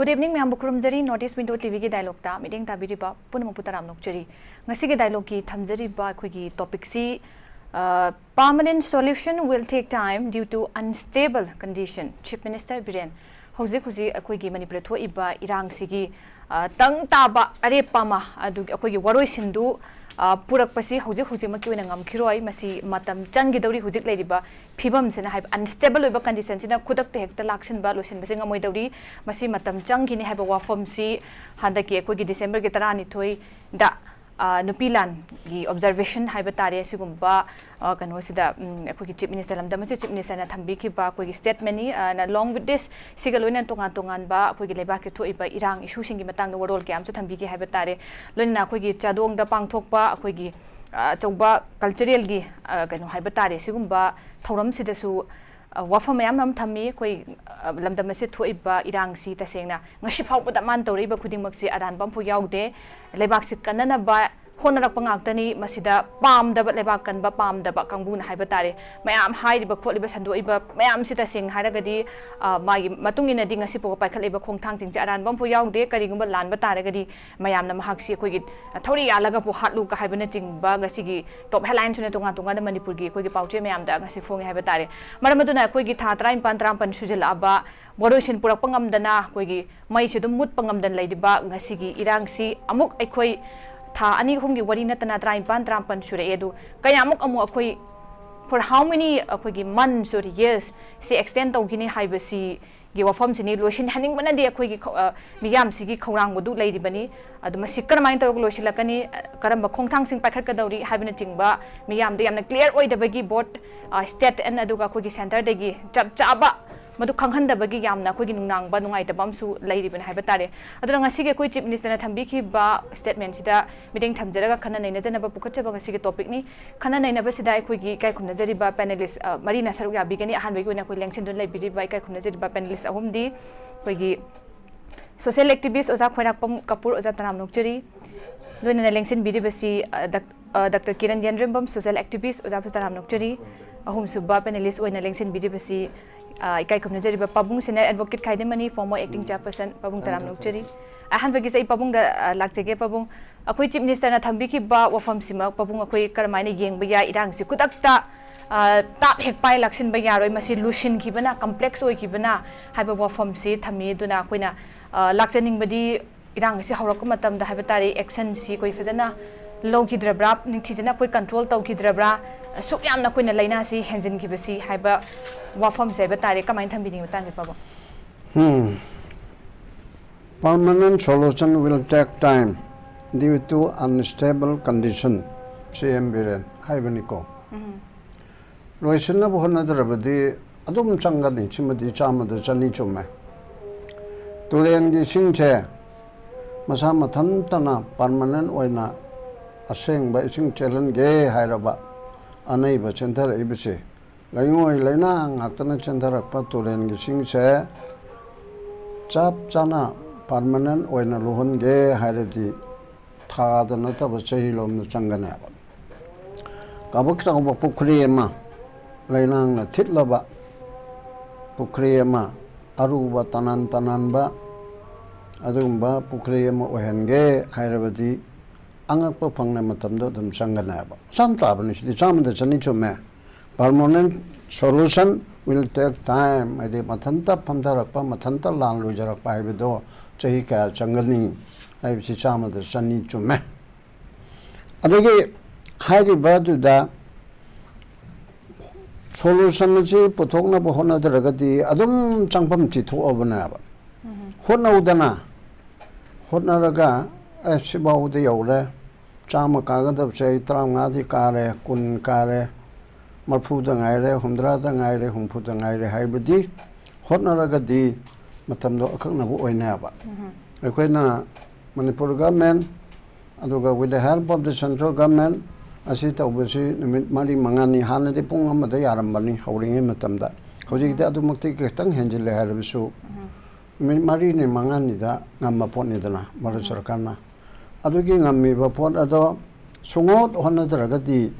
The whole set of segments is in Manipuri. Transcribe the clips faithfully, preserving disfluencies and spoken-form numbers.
Good evening, ꯃꯌꯥꯝꯕꯨ ꯈꯨꯔꯨꯝꯖꯔꯤ꯫ North East Window ꯇꯤ ꯚꯤꯒꯤ ꯗꯥꯏꯂꯣꯛꯇ ꯃꯤꯠꯌꯦꯡ ꯇꯥꯕꯤꯔꯤꯕ ꯄꯨꯝꯅꯃꯛꯄꯨ ꯇꯔꯥꯝꯅ ꯑꯣꯛꯆꯔꯤ꯫ ꯉꯁꯤꯒꯤ ꯗꯥꯏꯂꯣꯛꯀꯤ ꯊꯝꯖꯔꯤꯕ ꯑꯩꯈꯣꯏꯒꯤ ꯇꯣꯄꯤꯛꯁꯤ, ꯑ, "Permanent solution will take time due to unstable condition", Chief Minister Biren. ꯍꯧꯖꯤꯛ ꯍꯧꯖꯤꯛ ꯑꯩꯈꯣꯏꯒꯤ ꯃꯅꯤꯄꯨꯔꯗ ꯊꯣꯛꯏꯕ ꯏꯔꯥꯡꯁꯤꯒꯤ, ꯑ, ꯇꯪ ꯇꯥꯕ ꯑꯔꯦꯞꯄ ꯑꯃ, ꯑꯗꯨꯒꯤ ꯑꯩꯈꯣꯏꯒꯤ ꯋꯥꯔꯣꯏꯁꯤꯟꯗꯨ, ꯑ, ꯄꯨꯔꯛꯄꯁꯤ ꯍꯧꯖꯤꯛ ꯍꯧꯖꯤꯛꯃꯛꯀꯤ ꯑꯣꯏꯅ ꯉꯝꯈꯤꯔꯣꯏ꯫ ꯃꯁꯤ ꯃꯇꯝ ꯆꯪꯈꯤꯗꯧꯔꯤ꯫ ꯍꯧꯖꯤꯛ ꯂꯩꯔꯤꯕ ꯐꯤꯕꯝꯁꯤꯅ, ꯍꯥꯏꯕ unstable ꯑꯣꯏꯕ ꯀꯟꯗꯤꯁꯟꯁꯤꯅ ꯈꯨꯗꯛꯇ ꯍꯦꯛꯇ ꯂꯥꯛꯁꯤꯟꯕ, ꯂꯣꯏꯁꯤꯟꯕꯁꯦ ꯉꯝꯃꯣꯏꯗꯧꯔꯤ꯫ ꯃꯁꯤ ꯃꯇꯝ ꯆꯪꯈꯤꯅꯤ ꯍꯥꯏꯕ ꯋꯥꯐꯝꯁꯤ ꯍꯟꯗꯛꯀꯤ ꯑꯩꯈꯣꯏꯒꯤ ꯗꯤꯁꯦꯝꯕꯔꯒꯤ ꯇꯔꯥꯅꯤꯊꯣꯏꯗ, ꯑ, ꯅꯨꯄꯤ ꯂꯥꯟꯒꯤ ꯑꯣꯕꯖꯔꯕꯦꯁꯟ ꯍꯥꯏꯕ ꯇꯥꯔꯦ, ꯑꯁꯤꯒꯨꯝꯕ, ꯑ, ꯀꯩꯅꯣꯁꯤꯗ, ꯎꯝ, ꯑꯩꯈꯣꯏꯒꯤ ꯆꯤꯐ ꯃꯤꯅꯤꯁꯇꯔ, ꯂꯝꯗꯝ ꯑꯁꯤ ꯆꯤꯐ ꯃꯤꯅꯤꯁꯇꯔꯅ ꯊꯝꯕꯤꯈꯤꯕ ꯑꯩꯈꯣꯏꯒꯤ ꯁ꯭ꯇꯦꯠꯃꯦꯟꯅꯤ꯫ ꯑ, ꯅ, along with this, ꯁꯤꯒ ꯂꯣꯏꯅꯅ ꯇꯣꯉꯥꯟ ꯇꯣꯉꯥꯟꯕ ꯑꯩꯈꯣꯏꯒꯤ ꯂꯩꯕꯥꯛꯀꯤ ꯊꯣꯛꯏꯕ ꯏꯔꯥꯡ ꯏꯁꯨꯁꯤꯡꯒꯤ ꯃꯇꯥꯡꯗ ꯋꯥꯔꯣꯜ ꯀꯌꯥ ꯑꯃꯁꯨ ꯊꯝꯕꯤꯈꯤ ꯍꯥꯏꯕ ꯇꯥꯔꯦ꯫ ꯂꯣꯏꯅꯅ ꯑꯩꯈꯣꯏꯒꯤ ꯆꯥꯗꯣꯡꯗ ꯄꯥꯡꯊꯣꯛꯄ ꯑꯩꯈꯣꯏꯒꯤ, ꯑ, ꯑꯆꯧꯕ ꯀꯜꯆꯔꯦꯜꯒꯤ, ꯑ, ꯀꯩꯅꯣ ꯍꯥꯏꯕ ꯇꯥꯔꯦ, ꯁꯤꯒꯨꯝꯕ ꯊꯧꯔꯝꯁꯤꯗꯁꯨ, ꯑ, ꯋꯥꯐꯝ ꯃꯌꯥꯝ ꯑꯃ ꯊꯝꯃꯤ꯫ ꯑꯩꯈꯣꯏ, ꯑ, ꯂꯝꯗꯝ ꯑꯁꯤꯗ ꯊꯣꯛꯏꯕ ꯏꯔꯥꯡꯁꯤ ꯇꯁꯦꯡꯅ ꯉꯁꯤ ꯐꯥꯎꯕꯗ ꯃꯥꯅ ꯇꯧꯔꯛꯏꯕ ꯈꯨꯗꯤꯡꯃꯛꯁꯤ ꯑꯔꯥꯟꯕ ꯑꯃꯐꯥꯎ ꯌꯥꯎꯗꯦ꯫ ꯂꯩꯕꯥꯛꯁꯤ ꯀꯟꯅꯅꯕ ꯍꯣꯠꯅꯔꯛꯄ ꯉꯥꯛꯇꯅꯤ꯫ ꯃꯁꯤꯗ ꯄꯥꯝꯗꯕ, ꯂꯩꯕꯥꯛ ꯀꯟꯕ ꯄꯥꯝꯗꯕ ꯀꯥꯡꯕꯨꯅ ꯍꯥꯏꯕ ꯇꯥꯔꯦ, ꯃꯌꯥꯝ ꯍꯥꯏꯔꯤꯕ ꯈꯣꯠꯂꯤꯕ ꯁꯟꯗꯣꯛꯏꯕ ꯃꯌꯥꯝꯁꯤ ꯇꯁꯦꯡꯅ ꯍꯥꯏꯔꯒꯗꯤ, ꯑ, ꯃꯥꯒꯤ ꯃꯇꯨꯡ ꯏꯟꯅꯗꯤ ꯉꯁꯤ ꯐꯥꯎꯕ ꯄꯥꯏꯈꯠꯂꯛꯏꯕ ꯈꯣꯡꯊꯥꯡꯁꯤꯡꯁꯦ ꯑꯔꯥꯟꯕ ꯑꯃꯐꯥꯎ ꯌꯥꯎꯗꯦ꯫ ꯀꯔꯤꯒꯨꯝꯕ ꯂꯥꯟꯕ ꯇꯥꯔꯒꯗꯤ ꯃꯌꯥꯝꯅ ꯃꯍꯥꯛꯁꯤ ꯑꯩꯈꯣꯏꯒꯤ ꯊꯧꯔꯤ ꯌꯥꯜꯂꯒ ꯄꯨꯍꯥꯠꯂꯨ ꯍꯥꯏꯕꯅꯆꯤꯡꯕ ꯉꯁꯤꯒꯤ ꯇꯣꯞ ꯍꯦꯗꯂꯥꯏꯟꯁꯤꯅ ꯇꯣꯉꯥꯟ ꯇꯣꯉꯥꯟꯕ ꯃꯅꯤꯄꯨꯔꯒꯤ ꯑꯩꯈꯣꯏꯒꯤ ꯄꯥꯎꯆꯦ ꯃꯌꯥꯝꯗ ꯉꯁꯤ ꯐꯣꯡꯉꯦ ꯍꯥꯏꯕ ꯇꯥꯔꯦ꯫ ꯃꯔꯝ ꯑꯗꯨꯅ ꯑꯩꯈꯣꯏꯒꯤ ꯊꯥ ꯇꯔꯥꯅꯤꯄꯥꯟ, ꯇꯔꯥꯃꯥꯄꯟ ꯁꯨꯖꯜꯂꯛꯑꯕ, ꯋꯥꯔꯣꯏꯁꯤꯟ ꯄꯨꯔꯛꯄ ꯉꯝꯗꯅ ꯑꯩꯈꯣꯏꯒꯤ ꯃꯩꯁꯤ ꯑꯗꯨꯝ ꯃꯨꯠꯄ ꯉꯝꯗꯅ ꯂꯩꯔꯤꯕ ꯉꯁꯤꯒꯤ ꯏꯔꯥꯡꯁꯤ ꯑꯃꯨꯛ ꯑꯩꯈꯣꯏ ꯊꯥ ꯑꯅꯤ ꯑꯍꯨꯝꯒꯤ ꯋꯥꯔꯤ ꯅꯠꯇꯅ ꯇꯔꯥꯅꯤꯄꯥꯟ, ꯇꯔꯥꯃꯥꯄꯟ ꯁꯨꯔꯛꯑꯦ꯫ ꯑꯗꯨ ꯀꯌꯥꯃꯨꯛ ꯑꯃꯨꯛ ꯑꯩꯈꯣꯏ, for how many ꯑꯩꯈꯣꯏꯒꯤ months or years ꯁꯤ extend ꯇꯧꯈꯤꯅꯤ ꯍꯥꯏꯕꯁꯤꯒꯤ ꯋꯥꯐꯝꯁꯤꯅꯤ꯫ ꯂꯣꯏꯁꯤꯟꯍꯟꯅꯤꯡꯕꯅꯗꯤ ꯑꯩꯈꯣꯏꯒꯤ ꯈꯧ-, ꯑ, ꯃꯤꯌꯥꯝꯁꯤꯒꯤ ꯈꯧꯔꯥꯡꯕꯗꯨ ꯂꯩꯔꯤꯕꯅꯤ꯫ ꯑꯗꯨ ꯃꯁꯤ ꯀꯔꯝꯍꯥꯏꯅ ꯇꯧꯔꯒ ꯂꯣꯏꯁꯤꯜꯂꯛꯀꯅꯤ? ꯀꯔꯝꯕ ꯈꯣꯡꯊꯥꯡꯁꯤꯡ ꯄꯥꯏꯈꯠꯀꯗꯧꯔꯤ ꯍꯥꯏꯕꯅꯆꯤꯡꯕ ꯃꯤꯌꯥꯝꯗ ꯌꯥꯝꯅ clear ꯑꯣꯏꯗꯕꯒꯤ both, ꯑ, state and ꯑꯗꯨꯒ ꯑꯩꯈꯣꯏꯒꯤ centreꯗꯒꯤ ꯆꯞ ꯆꯥꯕ ꯃꯗꯨ ꯈꯪꯍꯟꯗꯕꯒꯤ ꯌꯥꯝꯅ ꯑꯩꯈꯣꯏꯒꯤ ꯅꯨꯡꯅꯥꯡꯕ, ꯅꯨꯡꯉꯥꯏꯇꯕ ꯑꯃꯁꯨ ꯂꯩꯔꯤꯕꯅꯤ ꯍꯥꯏꯕ ꯇꯥꯔꯦ꯫ ꯑꯗꯨꯅ ꯉꯁꯤꯒꯤ ꯑꯩꯈꯣꯏ Chief Ministerꯅ ꯊꯝꯕꯤꯈꯤꯕ statementꯁꯤꯗ ꯃꯤꯠꯌꯦꯡ ꯊꯝꯖꯔꯒ ꯈꯟꯅ ꯅꯩꯅꯖꯅꯕ ꯄꯨꯈꯠꯆꯕ ꯉꯁꯤꯒꯤ topicꯅꯤ꯫ ꯈꯟꯅ ꯅꯩꯅꯕꯁꯤꯗ ꯑꯩꯈꯣꯏꯒꯤ ꯏꯀꯥꯏ ꯈꯨꯝꯅꯖꯔꯤꯕ panelist, ꯑ, ꯃꯔꯤꯅ ꯁꯔꯨꯛ ꯌꯥꯕꯤꯒꯅꯤ꯫ ꯑꯍꯥꯟꯕꯒꯤ ꯑꯣꯏꯅ ꯑꯩꯈꯣꯏ ꯂꯦꯡꯁꯤꯟꯗꯨꯅ ꯂꯩꯕꯤꯔꯤꯕ ꯏꯀꯥꯏ ꯈꯨꯝꯅꯖꯔꯤꯕ panelist ꯑꯍꯨꯝꯗꯤ ꯑꯩꯈꯣꯏꯒꯤ social activist ꯑꯣꯖꯥ ꯈ꯭ꯋꯥꯏꯔꯥꯛꯄꯝ ꯀꯄꯨꯔ, ꯑꯣꯖꯥ ꯇꯔꯥꯝ ꯅꯣꯛꯆꯔꯤ꯫ ꯂꯣꯏꯅꯅ ꯂꯦꯡꯁꯤꯟꯕꯤꯔꯤꯕꯁꯤ, ꯑ, ꯗꯛ-, ꯑ, ꯗꯥꯛꯇꯔ ꯀꯤꯔꯟ ꯌꯦꯟꯔꯦꯝꯕꯝ, social activist, ꯑꯣꯖꯥꯕꯨ ꯇꯔꯥꯝ ꯅꯣꯛꯆꯔꯤ꯫ ꯑꯍꯨꯝꯁꯨꯕ panelist ꯑꯣꯏꯅ ꯂꯦꯡꯁꯤꯟꯕꯤꯔꯤꯕꯁꯤ ꯑ, ꯏꯀꯥꯏ ꯈꯨꯝꯅꯖꯔꯤꯕ ꯄꯥꯕꯨꯡ senior advocate ꯈꯥꯏꯗꯦꯃꯅꯤ, former acting chairperson, ꯄꯥꯕꯨꯡ ꯇꯔꯥꯝꯅ ꯑꯣꯛꯆꯔꯤ꯫ ꯑꯍꯥꯟꯕꯒꯤꯁꯦ ꯑꯩ ꯄꯥꯕꯨꯡꯗ, ꯑ, ꯂꯥꯛꯆꯒꯦ꯫ ꯄꯥꯕꯨꯡ, ꯑꯩꯈꯣꯏ Chief Minister ꯅ ꯊꯝꯕꯤꯈꯤꯕ ꯋꯥꯐꯝꯁꯤꯃꯛ, ꯄꯥꯕꯨꯡ, ꯑꯩꯈꯣꯏ ꯀꯔꯝꯍꯥꯏꯅ ꯌꯦꯡꯕ ꯌꯥꯏ? ꯏꯔꯥꯡꯁꯤ ꯈꯨꯗꯛꯇ, ꯑ, ꯇꯥꯞ ꯍꯦꯛ ꯄꯥꯏ ꯂꯥꯛꯁꯤꯟꯕ ꯌꯥꯔꯣꯏ, ꯃꯁꯤ ꯂꯨꯁꯤꯟꯈꯤꯕꯅ, complex ꯑꯣꯏꯈꯤꯕꯅ ꯍꯥꯏꯕ ꯋꯥꯐꯝꯁꯤ ꯊꯝꯃꯤ꯫ ꯑꯗꯨꯅ ꯑꯩꯈꯣꯏꯅ, ꯑ, ꯂꯥꯛꯆꯅꯤꯡꯕꯗꯤ, ꯏꯔꯥꯡ ꯑꯁꯤ ꯍꯧꯔꯛꯄ ꯃꯇꯝꯗ ꯍꯥꯏꯕ ꯇꯥꯔꯦ, action ꯁꯤ ꯑꯩꯈꯣꯏ ꯐꯖꯅ ꯂꯧꯈꯤꯗ꯭ꯔꯕ꯭ꯔꯥ, ꯅꯤꯡꯊꯤꯖꯅ ꯑꯩꯈꯣꯏ control ꯇꯧꯈꯤꯗ꯭ꯔꯕ꯭ꯔꯥ, ꯑꯁꯨꯛ ꯌꯥꯝꯅ ꯑꯩꯈꯣꯏꯅ ꯂꯥꯏꯅꯥꯁꯤ ꯍꯦꯟꯖꯤꯟꯈꯤꯕꯁꯤ ꯍꯥꯏꯕ ꯋꯥꯐꯝꯁꯦ ꯍꯥꯏꯕ ꯇꯥꯔꯦ, ꯀꯃꯥꯏꯅ ꯊꯝꯕꯤꯅꯤꯡꯉꯤ ꯃꯇꯥꯡꯁꯦ, ꯄꯥꯕꯨꯡ? Hmm. Permanent solution will take time due to unstable condition, C M Biren ꯍꯥꯏꯕꯅꯤꯀꯣ꯫ ꯂꯣꯏꯁꯤꯟꯅꯕ ꯍꯣꯠꯅꯗ꯭ꯔꯕꯗꯤ ꯑꯗꯨꯝ ꯆꯪꯒꯅꯤ꯫ ꯁꯤꯃꯗꯤ ꯆꯥꯝꯃꯗ ꯆꯅꯤ ꯆꯨꯝꯃꯦ꯫ ꯇꯨꯔꯦꯟꯒꯤ ꯏꯁꯤꯡꯁꯦ ꯃꯁꯥ ꯃꯊꯟꯇꯅ permanent ꯑꯣꯏꯅ ꯑꯁꯦꯡꯕ ꯏꯁꯤꯡ ꯆꯦꯜꯍꯟꯒꯦ ꯍꯥꯏꯔꯕ ꯑꯅꯩꯕ ꯆꯦꯟꯊꯔꯛꯏꯕꯁꯦ, ꯂꯩꯉꯣꯏ ꯂꯩꯅꯥꯡ ꯉꯥꯛꯇꯅ ꯆꯦꯟꯊꯔꯛꯄ ꯇꯨꯔꯦꯟꯒꯤ ꯏꯁꯤꯡꯁꯦ ꯆꯞ ꯆꯥꯅ permanent ꯑꯣꯏꯅ ꯂꯨꯍꯟꯒꯦ ꯍꯥꯏꯔꯗꯤ ꯊꯥꯗ ꯅꯠꯇꯕ ꯆꯍꯤ ꯂꯣꯝꯗ ꯆꯪꯒꯅꯦꯕ꯫ ꯀꯕꯛ ꯆꯥꯎꯕ ꯄꯨꯈ꯭ꯔꯤ ꯑꯃ, ꯂꯩꯅꯥꯡꯅ ꯊꯤꯠꯂꯕ ꯄꯨꯈ꯭ꯔꯤ ꯑꯃ, ꯑꯔꯨꯕ ꯇꯅꯥꯟ ꯇꯅꯥꯟꯕ ꯑꯗꯨꯒꯨꯝꯕ ꯄꯨꯈ꯭ꯔꯤ ꯑꯃ ꯑꯣꯏꯍꯟꯒꯦ ꯍꯥꯏꯔꯕꯗꯤ ꯑꯉꯛꯄ ꯐꯪꯅ ꯃꯇꯝꯗꯣ ꯑꯗꯨꯝ ꯆꯪꯒꯅꯦꯕ꯫ ꯆꯥꯝ ꯇꯥꯕꯅꯤ, ꯁꯤꯗꯤ ꯆꯥꯝꯃꯗ ꯆꯅꯤ ꯆꯨꯝꯃꯦ꯫ Permanent solution will take time, ꯍꯥꯏꯗꯤ ꯃꯊꯟꯇ ꯐꯝꯊꯔꯛꯄ, ꯃꯊꯟꯇ ꯂꯥꯟ ꯂꯣꯏꯖꯔꯛꯄ ꯍꯥꯏꯕꯗꯣ ꯆꯍꯤ ꯀꯌꯥ ꯆꯪꯒꯅꯤ ꯍꯥꯏꯕꯁꯤ ꯆꯥꯝꯃꯗ ꯆꯅꯤ ꯆꯨꯝꯃꯦ꯫ ꯑꯗꯒꯤ ꯍꯥꯏꯔꯤꯕ ꯑꯗꯨꯗ solution ꯑꯁꯤ ꯄꯨꯊꯣꯛꯅꯕ ꯍꯣꯠꯅꯗ꯭ꯔꯒꯗꯤ ꯑꯗꯨꯝ ꯆꯪꯐꯝ ꯊꯤꯊꯣꯛꯑꯕꯅꯦꯕ꯫ ꯍꯣꯠꯅꯧꯗꯅ, ꯍꯣꯠꯅꯔꯒ, ꯑꯦ, ꯁꯤꯐꯥꯎꯗ ꯌꯧꯔꯦ, ꯆꯥꯝꯃ ꯀꯥꯒꯗꯕꯁꯦ ꯑꯩ ꯇꯔꯥꯃꯉꯥꯗꯤ ꯀꯥꯔꯦ, ꯀꯨꯟ ꯀꯥꯔꯦ, ꯃꯔꯐꯨꯗ ꯉꯥꯏꯔꯦ, ꯍꯨꯝꯗ꯭ꯔꯥꯗ ꯉꯥꯏꯔꯦ, ꯍꯨꯝꯐꯨꯗ ꯉꯥꯏꯔꯦ ꯍꯥꯏꯕꯗꯤ ꯍꯣꯠꯅꯔꯒꯗꯤ ꯃꯇꯝꯗꯣ ꯑꯀꯛꯅꯕ ꯑꯣꯏꯅꯦꯕ꯫ ꯑꯩꯈꯣꯏꯅ ꯃꯅꯤꯄꯨꯔ government, ꯑꯗꯨꯒ with the help of the central government, ꯑꯁꯤ ꯇꯧꯕꯁꯤ ꯅꯨꯃꯤꯠ ꯃꯔꯤ ꯃꯉꯥꯅꯤ, ꯍꯥꯟꯅꯗꯤ ꯄꯨꯡ ꯑꯃꯗ ꯌꯥꯔꯝꯕꯅꯤ ꯍꯧꯔꯤꯉꯩ ꯃꯇꯝꯗ, ꯍꯧꯖꯤꯛꯇꯤ ꯑꯗꯨꯃꯛꯇꯤ ꯈꯤꯇꯪ ꯍꯦꯟꯖꯤꯜꯂꯦ ꯍꯥꯏꯔꯕꯁꯨ, ꯅꯨꯃꯤꯠ ꯃꯔꯤꯅꯤ ꯃꯉꯥꯅꯤꯗ ꯉꯝꯕ ꯄꯣꯠꯅꯤꯗꯅ ꯚꯥꯔꯠ ꯁꯔꯀꯥꯔꯅ꯫ ꯑꯗꯨꯒꯤ ꯉꯝꯃꯤꯕ ꯄꯣꯠ ꯑꯗꯣ ꯁꯨꯡꯍꯣꯠ ꯍꯣꯠꯅꯗ꯭ꯔꯒꯗꯤ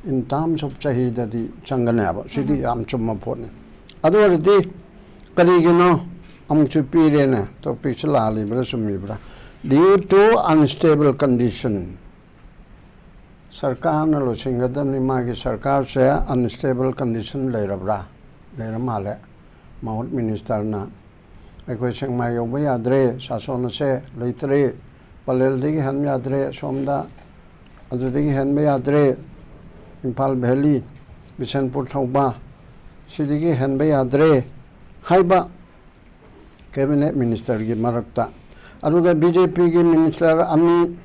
in terms of ꯆꯍꯤꯗꯗꯤ ꯆꯪꯒꯅꯦꯕ꯫ ꯁꯤꯗꯤ ꯌꯥꯝ ꯆꯨꯝꯕ ꯄꯣꯠꯅꯤ꯫ ꯑꯗꯨ ꯑꯣꯏꯔꯗꯤ ꯀꯔꯤꯒꯤꯅꯣ ꯑꯃꯨꯛꯁꯨ ꯄꯤꯔꯦꯅꯦ? ꯇꯣꯄꯤꯛꯁꯤ ꯂꯥꯜꯂꯤꯕ꯭ꯔꯥ ꯆꯨꯝꯃꯤꯕ꯭ꯔꯥ? Due to unstable condition, ꯁꯔꯀꯥꯔꯅ ꯂꯣꯏꯁꯤꯟꯒꯗꯕꯅꯤ꯫ ꯃꯥꯒꯤ ꯁꯔꯀꯥꯔꯁꯦ ꯑꯟꯁꯇꯦꯕꯜ ꯀꯟꯗꯤꯁꯟ ꯂꯩꯔꯕ꯭ꯔꯥ? ꯂꯩꯔ ꯃꯥꯜꯂꯦ꯫ ꯃꯍꯨꯠ ꯃꯤꯅꯤꯁꯇꯔꯅ ꯑꯩꯈꯣꯏ ꯁꯦꯛꯃꯥꯏ ꯌꯧꯕ ꯌꯥꯗ꯭ꯔꯦ, ꯁꯥꯁꯣꯟ ꯑꯁꯦ ꯂꯩꯇ꯭ꯔꯦ, ꯄꯂꯦꯜꯗꯒꯤ ꯍꯟ ꯌꯥꯗ꯭ꯔꯦ, ꯁꯣꯝꯗ ꯑꯗꯨꯗꯒꯤ ꯍꯦꯟꯕ ꯌꯥꯗ꯭ꯔꯦ, ꯏꯝꯐꯥꯜ ꯚꯦꯂꯤ, ꯕꯤꯁꯦꯟꯄꯨꯔ ꯊꯧꯕꯥꯜ, ꯁꯤꯗꯒꯤ ꯍꯦꯟꯕ ꯌꯥꯗ꯭ꯔꯦ ꯍꯥꯏꯕ ꯀꯦꯕꯤꯅꯦꯠ ꯃꯤꯅꯤꯁꯇꯔꯒꯤ ꯃꯔꯛꯇ꯫ ꯑꯗꯨꯒ ꯕꯤ ꯖꯦ ꯄꯤꯒꯤ ꯃꯤꯅꯤꯁꯇꯔ ꯑꯅꯤ,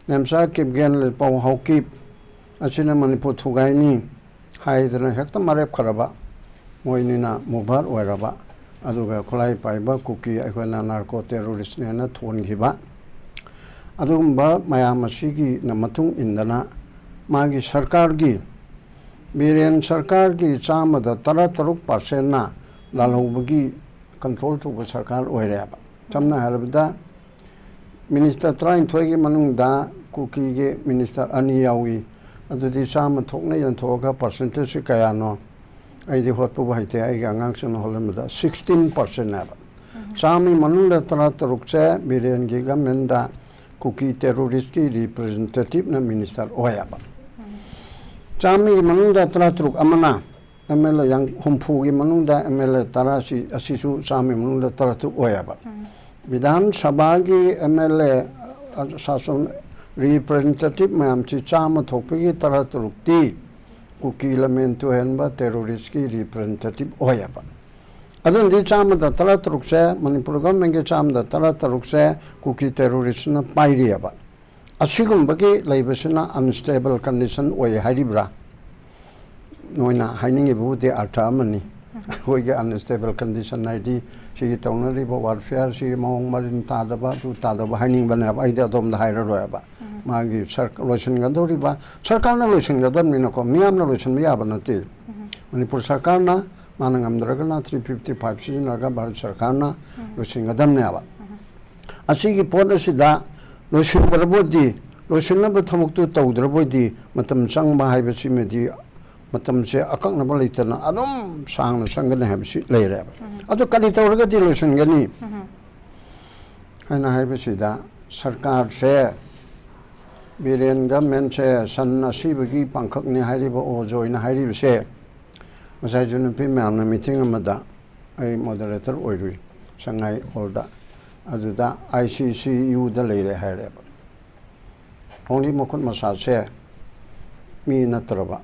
ꯅꯦꯝꯆꯥ ꯀꯤꯞꯒꯦꯟ ꯂꯤꯄꯥꯎ ꯍꯥꯎꯀꯤꯞ ꯑꯁꯤꯅ ꯃꯅꯤꯄꯨꯔ ꯊꯨꯒꯥꯏꯅꯤ ꯍꯥꯏꯗꯅ ꯍꯦꯛꯇ ꯃꯔꯦꯞꯈ꯭ꯔꯕ, ꯃꯣꯏꯅꯤꯅ ꯃꯨꯚꯔ ꯑꯣꯏꯔꯕ, ꯑꯗꯨꯒ ꯈꯨꯠꯂꯥꯏ ꯄꯥꯏꯕ ꯀꯨꯀꯤ ꯑꯩꯈꯣꯏꯅ ꯅꯥꯔꯀꯣ ꯇꯦꯔꯣꯔꯤꯁꯅꯦꯅ ꯊꯣꯟꯈꯤꯕ꯫ ꯑꯗꯨꯒꯨꯝꯕ ꯃꯌꯥꯝ ꯑꯁꯤꯒꯤꯅ ꯃꯇꯨꯡ ꯏꯟꯗꯅ ꯃꯥꯒꯤ ꯁꯔꯀꯥꯔꯒꯤ, ꯕꯤꯔꯦꯟ ꯁꯔꯀꯥꯔꯒꯤ ꯆꯥꯝꯃꯗ ꯇꯔꯥꯇꯔꯨꯛ ꯄꯥꯔꯁꯦꯟꯅ ꯂꯥꯜꯍꯧꯕꯒꯤ ꯀꯟꯇ꯭ꯔꯣꯜ ꯇꯧꯕ ꯁꯔꯀꯥꯔ ꯑꯣꯏꯔꯦꯕ꯫ ꯁꯝꯅ ꯍꯥꯏꯔꯕꯗ, ꯃꯤꯅꯤꯁꯇꯔ ꯇꯔꯥꯅꯤꯊꯣꯏꯒꯤ ꯃꯅꯨꯡꯗ ꯀꯨꯀꯤꯒꯤ ꯃꯤꯅꯤꯁꯇꯔ ꯑꯅꯤ ꯌꯥꯎꯏ꯫ ꯑꯗꯨꯗꯤ ꯆꯥꯝꯃ ꯊꯣꯛꯅ ꯌꯦꯟꯊꯣꯛꯑꯒ ꯄꯥꯔꯁꯦꯟꯇꯦꯖꯁꯤ ꯀꯌꯥꯅꯣ? ꯑꯩꯗꯤ ꯍꯣꯠꯄꯕꯨ ꯍꯩꯇꯦ, ꯑꯩꯒꯤ ꯑꯉꯥꯡꯁꯤꯡꯅ ꯍꯣꯠꯍꯟꯕꯗ ꯁꯤꯛꯁꯇꯤꯟ ꯄꯥꯔꯁꯦꯟꯅꯦꯕ꯫ ꯆꯥꯝꯃꯒꯤ ꯃꯅꯨꯡꯗ ꯇꯔꯥꯇꯔꯨꯛꯁꯦ ꯕꯤꯔꯦꯟꯒꯤ ꯒꯃꯦꯟꯗ ꯀꯨꯀꯤ ꯇꯦꯔꯣꯔꯤꯁꯀꯤ ꯔꯤꯄ꯭ꯔꯖꯦꯟꯇꯦꯇꯤꯞꯅ ꯃꯤꯅꯤꯁꯇꯔ ꯑꯣꯏꯌꯦꯕ꯫ ꯆꯥꯝꯃꯒꯤ ꯃꯅꯨꯡꯗ ꯇꯔꯥꯇꯔꯨꯛ ꯑꯃꯅ ꯑꯦꯝ ꯑꯦꯜ ꯑꯦ ꯌꯥꯡ-, ꯍꯨꯝꯐꯨꯒꯤ ꯃꯅꯨꯡꯗ ꯑꯦꯝ ꯑꯦꯜ ꯑꯦ ꯇꯔꯥꯁꯤ, ꯑꯁꯤꯁꯨ ꯆꯥꯝꯃꯒꯤ ꯃꯅꯨꯡꯗ ꯇꯔꯥꯇꯔꯨꯛ ꯑꯣꯏꯌꯦꯕ꯫ ꯕꯤꯙꯥꯟ ꯁꯚꯥꯒꯤ ꯑꯦꯝ ꯑꯦꯜ ꯑꯦ, ꯑ, ꯁꯥꯁꯟ ꯔꯤꯄ꯭ꯔꯖꯦꯟꯇꯦꯇꯤꯞ ꯃꯌꯥꯝꯁꯤ ꯆꯥꯝꯃ ꯊꯣꯛꯄꯒꯤ ꯇꯔꯥꯇꯔꯨꯛꯇꯤ ꯀꯨꯀꯤ ꯂꯝꯃꯦꯟ ꯇꯨꯍꯦꯟꯕ ꯇꯦꯔꯣꯔꯤꯁꯀꯤ ꯔꯤꯄ꯭ꯔꯖꯦꯟꯇꯦꯇꯤꯞ ꯑꯣꯏꯌꯦꯕ꯫ ꯑꯗꯨꯅꯗꯤ ꯆꯥꯝꯃꯗ ꯇꯔꯥꯇꯔꯨꯛꯁꯦ, ꯃꯅꯤꯄꯨꯔ ꯒꯚꯔꯟꯃꯦꯟꯒꯤ ꯆꯥꯝꯃꯗ ꯇꯔꯥꯇꯔꯨꯛꯁꯦ ꯀꯨꯀꯤ ꯇꯦꯔꯣꯔꯤꯁꯅ ꯄꯥꯏꯔꯤꯑꯕ꯫ ꯑꯁꯤꯒꯨꯝꯕꯒꯤ ꯂꯩꯕꯁꯤꯅ ꯑꯟꯁꯇꯦꯕꯜ ꯀꯟꯗꯤꯁꯟ ꯑꯣꯏ ꯍꯥꯏꯔꯤꯕ꯭ꯔꯥ? ꯅꯣꯏꯅ ꯍꯥꯏꯅꯤꯡꯉꯤꯕꯕꯨꯗꯤ ꯑꯥꯔꯊ ꯑꯃꯅꯤ꯫ ꯑꯩꯈꯣꯏꯒꯤ ꯑꯟꯁꯇꯦꯕꯜ ꯀꯟꯗꯤꯁꯟ ꯍꯥꯏꯗꯤ ꯁꯤꯒꯤ ꯇꯧꯅꯔꯤꯕ ꯋꯥꯔꯐꯤꯌꯥꯔꯁꯤꯒꯤ ꯃꯑꯣꯡ ꯃꯔꯤꯟ ꯇꯥꯗꯕ, ꯑꯗꯨ ꯇꯥꯗꯕ ꯍꯥꯏꯅꯤꯡꯕꯅꯦꯕ꯫ ꯑꯩꯗꯤ ꯑꯗꯣꯝꯗ ꯍꯥꯏꯔꯔꯣꯏꯕ꯫ ꯃꯥꯒꯤ ꯁꯔ-, ꯂꯣꯏꯁꯤꯟꯒꯗꯧꯔꯤꯕ, ꯁꯔꯀꯥꯔꯅ ꯂꯣꯏꯁꯤꯟꯒꯗꯕꯅꯤꯅꯀꯣ, ꯃꯤꯌꯥꯝꯅ ꯂꯣꯏꯁꯤꯟꯕ ꯌꯥꯕ ꯅꯠꯇꯦ꯫ ꯃꯅꯤꯄꯨꯔ ꯁꯔꯀꯥꯔꯅ ꯃꯥꯅ ꯉꯝꯗ꯭ꯔꯒꯅ ꯊ꯭ꯔꯤ ꯐꯤꯐꯇꯤ ꯐꯥꯏꯚ ꯁꯤꯖꯤꯟꯅꯔꯒ ꯚꯥꯔꯠ ꯁꯔꯀꯥꯔꯅ ꯂꯣꯏꯁꯤꯟꯒꯗꯕꯅꯦꯕ꯫ ꯑꯁꯤꯒꯤ ꯄꯣꯠ ꯑꯁꯤꯗ ꯂꯣꯏꯁꯤꯟꯗ꯭ꯔꯕ ꯑꯣꯏꯗꯤ, ꯂꯣꯏꯁꯤꯟꯅꯕ ꯊꯕꯛꯇꯨ ꯇꯧꯗ꯭ꯔꯕ ꯑꯣꯏꯗꯤ, ꯃꯇꯝ ꯆꯪꯕ ꯍꯥꯏꯕꯁꯤꯃꯗꯤ ꯃꯇꯝꯁꯦ ꯑꯀꯛꯅꯕ ꯂꯩꯇꯅ ꯑꯗꯨꯝ ꯁꯥꯡꯅ ꯆꯪꯒꯅꯤ ꯍꯥꯏꯕꯁꯤ ꯂꯩꯔꯦꯕ꯫ ꯑꯗꯨ ꯀꯔꯤ ꯇꯧꯔꯒꯗꯤ ꯂꯣꯏꯁꯤꯟꯒꯅꯤ ꯍꯥꯏꯅ ꯍꯥꯏꯕꯁꯤꯗ, ꯁꯔꯀꯥꯔꯁꯦ, ꯕꯤꯔꯦꯟ ꯒꯃꯦꯟꯁꯦ ꯁꯟ ꯑꯁꯤꯕꯒꯤ ꯄꯥꯡꯈꯛꯅꯤ ꯍꯥꯏꯔꯤꯕ ꯑꯣꯖꯣꯏꯅ ꯍꯥꯏꯔꯤꯕꯁꯦ, ꯉꯁꯥꯏꯁꯨ ꯅꯨꯄꯤ ꯃꯌꯥꯝꯅ ꯃꯤꯇꯤꯡ ꯑꯃꯗ, ꯑꯩ ꯃꯣꯗꯔꯦꯇꯔ ꯑꯣꯏꯔꯨꯏ ꯁꯉꯥꯏ ꯍꯣꯜꯗ, ꯑꯗꯨꯗ ꯑꯥꯏ ꯁꯤ ꯁꯤ ꯌꯨꯗ ꯂꯩꯔꯦ ꯍꯥꯏꯔꯦꯕ꯫ ꯑꯣꯡꯂꯤ ꯃꯈꯨꯠ ꯃꯁꯥꯁꯦ ꯃꯤ ꯅꯠꯇ꯭ꯔꯕ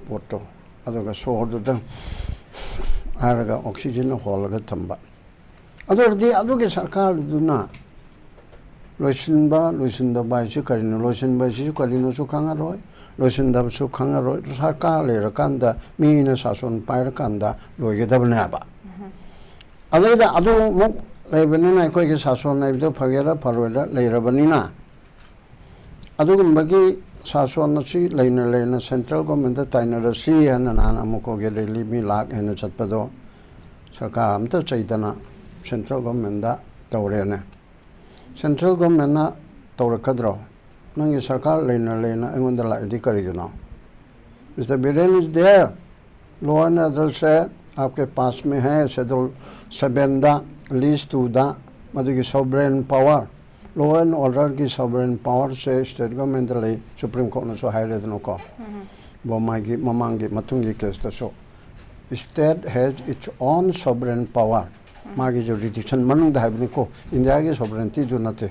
ꯄꯣꯠꯇꯣ, ꯑꯗꯨꯒ ꯁꯣꯔꯗꯨꯗ ꯍꯥꯏꯔꯒ ꯑꯣꯛꯁꯤꯖꯟ ꯍꯣꯜꯂꯒ ꯊꯝꯕ꯫ ꯑꯗꯨ ꯑꯣꯏꯔꯗꯤ ꯑꯗꯨꯒꯤ ꯁꯔꯀꯥꯔꯗꯨꯅ ꯂꯣꯏꯁꯤꯟꯕ ꯂꯣꯏꯁꯤꯟꯗꯕ ꯍꯥꯏꯁꯤ ꯀꯔꯤꯅꯣ, ꯂꯣꯏꯁꯤꯟꯕ ꯍꯥꯏꯁꯤꯁꯨ ꯀꯔꯤꯅꯣꯁꯨ ꯈꯪꯉꯔꯣꯏ, ꯂꯣꯏꯁꯤꯟꯗꯕꯁꯨ ꯈꯪꯉꯔꯣꯏ꯫ ꯁꯔꯀꯥꯔ ꯂꯩꯔꯀꯥꯟꯗ, ꯃꯤꯅ ꯁꯥꯁꯣꯟ ꯄꯥꯏꯔꯀꯥꯟꯗ ꯂꯣꯏꯒꯗꯕꯅꯦꯕ꯫ ꯑꯗꯩꯗ ꯑꯗꯨꯃꯨꯛ ꯂꯩꯕꯅꯤꯅ, ꯑꯩꯈꯣꯏꯒꯤ ꯁꯥꯁꯣꯟ ꯍꯥꯏꯕꯗꯣ ꯐꯒꯦꯔꯥ ꯐꯔꯣꯏꯔꯥ ꯂꯩꯔꯕꯅꯤꯅ, ꯑꯗꯨꯒꯨꯝꯕꯒꯤ ꯁꯥꯁꯣꯟ ꯑꯁꯤ ꯂꯩꯅ ꯂꯩꯅ ꯁꯦꯟꯇ꯭ꯔꯦꯜ ꯒꯣꯔꯃꯦꯟꯗ ꯇꯥꯏꯅꯔꯁꯤ ꯍꯥꯏꯅ ꯅꯍꯥꯟ ꯑꯃꯨꯛ ꯈꯣꯏꯒꯤ ꯔꯦꯂꯤ ꯃꯤ ꯂꯥꯛ ꯍꯦꯟꯅ ꯆꯠꯄꯗꯣ ꯁꯔꯀꯥꯔ ꯑꯝꯇ ꯆꯩꯗꯅ ꯁꯦꯟꯇ꯭ꯔꯦꯜ ꯒꯣꯔꯃꯦꯟꯗ ꯇꯧꯔꯦꯅꯦ꯫ ꯁꯦꯟꯇ꯭ꯔꯦꯜ ꯒꯣꯔꯃꯦꯟꯅ ꯇꯧꯔꯛꯀꯗ꯭ꯔꯣ? ꯅꯪꯒꯤ ꯁꯔꯀꯥꯔ ꯂꯩꯅ ꯂꯩꯅ ꯑꯩꯉꯣꯟꯗ ꯂꯥꯛꯏꯗꯤ ꯀꯔꯤꯒꯤꯅꯣ? Mister Biren is there. Law and order ꯁꯦ ꯑꯥꯞꯀꯦ ꯄꯥꯁ ꯃꯦ ꯍꯦ, ꯁꯦꯗꯨꯜ ꯁꯕꯦꯟꯗ, ꯂꯤꯁ ꯇꯨꯗ, ꯃꯗꯨꯒꯤ sovereign power, law and order ꯒꯤ sovereign power ꯁꯦ ꯁ꯭ꯇꯦꯠ ꯒꯣꯔꯃꯦꯟꯗ ꯂꯩ, ꯁꯨꯄ꯭ꯔꯤꯝ ꯀꯣꯔꯠꯅꯁꯨ ꯍꯥꯏꯔꯦꯗꯅꯀꯣ꯫ ꯕꯣꯃꯥꯏꯒꯤ ꯃꯃꯥꯡꯒꯤ, ꯃꯇꯨꯡꯒꯤ ꯀꯦꯁꯇꯁꯨ, state has its own sovereign power, ꯃꯥꯒꯤ jurisdiction ꯃꯅꯨꯡꯗ ꯍꯥꯏꯕꯅꯤꯀꯣ, ꯏꯟꯗꯤꯌꯥꯒꯤ sovereignty ꯗꯨ ꯅꯠꯇꯦ꯫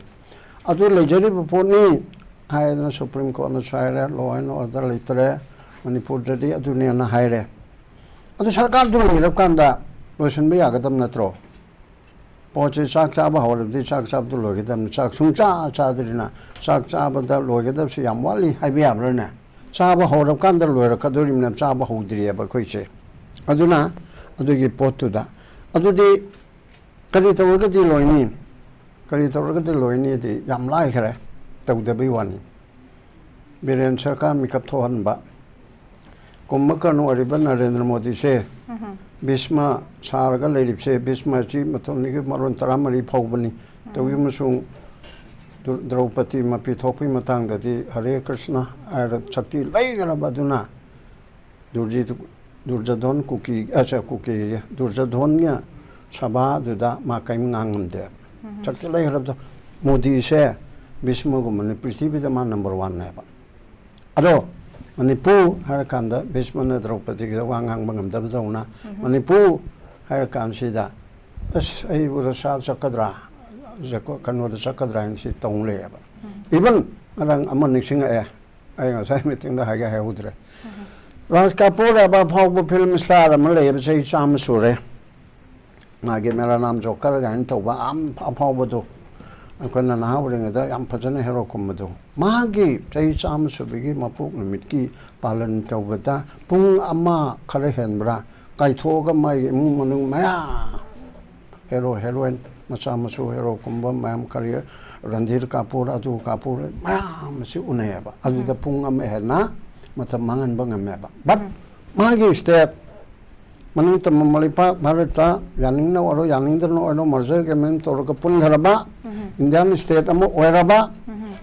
ꯑꯗꯨ ꯂꯩꯖꯔꯤꯕ ꯄꯣꯠꯅꯤ ꯍꯥꯏꯗꯅ ꯁꯨꯄ꯭ꯔꯤꯝ ꯀꯣꯔꯠꯅꯁꯨ ꯍꯥꯏꯔꯦ, law and order ꯂꯩꯇ꯭ꯔꯦ ꯃꯅꯤꯄꯨꯔꯗꯗꯤ, ꯑꯗꯨꯅꯦꯅ ꯍꯥꯏꯔꯦ꯫ ꯑꯗꯨ ꯁꯔꯀꯥꯔꯗꯨ ꯂꯩꯔꯀꯥꯟꯗ ꯂꯣꯏꯁꯤꯟꯕ ꯌꯥꯒꯗꯕ ꯅꯠꯇ꯭ꯔꯣ? ꯄꯣꯠꯁꯦ ꯆꯥꯛ ꯆꯥꯕ ꯍꯧꯔꯕꯗꯤ ꯆꯥꯛ ꯆꯥꯕꯗꯨ ꯂꯣꯏꯒꯗꯕꯅꯤ꯫ ꯆꯥꯛ ꯁꯨꯡꯆꯥ ꯆꯥꯗ꯭ꯔꯤꯅ ꯆꯥꯛ ꯆꯥꯕꯗ ꯂꯣꯏꯒꯗꯕꯁꯤ ꯌꯥꯝ ꯋꯥꯠꯂꯤ ꯍꯥꯏꯕ ꯌꯥꯕ꯭ꯔꯥꯅꯦ? ꯆꯥꯕ ꯍꯧꯔꯀꯥꯟꯗ ꯂꯣꯏꯔꯛꯀꯗꯣꯔꯤꯕꯅꯦ, ꯆꯥꯕ ꯍꯧꯗ꯭ꯔꯤꯑꯕ ꯑꯩꯈꯣꯏꯁꯦ꯫ ꯑꯗꯨꯅ ꯑꯗꯨꯒꯤ ꯄꯣꯠꯇꯨꯗ, ꯑꯗꯨꯗꯤ ꯀꯔꯤ ꯇꯧꯔꯒꯗꯤ ꯂꯣꯏꯅꯤ? ꯀꯔꯤ ꯇꯧꯔꯒꯗꯤ ꯂꯣꯏꯅꯤꯗꯤ ꯌꯥꯝ ꯂꯥꯏꯈ꯭ꯔꯦ, ꯇꯧꯗꯕꯩ ꯋꯥꯅꯤ꯫ ꯕꯤꯔꯦꯟ ꯁꯔꯀꯥꯔ ꯃꯤꯀꯞ ꯊꯣꯛꯍꯟꯕ꯫ ꯀꯨꯝꯚꯀꯔꯅ ꯑꯣꯏꯔꯤꯕ ꯅꯔꯦꯟꯗ꯭ꯔ ꯃꯣꯗꯤꯁꯦ, ꯚꯤꯁꯃ ꯁꯥꯔꯒ ꯂꯩꯔꯤꯕꯁꯦ, ꯚꯤꯁꯃ ꯑꯁꯤ ꯃꯊꯣꯟꯗꯒꯤ ꯃꯔꯣꯟ ꯇꯔꯥꯃꯔꯤ ꯐꯥꯎꯕꯅꯤ꯫ ꯇꯧꯏ ꯑꯃꯁꯨꯡ ꯗ꯭ꯔꯧ-, ꯗ꯭ꯔꯧꯄꯗꯤ ꯃꯄꯤ ꯊꯣꯛꯄꯒꯤ ꯃꯇꯥꯡꯗꯗꯤ ꯍꯔꯦ ꯀ꯭ꯔꯤꯁꯅ ꯍꯥꯏꯔ ꯁꯛꯇꯤ ꯂꯩꯈ꯭ꯔꯕ ꯑꯗꯨꯅ ꯗꯨꯔꯖꯤꯠ ꯗꯨꯔꯖꯣꯙꯟ ꯀꯨꯀꯤ ꯑꯆꯥ ꯀꯨꯀꯤ ꯗꯨꯔꯖꯣꯙꯟꯒꯤ ꯁꯚꯥꯗꯨꯗ ꯃꯥ ꯀꯔꯤꯝ ꯉꯥꯡꯉꯝꯗꯦ꯫ ꯁꯛꯇꯤ ꯂꯩꯈ꯭ꯔꯕꯗꯣ꯫ ꯃꯣꯗꯤꯁꯦ ꯚꯤꯁꯃꯒꯨꯝꯕꯅꯤ, ꯄ꯭ꯔꯤꯊꯤꯕꯤꯗ ꯃꯥ ꯅꯝꯕꯔ ꯋꯥꯟꯅꯦꯕ꯫ ꯑꯗꯣ ꯃꯅꯤꯄꯨꯔ ꯍꯥꯏꯔꯀꯥꯟꯗ ꯚꯤꯁꯃꯅ ꯗ꯭ꯔꯧꯄꯗꯤꯒꯤꯗ ꯋꯥ ꯉꯥꯡꯕ ꯉꯝꯗꯕꯗꯧꯅ, ꯃꯅꯤꯄꯨꯔ ꯍꯥꯏꯔꯀꯥꯟꯁꯤꯗ ꯑꯁ ꯑꯩꯕꯨ ꯔꯁꯤꯌꯥ ꯆꯠꯀꯗ꯭ꯔꯥ, ꯖꯀꯣ- ꯀꯩꯅꯣꯗ ꯆꯠꯀꯗ꯭ꯔꯥ ꯍꯥꯏꯅ ꯁꯤ ꯇꯧ ꯂꯩꯌꯦꯕ꯫ ꯏꯚꯟ ꯉꯔꯥꯡ ꯑꯃ ꯅꯤꯡꯁꯤꯡꯉꯛꯑꯦ, ꯑꯩ ꯉꯁꯥꯏ ꯃꯤꯇꯤꯡꯗ ꯍꯥꯏꯒꯦ ꯍꯥꯏꯍꯧꯗ꯭ꯔꯦ꯫ ꯔꯥꯖ ꯀꯥꯄꯨꯔ ꯍꯥꯏꯕ ꯑꯐꯥꯎꯕ ꯐꯤꯂꯝ ꯁ꯭ꯇꯥꯔ ꯑꯃ ꯂꯩꯌꯦꯕ, ꯆꯍꯤ ꯆꯥꯝꯃ ꯁꯨꯔꯦ꯫ ꯃꯥꯒꯤ ꯃꯦꯔꯥ ꯅꯥꯝ ꯖꯣꯀꯔ ꯀꯥꯏꯅ ꯇꯧꯕ ꯌꯥꯝ ꯑꯐꯥꯎꯕꯗꯣ, ꯑꯩꯈꯣꯏꯅ ꯅꯍꯥ ꯑꯣꯏꯔꯤꯉꯩꯗ ꯌꯥꯝ ꯐꯖꯅ ꯍꯦꯔꯣ ꯀꯨꯝꯕꯗꯣ, ꯃꯥꯒꯤ ꯆꯍꯤ ꯆꯥꯝꯃ ꯁꯨꯕꯒꯤ ꯃꯄꯣꯛ ꯅꯨꯃꯤꯠꯀꯤ ꯄꯥꯂꯟ ꯇꯧꯕꯗ ꯄꯨꯡ ꯑꯃ ꯈꯔ ꯍꯦꯟꯕ꯭ꯔꯥ ꯀꯥꯏꯊꯣꯛꯑꯒ ꯃꯥꯒꯤ ꯏꯃꯨꯡ ꯃꯅꯨꯡ ꯃꯌꯥꯝ ꯍꯦꯔꯣ ꯍꯦꯔꯣꯏꯟ, ꯃꯆꯥ ꯃꯁꯨ ꯍꯦꯔꯣ ꯀꯨꯝꯕ ꯃꯌꯥꯝ, ꯀꯔꯤ ꯔꯟꯙꯤꯔ ꯀꯥꯄꯨꯔ, ꯑꯗꯨ ꯀꯥꯄꯨꯔ ꯃꯌꯥꯝ ꯑꯁꯤ ꯎꯅꯩꯌꯦꯕ꯫ ꯑꯗꯨꯗ ꯄꯨꯡ ꯑꯃ ꯍꯦꯟꯅ ꯃꯇꯝ ꯃꯥꯡꯍꯟꯕ ꯉꯝꯃꯦꯕ꯫ ꯕꯠ ꯃꯥꯒꯤ ꯁ꯭ꯇꯦꯠ ꯃꯅꯤꯡ ꯇꯝꯕ ꯂꯩꯄꯥꯛ ꯚꯥꯔꯠꯇ ꯌꯥꯅꯤꯡꯅ ꯑꯣꯏꯔꯣ ꯌꯥꯅꯤꯡꯗꯅ ꯑꯣꯏꯔꯣ ꯃꯔꯖꯔ ꯑꯦꯒ꯭ꯔꯤꯃꯦꯟ ꯇꯧꯔꯒ ꯄꯨꯟꯈ꯭ꯔꯕ, ꯏꯟꯗꯤꯌꯥꯟ ꯁ꯭ꯇꯦꯠ ꯑꯃ ꯑꯣꯏꯔꯕ,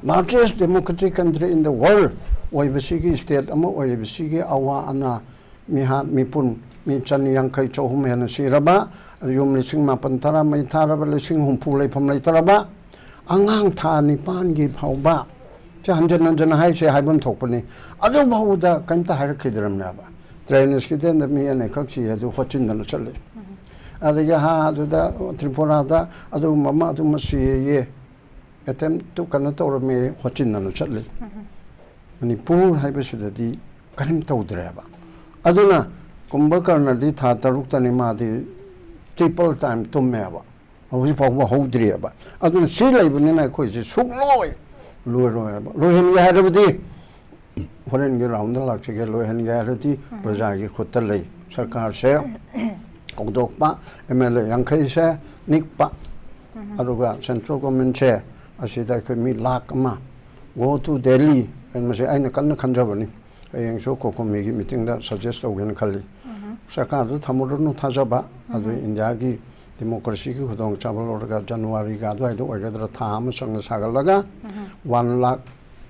largest democratic country in the world ꯑꯣꯏꯕꯁꯤꯒꯤ, ꯁ꯭ꯇꯦꯠ ꯑꯃ ꯑꯣꯏꯔꯤꯕꯁꯤꯒꯤ ꯑꯋꯥ ꯑꯅꯥ, ꯃꯤꯍꯥꯠ ꯃꯤꯄꯨꯟ, ꯃꯤ ꯆꯅꯤ ꯌꯥꯡꯈꯩ ꯆꯍꯨꯝ ꯍꯦꯟꯅ ꯁꯤꯔꯕ, ꯌꯨꯝ ꯂꯤꯁꯤꯡ ꯃꯥꯄꯟ ꯇꯔꯥ ꯃꯩ ꯊꯥꯔꯕ, ꯂꯤꯁꯤꯡ ꯍꯨꯝꯐꯨ ꯂꯩꯐꯝ ꯂꯩꯇ꯭ꯔꯕ, ꯑꯉꯥꯡ ꯊꯥ ꯅꯤꯄꯥꯟꯒꯤ ꯐꯥꯎꯕ, ꯁꯤ ꯍꯟꯖꯟ ꯍꯟꯖꯟ ꯍꯥꯏꯁꯦ ꯍꯥꯏꯐꯝ ꯊꯣꯛꯄꯅꯤ, ꯑꯗꯨ ꯐꯥꯎꯕꯗ ꯀꯔꯤꯝꯇ ꯍꯥꯏꯔꯛꯈꯤꯗ꯭ꯔꯕꯅꯦꯕ꯫ ꯇ꯭ꯔꯦꯟ ꯑꯦꯛꯁꯤꯗꯦꯟꯗ ꯃꯤ ꯑꯅꯤꯈꯛ ꯁꯤ ꯑꯗꯨ ꯍꯣꯠꯆꯤꯟꯗꯅ ꯆꯠꯂꯤ꯫ ꯑꯗꯒꯤ ꯍꯥ ꯑꯗꯨꯗ ꯇ꯭ꯔꯤꯄꯨꯔꯥꯗ ꯑꯗꯨꯒꯨꯝꯕ ꯑꯃ ꯑꯗꯨꯃ ꯁꯤꯌꯦ, ꯑꯦꯇꯦꯝꯞꯇꯨ ꯀꯩꯅꯣ ꯇꯧꯔꯝꯃꯦ, ꯍꯣꯠꯆꯤꯟꯗꯅ ꯆꯠꯂꯤ꯫ ꯃꯅꯤꯄꯨꯔ ꯍꯥꯏꯕꯁꯤꯗꯗꯤ ꯀꯔꯤꯝ ꯇꯧꯗ꯭ꯔꯦꯕ꯫ ꯑꯗꯨꯅ ꯀꯨꯝꯚꯀꯔꯅꯗꯤ ꯊꯥ ꯇꯔꯨꯛꯇꯅꯤ ꯃꯥꯗꯤ ꯇ꯭ꯔꯤꯄꯜ ꯇꯥꯏꯝ ꯇꯨꯝꯃꯦꯕ, ꯍꯧꯖꯤꯛ ꯐꯥꯎꯕ ꯍꯧꯗ꯭ꯔꯤꯑꯕ꯫ ꯑꯗꯨꯅ ꯁꯤ ꯂꯩꯕꯅꯤꯅ ꯑꯩꯈꯣꯏꯁꯦ ꯁꯨꯛꯂꯣꯏ ꯂꯣꯏꯔꯣꯏꯕ꯫ ꯂꯣꯏꯍꯟꯒꯦ ꯍꯥꯏꯔꯕꯗꯤ ꯍꯣꯔꯦꯟꯒꯤ ꯔꯥꯎꯟꯗ ꯂꯥꯛꯆꯒꯦ꯫ ꯂꯣꯏꯍꯟꯒꯦ ꯍꯥꯏꯔꯗꯤ ꯄ꯭ꯔꯖꯥꯒꯤ ꯈꯨꯠꯇ ꯂꯩ꯫ ꯁꯔꯀꯥꯔꯁꯦ ꯍꯧꯗꯣꯛꯄ, ꯑꯦꯝ ꯑꯦꯜ ꯑꯦ ꯌꯥꯡꯈꯩꯁꯦ ꯅꯤꯛꯄ, ꯑꯗꯨꯒ ꯁꯦꯟꯇ꯭ꯔꯦꯜ ꯒꯣꯔꯃꯦꯟꯁꯦ ꯑꯁꯤꯗ ꯑꯩꯈꯣꯏ ꯃꯤ ꯂꯥꯈ ꯑꯃ go to Delhi, ꯃꯁꯤ ꯑꯩꯅ ꯀꯟꯅ ꯈꯟꯖꯕꯅꯤ꯫ ꯍꯌꯦꯡꯁꯨ ꯀꯣꯀꯣꯃꯤꯒꯤ ꯃꯤꯇꯤꯡꯗ ꯁꯖꯦꯁ ꯇꯧꯒꯦꯅ ꯈꯜꯂꯤ꯫ ꯁꯔꯀꯥꯔꯗ ꯊꯝꯃꯨꯔꯅꯨ ꯊꯥꯖꯕ, ꯑꯗꯨ ꯏꯟꯗꯤꯌꯥꯒꯤ ꯗꯤꯃꯣꯀ꯭ꯔꯦꯁꯤꯒꯤ ꯈꯨꯗꯣꯡꯆꯥꯕ ꯂꯧꯔꯒ ꯖꯅꯋꯥꯔꯤꯒ ꯑꯗꯨꯋꯥꯏꯗ ꯑꯣꯏꯒꯗ꯭ꯔꯥ, ꯊꯥ ꯑꯃ ꯆꯪꯅ ꯁꯥꯒꯠꯂꯒ ꯋꯥꯟ ꯂꯥꯈ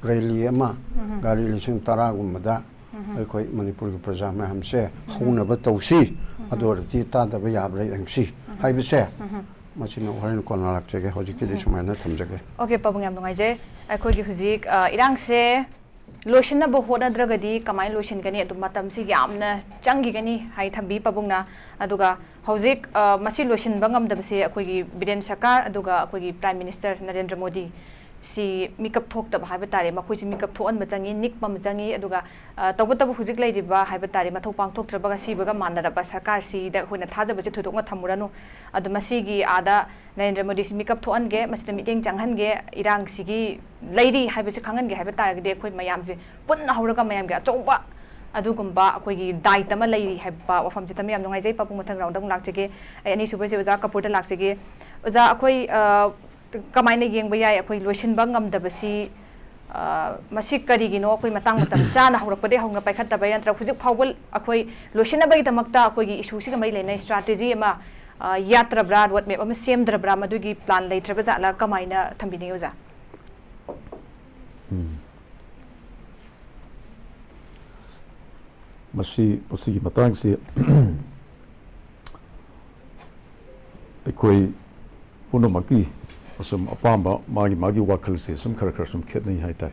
ꯔꯦꯂꯤ ꯑꯃ, ꯒꯥꯔꯤ ꯂꯤꯁꯤꯡ ꯇꯔꯥꯒꯨꯝꯕꯗ ꯑꯩꯈꯣꯏ ꯃꯅꯤꯄꯨꯔꯒꯤ ꯄ꯭ꯔꯖꯥ ꯃꯌꯥꯝꯁꯦ ꯍꯧꯅꯕ ꯇꯧꯁꯤ꯫ ꯑꯗꯨ ꯑꯣꯏꯔꯗꯤ ꯇꯥꯗꯕ ꯌꯥꯕ꯭ꯔꯥ ꯌꯦꯡꯁꯤ ꯍꯥꯏꯕꯁꯦ, ꯃꯁꯤꯅ ꯍꯣꯔꯦꯟ ꯀꯣꯟꯅ ꯂꯥꯛꯆꯒꯦ꯫ ꯍꯧꯖꯤꯛꯀꯤꯗꯤ ꯁꯨꯃꯥꯏꯅ ꯊꯝꯖꯒꯦ꯫ ꯑꯣꯀꯦ, ꯄꯥꯕꯨꯡ, ꯌꯥꯝ ꯅꯨꯡꯉꯥꯏꯖꯩ꯫ ꯑꯩꯈꯣꯏꯒꯤ ꯍꯧꯖꯤꯛ, ꯑ, ꯏꯔꯥꯡꯁꯦ ꯂꯣꯏꯁꯤꯟꯅꯕ ꯍꯣꯠꯅꯗ꯭ꯔꯒꯗꯤ ꯀꯃꯥꯏꯅ ꯂꯣꯏꯁꯤꯟꯒꯅꯤ? ꯑꯗꯨ ꯃꯇꯝꯁꯤ ꯌꯥꯝꯅ ꯆꯪꯈꯤꯒꯅꯤ ꯍꯥꯏ ꯊꯝꯕꯤ ꯄꯥꯕꯨꯡꯅ꯫ ꯑꯗꯨꯒ ꯍꯧꯖꯤꯛ, ꯑ, ꯃꯁꯤ ꯂꯣꯏꯁꯤꯟꯕ ꯉꯝꯗꯕꯁꯦ ꯑꯩꯈꯣꯏꯒꯤ ꯕꯤꯔꯦꯟ ꯁꯔꯀꯥꯔ ꯑꯗꯨꯒ ꯑꯩꯈꯣꯏꯒꯤ Prime Minister ꯅꯔꯦꯟꯗ꯭ꯔ ꯃꯣꯗꯤ ꯁꯤ ꯃꯤꯀꯞ ꯊꯣꯛꯇꯕ ꯍꯥꯏꯕ ꯇꯥꯔꯦ, ꯃꯈꯣꯏꯁꯤ ꯃꯤꯀꯞ ꯊꯣꯛꯍꯟꯕ ꯆꯪꯉꯤ, ꯅꯤꯛꯄ ꯑꯃ ꯆꯪꯉꯤ꯫ ꯑꯗꯨꯒ, ꯑ, ꯇꯧꯕꯇꯕꯨ ꯍꯧꯖꯤꯛ ꯂꯩꯔꯤꯕ ꯍꯥꯏꯕ ꯇꯥꯔꯦ, ꯃꯊꯧ ꯄꯥꯡꯊꯣꯛꯇ꯭ꯔꯕꯒ ꯁꯤꯕꯒ ꯃꯥꯟꯅꯔꯕ ꯁꯔꯀꯥꯔꯁꯤꯗ ꯑꯩꯈꯣꯏꯅ ꯊꯥꯖꯕꯁꯦ ꯊꯣꯏꯗꯣꯛꯅ ꯊꯝꯃꯨꯔꯅꯨ꯫ ꯑꯗꯨ ꯃꯁꯤꯒꯤ ꯑꯥꯗ ꯅꯔꯦꯟꯗ꯭ꯔ ꯃꯣꯗꯤꯁꯤ ꯃꯤꯀꯞ ꯊꯣꯛꯍꯟꯒꯦ, ꯃꯁꯤꯗ ꯃꯤꯠꯌꯦꯡ ꯆꯪꯍꯟꯒꯦ, ꯏꯔꯥꯡꯁꯤꯒꯤ ꯂꯩꯔꯤ ꯍꯥꯏꯕꯁꯤ ꯈꯪꯍꯟꯒꯦ ꯍꯥꯏꯕ ꯇꯥꯔꯒꯗꯤ ꯑꯩꯈꯣꯏ ꯃꯌꯥꯝꯁꯦ ꯄꯨꯟꯅ ꯍꯧꯔꯒ ꯃꯌꯥꯝꯒꯤ ꯑꯆꯧꯕ ꯑꯗꯨꯒꯨꯝꯕ ꯑꯩꯈꯣꯏꯒꯤ ꯗꯥꯏꯇ ꯑꯃ ꯂꯩꯔꯤ ꯍꯥꯏꯕ ꯋꯥꯐꯝꯁꯤꯗ ꯌꯥꯝ ꯅꯨꯡꯉꯥꯏꯖꯩ꯫ ꯄꯥꯕꯨꯡ, ꯃꯊꯪ ꯔꯥꯎꯟꯗ ꯑꯃꯨꯛ ꯂꯥꯛꯆꯒꯦ꯫ ꯑꯩ ꯑꯅꯤꯁꯨꯕꯁꯦ ꯑꯣꯖꯥ ꯀꯄꯨꯔꯗ ꯂꯥꯛꯆꯒꯦ꯫ ꯑꯣꯖꯥ, ꯑꯩꯈꯣꯏ, ꯑ, ꯀꯃꯥꯏꯅ ꯌꯦꯡꯕ ꯌꯥꯏ? ꯑꯩꯈꯣꯏ ꯂꯣꯏꯁꯤꯟꯕ ꯉꯝꯗꯕꯁꯤ, ꯑ, ꯃꯁꯤ ꯀꯔꯤꯒꯤꯅꯣ? ꯑꯩꯈꯣꯏ ꯃꯇꯥꯡ ꯃꯇꯝ ꯆꯥꯅ ꯍꯧꯔꯛꯄꯗꯒꯤ ꯍꯧꯅ ꯄꯥꯏꯈꯠꯇꯕꯩ ꯅꯠꯇ꯭ꯔꯒ ꯍꯧꯖꯤꯛ ꯐꯥꯎꯕ ꯑꯩꯈꯣꯏ ꯂꯣꯏꯁꯤꯟꯅꯕꯒꯤꯗꯃꯛꯇ ꯑꯩꯈꯣꯏꯒꯤ ꯏꯁꯨꯁꯤꯒ ꯃꯔꯤ ꯂꯩꯅꯩ ꯁ꯭ꯇ꯭ꯔꯥꯇꯦꯖꯤ ꯑꯃ, ꯑ, ꯌꯥꯠꯇ꯭ꯔꯕ꯭ꯔꯥ, ꯔꯣꯗ ꯃꯦꯞ ꯑꯃ ꯁꯦꯝꯗ꯭ꯔꯕ꯭ꯔꯥ, ꯃꯗꯨꯒꯤ ꯄ꯭ꯂꯥꯟ ꯂꯩꯇ꯭ꯔꯕ ꯖꯥꯠꯂꯥ? ꯀꯃꯥꯏꯅ ꯊꯝꯕꯤꯅꯤꯡꯉꯤ ꯑꯣꯖꯥ? ꯃꯁꯤ, ꯃꯁꯤꯒꯤ ꯃꯇꯥꯡꯁꯤ ꯑꯩꯈꯣꯏ ꯄꯨꯝꯅꯃꯛꯀꯤ ꯑꯁꯨꯝ ꯑꯄꯥꯝꯕ, ꯃꯥꯒꯤ ꯃꯥꯒꯤ ꯋꯥꯈꯜꯁꯦ ꯁꯨꯝ ꯈꯔ ꯈꯔ ꯁꯨꯝ ꯈꯦꯠꯅꯩ ꯍꯥꯏꯇꯥꯔꯦ꯫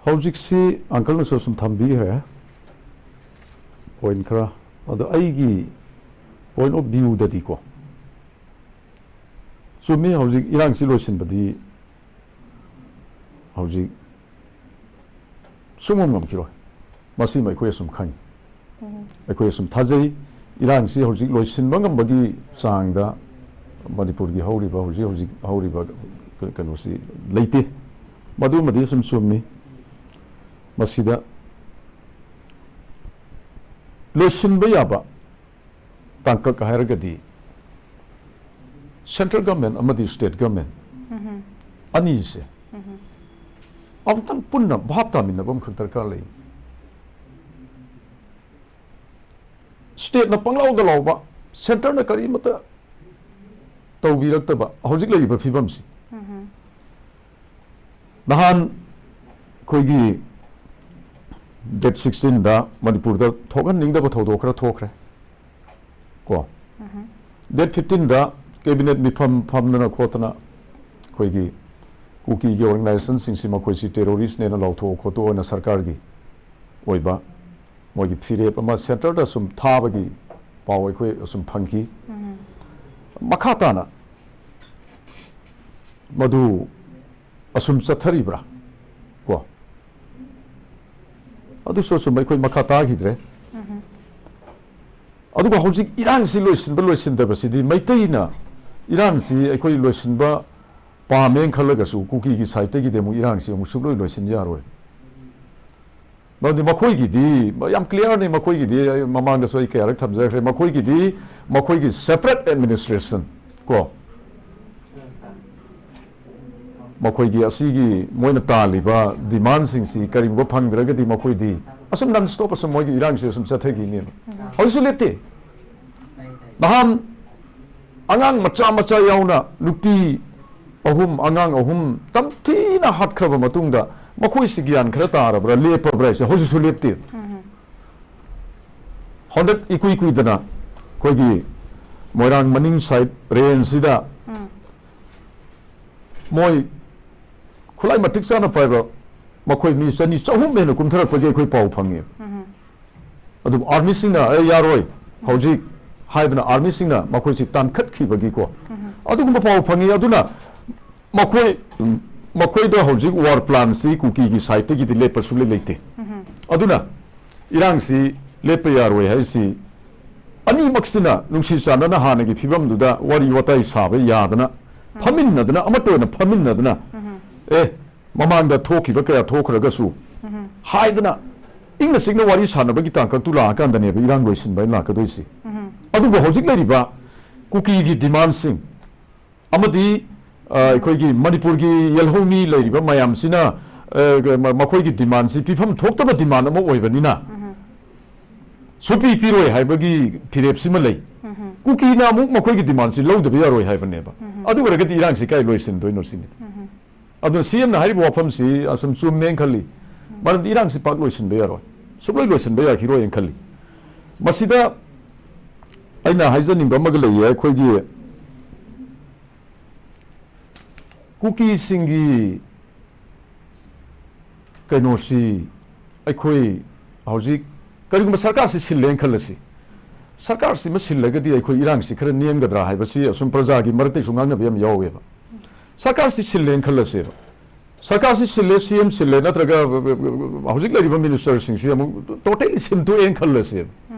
ꯍꯧꯖꯤꯛꯁꯤ ꯑꯪꯀꯜꯅꯁꯨ ꯁꯨꯝ ꯊꯝꯕꯤꯈ꯭ꯔꯦ ꯄꯣꯏꯟ ꯈꯔ꯫ ꯑꯗꯣ ꯑꯩꯒꯤ ꯄꯣꯏꯟ ꯑꯣꯐ ꯚ꯭ꯌꯨꯗꯗꯤꯀꯣ, ꯆꯨꯝꯃꯤ, ꯍꯧꯖꯤꯛ ꯏꯔꯥꯡꯁꯤ ꯂꯣꯏꯁꯤꯟꯕꯗꯤ ꯍꯧꯖꯤꯛ ꯁꯨꯡꯉꯝ ꯉꯝꯈꯤꯔꯣꯏ꯫ ꯃꯁꯤꯃ ꯑꯩꯈꯣꯏ ꯑꯁꯨꯝ ꯈꯪꯉꯤ꯫ ꯑꯩꯈꯣꯏ ꯑꯁꯨꯝ ꯊꯥꯖꯩ, ꯏꯔꯥꯡꯁꯤ ꯍꯧꯖꯤꯛ ꯂꯣꯏꯁꯤꯟꯕ ꯉꯝꯕꯒꯤ ꯆꯥꯡꯗ ꯃꯅꯤꯄꯨꯔꯒꯤ ꯍꯧꯔꯤꯕ, ꯍꯧꯖꯤꯛ ꯍꯧꯖꯤꯛ ꯍꯧꯔꯤꯕ ꯀ-, ꯀꯩꯅꯣꯁꯤ ꯂꯩꯇꯦ꯫ ꯃꯗꯨꯃꯗꯤ ꯑꯁꯨꯝ ꯆꯨꯝꯃꯤ꯫ ꯃꯁꯤꯗ ꯂꯣꯏꯁꯤꯟꯕ ꯌꯥꯕ ꯇꯥꯡꯀꯛ ꯍꯥꯏꯔꯒꯗꯤ central government ꯑꯃꯗꯤ state government ꯑꯅꯤꯁꯦ ꯑꯃꯨꯛꯇꯪ ꯄꯨꯟꯅ ꯚꯥꯞ ꯇꯥꯃꯤꯟꯅꯕ ꯑꯃꯈꯛ ꯗꯔꯀꯥꯔ ꯂꯩ꯫ ꯁ꯭ꯇꯦꯠꯅ ꯄꯪꯂꯥꯎꯗ ꯂꯥꯎꯕ, ꯁꯦꯟꯇꯔꯅ ꯀꯔꯤꯃꯠꯇ ꯇꯧꯕꯤꯔꯛꯇꯕ ꯍꯧꯖꯤꯛ ꯂꯩꯔꯤꯕ ꯐꯤꯕꯝꯁꯤ꯫ ꯅꯍꯥꯟ ꯑꯩꯈꯣꯏꯒꯤ ꯗꯦꯠ ꯁꯤꯛꯁꯇꯤꯟꯗ ꯃꯅꯤꯄꯨꯔꯗ ꯊꯣꯛꯍꯟꯅꯤꯡꯗꯕ ꯊꯧꯗꯣꯛ ꯈꯔ ꯊꯣꯛꯈ꯭ꯔꯦ ꯀꯣ꯫ ꯗꯦꯠ ꯐꯤꯐꯇꯤꯟꯗ ꯀꯦꯕꯤꯅꯦꯠ ꯃꯤꯐꯝ ꯐꯝꯗꯅ ꯈꯣꯠꯇꯅ ꯑꯩꯈꯣꯏꯒꯤ ꯀꯨꯀꯤꯒꯤ ꯑꯣꯔꯒꯅꯥꯏꯖꯦꯁꯟꯁꯤꯡꯁꯤ ꯃꯈꯣꯏꯁꯤ ꯇꯦꯔꯣꯔꯤꯁꯅꯦꯅ ꯂꯥꯎꯊꯣꯛꯑ ꯈꯣꯠꯇꯣꯛꯑꯅ ꯁꯔꯀꯥꯔꯒꯤ ꯑꯣꯏꯕ ꯃꯣꯏꯒꯤ ꯐꯤꯔꯦꯞ ꯑꯃ ꯁꯦꯟꯇꯔꯗ ꯁꯨꯝ ꯊꯥꯕꯒꯤ ꯄꯥꯎ ꯑꯩꯈꯣꯏ ꯑꯁꯨꯝ ꯐꯪꯈꯤ꯫ ꯃꯈꯥ ꯇꯥꯅ ꯃꯗꯨ ꯑꯁꯨꯝ ꯆꯠꯊꯔꯤꯕ꯭ꯔꯥ ꯀꯣ? ꯑꯗꯨꯁꯨ ꯑꯁꯨꯝ ꯑꯩꯈꯣꯏ ꯃꯈꯥ ꯇꯥꯈꯤꯗ꯭ꯔꯦ꯫ ꯑꯗꯨꯒ ꯍꯧꯖꯤꯛ ꯏꯔꯥꯡꯁꯤ ꯂꯣꯏꯁꯤꯟꯕ ꯂꯣꯏꯁꯤꯟꯗꯕꯁꯤꯗꯤ ꯃꯩꯇꯩꯅ ꯏꯔꯥꯡꯁꯤ ꯑꯩꯈꯣꯏ ꯂꯣꯏꯁꯤꯟꯕ ꯄꯥꯝꯃꯦꯅ ꯈꯜꯂꯒꯁꯨ ꯀꯨꯀꯤꯒꯤ ꯁꯥꯏꯠꯇꯒꯤꯗꯤ ꯑꯃꯨꯛ ꯏꯔꯥꯡꯁꯤ ꯑꯃꯨꯛ ꯁꯨꯛꯂꯣꯏ ꯂꯣꯏꯁꯤꯟ ꯌꯥꯔꯣꯏ꯫ ꯃꯔꯝꯗꯤ ꯃꯈꯣꯏꯒꯤꯗꯤ ꯌꯥꯝ ꯀ꯭ꯂꯤꯌꯥꯔꯅꯤ꯫ ꯃꯈꯣꯏꯒꯤꯗꯤ ꯑꯩ ꯃꯃꯥꯡꯗꯁꯨ ꯑꯩ ꯀꯌꯥꯔꯛ ꯊꯝꯖꯈ꯭ꯔꯦ꯫ ꯃꯈꯣꯏꯒꯤꯗꯤ ꯃꯈꯣꯏꯒꯤ ꯁꯦꯄꯔꯦꯠ ꯑꯦꯗꯃꯤꯅꯤꯁꯇ꯭ꯔꯦꯁꯟ ꯀꯣ, ꯃꯈꯣꯏꯒꯤ ꯑꯁꯤꯒꯤ ꯃꯣꯏꯅ ꯇꯥꯜꯂꯤꯕ ꯗꯤꯃꯥꯟꯁꯤꯡꯁꯤ ꯀꯔꯤꯒꯨꯝꯕ ꯐꯪꯗ꯭ꯔꯒꯗꯤ ꯃꯈꯣꯏꯗꯤ ꯑꯁꯨꯝ ꯅꯟ ꯁ꯭ꯇꯣꯞ ꯑꯁꯨꯝ ꯃꯣꯏꯒꯤ ꯏꯔꯥꯡꯁꯤ ꯑꯁꯨꯝ ꯆꯠꯊꯈꯤꯅꯦꯕ꯫ ꯍꯧꯖꯤꯛꯁꯨ ꯂꯦꯞꯇꯦ꯫ ꯅꯍꯥꯟ ꯑꯉꯥꯡ ꯃꯆꯥ ꯃꯆꯥ ꯌꯥꯎꯅ ꯅꯨꯄꯤ ꯑꯍꯨꯝ, ꯑꯉꯥꯡ ꯑꯍꯨꯝ ꯇꯝꯊꯤꯅ ꯍꯥꯠꯈ꯭ꯔꯕ ꯃꯇꯨꯡꯗ ꯃꯈꯣꯏꯁꯤ ꯒ꯭ꯌꯥꯟ ꯈꯔ ꯇꯥꯔꯕ꯭ꯔꯥ, ꯂꯦꯞꯄꯕ꯭ꯔꯥ ꯍꯥꯏꯁꯦ ꯍꯧꯖꯤꯛꯁꯨ ꯂꯦꯞꯇꯦ꯫ ꯍꯟꯗꯛ ꯏꯀꯨꯏ ꯀꯨꯏꯗꯅ ꯑꯩꯈꯣꯏꯒꯤ ꯃꯣꯏꯔꯥꯡ ꯃꯅꯤꯡ ꯁꯥꯏꯠ ꯔꯦꯟꯖꯁꯤꯗ ꯃꯣꯏ ꯈꯨꯠꯂꯥꯏ ꯃꯇꯤꯛ ꯆꯥꯅ ꯄꯥꯏꯕ ꯃꯈꯣꯏ ꯃꯤ ꯆꯅꯤ ꯆꯍꯨꯝ ꯍꯦꯟꯅ ꯀꯨꯝꯊꯔꯛꯄꯒꯤ ꯑꯩꯈꯣꯏ ꯄꯥꯎ ꯐꯪꯉꯤ꯫ ꯑꯗꯨꯕꯨ ꯑꯥꯔꯃꯤꯁꯤꯡꯅ "ꯑꯦ, ꯌꯥꯔꯣꯏ ꯍꯧꯖꯤꯛ" ꯍꯥꯏꯗꯅ ꯑꯥꯔꯃꯤꯁꯤꯡꯅ ꯃꯈꯣꯏꯁꯤ ꯇꯥꯟꯈꯠꯈꯤꯕꯒꯤꯀꯣ, ꯑꯗꯨꯒꯨꯝꯕ ꯄꯥꯎ ꯐꯪꯉꯤ꯫ ꯑꯗꯨꯅ ꯃꯈꯣꯏ, ꯃꯈꯣꯏꯗ ꯍꯧꯖꯤꯛ ꯋꯥꯔ ꯄ꯭ꯂꯥꯟꯁꯤ ꯀꯨꯀꯤꯒꯤ ꯁꯥꯏꯠꯇꯒꯤꯗꯤ ꯂꯦꯞꯄ ꯁꯨꯡꯂꯩ ꯂꯩꯇꯦ꯫ ꯑꯗꯨꯅ ꯏꯔꯥꯡꯁꯤ ꯂꯦꯞꯄ ꯌꯥꯔꯣꯏ ꯍꯥꯏꯁꯤ ꯑꯅꯤꯃꯛꯁꯤꯅ ꯅꯨꯡꯁꯤ ꯆꯥꯟꯅꯅ ꯍꯥꯟꯅꯒꯤ ꯐꯤꯕꯝꯗꯨꯗ ꯋꯥꯔꯤ ꯋꯥꯇꯥꯏ ꯁꯥꯕ ꯌꯥꯗꯅ, ꯐꯝꯃꯤꯟꯅꯗꯅ, ꯑꯃꯠꯇ ꯑꯣꯏꯅ ꯐꯝꯃꯤꯟꯅꯗꯅ, "ꯑꯦ, ꯃꯃꯥꯡꯗ ꯊꯣꯛꯈꯤꯕ ꯀꯌꯥ ꯊꯣꯛꯈ꯭ꯔꯒꯁꯨ" ꯍꯥꯏꯗꯅ ꯏꯪꯅ ꯆꯤꯛꯅ ꯋꯥꯔꯤ ꯁꯥꯟꯅꯕꯒꯤ ꯇꯥꯡꯀꯛꯇꯨ ꯂꯥꯛꯑꯀꯥꯟꯗꯅꯦꯕ ꯏꯔꯥꯡ ꯂꯣꯏꯁꯤꯟꯕ ꯍꯥꯏꯅ ꯂꯥꯛꯀꯗꯣꯏꯁꯤ꯫ ꯑꯗꯨꯕꯨ ꯍꯧꯖꯤꯛ ꯂꯩꯔꯤꯕ ꯀꯨꯀꯤꯒꯤ ꯗꯤꯃꯥꯟꯁꯤꯡ ꯑꯃꯗꯤ, ꯑ, ꯑꯩꯈꯣꯏꯒꯤ ꯃꯅꯤꯄꯨꯔꯒꯤ ꯌꯦꯜꯍꯧꯃꯤ ꯂꯩꯔꯤꯕ ꯃꯌꯥꯝꯁꯤꯅ, ꯑ, ꯃ-, ꯃꯈꯣꯏꯒꯤ ꯗꯤꯃꯥꯟꯁꯤ ꯄꯤꯐꯝ ꯊꯣꯛꯇꯕ ꯗꯤꯃꯥꯟ ꯑꯃ ꯑꯣꯏꯕꯅꯤꯅ ꯁꯨꯄꯤ ꯄꯤꯔꯣꯏ ꯍꯥꯏꯕꯒꯤ ꯐꯤꯔꯦꯞꯁꯤꯃ ꯂꯩ꯫ ꯀꯨꯀꯤꯅ ꯑꯃꯨꯛ ꯃꯈꯣꯏꯒꯤ ꯗꯤꯃꯥꯟꯁꯤ ꯂꯧꯗꯕ ꯌꯥꯔꯣꯏ ꯍꯥꯏꯕꯅꯦꯕ꯫ ꯑꯗꯨ ꯑꯣꯏꯔꯒꯗꯤ ꯏꯔꯥꯡꯁꯤ ꯀꯥꯏ ꯂꯣꯏꯁꯤꯟꯗꯣꯏꯅꯣ ꯁꯤꯅꯤ꯫ ꯑꯗꯨꯅ ꯁꯤ ꯑꯦꯝꯅ ꯍꯥꯏꯔꯤꯕ ꯋꯥꯐꯝꯁꯤ ꯑꯁꯨꯝ ꯆꯨꯝꯃꯦꯅ ꯈꯜꯂꯤ꯫ ꯃꯔꯝꯗꯤ ꯏꯔꯥꯡꯁꯤ ꯄꯥꯛ ꯂꯣꯏꯁꯤꯟꯕ ꯌꯥꯔꯣꯏ, ꯁꯨꯡꯂꯣꯏ ꯂꯣꯏꯁꯤꯟꯕ ꯌꯥꯈꯤꯔꯣꯏꯅ ꯈꯜꯂꯤ꯫ ꯃꯁꯤꯗ ꯑꯩꯅ ꯍꯥꯏꯖꯅꯤꯡꯕ ꯑꯃꯒ ꯂꯩꯌꯦ꯫ ꯑꯩꯈꯣꯏꯒꯤ ꯀꯨꯀꯤꯁꯤꯡꯒꯤ ꯀꯩꯅꯣꯁꯤ, ꯑꯩꯈꯣꯏ ꯍꯧꯖꯤꯛ ꯀꯔꯤꯒꯨꯝꯕ ꯁꯔꯀꯥꯔꯁꯤ ꯁꯤꯜꯂꯦꯅ ꯈꯜꯂꯁꯤ, ꯁꯔꯀꯥꯔꯁꯤꯃ ꯁꯤꯜꯂꯒꯗꯤ ꯑꯩꯈꯣꯏ ꯏꯔꯥꯡꯁꯤ ꯈꯔ ꯅꯦꯝꯒꯗ꯭ꯔꯥ ꯍꯥꯏꯕꯁꯤ ꯑꯁꯨꯝ ꯄ꯭ꯔꯖꯥꯒꯤ ꯃꯔꯛꯇꯁꯨ ꯉꯥꯡꯅꯕ ꯌꯥꯝ ꯌꯥꯎꯋꯦꯕ꯫ ꯁꯔꯀꯥꯔꯁꯤ ꯁꯤꯜꯂꯦꯅ ꯈꯜꯂꯁꯦꯕ, ꯁꯔꯀꯥꯔꯁꯤ ꯁꯤꯜꯂꯦ, ꯁꯤ ꯑꯦꯝ ꯁꯤꯜꯂꯦ, ꯅꯠꯇ꯭ꯔꯒ ꯍꯧꯖꯤꯛ ꯂꯩꯔꯤꯕ ꯃꯤꯅꯤꯁꯇꯔꯁꯤꯡꯁꯤ ꯑꯃꯨꯛ ꯇꯣꯇꯦꯂꯤ ꯁꯤꯟꯗꯣꯛꯑꯦꯅ ꯈꯜꯂꯁꯦꯕ,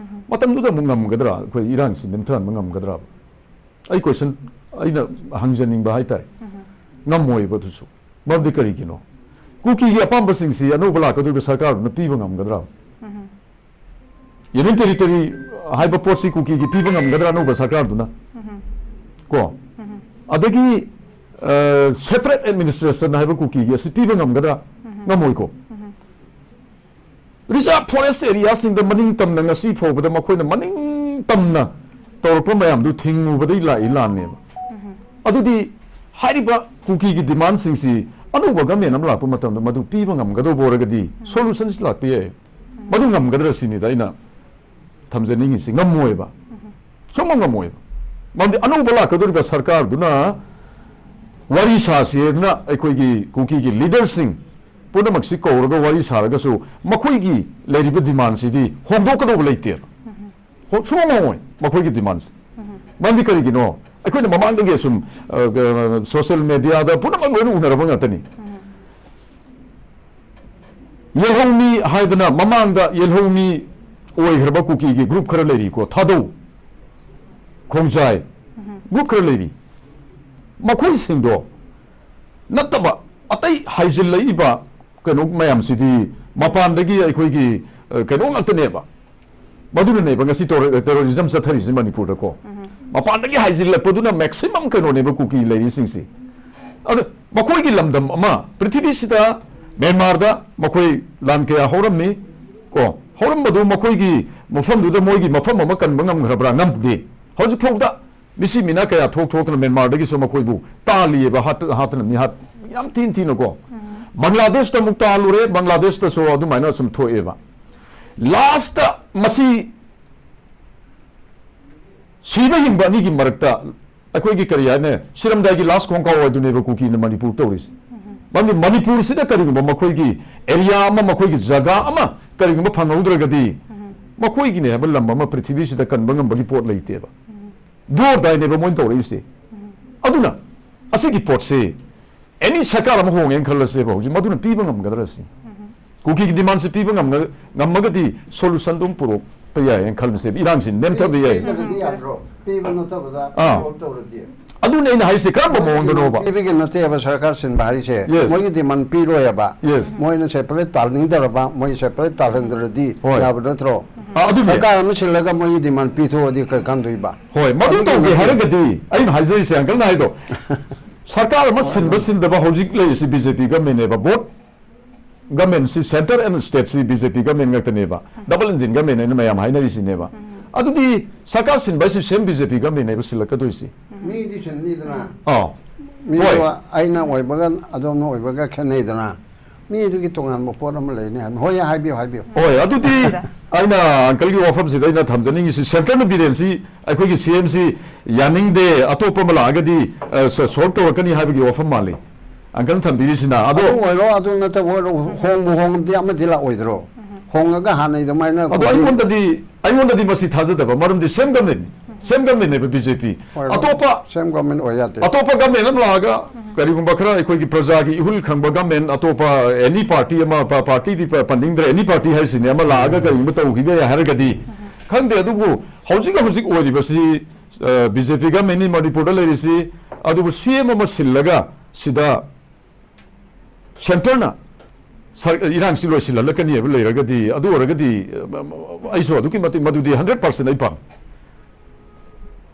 ꯃꯇꯝꯗꯨꯗ ꯑꯃꯨꯛ ꯉꯝꯒꯗ꯭ꯔꯥ? ꯑꯩꯈꯣꯏ ꯏꯔꯥꯡꯁꯤ ꯅꯦꯝꯊꯍꯟꯕ ꯉꯝꯒꯗ꯭ꯔꯥ? ꯑꯩ ꯀꯣꯏꯁꯟ ꯑꯩꯅ ꯍꯪꯖꯅꯤꯡꯕ ꯍꯥꯏꯇꯥꯔꯦ꯫ ꯉꯝꯃꯣꯏꯕ ꯑꯗꯨꯁꯨ꯫ ꯃꯔꯝꯗꯤ ꯀꯔꯤꯒꯤꯅꯣ? ꯀꯨꯀꯤꯒꯤ ꯑꯄꯥꯝꯕꯁꯤꯡꯁꯤ ꯑꯅꯧꯕ ꯂꯥꯛꯀꯗꯧꯔꯤꯕ ꯁꯔꯀꯥꯔꯗꯨꯅ ꯄꯤꯕ ꯉꯝꯒꯗ꯭ꯔꯥ? ꯌꯨꯅꯤꯌꯟ ꯇꯦꯔꯤꯇꯣꯔꯤ ꯍꯥꯏꯕ ꯄꯣꯠꯁꯤ ꯀꯨꯀꯤꯒꯤ ꯄꯤꯕ ꯉꯝꯒꯗ꯭ꯔꯥ ꯑꯅꯧꯕ ꯁꯔꯀꯥꯔꯗꯨꯅ? ꯀꯣ? ꯑꯗꯒꯤ ꯁꯦꯄꯔꯦꯠ ꯑꯦꯗꯃꯤꯅꯤꯁꯇ꯭ꯔꯦꯁꯟ ꯍꯥꯏꯕ ꯀꯨꯀꯤꯒꯤ ꯑꯁꯤ ꯄꯤꯕ ꯉꯝꯒꯗ꯭ꯔꯥ? ꯉꯝꯃꯣꯏꯀꯣ? ꯔꯤꯖꯥꯔꯚ ꯐꯣꯔꯦꯁ ꯑꯦꯔꯤꯌꯥꯁꯤꯡꯗ ꯃꯅꯤꯡ ꯇꯝꯅ ꯉꯁꯤ ꯐꯥꯎꯕꯗ ꯃꯈꯣꯏꯅ ꯃꯅꯤꯡ ꯇꯝꯅ ꯇꯧꯔꯛꯄ ꯃꯌꯥꯝꯗꯨ ꯊꯤꯡꯉꯨꯕꯗꯒꯤ ꯂꯥꯛꯏ ꯂꯥꯟꯅꯦꯕ꯫ ꯑꯗꯨꯗꯤ ꯍꯥꯏꯔꯤꯕ ꯀꯨꯀꯤꯒꯤ ꯗꯤꯃꯥꯟꯁꯤꯡꯁꯤ ꯑꯅꯧꯕ ꯒꯃꯦꯟ ꯑꯃ ꯂꯥꯛꯄ ꯃꯇꯝꯗ ꯃꯗꯨ ꯄꯤꯕ ꯉꯝꯒꯗꯧꯕ ꯑꯣꯏꯔꯒꯗꯤ ꯁꯣꯂꯨꯁꯟꯁꯤ ꯂꯥꯛꯄ ꯌꯥꯏ꯫ ꯃꯗꯨ ꯉꯝꯒꯗ꯭ꯔꯥ ꯁꯤꯅꯤꯗ ꯑꯩꯅ ꯊꯝꯖꯅꯤꯡꯉꯤꯁꯤ꯫ ꯉꯝꯃꯣꯏꯕ, ꯁꯨꯡꯉꯝ ꯉꯝꯃꯣꯏꯕ꯫ ꯃꯔꯝꯗꯤ ꯑꯅꯧꯕ ꯂꯥꯛꯀꯗꯧꯔꯤꯕ ꯁꯔꯀꯥꯔꯗꯨꯅ ꯋꯥꯔꯤ ꯁꯥꯁꯦꯅ ꯑꯩꯈꯣꯏꯒꯤ ꯀꯨꯀꯤꯒꯤ ꯂꯤꯗꯔꯁꯤꯡ ꯄꯨꯝꯅꯃꯛꯁꯤ ꯀꯧꯔꯒ ꯋꯥꯔꯤ ꯁꯥꯔꯒꯁꯨ ꯃꯈꯣꯏꯒꯤ ꯂꯩꯔꯤꯕ ꯗꯤꯃꯥꯟꯁꯤꯗꯤ ꯍꯣꯡꯗꯣꯛꯀꯗꯧꯕ ꯂꯩꯇꯦꯕ꯫ ꯍꯣ-, ꯁꯨꯡꯉꯝ ꯉꯝꯃꯣꯏ ꯃꯈꯣꯏꯒꯤ ꯗꯤꯃꯥꯟꯁꯦ꯫ ꯃꯔꯝꯗꯤ ꯀꯔꯤꯒꯤꯅꯣ? ꯑꯩꯈꯣꯏꯅ ꯃꯃꯥꯡꯗꯒꯤ ꯑꯁꯨꯝ, ꯑ, ꯀ-, ꯁꯣꯁꯤꯌꯦꯜ ꯃꯦꯗꯤꯌꯥꯗ ꯄꯨꯝꯅꯃꯛ ꯂꯣꯏꯅ ꯎꯅꯔꯕ ꯉꯥꯛꯇꯅꯤ꯫ ꯌꯦꯜꯍꯧꯃꯤ ꯍꯥꯏꯗꯅ ꯃꯃꯥꯡꯗ ꯌꯦꯜꯍꯧꯃꯤ ꯑꯣꯏꯈ꯭ꯔꯕ ꯀꯨꯀꯤꯒꯤ ꯒ꯭ꯔꯨꯞ ꯈꯔ ꯂꯩꯔꯤꯀꯣ, ꯊꯥꯗꯧ, ꯈꯣꯡꯖꯥꯏ, ꯒ꯭ꯔꯨꯞ ꯈꯔ ꯂꯩꯔꯤ꯫ ꯃꯈꯣꯏꯁꯤꯡꯗꯣ ꯅꯠꯇꯕ ꯑꯇꯩ ꯍꯥꯏꯖꯤꯜꯂꯛꯏꯕ ꯀꯩꯅꯣ ꯃꯌꯥꯝꯁꯤꯗꯤ ꯃꯄꯥꯟꯗꯒꯤ ꯑꯩꯈꯣꯏꯒꯤ, ꯑ, ꯀꯩꯅꯣ ꯉꯥꯛꯇꯅꯦꯕ꯫ ꯃꯗꯨꯅꯅꯦꯕ ꯉꯁꯤ ꯇꯦꯔꯣ-, ꯇꯦꯔꯣꯔꯤꯖꯝ ꯆꯠꯊꯔꯤꯁꯦ ꯃꯅꯤꯄꯨꯔꯗꯀꯣ꯫ ꯃꯄꯥꯟꯗꯒꯤ ꯍꯥꯏꯖꯤꯜꯂꯛꯄꯗꯨꯅ ꯃꯦꯛꯁꯤꯃꯝ ꯀꯩꯅꯣꯅꯦꯕ ꯀꯨꯀꯤ ꯂꯩꯔꯤꯁꯤꯡꯁꯤ꯫ ꯑꯗ ꯃꯈꯣꯏꯒꯤ ꯂꯝꯗꯝ ꯑꯃ ꯄ꯭ꯔꯤꯊꯤꯕꯤꯁꯤꯗ ꯃ꯭ꯌꯥꯟꯃꯥꯔꯗ ꯃꯈꯣꯏ ꯂꯥꯟ ꯀꯌꯥ ꯍꯧꯔꯝꯃꯤ ꯀꯣ꯫ ꯍꯧꯔꯝꯕꯗꯨ ꯃꯈꯣꯏꯒꯤ ꯃꯐꯝꯗꯨꯗ ꯃꯣꯏꯒꯤ ꯃꯐꯝ ꯑꯃ ꯀꯟꯕ ꯉꯝꯈ꯭ꯔꯕ꯭ꯔꯥ? ꯉꯝꯗꯦ꯫ ꯍꯧꯖꯤꯛ ꯐꯥꯎꯗ ꯃꯤꯁꯤ ꯃꯤꯅꯥ ꯀꯌꯥ ꯊꯣꯛ ꯊꯣꯛꯇꯅ ꯃ꯭ꯌꯥꯟꯃꯥꯔꯗꯒꯤꯁꯨ ꯃꯈꯣꯏꯕꯨ ꯇꯥꯜꯂꯤꯑꯕ, ꯍꯥꯠ-, ꯍꯥꯠꯇꯅ ꯃꯤꯍꯥꯠ ꯌꯥꯝ ꯊꯤꯅ ꯊꯤꯅꯀꯣ꯫ ꯕꯪꯒ꯭ꯂꯥꯗꯦꯁꯇ ꯑꯃꯨꯛ ꯇꯥꯜꯂꯨꯔꯦ, ꯕꯪꯒ꯭ꯂꯥꯗꯦꯁꯇꯁꯨ ꯑꯗꯨꯃꯥꯏꯅ ꯁꯨꯝ ꯊꯣꯛꯑꯦꯕ꯫ ꯂꯥꯁꯇ ꯃꯁꯤ ꯁꯤꯕ ꯍꯤꯡꯕ ꯑꯅꯤꯒꯤ ꯃꯔꯛꯇ ꯑꯩꯈꯣꯏꯒꯤ ꯀꯔꯤ ꯍꯥꯏꯅꯤ, ꯁꯤꯔꯝꯗꯥꯏꯒꯤ ꯂꯥꯁ ꯈꯣꯡꯀꯥꯎ ꯍꯥꯏꯗꯨꯅꯦꯕ ꯀꯨꯀꯤꯅ ꯃꯅꯤꯄꯨꯔ ꯇꯧꯔꯤꯁꯦ꯫ ꯃꯔꯝꯗꯤ ꯃꯅꯤꯄꯨꯔꯁꯤꯗ ꯀꯔꯤꯒꯨꯝꯕ ꯃꯈꯣꯏꯒꯤ ꯑꯦꯔꯤꯌꯥ ꯑꯃ, ꯃꯈꯣꯏꯒꯤ ꯖꯒꯥ ꯑꯃ ꯀꯔꯤꯒꯨꯝꯕ ꯐꯪꯍꯧꯗ꯭ꯔꯒꯗꯤ, ꯃꯈꯣꯏꯒꯤꯅꯦ ꯍꯥꯏꯕ ꯂꯝ ꯑꯃ ꯄ꯭ꯔꯤꯊꯤꯕꯤꯁꯤꯗ ꯀꯟꯕ ꯉꯝꯕꯒꯤ ꯄꯣꯠ ꯂꯩꯇꯦꯕ꯫ ꯗꯣꯔꯗꯥꯏꯅꯦꯕ ꯃꯣꯏꯅ ꯇꯧꯔꯛꯏꯁꯦ꯫ ꯑꯗꯨꯅ ꯑꯁꯤꯒꯤ ꯄꯣꯠꯁꯤ ꯑꯦꯅꯤ ꯁꯔꯀꯥꯔ ꯑꯃ ꯍꯣꯡꯉꯦꯅ ꯈꯜꯂꯁꯦꯕ, ꯍꯧꯖꯤꯛ ꯃꯗꯨꯅ ꯄꯤꯕ ꯉꯝꯒꯗ꯭ꯔ ꯁꯤ? ꯀꯨꯀꯤꯒꯤ ꯗꯤꯃꯥꯟꯁꯦ ꯄꯤꯕ ꯉꯝꯒ-, ꯉꯝꯃꯒꯗꯤ ꯁꯣꯂꯨꯁꯟꯗꯣ ꯑꯗꯨꯝ ꯄꯨꯔꯛꯄ ꯌꯥꯏꯌꯦꯅ ꯈꯜꯂꯁꯦꯕ, ꯏꯔꯥꯡꯁꯤ ꯅꯦꯝꯊꯕ ꯌꯥꯏ꯫ ꯄꯤꯗꯕꯗꯤ ꯌꯥꯗ꯭ꯔꯣ? ꯄꯤꯕ ꯅꯠꯇꯕꯗ ꯑꯥ꯫ ꯊꯕꯛ ꯇꯧꯔꯗꯤ? ꯑꯗꯨꯅꯦ ꯑꯩꯅ ꯍꯥꯏꯁꯦ, ꯀꯔꯝꯕ ꯃꯑꯣꯡꯗꯅꯣꯕ? ꯄꯤꯕꯒꯤ ꯅꯠꯇꯦꯕ ꯁꯔꯀꯥꯔ ꯁꯤꯟꯕ ꯍꯥꯏꯁꯦ꯫ Yes. ꯃꯣꯏꯒꯤ ꯗꯤꯃꯥꯟ ꯄꯤꯔꯣꯏꯕ꯫ Yes. ꯃꯣꯏꯅ ꯁꯦꯄꯔꯦꯠ ꯇꯥꯍꯟꯅꯤꯡꯗ꯭ꯔꯕ, ꯃꯣꯏ ꯁꯦꯄꯔꯦꯠ ꯇꯥꯍꯟꯗ꯭ꯔꯗꯤ ꯍꯣꯏ꯫ ꯌꯥꯕ ꯅꯠꯇ꯭ꯔꯣ? ꯑꯥ, ꯑꯗꯨꯅꯦ꯫ ꯁꯔꯀꯥꯔ ꯑꯃ ꯁꯤꯜꯂꯒ ꯃꯣꯏꯒꯤ ꯗꯤꯃꯥꯟ ꯄꯤꯊꯣꯛꯑꯗꯤ ꯀꯩ ꯀꯥꯟꯗꯣꯏꯕ? ꯍꯣꯏ, ꯃꯗꯨ ꯑꯗꯨꯒꯤ ꯇꯧꯒꯦ ꯅꯠꯇꯦ꯫ ꯍꯥꯏꯔꯒꯗꯤ ꯑꯩꯅ ꯍꯥꯏꯖꯔꯤꯁꯦ, ꯑꯪꯀꯜꯅ ꯍꯥꯏꯗꯣ, ꯁꯔꯀꯥꯔ ꯑꯃ ꯁꯤꯟꯕ ꯁꯤꯟꯗꯕ ꯍꯧꯖꯤꯛ ꯂꯩꯔꯤꯁꯤ ꯕꯤ ꯖꯦ ꯄꯤ ꯒꯃꯦꯟꯅꯦꯕ꯫ ꯕꯣꯠ ꯒꯃꯦꯟꯁꯤ, ꯁꯦꯟꯇꯔ ꯑꯦꯟ ꯁ꯭ꯇꯦꯠꯁꯤ ꯕꯤ ꯖꯦ ꯄꯤ ꯒꯃꯦꯟ ꯉꯥꯛꯇꯅꯦꯕ꯫ ꯗꯕꯜ ꯏꯟꯖꯤꯟ ꯒꯃꯦꯟ ꯍꯥꯏꯅ ꯃꯌꯥꯝ ꯍꯥꯏꯅꯔꯤꯁꯤꯅꯦꯕ꯫ ꯑꯗꯨꯗꯤ ꯁꯔꯀꯥꯔ ꯁꯤꯟꯕ ꯍꯥꯏꯁꯤ ꯁꯦꯝ ꯕꯤ ꯖꯦ ꯄꯤ ꯒꯃꯦꯟꯅꯦꯕ ꯁꯤꯜꯂꯛꯀꯗꯣꯏꯁꯤ꯫ ꯃꯤꯗꯤ ꯁꯤꯟꯅꯤꯗꯅ꯫ ꯑꯥ꯫ ꯃꯤꯗꯣ ꯍꯣꯏ꯫ ꯑꯩꯅ ꯑꯣꯏꯕꯒ ꯑꯗꯣꯝꯅ ꯑꯣꯏꯕꯒ ꯈꯦꯠꯅꯩꯗꯅ꯫ ꯃꯤꯗꯨꯒꯤ ꯇꯣꯉꯥꯟꯕ ꯄꯣꯠ ꯑꯃ ꯂꯩꯅꯤ ꯍꯥꯏꯕꯅꯤ꯫ ꯍꯣꯏ, ꯍꯥꯏꯕꯤꯌꯨ, ꯍꯥꯏꯕꯤꯌꯨ꯫ ꯍꯣꯏ, ꯑꯗꯨꯗꯤ ꯑꯩꯅ ꯑꯪꯀꯜꯒꯤ ꯋꯥꯐꯝꯁꯤꯗ ꯑꯩꯅ ꯊꯝꯖꯅꯤꯡꯉꯤꯁꯤ, ꯁꯦꯟꯇꯔꯅ ꯕꯤꯔꯦꯟꯁꯤ ꯑꯩꯈꯣꯏꯒꯤ ꯁꯤ ꯑꯦꯝꯁꯤ ꯌꯥꯅꯤꯡꯗꯦ, ꯑꯇꯣꯞꯄ ꯑꯃ ꯂꯥꯛꯑꯒꯗꯤ, ꯑ, ꯁ-, ꯁꯣꯜꯕ ꯇꯧꯔꯛꯀꯅꯤ ꯍꯥꯏꯕꯒꯤ ꯋꯥꯐꯝ ꯃꯥꯜꯂꯤ꯫ ꯑꯪꯀꯜꯅ ꯊꯝꯕꯤꯔꯤꯁꯤꯅ꯫ ꯑꯗꯣ ꯑꯗꯨ ꯑꯣꯏꯔꯣ, ꯑꯗꯨ ꯅꯠꯇꯕ ꯑꯣꯏꯔꯣ, ꯍꯣꯡꯕꯨ ꯍꯣꯡꯉꯕꯗꯤ ꯑꯃꯗꯤ ꯂꯥꯛꯑꯣꯏꯗ꯭ꯔꯣ? ꯍꯣꯡꯉꯒ ꯍꯥꯟꯅꯩ ꯑꯗꯨꯃꯥꯏꯅ ꯑꯗꯣ ꯀꯨꯀꯤ ꯑꯩꯉꯣꯟꯗꯗꯤ, ꯑꯩꯉꯣꯟꯗꯗꯤ ꯃꯁꯤ ꯊꯥꯖꯗꯕ, ꯃꯔꯝꯗꯤ ꯁꯦꯝ ꯒꯃꯦꯟ, ꯁꯦꯝ ꯒꯃꯦꯟꯅꯦꯕ ꯕꯤ ꯖꯦ ꯄꯤ꯫ ꯍꯣꯏ, ꯑꯇꯣꯞꯄ, ꯁꯦꯝ ꯒꯃꯦꯟ ꯑꯣꯏ ꯌꯥꯗꯦ꯫ ꯑꯇꯣꯞꯄ ꯒꯃꯦꯟ ꯑꯃ ꯂꯥꯛꯑꯒ ꯀꯔꯤꯒꯨꯝꯕ ꯈꯔ ꯑꯩꯈꯣꯏꯒꯤ ꯄ꯭ꯔꯖꯥꯒꯤ ꯏꯍꯨꯜ ꯈꯪꯕ ꯒꯃꯦꯟ, ꯑꯇꯣꯞꯄ ꯑꯦꯅꯤ ꯄꯥꯔꯇꯤ ꯑꯃ, ꯄ-, ꯄꯥꯔꯇꯤꯗꯤ ꯄ-, ꯄꯟꯅꯤꯡꯗ꯭ꯔꯦ, ꯑꯦꯅꯤ ꯄꯥꯔꯇꯤ ꯍꯥꯏꯁꯤꯅꯦ, ꯑꯃ ꯂꯥꯛꯑꯒ ꯀꯔꯤꯒꯨꯝꯕ ꯇꯧꯈꯤꯕ ꯌꯥꯏ ꯍꯥꯏꯔꯒꯗꯤ ꯈꯪꯗꯦ꯫ ꯑꯗꯨꯕꯨ ꯍꯧꯖꯤꯛ ꯍꯧꯖꯤꯛ ꯑꯣꯏꯔꯤꯕꯁꯤ, ꯑ, ꯕꯤ ꯖꯦ ꯄꯤ ꯒꯃꯦꯟꯅꯤ ꯃꯅꯤꯄꯨꯔꯗ ꯂꯩꯔꯤꯁꯤ, ꯑꯗꯨꯕꯨ ꯁꯤ ꯑꯦꯝ ꯑꯃ ꯁꯤꯜꯂꯒ ꯁꯤꯗ ꯁꯦꯟꯇꯔꯅ ꯁꯔ-, ꯏꯔꯥꯡꯁꯤ ꯂꯣꯏꯁꯤꯜꯍꯜꯂꯛꯀꯅꯤ ꯍꯥꯏꯕ ꯂꯩꯔꯒꯗꯤ, ꯑꯗꯨ ꯑꯣꯏꯔꯒꯗꯤ, ꯑ, ꯑꯩꯁꯨ ꯑꯗꯨꯛꯀꯤ ꯃꯇꯤꯛ ꯃꯗꯨꯗꯤ ꯍꯟꯗ꯭ꯔꯦꯠ ꯄꯥꯔꯁꯦꯟ ꯑꯩ ꯄꯥꯝꯃꯤ꯫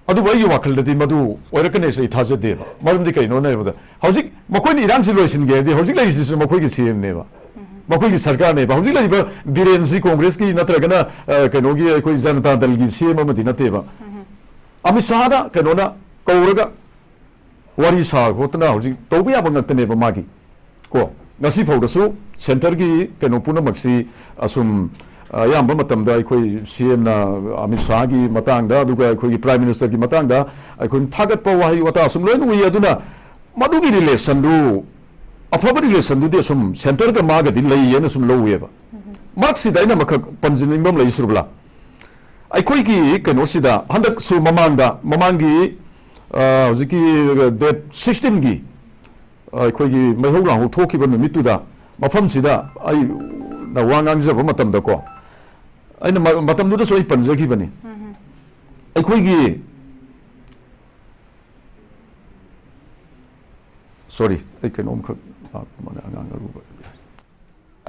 ꯑꯗꯨꯕꯨ ꯑꯩꯒꯤ ꯋꯥꯈꯜꯗꯗꯤ ꯃꯗꯨ ꯑꯣꯏꯔꯛꯀꯅꯤ ꯍꯥꯏꯁꯦ ꯑꯩ ꯊꯥꯖꯗꯦꯕ꯫ ꯃꯔꯝꯗꯤ ꯀꯩꯅꯣꯅ ꯍꯥꯏꯕꯗ, ꯍꯧꯖꯤꯛ ꯃꯈꯣꯏꯅ ꯏꯔꯥꯡꯁꯤ ꯂꯣꯏꯁꯤꯟꯒꯦ ꯍꯥꯏꯔꯗꯤ, ꯍꯧꯖꯤꯛ ꯂꯩꯔꯤꯁꯤꯁꯨ ꯃꯈꯣꯏꯒꯤ ꯁꯤ ꯑꯦꯝꯅꯦꯕ, ꯃꯈꯣꯏꯒꯤ ꯁꯔꯀꯥꯔꯅꯦꯕ꯫ ꯍꯧꯖꯤꯛ ꯂꯩꯔꯤꯕ ꯕꯤꯔꯦꯟꯁꯤ ꯀꯣꯡꯒ꯭ꯔꯦꯁꯀꯤ ꯅꯠꯇ꯭ꯔꯒꯅ, ꯑ, ꯀꯩꯅꯣꯒꯤ, ꯑꯩꯈꯣꯏ ꯖꯅꯇꯥ ꯗꯜꯒꯤ ꯁꯤ ꯑꯦꯝ ꯑꯃꯗꯤ ꯅꯠꯇꯦꯕ꯫ ꯑꯃꯤꯠ ꯁꯥꯍꯅ ꯀꯩꯅꯣꯅ ꯀꯧꯔꯒ ꯋꯥꯔꯤ ꯁꯥ ꯈꯣꯠꯇꯅ ꯍꯧꯖꯤꯛ ꯇꯧꯕ ꯌꯥꯕ ꯉꯥꯛꯇꯅꯦꯕ ꯃꯥꯒꯤ꯫ ꯀꯣ, ꯉꯁꯤ ꯐꯥꯎꯗꯁꯨ ꯁꯦꯟꯇꯔꯒꯤ ꯀꯩꯅꯣ ꯄꯨꯝꯅꯃꯛꯁꯤ ꯑꯁꯨꯝ, ꯑ, ꯑꯌꯥꯝꯕ ꯃꯇꯝꯗ ꯑꯩꯈꯣꯏ ꯁꯤ ꯑꯦꯝꯅ, ꯑꯃꯤꯠ ꯁꯥꯍꯒꯤ ꯃꯇꯥꯡꯗ, ꯑꯗꯨꯒ ꯑꯩꯈꯣꯏꯒꯤ ꯄ꯭ꯔꯥꯏꯝ ꯃꯤꯅꯤꯁꯇꯔꯒꯤ ꯃꯇꯥꯡꯗ ꯑꯩꯈꯣꯏꯅ ꯊꯥꯒꯠꯄ ꯋꯥꯍꯩ ꯋꯥꯇꯥ ꯑꯁꯨꯝ ꯂꯣꯏꯅ ꯎꯏ꯫ ꯑꯗꯨꯅ ꯃꯗꯨꯒꯤ ꯔꯤꯂꯦꯁꯟꯗꯨ, ꯑꯐꯕ ꯔꯤꯂꯦꯁꯟꯗꯨꯗꯤ ꯑꯁꯨꯝ ꯁꯦꯟꯇꯔꯒ ꯃꯥꯒꯗꯤ ꯂꯩꯌꯦꯅ ꯁꯨꯝ ꯂꯧꯋꯦꯕ꯫ ꯃꯔꯛꯁꯤꯗ ꯑꯩꯅ ꯑꯃꯈꯛ ꯄꯟꯖꯅꯤꯡꯕ ꯑꯃ ꯂꯩ, ꯁꯨꯔꯕꯂꯥ꯫ ꯑꯩꯈꯣꯏꯒꯤ ꯀꯩꯅꯣꯁꯤꯗ ꯍꯟꯗꯛꯁꯨ ꯃꯃꯥꯡꯗ, ꯃꯃꯥꯡꯒꯤ, ꯑ, ꯍꯧꯖꯤꯛꯀꯤ ꯗꯦꯠ ꯁꯤꯛꯁꯇꯤꯟꯒꯤ ꯑꯩꯈꯣꯏꯒꯤ ꯃꯩꯍꯧ ꯂꯥꯡꯍꯧ ꯊꯣꯛꯈꯤꯕ ꯅꯨꯃꯤꯠꯇꯨꯗ ꯃꯐꯝꯁꯤꯗ ꯑꯩꯅ ꯋꯥ ꯉꯥꯡꯖꯕ ꯃꯇꯝꯗꯀꯣ, ꯑꯩꯅ ꯃ-, ꯃꯇꯝꯗꯨꯗꯁꯨ ꯑꯩ ꯄꯟꯖꯈꯤꯕꯅꯤ꯫ ꯑꯩꯈꯣꯏꯒꯤ, ꯁꯣꯔꯤ, ꯑꯩ ꯀꯩꯅꯣꯝꯈꯛ ꯂꯥꯛꯄ ꯃꯥꯜꯂꯦ, ꯑꯉꯥꯡ ꯑꯔꯨꯕ꯫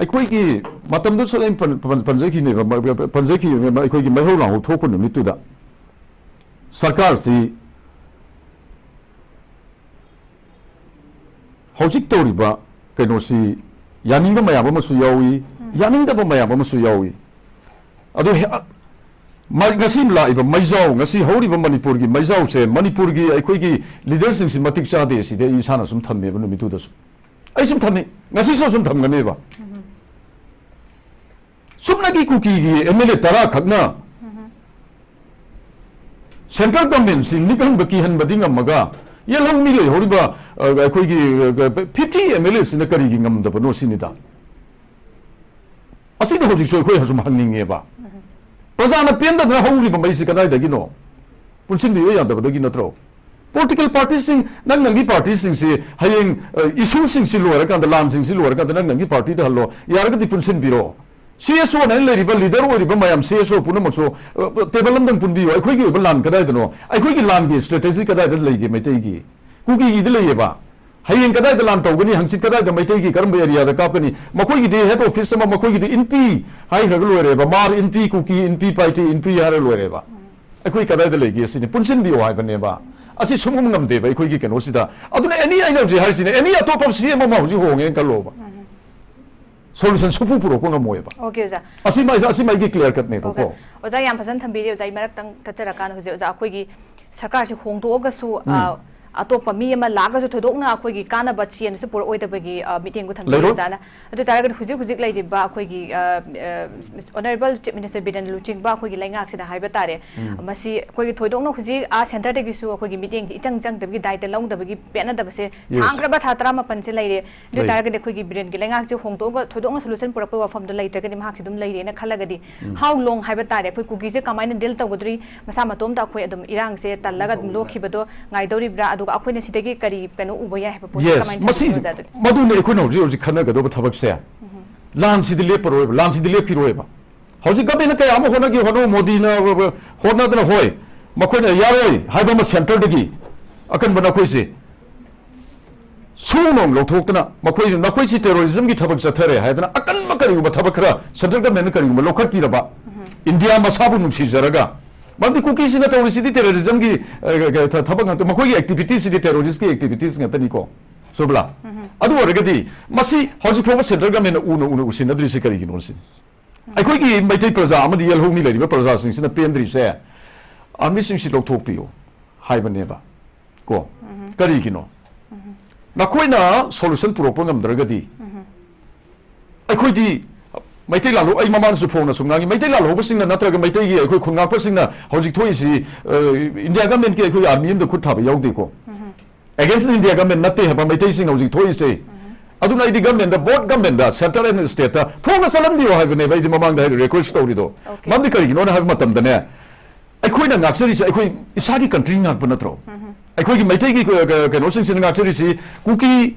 ꯑꯩꯈꯣꯏꯒꯤ ꯃꯇꯝꯗꯨꯁꯨ ꯑꯩꯅ ꯄꯟ-, ꯄꯟ-, ꯄꯟꯖꯈꯤꯅꯦꯕ, ꯃ-, ꯄꯟꯖꯈꯤꯕꯅꯦꯕ, ꯑꯩꯈꯣꯏꯒꯤ ꯃꯩꯍꯧ ꯂꯥꯡꯍꯧ ꯊꯣꯛꯄ ꯅꯨꯃꯤꯠꯇꯨꯗ ꯁꯔꯀꯥꯔꯁꯤ ꯍꯧꯖꯤꯛ ꯇꯧꯔꯤꯕ ꯀꯩꯅꯣꯁꯤ ꯌꯥꯅꯤꯡꯕ ꯃꯌꯥꯝ ꯑꯃꯁꯨ ꯌꯥꯎꯏ, ꯌꯥꯅꯤꯡꯗꯕ ꯃꯌꯥꯝ ꯑꯃꯁꯨ ꯌꯥꯎꯏ꯫ ꯑꯗꯨ ꯍꯦ-, ꯃ-, ꯉꯁꯤ ꯂꯥꯛꯏꯕ ꯃꯩꯖꯥꯎ, ꯉꯁꯤ ꯍꯧꯔꯤꯕ ꯃꯅꯤꯄꯨꯔꯒꯤ ꯃꯩꯖꯥꯎꯁꯦ ꯃꯅꯤꯄꯨꯔꯒꯤ ꯑꯩꯈꯣꯏꯒꯤ ꯂꯤꯗꯔꯁꯤꯡꯁꯤ ꯃꯇꯤꯛ ꯆꯥꯗꯦ ꯁꯤꯗꯤ ꯑꯩ ꯏꯁꯥꯅ ꯁꯨꯝ ꯊꯝꯃꯦꯕ ꯅꯨꯃꯤꯠꯇꯨꯗꯁꯨ꯫ ꯑꯩ ꯁꯨꯝ ꯊꯝꯃꯤ, ꯉꯁꯤꯁꯨ ꯁꯨꯝ ꯊꯝꯒꯅꯦꯕ꯫ ꯆꯨꯞꯅꯒꯤ ꯀꯨꯀꯤꯒꯤ ꯑꯦꯝ ꯑꯦꯜ ꯑꯦ ꯇꯔꯥ ꯈꯛꯅ ꯁꯦꯟꯇ꯭ꯔꯦꯜ ꯒꯚꯔꯟꯃꯦꯟꯠꯁꯤ ꯅꯤꯛꯍꯟꯕ, ꯀꯤꯍꯟꯕꯗꯤ ꯉꯝꯃꯒ, ꯌꯦꯜꯍꯧꯃꯤ ꯂꯩꯍꯧꯔꯤꯕ, ꯑ, ꯑꯩꯈꯣꯏꯒꯤ, ꯑ, ꯐꯤꯐꯇꯤ ꯑꯦꯝ ꯑꯦꯜ ꯑꯦꯁꯤꯅ ꯀꯔꯤꯒꯤ ꯉꯝꯗꯕꯅꯣ ꯁꯤꯅꯤꯗ꯫ ꯑꯁꯤꯗ ꯍꯧꯖꯤꯛꯁꯨ ꯑꯩꯈꯣꯏ ꯁꯨꯝ ꯍꯪꯅꯤꯡꯉꯦꯕ꯫ ꯄ꯭ꯔꯖꯥꯅ ꯄꯦꯟꯗꯗꯅ ꯍꯧꯔꯤꯕ ꯃꯩꯁꯤ ꯀꯗꯥꯏꯗꯒꯤꯅꯣ? ꯄꯨꯟꯁꯤꯟꯕꯤꯌꯨ ꯌꯥꯗꯕꯗꯒꯤ ꯅꯠꯇ꯭ꯔꯣ? ꯄꯣꯂꯤꯇꯤꯀꯦꯜ ꯄꯥꯔꯇꯤꯁꯤꯡ, ꯅꯪ ꯅꯪꯒꯤ ꯄꯥꯔꯇꯤꯁꯤꯡꯁꯤ ꯍꯌꯦꯡ, ꯑ, ꯏꯁꯨꯁꯤꯡꯁꯤ ꯂꯣꯏꯔꯀꯥꯟꯗ, ꯂꯥꯟꯁꯤꯡꯁꯤ ꯂꯣꯏꯔꯀꯥꯟꯗ ꯅꯪ ꯅꯪꯒꯤ ꯄꯥꯔꯇꯤꯗ ꯍꯜꯂꯣ, ꯌꯥꯔꯒꯗꯤ ꯄꯨꯟꯁꯤꯟꯕꯤꯔꯣ꯫ ꯁꯤ ꯑꯦꯁ ꯑꯣ ꯍꯥꯏꯅ ꯂꯩꯔꯤꯕ ꯂꯤꯗꯔ ꯑꯣꯏꯔꯤꯕ ꯃꯌꯥꯝ ꯁꯤ ꯑꯦꯁ ꯑꯣ ꯄꯨꯝꯅꯃꯛꯁꯨ, ꯑ, ꯇꯦꯕꯜ ꯑꯝꯗꯪ ꯄꯨꯟꯕꯤꯌꯨ꯫ ꯑꯩꯈꯣꯏꯒꯤ ꯑꯣꯏꯕ ꯂꯥꯟ ꯀꯗꯥꯏꯗꯅꯣ? ꯑꯩꯈꯣꯏꯒꯤ ꯂꯥꯟꯒꯤ ꯁ꯭ꯇ꯭ꯔꯦꯇꯦꯖꯤ ꯀꯗꯥꯏꯗ ꯂꯩꯒꯦ ꯃꯩꯇꯩꯒꯤ? ꯀꯨꯀꯤꯒꯤꯗꯤ ꯂꯩꯌꯦꯕ꯫ ꯍꯌꯦꯡ ꯀꯗꯥꯏꯗ ꯂꯥꯟ ꯇꯧꯒꯅꯤ, ꯍꯪꯆꯤꯠ ꯀꯗꯥꯏꯗ ꯃꯩꯇꯩꯒꯤ ꯀꯔꯝꯕ ꯑꯦꯔꯤꯌꯥꯗ ꯀꯥꯞꯀꯅꯤ? ꯃꯈꯣꯏꯒꯤꯗꯤ ꯍꯦꯗ ꯑꯣꯐꯤꯁ ꯑꯃ, ꯃꯈꯣꯏꯒꯤꯗꯤ ꯏꯟꯄꯤ ꯍꯥꯏꯈ꯭ꯔꯒ ꯂꯣꯏꯔꯦꯕ꯫ ꯃꯥꯔ ꯏꯟꯄꯤ, ꯀꯨꯀꯤ ꯏꯟꯄꯤ, ꯄꯥꯏꯇꯦ ꯏꯟꯄꯤ ꯍꯥꯏꯔ ꯂꯣꯏꯔꯦꯕ꯫ ꯑꯩꯈꯣꯏ ꯀꯗꯥꯏꯗ ꯂꯩꯒꯦ ꯁꯤꯅꯤ, ꯄꯨꯟꯁꯤꯟꯕꯤꯌꯨ ꯍꯥꯏꯕꯅꯦꯕ꯫ ꯑꯁꯤ ꯁꯨꯡꯉꯝ ꯉꯝꯗꯦꯕ ꯑꯩꯈꯣꯏꯒꯤ ꯀꯩꯅꯣꯁꯤꯗ꯫ ꯑꯗꯨꯅ ꯑꯦꯅꯤ, ꯑꯩꯅ ꯍꯧꯖꯤꯛ ꯍꯥꯏꯔꯤꯁꯤꯅꯦ, ꯑꯦꯅꯤ ꯑꯇꯣꯞꯄ ꯁꯤ ꯑꯦꯝ ꯑꯃ ꯍꯧꯖꯤꯛ ꯍꯣꯡꯉꯦꯅ ꯈꯜꯂꯣꯕ꯫ ꯁꯣꯂꯨꯁꯟ ꯁꯨꯡꯄꯨ ꯄꯨꯔꯛꯄ ꯉꯝꯃꯣꯏꯕ꯫ ꯑꯣꯀꯦ, ꯑꯣꯖꯥ꯫ ꯑꯁꯤꯃ, ꯑꯁꯤꯃ ꯑꯩꯒꯤ ꯀ꯭ꯂꯤꯌꯥꯔ ꯀꯠꯅꯦꯕꯀꯣ꯫ ꯑꯣꯀꯦ꯫ ꯑꯣꯖꯥ, ꯌꯥꯝ ꯐꯖꯅ ꯊꯝꯕꯤꯔꯦ꯫ ꯑꯣꯖꯥ, ꯑꯩ ꯃꯔꯛꯇꯪ ꯊꯠꯆꯔꯀꯥꯟꯗ ꯍꯧꯖꯤꯛ, ꯑꯣꯖꯥ, ꯑꯩꯈꯣꯏꯒꯤ ꯁꯔꯀꯥꯔꯁꯤ ꯍꯣꯡꯗꯣꯛꯑꯒꯁꯨ, ꯎꯝ꯫ ꯑ, ꯑꯇꯣꯞꯄ ꯃꯤ ꯑꯃ ꯂꯥꯛꯑꯒꯁꯨ ꯊꯣꯏꯗꯣꯛꯅ ꯑꯩꯈꯣꯏꯒꯤ ꯀꯥꯟꯅꯕ change ꯄꯨꯔꯛꯑꯣꯏꯗꯕꯒꯤ, ꯑ, ꯃꯤꯠꯌꯦꯡꯕꯨ ꯊꯝꯕꯤꯕ ꯂꯩꯔꯣꯏ꯫ ꯑꯣꯖꯥꯅ꯫ ꯑꯗꯨ ꯑꯣꯏ ꯇꯥꯔꯒꯗꯤ ꯍꯧꯖꯤꯛ ꯍꯧꯖꯤꯛ ꯂꯩꯔꯤꯕ ꯑꯩꯈꯣꯏꯒꯤ, ꯑ, ꯑ, Honourable Chief Minister ꯕꯤꯔꯦꯟ ꯂꯨꯆꯤꯡꯕ ꯑꯩꯈꯣꯏꯒꯤ ꯂꯩꯉꯥꯛꯁꯤꯗ ꯍꯥꯏꯕ ꯇꯥꯔꯦ, ꯎꯝ꯫ ꯃꯁꯤ ꯑꯩꯈꯣꯏꯒꯤ ꯊꯣꯏꯗꯣꯛꯅ ꯍꯧꯖꯤꯛ, ꯑ, centre ꯗꯒꯤꯁꯨ ꯑꯩꯈꯣꯏꯒꯤ ꯃꯤꯠꯌꯦꯡꯁꯤ ꯏꯆꯪ ꯆꯪꯗꯕꯒꯤ, ꯗꯥꯏꯇ ꯂꯧꯗꯕꯒꯤ ꯄꯦꯠꯅꯗꯕꯁꯦ Yes. ꯁꯥꯡꯈ꯭ꯔꯕ ꯊꯥ ꯇꯔꯥꯃꯥꯄꯟꯁꯦ ꯂꯩꯔꯦ꯫ ꯑꯗꯨ ꯑꯣꯏ ꯂꯩ꯫ ꯇꯥꯔꯒꯗꯤ ꯑꯩꯈꯣꯏꯒꯤ ꯕꯤꯔꯦꯟꯒꯤ ꯂꯩꯉꯥꯛꯁꯦ ꯍꯣꯡꯗꯣꯛꯑꯒ ꯊꯣꯏꯗꯣꯛꯅ solution ꯄꯨꯔꯛꯄ ꯋꯥꯐꯝꯗꯣ ꯂꯩꯇ꯭ꯔꯒꯗꯤ ꯃꯍꯥꯛꯁꯦ ꯑꯗꯨꯝ ꯂꯩꯔꯦꯅ ꯈꯜꯂꯒꯗꯤ, ꯎꯝ꯫ How long ꯍꯥꯏꯕ ꯇꯥꯔꯦ, ꯑꯩꯈꯣꯏ ꯀꯨꯀꯤꯁꯦ ꯀꯃꯥꯏꯅ deal ꯇꯧꯒꯗꯧꯔꯤ? ꯃꯁꯥ ꯃꯇꯣꯝꯇ ꯑꯩꯈꯣꯏ ꯑꯗꯨꯝ ꯏꯔꯥꯡꯁꯦ ꯇꯜꯂꯒ ꯑꯗꯨꯝ ꯂꯣꯛꯈꯤꯕꯗꯣ ꯉꯥꯏꯗꯧꯔꯤꯕ꯭ꯔꯥ? ꯑꯗꯨꯒ ꯑꯩꯈꯣꯏꯅ ꯁꯤꯗꯒꯤ ꯀꯔꯤ ꯀꯩꯅꯣ ꯎꯕ ꯌꯥꯏ ꯍꯥꯏꯕ ꯄꯣꯠꯁꯦ Yes, ꯀꯃꯥꯏꯅ ꯃꯁꯤ, ꯊꯝꯕꯤꯒꯦ ꯑꯣꯖꯥ ꯑꯗꯨꯗꯤ? ꯃꯗꯨꯅꯤ ꯑꯩꯈꯣꯏꯅ ꯍꯧꯖꯤꯛ ꯍꯧꯖꯤꯛ ꯈꯟꯅꯒꯗꯧꯕ ꯊꯕꯛꯁꯦ꯫ ꯎꯝ꯫ ꯂꯥꯟꯁꯤꯗꯤ ꯂꯦꯞꯄꯔꯣꯏꯕ, ꯂꯥꯟꯁꯤꯗꯤ ꯂꯦꯞꯈꯤꯔꯣꯏꯕ꯫ ꯍꯧꯖꯤꯛ government ꯅ ꯀꯌꯥ ꯑꯃ ꯍꯣꯠꯅꯒꯦ, ꯍꯣꯠꯅꯧ, ꯃꯣꯗꯤꯅ ꯍꯣꯠꯅꯗꯅ, ꯍꯣꯏ, ꯃꯈꯣꯏꯅ ꯌꯥꯔꯣꯏ ꯍꯥꯏꯕ ꯑꯃ centre ꯗꯒꯤ ꯑꯀꯟꯕ ꯅꯈꯣꯏꯁꯦ ꯁꯨꯅꯣꯡ ꯂꯧꯊꯣꯛꯇꯅ ꯃꯈꯣꯏ, ꯅꯈꯣꯏꯁꯤ terrorism ꯒꯤ ꯊꯕꯛ ꯆꯠꯊꯔꯦ ꯍꯥꯏꯗꯅ ꯑꯀꯟꯕ ꯀꯔꯤꯒꯨꯝꯕ ꯊꯕꯛ ꯈꯔ central government ꯅ ꯀꯔꯤꯒꯨꯝꯕ ꯂꯧꯈꯠꯄꯤꯔꯕ, ꯎꯝ꯫ ꯏꯟꯗꯤꯌꯥ ꯃꯁꯥꯕꯨ ꯅꯨꯡꯁꯤꯖꯔꯒ, ꯃꯔꯝꯗꯤ ꯀꯨꯀꯤꯁꯤꯅ ꯇꯧꯔꯤꯁꯤꯗꯤ terrorism ꯒꯤ, ꯑ, ꯑ, ꯊ-, ꯊꯕꯛ ꯉꯥꯛꯇ, ꯃꯈꯣꯏꯒꯤ activities ꯁꯤꯗꯤ terrorist ꯀꯤ activities ꯉꯥꯛꯇꯅꯤꯀꯣ, ꯆꯨꯝꯕ꯭ꯔꯥ? ꯎꯝ꯫ ꯑꯗꯨ ꯑꯣꯏꯔꯒꯗꯤ ꯃꯁꯤ ꯍꯧꯖꯤꯛ ꯐꯥꯎꯕ central government ꯅ ꯎꯅ ꯎꯅ ꯎꯁꯤꯟꯅꯗ꯭ꯔꯤꯁꯤ ꯀꯔꯤꯒꯤꯅꯣ ꯁꯤꯅꯤ꯫ ꯑꯩꯈꯣꯏꯒꯤ ꯃꯩꯇꯩ ꯄ꯭ꯔꯖꯥ ꯑꯃꯗꯤ ꯌꯦꯜꯍꯧꯃꯤ ꯂꯩꯔꯤꯕ ꯄ꯭ꯔꯖꯥꯁꯤꯡꯁꯤꯅ ꯄꯦꯟꯗ꯭ꯔꯤꯁꯦ, army ꯁꯤꯡꯁꯤ ꯂꯧꯊꯣꯛꯄꯤꯌꯨ ꯍꯥꯏꯕꯅꯦꯕ꯫ ꯀꯣ? ꯎꯝ꯫ ꯀꯔꯤꯒꯤꯅꯣ? ꯎꯝ꯫ ꯅꯈꯣꯏꯅ solution ꯄꯨꯔꯛꯄ ꯉꯝꯗ꯭ꯔꯒꯗꯤ, ꯎꯝ꯫ ꯑꯩꯈꯣꯏꯗꯤ ꯃꯩꯇꯩ ꯂꯥꯜꯍꯧ-, ꯑꯩ ꯃꯃꯥꯡꯗꯁꯨ ꯐꯣꯡꯅꯁꯨ ꯉꯥꯡꯉꯤ, ꯃꯩꯇꯩ ꯂꯥꯜꯍꯧꯕꯁꯤꯡꯅ ꯅꯠꯇ꯭ꯔꯒ ꯃꯩꯇꯩꯒꯤ ꯑꯩꯈꯣꯏ ꯈꯨꯟꯉꯥꯛꯄꯁꯤꯡꯅ ꯍꯧꯖꯤꯛ ꯊꯣꯛꯏꯁꯤ, ꯑ, ꯏꯟꯗꯤꯌꯥ government ꯀꯤ ꯑꯩꯈꯣꯏ army ꯑꯃꯗ ꯈꯨꯠ ꯊꯥꯕ ꯌꯥꯎꯗꯦꯀꯣ꯫ ꯎꯝ꯫ Against India government ꯅꯠꯇꯦ ꯍꯥꯏꯕ ꯃꯩꯇꯩꯁꯤꯡ ꯍꯧꯖꯤꯛ ꯊꯣꯛꯏꯁꯦ꯫ ꯎꯝ꯫ ꯑꯗꯨꯅ ꯑꯩꯗꯤ government the, both government the, centre and state ꯇ ꯐꯣꯡꯅ ꯆꯠꯍꯟꯕꯤꯌꯣ ꯍꯥꯏꯕꯅꯦꯕ ꯑꯩꯗꯤ ꯃꯃꯥꯡꯗ ꯍꯥꯏ request ꯇꯧꯔꯤꯗꯣ꯫ Okay. ꯃꯔꯝꯗꯤ ꯀꯔꯤꯒꯤꯅꯣꯅ ꯍꯥꯏꯕ ꯃꯇꯝꯗꯅꯦ, ꯑꯩꯈꯣꯏꯅ ꯉꯥꯛꯆꯔꯤꯁꯦ ꯑꯩꯈꯣꯏ ꯏꯁꯥꯒꯤ country ꯉꯥꯛꯄ ꯅꯠꯇ꯭ꯔꯣ? ꯎꯝ꯫ ꯑꯩꯈꯣꯏꯒꯤ ꯃꯩꯇꯩꯒꯤ ꯀ-, ꯀ-, ꯀꯩꯅꯣꯁꯤꯡꯁꯤꯅ ꯉꯥꯛꯆꯔꯤꯁꯤ ꯀꯨꯀꯤ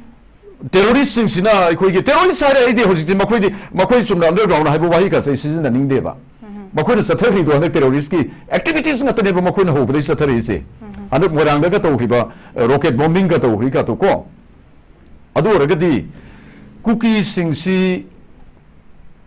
terrorist ꯁꯤꯡꯁꯤꯅ ꯑꯩꯈꯣꯏꯒꯤ terrorist ꯍꯥꯏꯔꯦ ꯑꯩꯗꯤ ꯍꯧꯖꯤꯛꯇꯤ ꯃꯈꯣꯏꯗꯤ, ꯃꯈꯣꯏ ꯆꯨꯝꯅ underground ꯍꯥꯏꯕ ꯋꯥꯍꯩ ꯀꯥꯁꯦ ꯑꯩ ꯁꯤꯖꯤꯟꯅꯅꯤꯡꯗꯦꯕ꯫ ꯎꯝ꯫ ꯃꯈꯣꯏꯅ ꯆꯠꯊꯔꯤꯗꯣ ꯍꯟꯗꯛ terrorist ꯀꯤ activities ꯉꯥꯛꯇꯅꯦꯕ ꯃꯈꯣꯏꯅ ꯍꯧꯕꯗꯒꯤ ꯆꯠꯊꯔꯛꯏꯁꯦ꯫ ꯎꯝ꯫ ꯍꯟꯗꯛ ꯃꯣꯏꯔꯥꯡꯗꯒ ꯇꯧꯈꯤꯕ, ꯑ, rocket bombing ꯒ ꯇꯧꯈ꯭ꯔꯤ ꯀꯥꯗꯣ ꯀꯣ꯫ ꯑꯗꯨ ꯑꯣꯏꯔꯒꯗꯤ ꯀꯨꯀꯤꯁꯤꯡꯁꯤ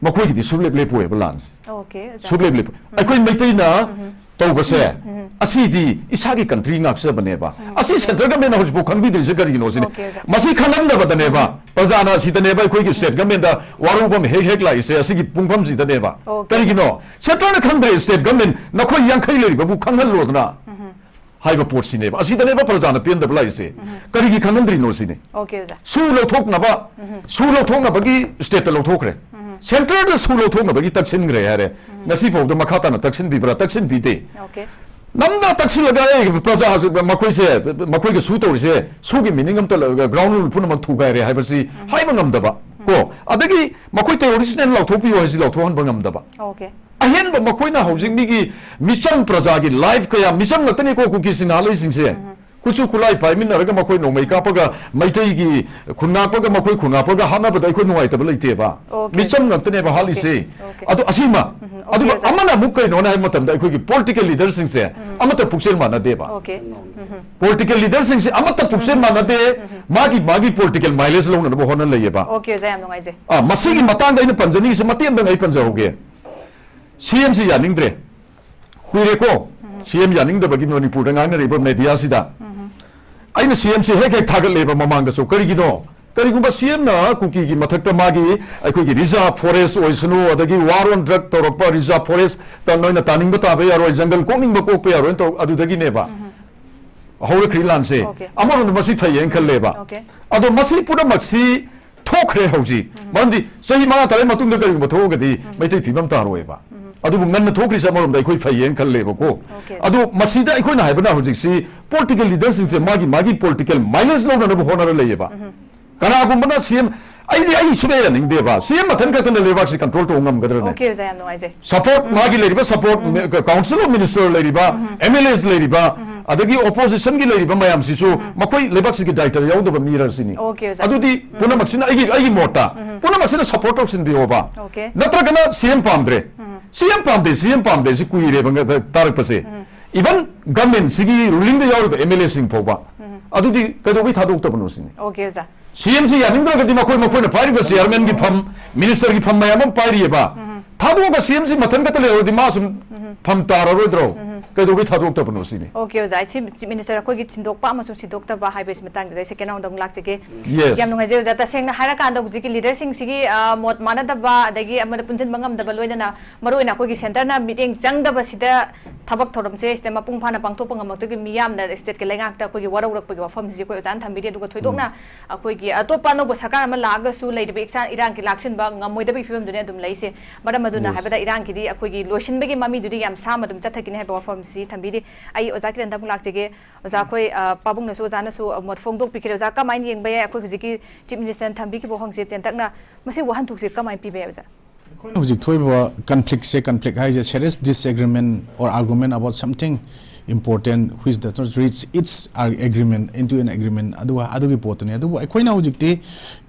ꯃꯈꯣꯏꯒꯤꯗꯤ ꯁꯨꯡꯂꯦꯞ ꯂꯦꯞꯄꯣꯏꯕ ꯂꯥꯟꯁꯦ꯫ Okay, ꯑꯣꯖꯥ꯫ ꯁꯨꯡꯂꯦꯞ ꯂꯦꯞꯄꯣꯏ꯫ ꯎꯝ꯫ ꯑꯩꯈꯣꯏ ꯃꯩꯇꯩꯅ ꯎꯝ꯫ ꯇꯧꯕꯁꯦ, ꯎꯝ꯫ ꯑꯁꯤꯗꯤ ꯏꯁꯥꯒꯤ country ꯉꯥꯛꯆꯕꯅꯦꯕ꯫ ꯎꯝ꯫ ꯑꯁꯤ central government ꯅ ꯍꯧꯖꯤꯛꯐꯥꯎ ꯈꯪꯕꯤꯗ꯭ꯔꯤꯁꯦ ꯀꯔꯤꯒꯤꯅꯣ ꯁꯤꯅꯤ꯫ Okay, ꯑꯣꯖꯥ꯫ ꯃꯁꯤ ꯈꯪꯂꯝꯗꯕꯗꯅꯦꯕ, ꯎꯝ꯫ ꯄ꯭ꯔꯖꯥꯅ ꯑꯁꯤꯗꯅꯦꯕ ꯑꯩꯈꯣꯏꯒꯤ state government ꯗ ꯋꯥꯔꯧꯕ ꯑꯃ ꯍꯦꯛ ꯍꯦꯛ ꯂꯥꯛꯏꯁꯦ ꯑꯁꯤꯒꯤ ꯄꯨꯡꯐꯝꯁꯤꯗꯅꯦꯕ꯫ Okay꯫ ꯀꯔꯤꯒꯤꯅꯣ? Central ꯅ ꯈꯪꯗ꯭ꯔꯦ state government, ꯅꯈꯣꯏ ꯌꯥꯡꯈꯩ ꯂꯩꯔꯤꯕꯕꯨ ꯈꯪꯍꯜꯂꯣꯗꯅ꯫ ꯎꯝ꯫ ꯍꯥꯏꯕ ꯄꯣꯠꯁꯤꯅꯦꯕ꯫ ꯑꯁꯤꯗꯅꯦꯕ ꯄ꯭ꯔꯖꯥꯅ ꯄꯦꯟꯗꯕ ꯂꯥꯛꯏꯁꯦ꯫ ꯀꯔꯤꯒꯤ ꯈꯪꯍꯟꯗ꯭ꯔꯤꯅꯣ ꯁꯤꯅꯤ꯫ ꯑꯣꯀꯦ ꯑꯣꯖꯥ꯫ ꯁꯨ ꯂꯧꯊꯣꯛꯅꯕ, ꯁꯨ ꯂꯧꯊꯣꯛꯅꯕꯒꯤ ꯁ꯭ꯇꯦꯠꯇ ꯂꯧꯊꯣꯛꯈ꯭ꯔꯦ꯫ ꯁꯦꯟꯇꯔꯗ ꯁꯨ ꯂꯧꯊꯣꯛꯅꯕꯒꯤ ꯇꯛꯁꯤꯟꯈ꯭ꯔꯦ ꯍꯥꯏꯔꯦ꯫ ꯉꯁꯤ ꯐꯥꯎꯗ ꯃꯈꯥ ꯇꯥꯅ ꯇꯛꯁꯤꯟꯕꯤꯕ꯭ꯔꯥ? ꯇꯛꯁꯤꯟꯕꯤꯗꯦ꯫ ꯑꯣꯀꯦ꯫ ꯅꯝꯅ ꯇꯛꯁꯤꯜꯂꯒ, "ꯑꯦ, ꯄ꯭ꯔꯖꯥ ꯍꯧꯖꯤꯛ ꯃꯈꯣꯏꯁꯦ, ꯃꯈꯣꯏꯒ ꯁꯨ ꯇꯧꯔꯤꯁꯦ, ꯁꯨꯒꯤ ꯃꯤꯅꯤꯡ ꯑꯝꯇ ꯂꯧ-, ꯒ꯭ꯔꯥꯎꯟ ꯔꯨꯜ ꯄꯨꯝꯅꯃꯛ ꯊꯨꯒꯥꯏꯔꯦ" ꯍꯥꯏꯕꯁꯤ ꯍꯥꯏꯕ ꯉꯝꯗꯕ ꯀꯣ꯫ ꯑꯗꯒꯤ ꯃꯈꯣꯏ ꯇꯦꯔꯣꯔꯤꯁꯅꯦꯅ ꯂꯧꯊꯣꯛꯄꯤꯌꯨ ꯍꯥꯏꯁꯤ ꯂꯧꯊꯣꯛꯍꯟꯕ ꯉꯝꯗꯕ꯫ ꯑꯣꯀꯦ꯫ ꯑꯍꯦꯟꯕ ꯃꯈꯣꯏꯅ ꯍꯧꯖꯤꯛ ꯃꯤꯒꯤ ꯃꯤꯆꯝ ꯄ꯭ꯔꯖꯥꯒꯤ ꯂꯥꯏꯐ ꯀꯌꯥ, ꯃꯤꯆꯝ ꯉꯥꯛꯇꯅꯤꯀꯣ ꯀꯨꯀꯤꯁꯤꯡ ꯍꯥꯠꯂꯛꯏꯁꯤꯡꯁꯦ꯫ ꯈꯨꯠꯁꯨ ꯈꯨꯠꯂꯥꯏ ꯄꯥꯏꯃꯤꯟꯅꯔꯒ ꯃꯈꯣꯏ ꯅꯣꯡꯃꯩ ꯀꯥꯞꯄꯒ ꯃꯩꯇꯩꯒꯤ ꯈꯨꯟ ꯉꯥꯛꯄꯒ ꯃꯈꯣꯏ ꯈꯨꯟ ꯉꯥꯛꯄꯒ ꯍꯥꯠꯅꯕꯗ ꯑꯩꯈꯣꯏ ꯅꯨꯡꯉꯥꯏꯇꯕ ꯂꯩꯇꯦꯕ꯫ ꯑꯣꯀꯦ꯫ ꯃꯤꯆꯝ ꯉꯥꯛꯇꯅꯦꯕ ꯍꯥꯠꯂꯤꯁꯦ꯫ ꯑꯣꯀꯦ꯫ ꯑꯗꯣ ꯑꯁꯤꯃ, ꯑꯣꯀꯦ, ꯑꯗꯨꯒ ꯑꯣꯖꯥ꯫ ꯑꯃꯅ ꯑꯃꯨꯛ ꯀꯩꯅꯣꯅ ꯍꯥꯏꯕ ꯃꯇꯝꯗ ꯑꯩꯈꯣꯏꯒꯤ ꯄꯣꯂꯤꯇꯤꯀꯦꯜ ꯂꯤꯗꯔꯁꯤꯡꯁꯦ ꯑꯃꯠꯇ ꯄꯨꯛꯆꯦꯜ ꯃꯥꯟꯅꯗꯦꯕ꯫ ꯑꯣꯀꯦ꯫ ꯄꯣꯂꯤꯇꯤꯀꯦꯜ ꯂꯤꯗꯔꯁꯤꯡꯁꯦ ꯑꯃꯠꯇ ꯄꯨꯛꯆꯦꯜ ꯃꯥꯟꯅꯗꯦ꯫ ꯃꯥꯒꯤ, ꯃꯥꯒꯤ ꯄꯣꯂꯤꯇꯤꯀꯦꯜ ꯃꯥꯏꯂꯦꯖ ꯂꯧꯅꯅꯕ ꯍꯣꯠꯅ ꯂꯩꯌꯦꯕ꯫ ꯑꯣꯀꯦ ꯑꯣꯖꯥ, ꯌꯥꯝ ꯅꯨꯡꯉꯥꯏꯖꯩ꯫ ꯑꯥ, ꯃꯁꯤꯒꯤ ꯃꯇꯥꯡꯗ ꯑꯩꯅ ꯄꯟꯖꯅꯤꯡꯉꯤꯁꯦ ꯃꯇꯦꯛ ꯑꯝꯇꯪ ꯑꯩ ꯄꯟꯖꯍꯧꯒꯦ꯫ ꯁꯤ ꯑꯦꯝꯁꯤ ꯌꯥꯅꯤꯡꯗ꯭ꯔꯦ꯫ ꯀꯨꯏꯔꯦꯀꯣ꯫ ꯁꯤ ꯑꯦꯝ ꯌꯥꯅꯤꯡꯗꯕꯒꯤ ꯃꯅꯤꯄꯨꯔꯗ ꯉꯥꯡꯅꯔꯤꯕ ꯃꯦꯗꯤꯌꯥꯁꯤꯗ꯫ ꯑꯩꯅ ꯁꯤ ꯑꯦꯝꯁꯤ ꯍꯦꯛ ꯍꯦꯛ ꯊꯥꯒꯠꯂꯦꯕ ꯃꯃꯥꯡꯗꯁꯨ꯫ ꯀꯔꯤꯒꯤꯅꯣ? ꯀꯔꯤꯒꯨꯝꯕ ꯁꯤ ꯑꯦꯝꯅ ꯀꯨꯀꯤꯒꯤ ꯃꯊꯛꯇ ꯃꯥꯒꯤ ꯑꯩꯈꯣꯏꯒꯤ ꯔꯤꯖꯥꯔꯚ ꯐꯣꯔꯦꯁ ꯑꯣꯏꯁꯅꯨ, ꯑꯗꯒꯤ ꯋꯥꯔ ꯑꯣꯟ ꯗ꯭ꯔꯒ ꯇꯧꯔꯛꯄ, ꯔꯤꯖꯥꯔꯚ ꯐꯣꯔꯦꯁꯇ ꯅꯣꯏꯅ ꯇꯥꯅꯤꯡꯕ ꯇꯥꯕ ꯌꯥꯔꯣꯏ, ꯖꯪꯒꯜ ꯀꯣꯛꯅꯤꯡꯕ ꯀꯣꯛꯄ ꯌꯥꯔꯣꯏꯅ ꯇꯧ-, ꯑꯗꯨꯗꯒꯤꯅꯦꯕ ꯍꯧꯔꯛꯈ꯭ꯔꯤ ꯂꯥꯟꯁꯦ꯫ ꯑꯣꯀꯦ꯫ ꯑꯃꯔꯣꯝꯗ ꯃꯁꯤ ꯐꯩꯌꯦꯅ ꯈꯜꯂꯦꯕ꯫ ꯑꯣꯀꯦ꯫ ꯑꯗꯣ ꯃꯁꯤ ꯄꯨꯝꯅꯃꯛꯁꯤ ꯊꯣꯛꯈ꯭ꯔꯦ ꯍꯧꯖꯤꯛ꯫ ꯃꯔꯝꯗꯤ ꯆꯍꯤ ꯃꯉꯥ ꯇꯔꯥ ꯃꯇꯨꯡꯗ ꯀꯔꯤꯒꯨꯝꯕ ꯊꯣꯛꯑꯒꯗꯤ ꯃꯩꯇꯩ ꯐꯤꯕꯝ ꯇꯥꯔꯣꯏꯕ꯫ ꯑꯗꯨꯕꯨ ꯉꯟꯅ ꯊꯣꯛꯈ꯭ꯔꯤꯁꯦ ꯑꯃꯔꯣꯝꯗ ꯑꯩꯈꯣꯏ ꯐꯩꯌꯦꯅ ꯈꯜꯂꯦꯕꯀꯣ꯫ ꯑꯣꯀꯦ꯫ ꯑꯗꯣ ꯃꯁꯤꯗ ꯑꯩꯈꯣꯏꯅ ꯍꯥꯏꯕꯅ ꯍꯧꯖꯤꯛꯁꯤ ꯄꯣꯂꯤꯇꯤꯀꯦꯜ ꯂꯤꯗꯔꯁꯤꯡꯁꯦ ꯃꯥꯒꯤ, ꯃꯥꯒꯤ ꯄꯣꯂꯤꯇꯤꯀꯦꯜ ꯃꯥꯏꯂꯦꯖ ꯂꯧꯅꯅꯕ ꯍꯣꯠꯅꯔ ꯂꯩꯌꯦꯕ꯫ ꯀꯅꯥꯒꯨꯝꯕꯅ ꯁꯤ ꯑꯦꯝ, ꯑꯩꯗꯤ ꯑꯩ ꯁꯨꯡꯌꯥ ꯌꯥꯅꯤꯡꯗꯦꯕ꯫ ꯁꯤ ꯑꯦꯝ ꯃꯊꯟ ꯈꯛꯇꯅ ꯂꯩꯕꯥꯛꯁꯤ ꯀꯟꯇ꯭ꯔꯣꯜ ꯇꯧꯕ ꯉꯝꯒꯗ꯭ꯔꯅꯦ? ꯑꯣꯀꯦ ꯑꯣꯖꯥ, ꯌꯥꯝ ꯅꯨꯡꯉꯥꯏꯖꯩ꯫ ꯁꯄꯣꯔꯠ, ꯃꯥꯒꯤ ꯂꯩꯔꯤꯕ ꯁꯄꯣꯔꯠ, ꯀꯥꯎꯟꯁꯤꯜ ꯑꯣꯐ ꯃꯤꯅꯤꯁꯇꯔ ꯂꯩꯔꯤꯕ, ꯑꯦꯝ ꯑꯦꯜ ꯑꯦꯁ ꯂꯩꯔꯤꯕ, ꯑꯗꯒꯤ ꯑꯣꯄꯣꯖꯤꯁꯟꯒꯤ ꯂꯩꯔꯤꯕ ꯃꯌꯥꯝꯁꯤꯁꯨ ꯃꯈꯣꯏ ꯂꯩꯕꯥꯛꯁꯤꯒꯤ ꯗꯥꯏꯇ ꯌꯥꯎꯗꯕ ꯃꯤꯔ ꯁꯤꯅꯤ꯫ ꯑꯣꯀꯦ ꯑꯣꯖꯥ꯫ ꯑꯗꯨꯗꯤ ꯄꯨꯝꯅꯃꯛꯁꯤꯅ ꯑꯩꯒꯤ, ꯑꯩꯒꯤ ꯃꯣꯠꯇ ꯄꯨꯝꯅꯃꯛꯁꯤꯅ ꯁꯄꯣꯔꯠ ꯇꯧꯁꯤꯟꯕꯤꯌꯣꯕ꯫ ꯑꯣꯀꯦ꯫ ꯅꯠꯇ꯭ꯔꯒꯅ ꯁꯤ ꯑꯦꯝ ꯄꯥꯝꯗ꯭ꯔꯦ꯫ ꯁꯤ ꯑꯦꯝ ꯄꯥꯝꯗꯦ, ꯁꯤ ꯑꯦꯝ ꯄꯥꯝꯗꯦ, ꯁꯤ ꯀꯨꯏꯔꯦꯕ ꯉ-, ꯇꯥꯔꯛꯄꯁꯦ꯫ ꯏꯚꯟ ꯒꯚꯔꯟꯃꯦꯟꯁꯤꯒꯤ ꯔꯨꯂꯤꯡꯗ ꯌꯥꯎꯔꯤꯕ ꯑꯦꯝ ꯑꯦꯜ ꯑꯦꯁꯤꯡ ꯐꯥꯎꯕ ꯑꯗꯨꯗꯤ ꯀꯩꯗꯧꯕꯩ ꯊꯥꯗꯣꯛꯇꯕꯅꯣ ꯁꯤꯅꯤ꯫ ꯑꯣꯀꯦ ꯑꯣꯖꯥ꯫ ꯁꯤ ꯑꯦꯝꯁꯤ ꯌꯥꯅꯤꯡꯗ꯭ꯔꯒꯗꯤ ꯃꯈꯣꯏ, ꯃꯈꯣꯏꯅ ꯄꯥꯏꯔꯤꯕ ꯆꯤꯌꯥꯔꯃꯦꯟꯒꯤ ꯐꯝ, ꯃꯤꯅꯤꯁꯇꯔꯒꯤ ꯐꯝ ꯃꯌꯥꯝ ꯑꯃ ꯄꯥꯏꯔꯤꯑꯕ꯫ ꯊꯥꯗꯣꯛꯑꯒ ꯁꯤ ꯑꯦꯝꯁꯤ ꯃꯊꯟ ꯈꯛꯇ ꯂꯩꯍꯧꯔꯗꯤ ꯃꯥ ꯁꯨꯝ ꯐꯝ ꯇꯥꯔꯔꯣꯏꯗ꯭ꯔꯣ? ꯀꯩꯗꯧꯕꯩ ꯊꯥꯗꯣꯛꯇꯕꯅꯣ ꯁꯤꯅꯤ꯫ ꯑꯣꯀꯦ ꯑꯣꯖꯥ, ꯑꯩ ꯁꯤ ꯆꯤꯞ ꯃꯤꯅꯤꯁꯇꯔ ꯑꯩꯈꯣꯏꯒꯤ ꯁꯤꯟꯗꯣꯛꯄ ꯑꯃꯁꯨꯡ ꯁꯤꯟꯗꯣꯛꯇꯕ ꯍꯥꯏꯕꯒꯤ ꯃꯇꯥꯡꯗꯨꯗ ꯑꯩ ꯁꯦꯀꯦꯟ ꯔꯥꯎꯟꯗ ꯑꯃꯨꯛ ꯂꯥꯛꯆꯒꯦ꯫ Yes. ꯌꯥꯝ ꯅꯨꯡꯉꯥꯏꯖꯩ ꯑꯣꯖꯥ꯫ ꯇꯁꯦꯡꯅ ꯍꯥꯏꯔꯀꯥꯟꯗ ꯍꯧꯖꯤꯛꯀꯤ ꯂꯤꯗꯔꯁꯤꯡꯁꯤꯒꯤ ꯑ, ꯃꯣꯠ ꯃꯥꯟꯅꯗꯕ, ꯑꯗꯒꯤ ꯑꯃꯗ ꯄꯨꯟꯁꯤꯟꯕ ꯉꯝꯗꯕ, ꯂꯣꯏꯅꯅ ꯃꯔꯨꯑꯣꯏꯅ ꯑꯩꯈꯣꯏꯒꯤ ꯁꯦꯟꯇꯔꯅ ꯃꯤꯠꯌꯦꯡ ꯆꯪꯗꯕꯁꯤꯗ ꯊꯕꯛ ꯊꯧꯔꯝꯁꯦ ꯁꯤꯗ ꯃꯄꯨꯡ ꯐꯥꯅ ꯄꯥꯡꯊꯣꯛꯄ ꯉꯝꯃꯛꯇꯕꯒꯤ ꯃꯤꯌꯥꯝꯅ ꯁ꯭ꯇꯦꯠꯀꯤ ꯂꯩꯉꯥꯛꯇ ꯑꯩꯈꯣꯏꯒꯤ ꯋꯥꯔꯧꯔꯛꯄꯒꯤ ꯋꯥꯐꯝꯁꯤ ꯑꯩꯈꯣꯏ ꯑꯣꯖꯥꯅ ꯊꯝꯕꯤꯔꯤ꯫ ꯑꯗꯨꯒ ꯊꯣꯏꯗꯣꯛꯅ ꯑꯩꯈꯣꯏꯒꯤ ꯑꯇꯣꯞꯄ ꯑꯅꯧꯕ ꯁꯔꯀꯥꯔ ꯑꯃ ꯂꯥꯛꯑꯒꯁꯨ ꯂꯩꯔꯤꯕ ꯏꯆꯥ ꯏꯔꯥꯡꯒꯤ ꯂꯥꯛꯁꯤꯟꯕ ꯉꯝꯃꯣꯏꯗꯕꯒꯤ ꯐꯤꯕꯝꯗꯨꯅꯤ ꯑꯗꯨꯝ ꯂꯩꯁꯦ꯫ ꯃꯔꯝ ꯑꯗꯨꯅ Yes. ꯍꯥꯏꯕꯗ ꯏꯔꯥꯡꯒꯤꯗꯤ ꯑꯩꯈꯣꯏꯒꯤ ꯂꯣꯏꯁꯤꯟꯕꯒꯤ ꯃꯃꯤꯗꯨꯗꯤ ꯌꯥꯝ ꯁꯥꯡꯅ ꯑꯗꯨꯝ ꯆꯠꯊꯈꯤꯅꯤ ꯍꯥꯏꯕ ꯋꯥꯐꯝꯁꯤ ꯊꯝꯕꯤꯔꯤ꯫ ꯑꯩ ꯑꯣꯖꯥ ꯀꯤꯔꯟꯗ ꯑꯃꯨꯛ ꯂꯥꯛꯆꯒꯦ꯫ ꯑꯣꯖꯥ, ꯑꯩꯈꯣꯏ ꯑ, ꯄꯥꯕꯨꯡꯅꯁꯨ ꯑꯣꯖꯥꯅꯁꯨ ꯑ, ꯃꯣꯠ ꯐꯣꯡꯗꯣꯛꯄꯤꯈ꯭ꯔꯦ꯫ ꯑꯣꯖꯥ, ꯀꯃꯥꯏꯅ ꯌꯦꯡꯕ ꯌꯥꯏ? ꯑꯩꯈꯣꯏ ꯍꯧꯖꯤꯛꯀꯤ ꯆꯤꯞ ꯃꯤꯅꯤꯁꯇꯔꯅ ꯊꯝꯕꯤꯈꯤꯕ ꯋꯥꯍꯪꯁꯦ ꯇꯦꯟꯇꯛꯅ ꯃꯁꯤ ꯋꯥꯍꯟꯊꯣꯛꯁꯦ ꯀꯃꯥꯏꯅ ꯄꯤꯕ ꯌꯥꯏ ꯑꯣꯖꯥ? ꯑꯩꯈꯣꯏꯅ ꯍꯧꯖꯤꯛ ꯊꯣꯛꯏꯕ ꯀꯟꯐ꯭ꯂꯤꯛꯁꯦ, ꯀꯟꯐ꯭ꯂꯤꯛ ꯍꯥꯏꯁꯦ serious disagreement or argument about something important which does not reach its ar- agreement into an agreement, ꯑꯗꯨꯒ ꯑꯗꯨꯒꯤ ꯄꯣꯠꯇꯨꯅꯤ꯫ ꯑꯗꯨꯕꯨ ꯑꯩꯈꯣꯏꯅ ꯍꯧꯖꯤꯛꯇꯤ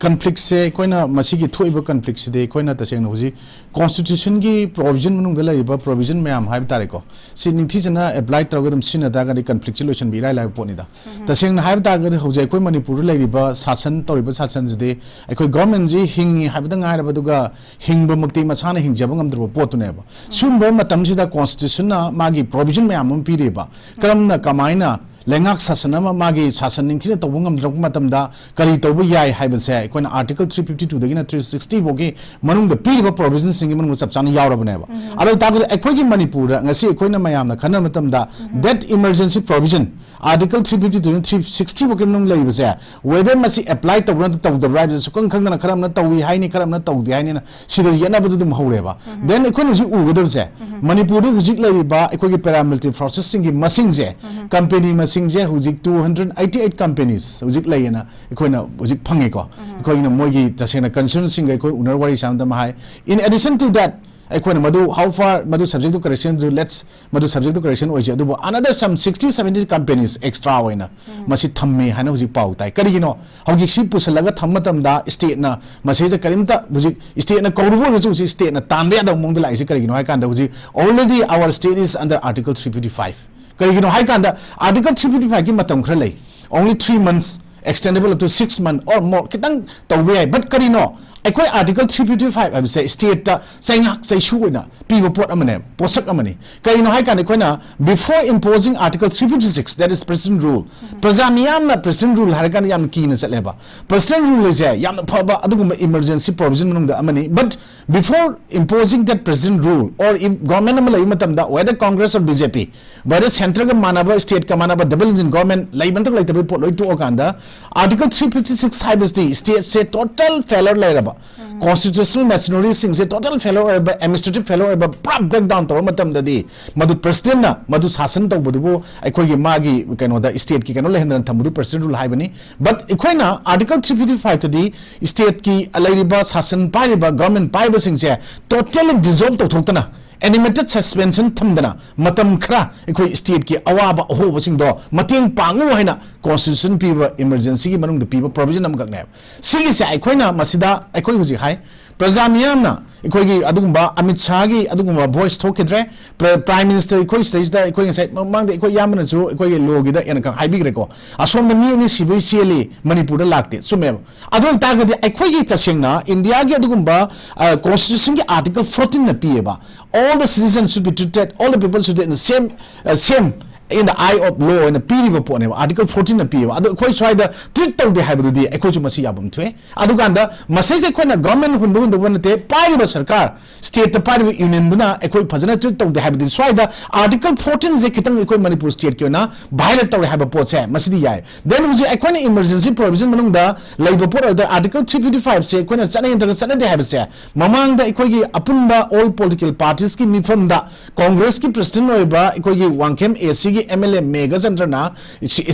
ꯀꯟꯐ꯭ꯂꯤꯛꯁꯦ, ꯑꯩꯈꯣꯏꯅ ꯃꯁꯤꯒꯤ ꯊꯣꯛꯏꯕ ꯀꯟꯐ꯭ꯂꯤꯛꯁꯤꯗꯤ ꯑꯩꯈꯣꯏꯅ ꯇꯁꯦꯡꯅ ꯍꯧꯖꯤꯛ ꯀꯣꯟꯁꯇꯤꯇ꯭ꯌꯨꯁꯟꯒꯤ ꯄ꯭ꯔꯣꯕꯤꯖꯟ ꯃꯅꯨꯡꯗ ꯂꯩꯔꯤꯕ ꯄ꯭ꯔꯣꯕꯤꯖꯟ ꯃꯌꯥꯝ ꯍꯥꯏꯕ ꯇꯥꯔꯦꯀꯣ, ꯁꯤ ꯅꯤꯡꯊꯤꯖꯅ ꯑꯦꯄ꯭ꯂꯥꯏ ꯇꯧꯔꯒ ꯑꯗꯨꯝ ꯁꯤꯖꯤꯟꯅ ꯇꯥꯔꯒꯗꯤ ꯀꯟꯐ꯭ꯂꯤꯛꯁꯦ ꯂꯣꯏꯁꯤꯟꯕ ꯏꯔꯥꯏ ꯂꯥꯏꯕ ꯄꯣꯠꯅꯤꯗ꯫ ꯇꯁꯦꯡꯅ ꯍꯥꯏꯕ ꯇꯥꯔꯒꯗꯤ ꯍꯧꯖꯤꯛ ꯑꯩꯈꯣꯏ ꯃꯅꯤꯄꯨꯔꯗ ꯂꯩꯔꯤꯕ ꯁꯥꯁꯟ ꯇꯧꯔꯤꯕ ꯁꯥꯁꯟꯁꯤꯗꯤ ꯑꯩꯈꯣꯏ ꯒꯣꯔꯃꯦꯟꯁꯤ ꯍꯤꯡꯉꯤ ꯍꯥꯏꯕꯗ ꯉꯥꯏꯔꯕ, ꯑꯗꯨꯒ ꯍꯤꯡꯕꯃꯛꯇꯤ ꯃꯁꯥꯅ ꯍꯤꯡꯖꯕ ꯉꯝꯗ꯭ꯔꯕ ꯄꯣꯠꯇꯨꯅꯦꯕ꯫ ꯁꯤꯒꯨꯝꯕ ꯃꯇꯝꯁꯤꯗ ꯀꯣꯟꯁꯇꯤꯇ꯭ꯌꯨꯁꯟꯅ ꯃꯥꯒꯤ ꯄ꯭ꯔꯣꯕꯤꯖꯟ ꯃꯌꯥꯝ ꯑꯃ ꯄꯤꯔꯤꯕ, ꯀꯔꯝꯅ ꯀꯃꯥꯏꯅ ꯂꯩꯉꯥꯛ ꯁꯥꯁꯟ ꯑꯃ ꯃꯥꯒꯤ ꯁꯥꯁꯟ ꯅꯤꯡꯊꯤꯅ ꯇꯧꯕ ꯉꯝꯗ꯭ꯔꯛꯄ ꯃꯇꯝꯗ ꯀꯔꯤ ꯇꯧꯕ ꯌꯥꯏ ꯍꯥꯏꯕꯁꯦ ꯑꯩꯈꯣꯏꯅ ꯑꯥꯔꯇꯤꯀꯜ ꯊ꯭ꯔꯤ ꯐꯤꯐꯇꯤ ꯇꯨꯗꯒꯤꯅ ꯊ꯭ꯔꯤ ꯁꯤꯛꯁꯇꯤ ꯐꯥꯎꯒꯤ ꯃꯅꯨꯡꯗ ꯄꯤꯔꯤꯕ ꯄ꯭ꯔꯣꯕꯤꯖꯟꯁꯤꯡꯒꯤ ꯃꯅꯨꯡꯗ ꯆꯞ ꯆꯥꯅ ꯌꯥꯎꯔꯕꯅꯦꯕ꯫ ꯑꯗꯨ ꯑꯣꯏꯇꯥꯔꯒꯗꯤ ꯑꯩꯈꯣꯏꯒꯤ ꯃꯅꯤꯄꯨꯔꯗ ꯉꯁꯤ ꯑꯩꯈꯣꯏꯅ ꯃꯌꯥꯝꯅ ꯈꯟꯅꯕ ꯃꯇꯝꯗ that emergency provision, article three fifty two three sixty ꯐꯥꯎꯒꯤ ꯃꯅꯨꯡ ꯂꯩꯕꯁꯦ, whether ꯃꯁꯤ ꯑꯦꯄ꯭ꯂꯥꯏ ꯇꯧꯕ꯭ꯔꯥ ꯅꯠꯇ꯭ꯔꯒ ꯇꯧꯗꯕ꯭ꯔꯥ ꯍꯥꯏꯕꯁꯦ ꯁꯨꯈꯪ ꯈꯪꯗꯅ ꯈꯔ ꯑꯃꯅ ꯇꯧꯏ ꯍꯥꯏꯅꯤ, ꯈꯔ ꯑꯃꯅ ꯇꯧꯗꯦ ꯍꯥꯏꯅꯤꯅ ꯁꯤꯗ ꯌꯦꯠꯅꯕꯗꯨ ꯑꯗꯨꯝ ꯍꯧꯔꯦꯕ꯫ Then ꯑꯩꯈꯣꯏꯅ ꯍꯧꯖꯤꯛ ꯎꯒꯗꯕꯁꯦ, ꯃꯅꯤꯄꯨꯔꯗ ꯍꯧꯖꯤꯛ ꯂꯩꯔꯤꯕ ꯑꯩꯈꯣꯏꯒꯤ paramilitary forcesꯁꯤꯡꯒꯤ ꯃꯁꯤꯡꯁꯦ, ꯀꯝꯄꯦꯅꯤ ꯃꯁꯤꯡꯁꯦ ꯍꯧꯖꯤꯛ two hundred eighty eight companies ꯍꯧꯖꯤꯛ ꯂꯩꯌꯦꯅ ꯑꯩꯈꯣꯏꯅ ꯍꯧꯖꯤꯛ ꯐꯪꯉꯦꯀꯣ꯫ ꯑꯩꯈꯣꯏꯅ ꯃꯣꯏꯒꯤ ꯇꯁꯦꯡꯅ ꯀꯟꯁꯔꯟꯁꯤꯡꯒ ꯑꯩꯈꯣꯏ ꯎꯅꯔ ꯋꯥꯔꯤ ꯁꯥꯟꯅꯕꯗ ꯑꯃ ꯍꯥꯏ꯫ In addition to that, ꯑꯩꯈꯣꯏꯅ ꯃꯗꯨ how far ꯃꯗꯨ subject to correction do let's ꯃꯗꯨ subject to correction ꯑꯣꯏꯁꯦ, ꯑꯗꯨꯕꯨ another some sixty seventy companies extra ꯑꯣꯏꯅ ꯃꯁꯤ ꯊꯝꯃꯦ ꯍꯥꯏꯅ ꯍꯧꯖꯤꯛ ꯄꯥꯎ ꯇꯥꯏ꯫ ꯀꯔꯤꯒꯤꯅꯣ? ꯍꯧꯖꯤꯛ ꯁꯤ ꯄꯨꯁꯜꯂꯒ ꯊꯝꯕ ꯃꯇꯝꯗ stateꯅ ꯃꯁꯤꯗ ꯀꯔꯤꯝꯇ ꯍꯧꯖꯤꯛ stateꯅ ꯀꯧꯔꯨꯕ ꯑꯣꯏꯔꯒꯁꯨ ꯍꯧꯖꯤꯛ stateꯅ ꯇꯥꯟꯕ ꯌꯥꯗꯕ ꯃꯑꯣꯡꯗ ꯂꯥꯛꯏꯁꯦ ꯀꯔꯤꯒꯤꯅꯣ ꯍꯥꯏ ꯀꯥꯟꯗ ꯍꯧꯖꯤꯛ already our state is under article three fifty five꯫ ꯀꯔꯤꯒꯤꯅꯣ ꯍꯥꯏ ꯀꯥꯟꯗ article three fifty five ꯀꯤ ꯃꯇꯝ ꯈꯔ ꯂꯩ, only three months extendable up to six month or more ꯈꯤꯇꯪ ꯇꯧꯕ ꯌꯥꯏ꯫ But ꯀꯔꯤꯅꯣ? ꯑꯩꯈꯣꯏ Article three fifty five ꯍꯥꯏꯕꯁꯦ stateꯇ ꯆꯩꯉꯥꯛ ꯆꯩꯁꯨ ꯑꯣꯏꯅ ꯄꯤꯕ ꯄꯣꯠ ꯑꯃꯅꯦ, ꯄꯣꯠꯁꯛ ꯑꯃꯅꯤ꯫ ꯀꯩꯅꯣ ꯍꯥꯏ ꯀꯥꯟꯗ ꯑꯩꯈꯣꯏꯅ before imposing Article three fifty six, that is President Rule, ꯄ꯭ꯔꯖꯥ ꯃꯤꯌꯥꯝꯅ President Rule ꯍꯥꯏꯔ ꯀꯥꯟꯗ ꯌꯥꯝꯅ ꯀꯤꯅ ꯆꯠꯂꯦꯕ꯫ President Rule ꯍꯥꯏꯁꯦ ꯌꯥꯝꯅ ꯐꯕ ꯑꯗꯨꯒꯨꯝꯕ emergency provision ꯃꯅꯨꯡꯗ ꯑꯃꯅꯤ꯫ But before imposing that President Rule or if government ꯑꯃ ꯂꯩꯕ ꯃꯇꯝꯗ whether Congress or B J P, whether centreꯒ ꯃꯥꯟꯅꯕ stateꯀ ꯃꯥꯟꯅꯕ double engine government ꯂꯩꯕ ꯅꯠꯇ꯭ꯔꯒ ꯂꯩꯇꯕꯒꯤ ꯄꯣꯠ ꯂꯣꯏ ꯇꯣꯛꯑꯀꯥꯟꯗ Article three fifty six ꯍꯥꯏꯕꯁꯤꯗꯤ stateꯁꯦ total failure ꯂꯩꯔꯕ, constitutional machineryꯁꯤꯡꯁꯦ total failure ꯑꯣꯏꯕ, administrative failure ꯑꯣꯏꯕ, ꯄꯨꯔꯥ breakdown ꯇꯧꯔ ꯃꯇꯝꯗꯗꯤ ꯃꯗꯨ Presidentꯅ ꯃꯗꯨ ꯁꯥꯁꯟ ꯇꯧꯕꯗꯨꯕꯨ ꯑꯩꯈꯣꯏꯒꯤ ꯃꯥꯒꯤ ꯀꯩꯅꯣꯗ stateꯀꯤ ꯀꯩꯅꯣ ꯂꯩꯍꯟꯗꯅ ꯊꯝꯕꯗꯨ President Rule ꯍꯥꯏꯕꯅꯤ꯫ But ꯑꯩꯈꯣꯏꯅ Article three fifty fiveꯇꯗꯤ stateꯀꯤ ꯂꯩꯔꯤꯕ ꯁꯥꯁꯟ ꯄꯥꯏꯔꯤꯕ government ꯄꯥꯏꯕꯁꯤꯡꯁꯦ totally dissolve ꯇꯧꯊꯣꯛꯇꯅ animated suspension ꯊꯝꯗꯅ ꯃꯇꯝ ꯈꯔ ꯑꯩꯈꯣꯏ stateꯀꯤ ꯑꯋꯥꯕ ꯑꯍꯣꯕꯁꯤꯡꯗꯣ ꯃꯇꯦꯡ ꯄꯥꯡꯉꯨ ꯍꯥꯏꯅ constitution ꯄꯤꯕ emergencyꯒꯤ ꯃꯅꯨꯡꯗ ꯄꯤꯕ provision ꯑꯃꯈꯛꯅꯦꯕ꯫ ꯁꯤꯒꯤꯁꯦ ꯑꯩꯈꯣꯏꯅ ꯃꯁꯤꯗ ꯑꯩꯈꯣꯏ ꯍꯧꯖꯤꯛ ꯍꯥꯏ, ꯄ꯭ꯔꯖꯥ ꯃꯤꯌꯥꯝꯅ ꯑꯩꯈꯣꯏꯒꯤ ꯑꯗꯨꯒꯨꯝꯕ ꯑꯃꯤꯠ ꯁꯥꯍꯒꯤ ꯑꯗꯨꯒꯨꯝꯕ voice ꯊꯣꯛꯈꯤꯗ꯭ꯔꯦ꯫ Pri-, Prime Minister ꯑꯩꯈꯣꯏ ꯁꯤꯗꯩꯁꯤꯗ ꯑꯩꯈꯣꯏ ꯉꯁꯥꯏ ꯃꯃꯥꯡꯗ ꯑꯩꯈꯣꯏ ꯏꯌꯥꯝꯕꯅꯁꯨ ꯑꯩꯈꯣꯏꯒꯤ lawꯒꯤꯗ ꯑꯩꯅ ꯈꯛ ꯍꯥꯏꯕꯤꯈ꯭ꯔꯦꯀꯣ, ꯑꯁꯣꯝꯗ ꯃꯤ ꯑꯅꯤ ꯁꯤꯕꯩ ꯆꯦꯜꯂꯤ, ꯃꯅꯤꯄꯨꯔꯗ ꯂꯥꯛꯇꯦ꯫ ꯆꯨꯝꯃꯦꯕ꯫ ꯑꯗꯨ ꯑꯣꯏꯇꯥꯔꯒꯗꯤ ꯑꯩꯈꯣꯏꯒꯤ ꯇꯁꯦꯡꯅ Indiaꯒꯤ ꯑꯗꯨꯒꯨꯝꯕ, ꯑ, constitutionꯒꯤ Article fourteenꯅ ꯄꯤꯌꯦꯕ, all the citizens should be treated, all the people should be in the same, uh, same in the eye of law ꯍꯥꯏꯅ ꯄꯤꯔꯤꯕ ꯄꯣꯠꯅꯦꯕ, Article fourteenꯅ ꯄꯤꯌꯦꯕ꯫ ꯑꯗꯣ ꯑꯩꯈꯣꯏ ꯁ꯭ꯋꯥꯏꯗ treat ꯇꯧꯗꯦ ꯍꯥꯏꯕꯗꯨꯗꯤ ꯑꯩꯈꯣꯏꯁꯨ ꯃꯁꯤ ꯌꯥꯐꯝ ꯊꯣꯛꯑꯦ꯫ ꯑꯗꯨꯀꯥꯟꯗ ꯃꯁꯤꯁꯦ ꯑꯩꯈꯣꯏꯅ government ꯍꯨꯟꯕ ꯍꯨꯟꯗꯕ ꯅꯠꯇꯦ, ꯄꯥꯏꯔꯤꯕ ꯁꯔꯀꯥꯔ, stateꯇ ꯄꯥꯏꯔꯤꯕ unionꯗꯨꯅ ꯑꯩꯈꯣꯏ ꯐꯖꯅ treat ꯇꯧꯗꯦ ꯍꯥꯏꯕꯗꯤ ꯁ꯭ꯋꯥꯏꯗ Article fourteenꯁꯦ ꯈꯤꯇꯪ ꯑꯩꯈꯣꯏ ꯃꯅꯤꯄꯨꯔ stateꯀꯤ ꯑꯣꯏꯅ violate ꯇꯧꯔꯦ ꯍꯥꯏꯕ ꯄꯣꯠꯁꯦ ꯃꯁꯤꯗꯤ ꯌꯥꯏ꯫ Then ꯍꯧꯖꯤꯛ ꯑꯩꯈꯣꯏꯅ emergency provision ꯃꯅꯨꯡꯗ ꯂꯩꯕ ꯄꯣꯠ ꯑꯣꯏꯔꯗꯤ Article three fifty fiveꯁꯦ ꯑꯩꯈꯣꯏꯅ ꯆꯠꯅꯩ ꯅꯠꯇ꯭ꯔꯒ ꯆꯠꯅꯗꯦ ꯍꯥꯏꯕꯁꯦ ꯃꯃꯥꯡꯗ ꯑꯩꯈꯣꯏꯒꯤ ꯑꯄꯨꯟꯕ all political partiesꯀꯤ ꯃꯤꯐꯝꯗ Congressꯀꯤ President ꯑꯣꯏꯕ ꯑꯩꯈꯣꯏꯒꯤ ꯋꯥꯡꯈꯦꯝ ACꯒꯤ MLA ꯃꯦꯘꯆꯟꯗ꯭ꯔꯅ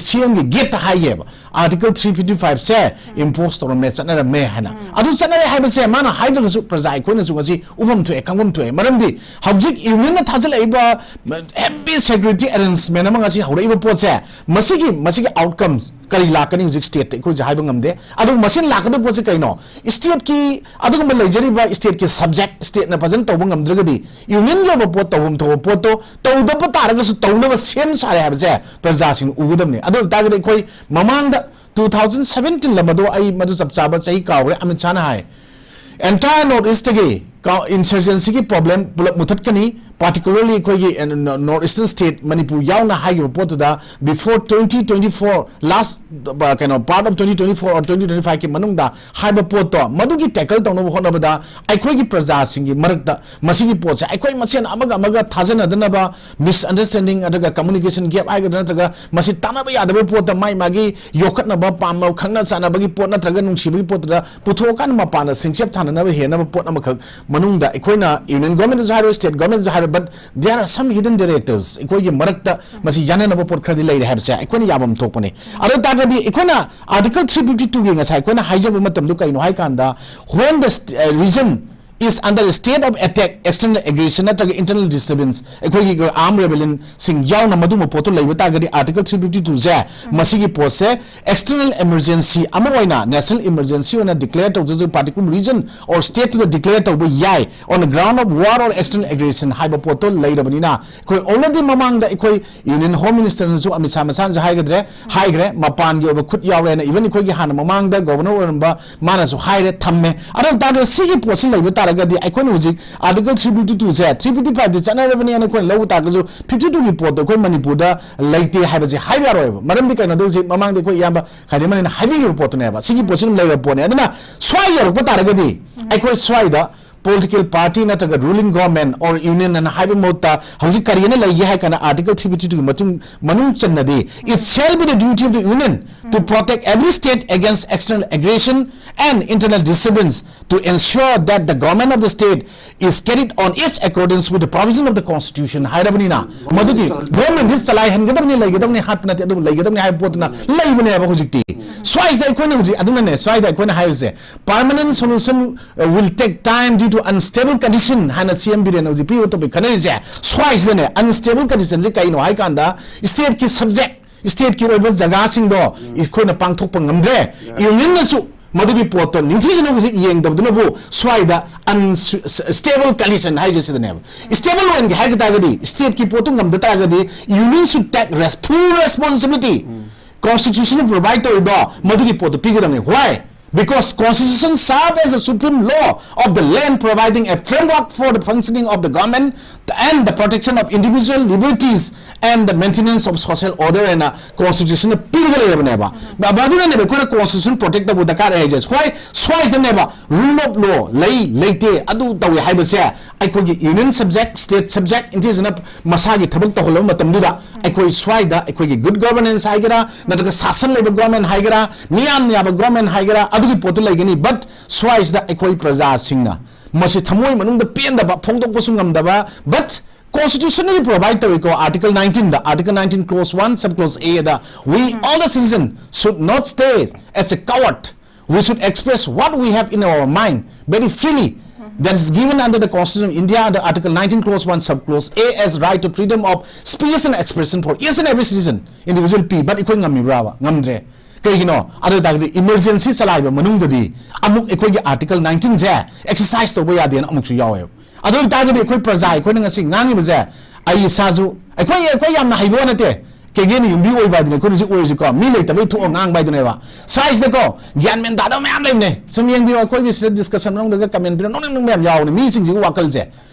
CMꯒꯤ gateꯇ ꯍꯥꯏꯌꯦꯕ, Article three fifty fiveꯁꯦ impose ꯇꯧꯔꯝꯃꯦ, ꯆꯠꯅꯔꯝꯃꯦ ꯍꯥꯏꯅ꯫ ꯑꯗꯨ ꯆꯠꯅꯔꯦ ꯍꯥꯏꯕꯁꯦ ꯃꯥꯅ ꯍꯥꯏꯗ꯭ꯔꯒꯁꯨ ꯄ꯭ꯔꯖꯥ ꯑꯩꯈꯣꯏꯅꯁꯨ ꯉꯁꯤ ꯎꯐꯝ ꯊꯣꯛꯑꯦ, ꯈꯪꯐꯝ ꯊꯣꯛꯑꯦ꯫ ꯃꯔꯝꯗꯤ ꯍꯧꯖꯤꯛ unionꯅ ꯊꯥꯖꯤꯜꯂꯛꯏꯕ heavy security arrangement ꯑꯃ ꯉꯁꯤ ꯍꯧꯔꯛꯏꯕ ꯄꯣꯠꯁꯦ, ꯃꯁꯤꯒꯤ, ꯃꯁꯤꯒꯤ outcomes ꯀꯔꯤ ꯂꯥꯛꯀꯅꯤ ꯍꯧꯖꯤꯛ stateꯇ ꯑꯩꯈꯣꯏꯁꯦ ꯍꯥꯏꯕ ꯉꯝꯗꯦ꯫ ꯑꯗꯨꯕꯨ ꯃꯁꯤꯅ ꯂꯥꯛꯀꯗꯕ ꯄꯣꯠꯁꯦ ꯀꯩꯅꯣ? Stateꯀꯤ ꯑꯗꯨꯒꯨꯝꯕ ꯂꯩꯖꯔꯤꯕ stateꯀꯤ subject stateꯅ ꯐꯖꯅ ꯇꯧꯕ ꯉꯝꯗ꯭ꯔꯒꯗꯤ unionꯒꯤ ꯑꯣꯏꯕ ꯄꯣꯠ, ꯇꯧꯐꯝ ꯊꯣꯛꯄ ꯄꯣꯠꯇꯣ ꯇꯧꯗꯕ ꯇꯥꯔꯒꯁꯨ ꯇꯧꯅꯕ ꯁꯦꯝ ꯁꯥꯔꯦ ꯍꯥꯏꯕꯁꯦ ꯄ꯭ꯔꯖꯥꯁꯤꯡꯅ ꯎꯒꯗꯕꯅꯤ꯫ ꯑꯗꯨ ꯑꯣꯏꯇꯥꯔꯒꯗꯤ ꯑꯩꯈꯣꯏ ꯃꯃꯥꯡꯗ two thousand seventeen ꯂ ꯃꯗꯨ ꯑꯩ ꯃꯗꯨ ꯆꯞ ꯆꯥꯕ ꯆꯍꯤ ꯀꯥꯎꯈ꯭ꯔꯦ, ꯑꯃꯤꯠ ꯁꯥꯍꯅ ꯍꯥꯏ, Entire North East ꯇꯒꯤ insurgency ꯒꯤ problem ꯄꯨꯂꯞ ꯃꯨꯊꯠꯀꯅꯤ꯫ Particularly ꯑꯩꯈꯣꯏꯒꯤ North Eastern state ꯃꯅꯤꯄꯨꯔ ꯌꯥꯎꯅ ꯍꯥꯏꯈꯤꯕ ꯄꯣꯠꯇꯨꯗ, before twenty twenty four, last, ꯀꯩꯅꯣ, part of twenty twenty four or twenty twenty five ꯀꯤ ꯃꯅꯨꯡꯗ ꯍꯥꯏꯕ ꯄꯣꯠꯇꯣ, ꯃꯗꯨꯒꯤ tackle ꯇꯧꯅꯕ ꯍꯣꯠꯅꯕꯗ ꯑꯩꯈꯣꯏꯒꯤ ꯄ꯭ꯔꯖꯥꯁꯤꯡꯒꯤ ꯃꯔꯛꯇ ꯃꯁꯤꯒꯤ ꯄꯣꯠꯁꯦ ꯑꯩꯈꯣꯏ ꯃꯁꯦꯟ ꯑꯃꯒ ꯑꯃꯒ ꯊꯥꯖꯅꯗꯅꯕ, misunderstanding ꯅꯠꯇ꯭ꯔꯒ communication gap ꯍꯥꯏꯒꯗ꯭ꯔꯥ, ꯅꯠꯇ꯭ꯔꯒ ꯃꯁꯤ ꯇꯥꯟꯅꯕ ꯌꯥꯗꯕ ꯄꯣꯠꯇ ꯃꯥꯏ ꯃꯥꯒꯤ ꯌꯣꯛꯈꯠꯅꯕ ꯄꯥꯝꯕ, ꯈꯪꯅ ꯆꯥꯟꯅꯕꯒꯤ ꯄꯣꯠ ꯅꯠꯇ꯭ꯔꯒ ꯅꯨꯡꯁꯤꯕꯒꯤ ꯄꯣꯠꯇꯨꯗ ꯄꯨꯊꯣꯛꯑꯀꯥꯟꯗ ꯃꯄꯥꯟꯗ ꯁꯤꯡꯆꯞ ꯊꯥꯅꯅꯕ ꯍꯦꯟꯅꯕ ꯄꯣꯠ ꯑꯃꯈꯛ ꯃꯅꯨꯡꯗ ꯑꯩꯈꯣꯏꯅ Union Government ꯁꯨ ꯍꯥꯏꯔꯣ, State Government ꯁꯨ ꯍꯥꯏꯔꯣ, but there are some hidden directors, ꯑꯩꯈꯣꯏꯒꯤ ꯃꯔꯛꯇ ꯃꯁꯤ ꯌꯥꯅꯅꯕ ꯄꯣꯠ ꯈꯔꯗꯤ ꯂꯩꯔꯦ ꯍꯥꯏꯕꯁꯦ ꯑꯩꯈꯣꯏꯅ ꯌꯥꯐꯝ ꯊꯣꯛꯄꯅꯤ꯫ ꯑꯗꯨ ꯇꯥꯔꯒꯗꯤ ꯑꯩꯈꯣꯏꯅ Article three fifty two ꯒꯤ ꯉꯁꯥꯏ ꯑꯩꯈꯣꯏꯅ ꯍꯥꯏꯖꯕ ꯃꯇꯝꯗꯨ ꯀꯩꯅꯣ ꯍꯥꯏ ꯀꯥꯟꯗ, when the st-, uh, region is under state of attack, external aggression ꯅꯠꯇ꯭ꯔꯒ internal disturbance, ꯑꯩꯈꯣꯏꯒꯤ armed rebellion ꯁꯤꯡ ꯌꯥꯎꯅ ꯃꯗꯨꯒꯨꯝꯕ ꯄꯣꯠꯇꯨ ꯂꯩꯕ ꯇꯥꯔꯒꯗꯤ, Article three fifty two ꯁꯦ ꯃꯁꯤꯒꯤ ꯄꯣꯠꯁꯦ external emergency ꯑꯃ ꯑꯣꯏꯅ, national emergency ꯑꯣꯏꯅ declare ꯇꯧꯖꯔꯁꯨ, particular region or state ꯇꯨꯗ declare ꯇꯧꯕ ꯌꯥꯏ on the ground of war or external aggression ꯍꯥꯏꯕ ꯄꯣꯠꯇꯣ ꯂꯩꯔꯕꯅꯤꯅ, ꯑꯩꯈꯣꯏ already ꯃꯃꯥꯡꯗ ꯑꯩꯈꯣꯏ Union Home Minister ꯅꯁꯨ, ꯑꯃꯤꯠ ꯁꯥꯍ ꯃꯁꯥꯅꯁꯨ ꯍꯥꯏꯒꯗ꯭ꯔꯦ, ꯍꯥꯏꯈ꯭ꯔꯦ, ꯃꯄꯥꯟꯒꯤ ꯑꯣꯏꯕ ꯈꯨꯠ ꯌꯥꯎꯔꯦꯅ, even ꯑꯩꯈꯣꯏꯒꯤ ꯍꯥꯟꯅ ꯃꯃꯥꯡꯗ Governor ꯑꯣꯏꯔꯝꯕ ꯃꯥꯅꯁꯨ ꯍꯥꯏꯔꯦ, ꯊꯝꯃꯦ꯫ ꯑꯗꯨ ꯇꯥꯔꯒꯗꯤ ꯁꯤꯒꯤ ꯄꯣꯠꯁꯤ ꯂꯩꯕ ꯇꯥꯔꯒꯗꯤ ꯑꯩꯈꯣꯏꯅ ꯍꯧꯖꯤꯛ Article three fifty two ꯁꯦ, three fifty five ꯗꯤ ꯆꯠꯅꯔꯕꯅꯦꯅ ꯑꯩꯈꯣꯏꯅ ꯂꯧꯕ ꯇꯥꯔꯒꯁꯨ, fifty two ꯒꯤ ꯄꯣꯠꯇꯣ ꯑꯩꯈꯣꯏ ꯃꯅꯤꯄꯨꯔꯗ ꯂꯩꯇꯦ ꯍꯥꯏꯕꯁꯦ ꯍꯥꯏꯕ ꯌꯥꯔꯣꯏꯕ꯫ ꯃꯔꯝꯗꯤ ꯀꯩꯅꯣꯗ ꯍꯧꯖꯤꯛ ꯃꯃꯥꯡꯗ ꯑꯩꯈꯣꯏ ꯏꯌꯥꯝꯕ ꯈꯥꯏꯗꯦꯝ ꯃꯅꯤꯅ ꯍꯥꯏꯕꯤꯈꯤꯕ ꯄꯣꯠꯇꯨꯅꯦꯕ꯫ ꯁꯤꯒꯤ ꯄꯣꯠꯁꯤ ꯑꯗꯨꯝ ꯂꯩꯔꯕ ꯄꯣꯠꯅꯦ꯫ ꯑꯗꯨꯅ ꯁ꯭ꯋꯥꯏ ꯌꯧꯔꯛꯄ ꯇꯥꯔꯒꯗꯤ ꯑꯩꯈꯣꯏ ꯁ꯭ꯋꯥꯏꯗ political party ꯅꯠꯇ꯭ꯔꯒ ruling government or union ꯑꯅ ꯍꯥꯏꯕ ꯃꯍꯨꯠꯇ ꯍꯧꯖꯤꯛ ꯀꯔꯤ ꯑꯅ ꯂꯩꯒꯦ ꯍꯥꯏ ꯀꯥꯟꯗ, Article three fifty two ꯒꯤ ꯃꯇꯨꯡ, ꯃꯅꯨꯡ ꯆꯟꯅꯗꯤ, it shall be the duty of the union to protect every state against external aggression and internal disturbance, to ensure that the government of the state is carried on its accordance with the provision of the constitution ꯍꯥꯏꯔꯕꯅꯤꯅ, ꯃꯗꯨꯒꯤ government ꯁꯤ ꯆꯂꯥꯏꯍꯟꯒꯗꯕꯅꯤ, ꯂꯩꯒꯗꯕꯅꯤ ꯍꯥꯏꯕ ꯅꯠꯇꯦ, ꯑꯗꯨꯕꯨ ꯂꯩꯒꯗꯕꯅꯤ ꯍꯥꯏꯕ ꯄꯣꯠꯇꯨꯅ ꯂꯩꯕꯅꯦꯕ꯫ ꯍꯧꯖꯤꯛꯇꯤ ꯁ꯭ꯋꯥꯏꯁꯤꯗ ꯑꯩꯈꯣꯏꯅ ꯍꯧꯖꯤꯛ, ꯑꯗꯨꯅꯅꯦ ꯁ꯭ꯋꯥꯏꯗ ꯑꯩꯈꯣꯏꯅ ꯍꯥꯏꯔꯤꯁꯦ, permanent solution uh, will take time due to unstable condition ꯍꯥꯏꯅ C M ꯕꯤꯔꯦꯟꯅ ꯍꯧꯖꯤꯛ ꯄꯤꯔꯤꯕ topic ꯈꯟꯅꯔꯤꯁꯦ꯫ ꯁ꯭ꯋꯥꯏꯁꯤꯗꯅꯦ unstable condition ꯁꯦ ꯀꯩꯅꯣ ꯍꯥꯏ ꯀꯥꯟꯗ, state ꯀꯤ subject, state ꯀꯤ ꯑꯣꯏꯕ ꯖꯒꯥꯁꯤꯡꯗꯣ ꯑꯩꯈꯣꯏꯅ ꯄꯥꯡꯊꯣꯛꯄ ꯉꯝꯗ꯭ꯔꯦ꯫ Union ꯅꯁꯨ ꯃꯗꯨꯒꯤ ꯄꯣꯠꯇꯣ ꯅꯤꯡꯊꯤꯖꯅ ꯍꯧꯖꯤꯛ ꯌꯦꯡꯗꯕꯗꯨꯅꯕꯨ ꯁ꯭ꯋꯥꯏꯗ unstable condition ꯍꯥꯏꯁꯦ ꯁꯤꯗꯅꯦꯕ꯫ Stable ꯑꯣꯏꯍꯟꯒꯦ ꯍꯥꯏꯕ ꯇꯥꯔꯒꯗꯤ, state ꯀꯤ ꯄꯣꯠꯇꯨ ꯉꯝꯗ ꯇꯥꯔꯒꯗꯤ, union should take res-, full responsibility꯫ Constitution ꯅ provide ꯇꯧꯔꯤꯗꯣ ꯃꯗꯨꯒꯤ ꯄꯣꯠꯇꯨ ꯄꯤꯒꯗꯕꯅꯤ꯫ Why? Because constitution serve as a supreme law of the land, providing a framework for the functioning of the government and the protection of individual liberties and the maintenance of social order and constitution ꯄꯤꯔꯒ ꯂꯩꯔꯕꯅꯦꯕ꯫ ꯃꯗꯨꯅꯅꯦꯕ ꯑꯩꯈꯣꯏꯅ constitution protect ꯇꯧꯕ ꯗꯔꯀꯥꯔ ꯂꯩ ꯍꯥꯏꯁꯦ꯫ ꯁ꯭ꯋꯥꯏ ꯁ꯭ꯋꯥꯏꯁꯤꯗꯅꯦꯕ rule of law ꯂꯩ ꯂꯩꯇꯦ ꯑꯗꯨ ꯇꯧꯏ ꯍꯥꯏꯕꯁꯦ ꯑꯩꯈꯣꯏꯒꯤ union subject, state subject, ꯏꯟꯇꯤꯖꯅ ꯃꯁꯥꯒꯤ ꯊꯕꯛ ꯇꯧꯍꯜꯂꯕ ꯃꯇꯝꯗꯨꯗ ꯑꯩꯈꯣꯏ ꯁ꯭ꯋꯥꯏꯗ ꯑꯩꯈꯣꯏꯒꯤ good governance ꯍꯥꯏꯒꯦꯔꯥ, ꯅꯠꯇ꯭ꯔꯒ ꯁꯥꯁꯟ ꯂꯩꯕ government ꯍꯥꯏꯒꯦꯔꯥ, ꯃꯤꯌꯥꯝꯅ ꯌꯥꯕ government ꯍꯥꯏꯒꯦꯔꯥ, ꯑꯗꯨꯒꯤ ꯄꯣꯠꯇꯨ ꯂꯩꯒꯅꯤ꯫ But ꯁ꯭ꯋꯥꯏꯁꯤꯗ ꯑꯩꯈꯣꯏ ꯄ꯭ꯔꯖꯥꯁꯤꯡꯅ ꯃꯁꯤ ꯊꯃꯣꯏ ꯃꯅꯨꯡꯗ ꯄꯦꯟꯗꯕ ꯐꯣꯡꯗꯣꯛꯄꯁꯨ ꯉꯝꯗꯕ, but constitutionally provide ꯇꯧꯏꯀꯣ, article nineteenꯗ, article nineteen clause one, sub clause A the, "We all the citizens should not stay as a coward. We should express what we have in our mind very freely." That is given under the Constitution of India under article nineteen clause one, sub clause A as right to freedom of speech and expression for each and every citizen, individual P. But ꯑꯩꯈꯣꯏ ꯉꯝꯃꯤꯕ꯭ꯔꯥꯕ? ꯉꯝꯗ꯭ꯔꯦ꯫ ꯀꯩꯒꯤꯅꯣ? ꯑꯗꯨ ꯑꯣꯏ ꯇꯥꯔꯒꯗꯤ emergency ꯆꯂꯥꯏꯕ ꯃꯅꯨꯡꯗꯗꯤ ꯑꯃꯨꯛ ꯑꯩꯈꯣꯏꯒꯤ article nineteenꯁꯦ exercise ꯇꯧꯕ ꯌꯥꯗꯦꯅ ꯑꯃꯨꯛꯁꯨ ꯌꯥꯎꯋꯦꯕ꯫ ꯑꯗꯨ ꯑꯣꯏ ꯇꯥꯔꯒꯗꯤ ꯑꯩꯈꯣꯏ ꯄ꯭ꯔꯖꯥ, ꯑꯩꯈꯣꯏꯅ ꯉꯁꯤ ꯉꯥꯡꯉꯤꯕꯁꯦ, ꯑꯩ ꯏꯁꯥꯁꯨ, ꯑꯩꯈꯣꯏ, ꯑꯩꯈꯣꯏ ꯌꯥꯝꯅ ꯍꯩꯕ ꯋꯥ ꯅꯠꯇꯦ, ꯀꯦꯒꯦꯅ ꯌꯨꯝꯕꯤ ꯑꯣꯏꯕ ꯍꯥꯏꯗꯨꯅ ꯑꯩꯈꯣꯏꯅꯁꯨ ꯑꯣꯏꯔꯤꯁꯤꯀꯣ, ꯃꯤ ꯂꯩꯇꯕꯩ ꯊꯣꯛꯑ ꯉꯥꯡꯕ ꯍꯥꯏꯗꯨꯅꯦꯕ꯫ ꯁ꯭ꯋꯥꯏꯁꯤꯗꯀꯣ ꯒ꯭ꯌꯥꯟ ꯃꯦꯟ ꯇꯥꯗꯕ ꯃꯌꯥꯝ ꯂꯩꯕꯅꯦ꯫ ꯁꯨꯝ ꯌꯦꯡꯕꯤꯌꯣ, ꯑꯩꯈꯣꯏꯒꯤ ꯁꯤꯗ discussion ꯃꯅꯨꯡꯗꯒ comment ꯄꯤꯔ ꯅꯣꯛꯅꯤꯡ ꯅꯣꯛꯅꯤꯡꯕ ꯌꯥꯝ ꯌꯥꯎꯕꯅꯦ꯫ ꯃꯤꯁꯤꯡꯁꯤꯒꯤ ꯋꯥꯈꯜꯁꯦ,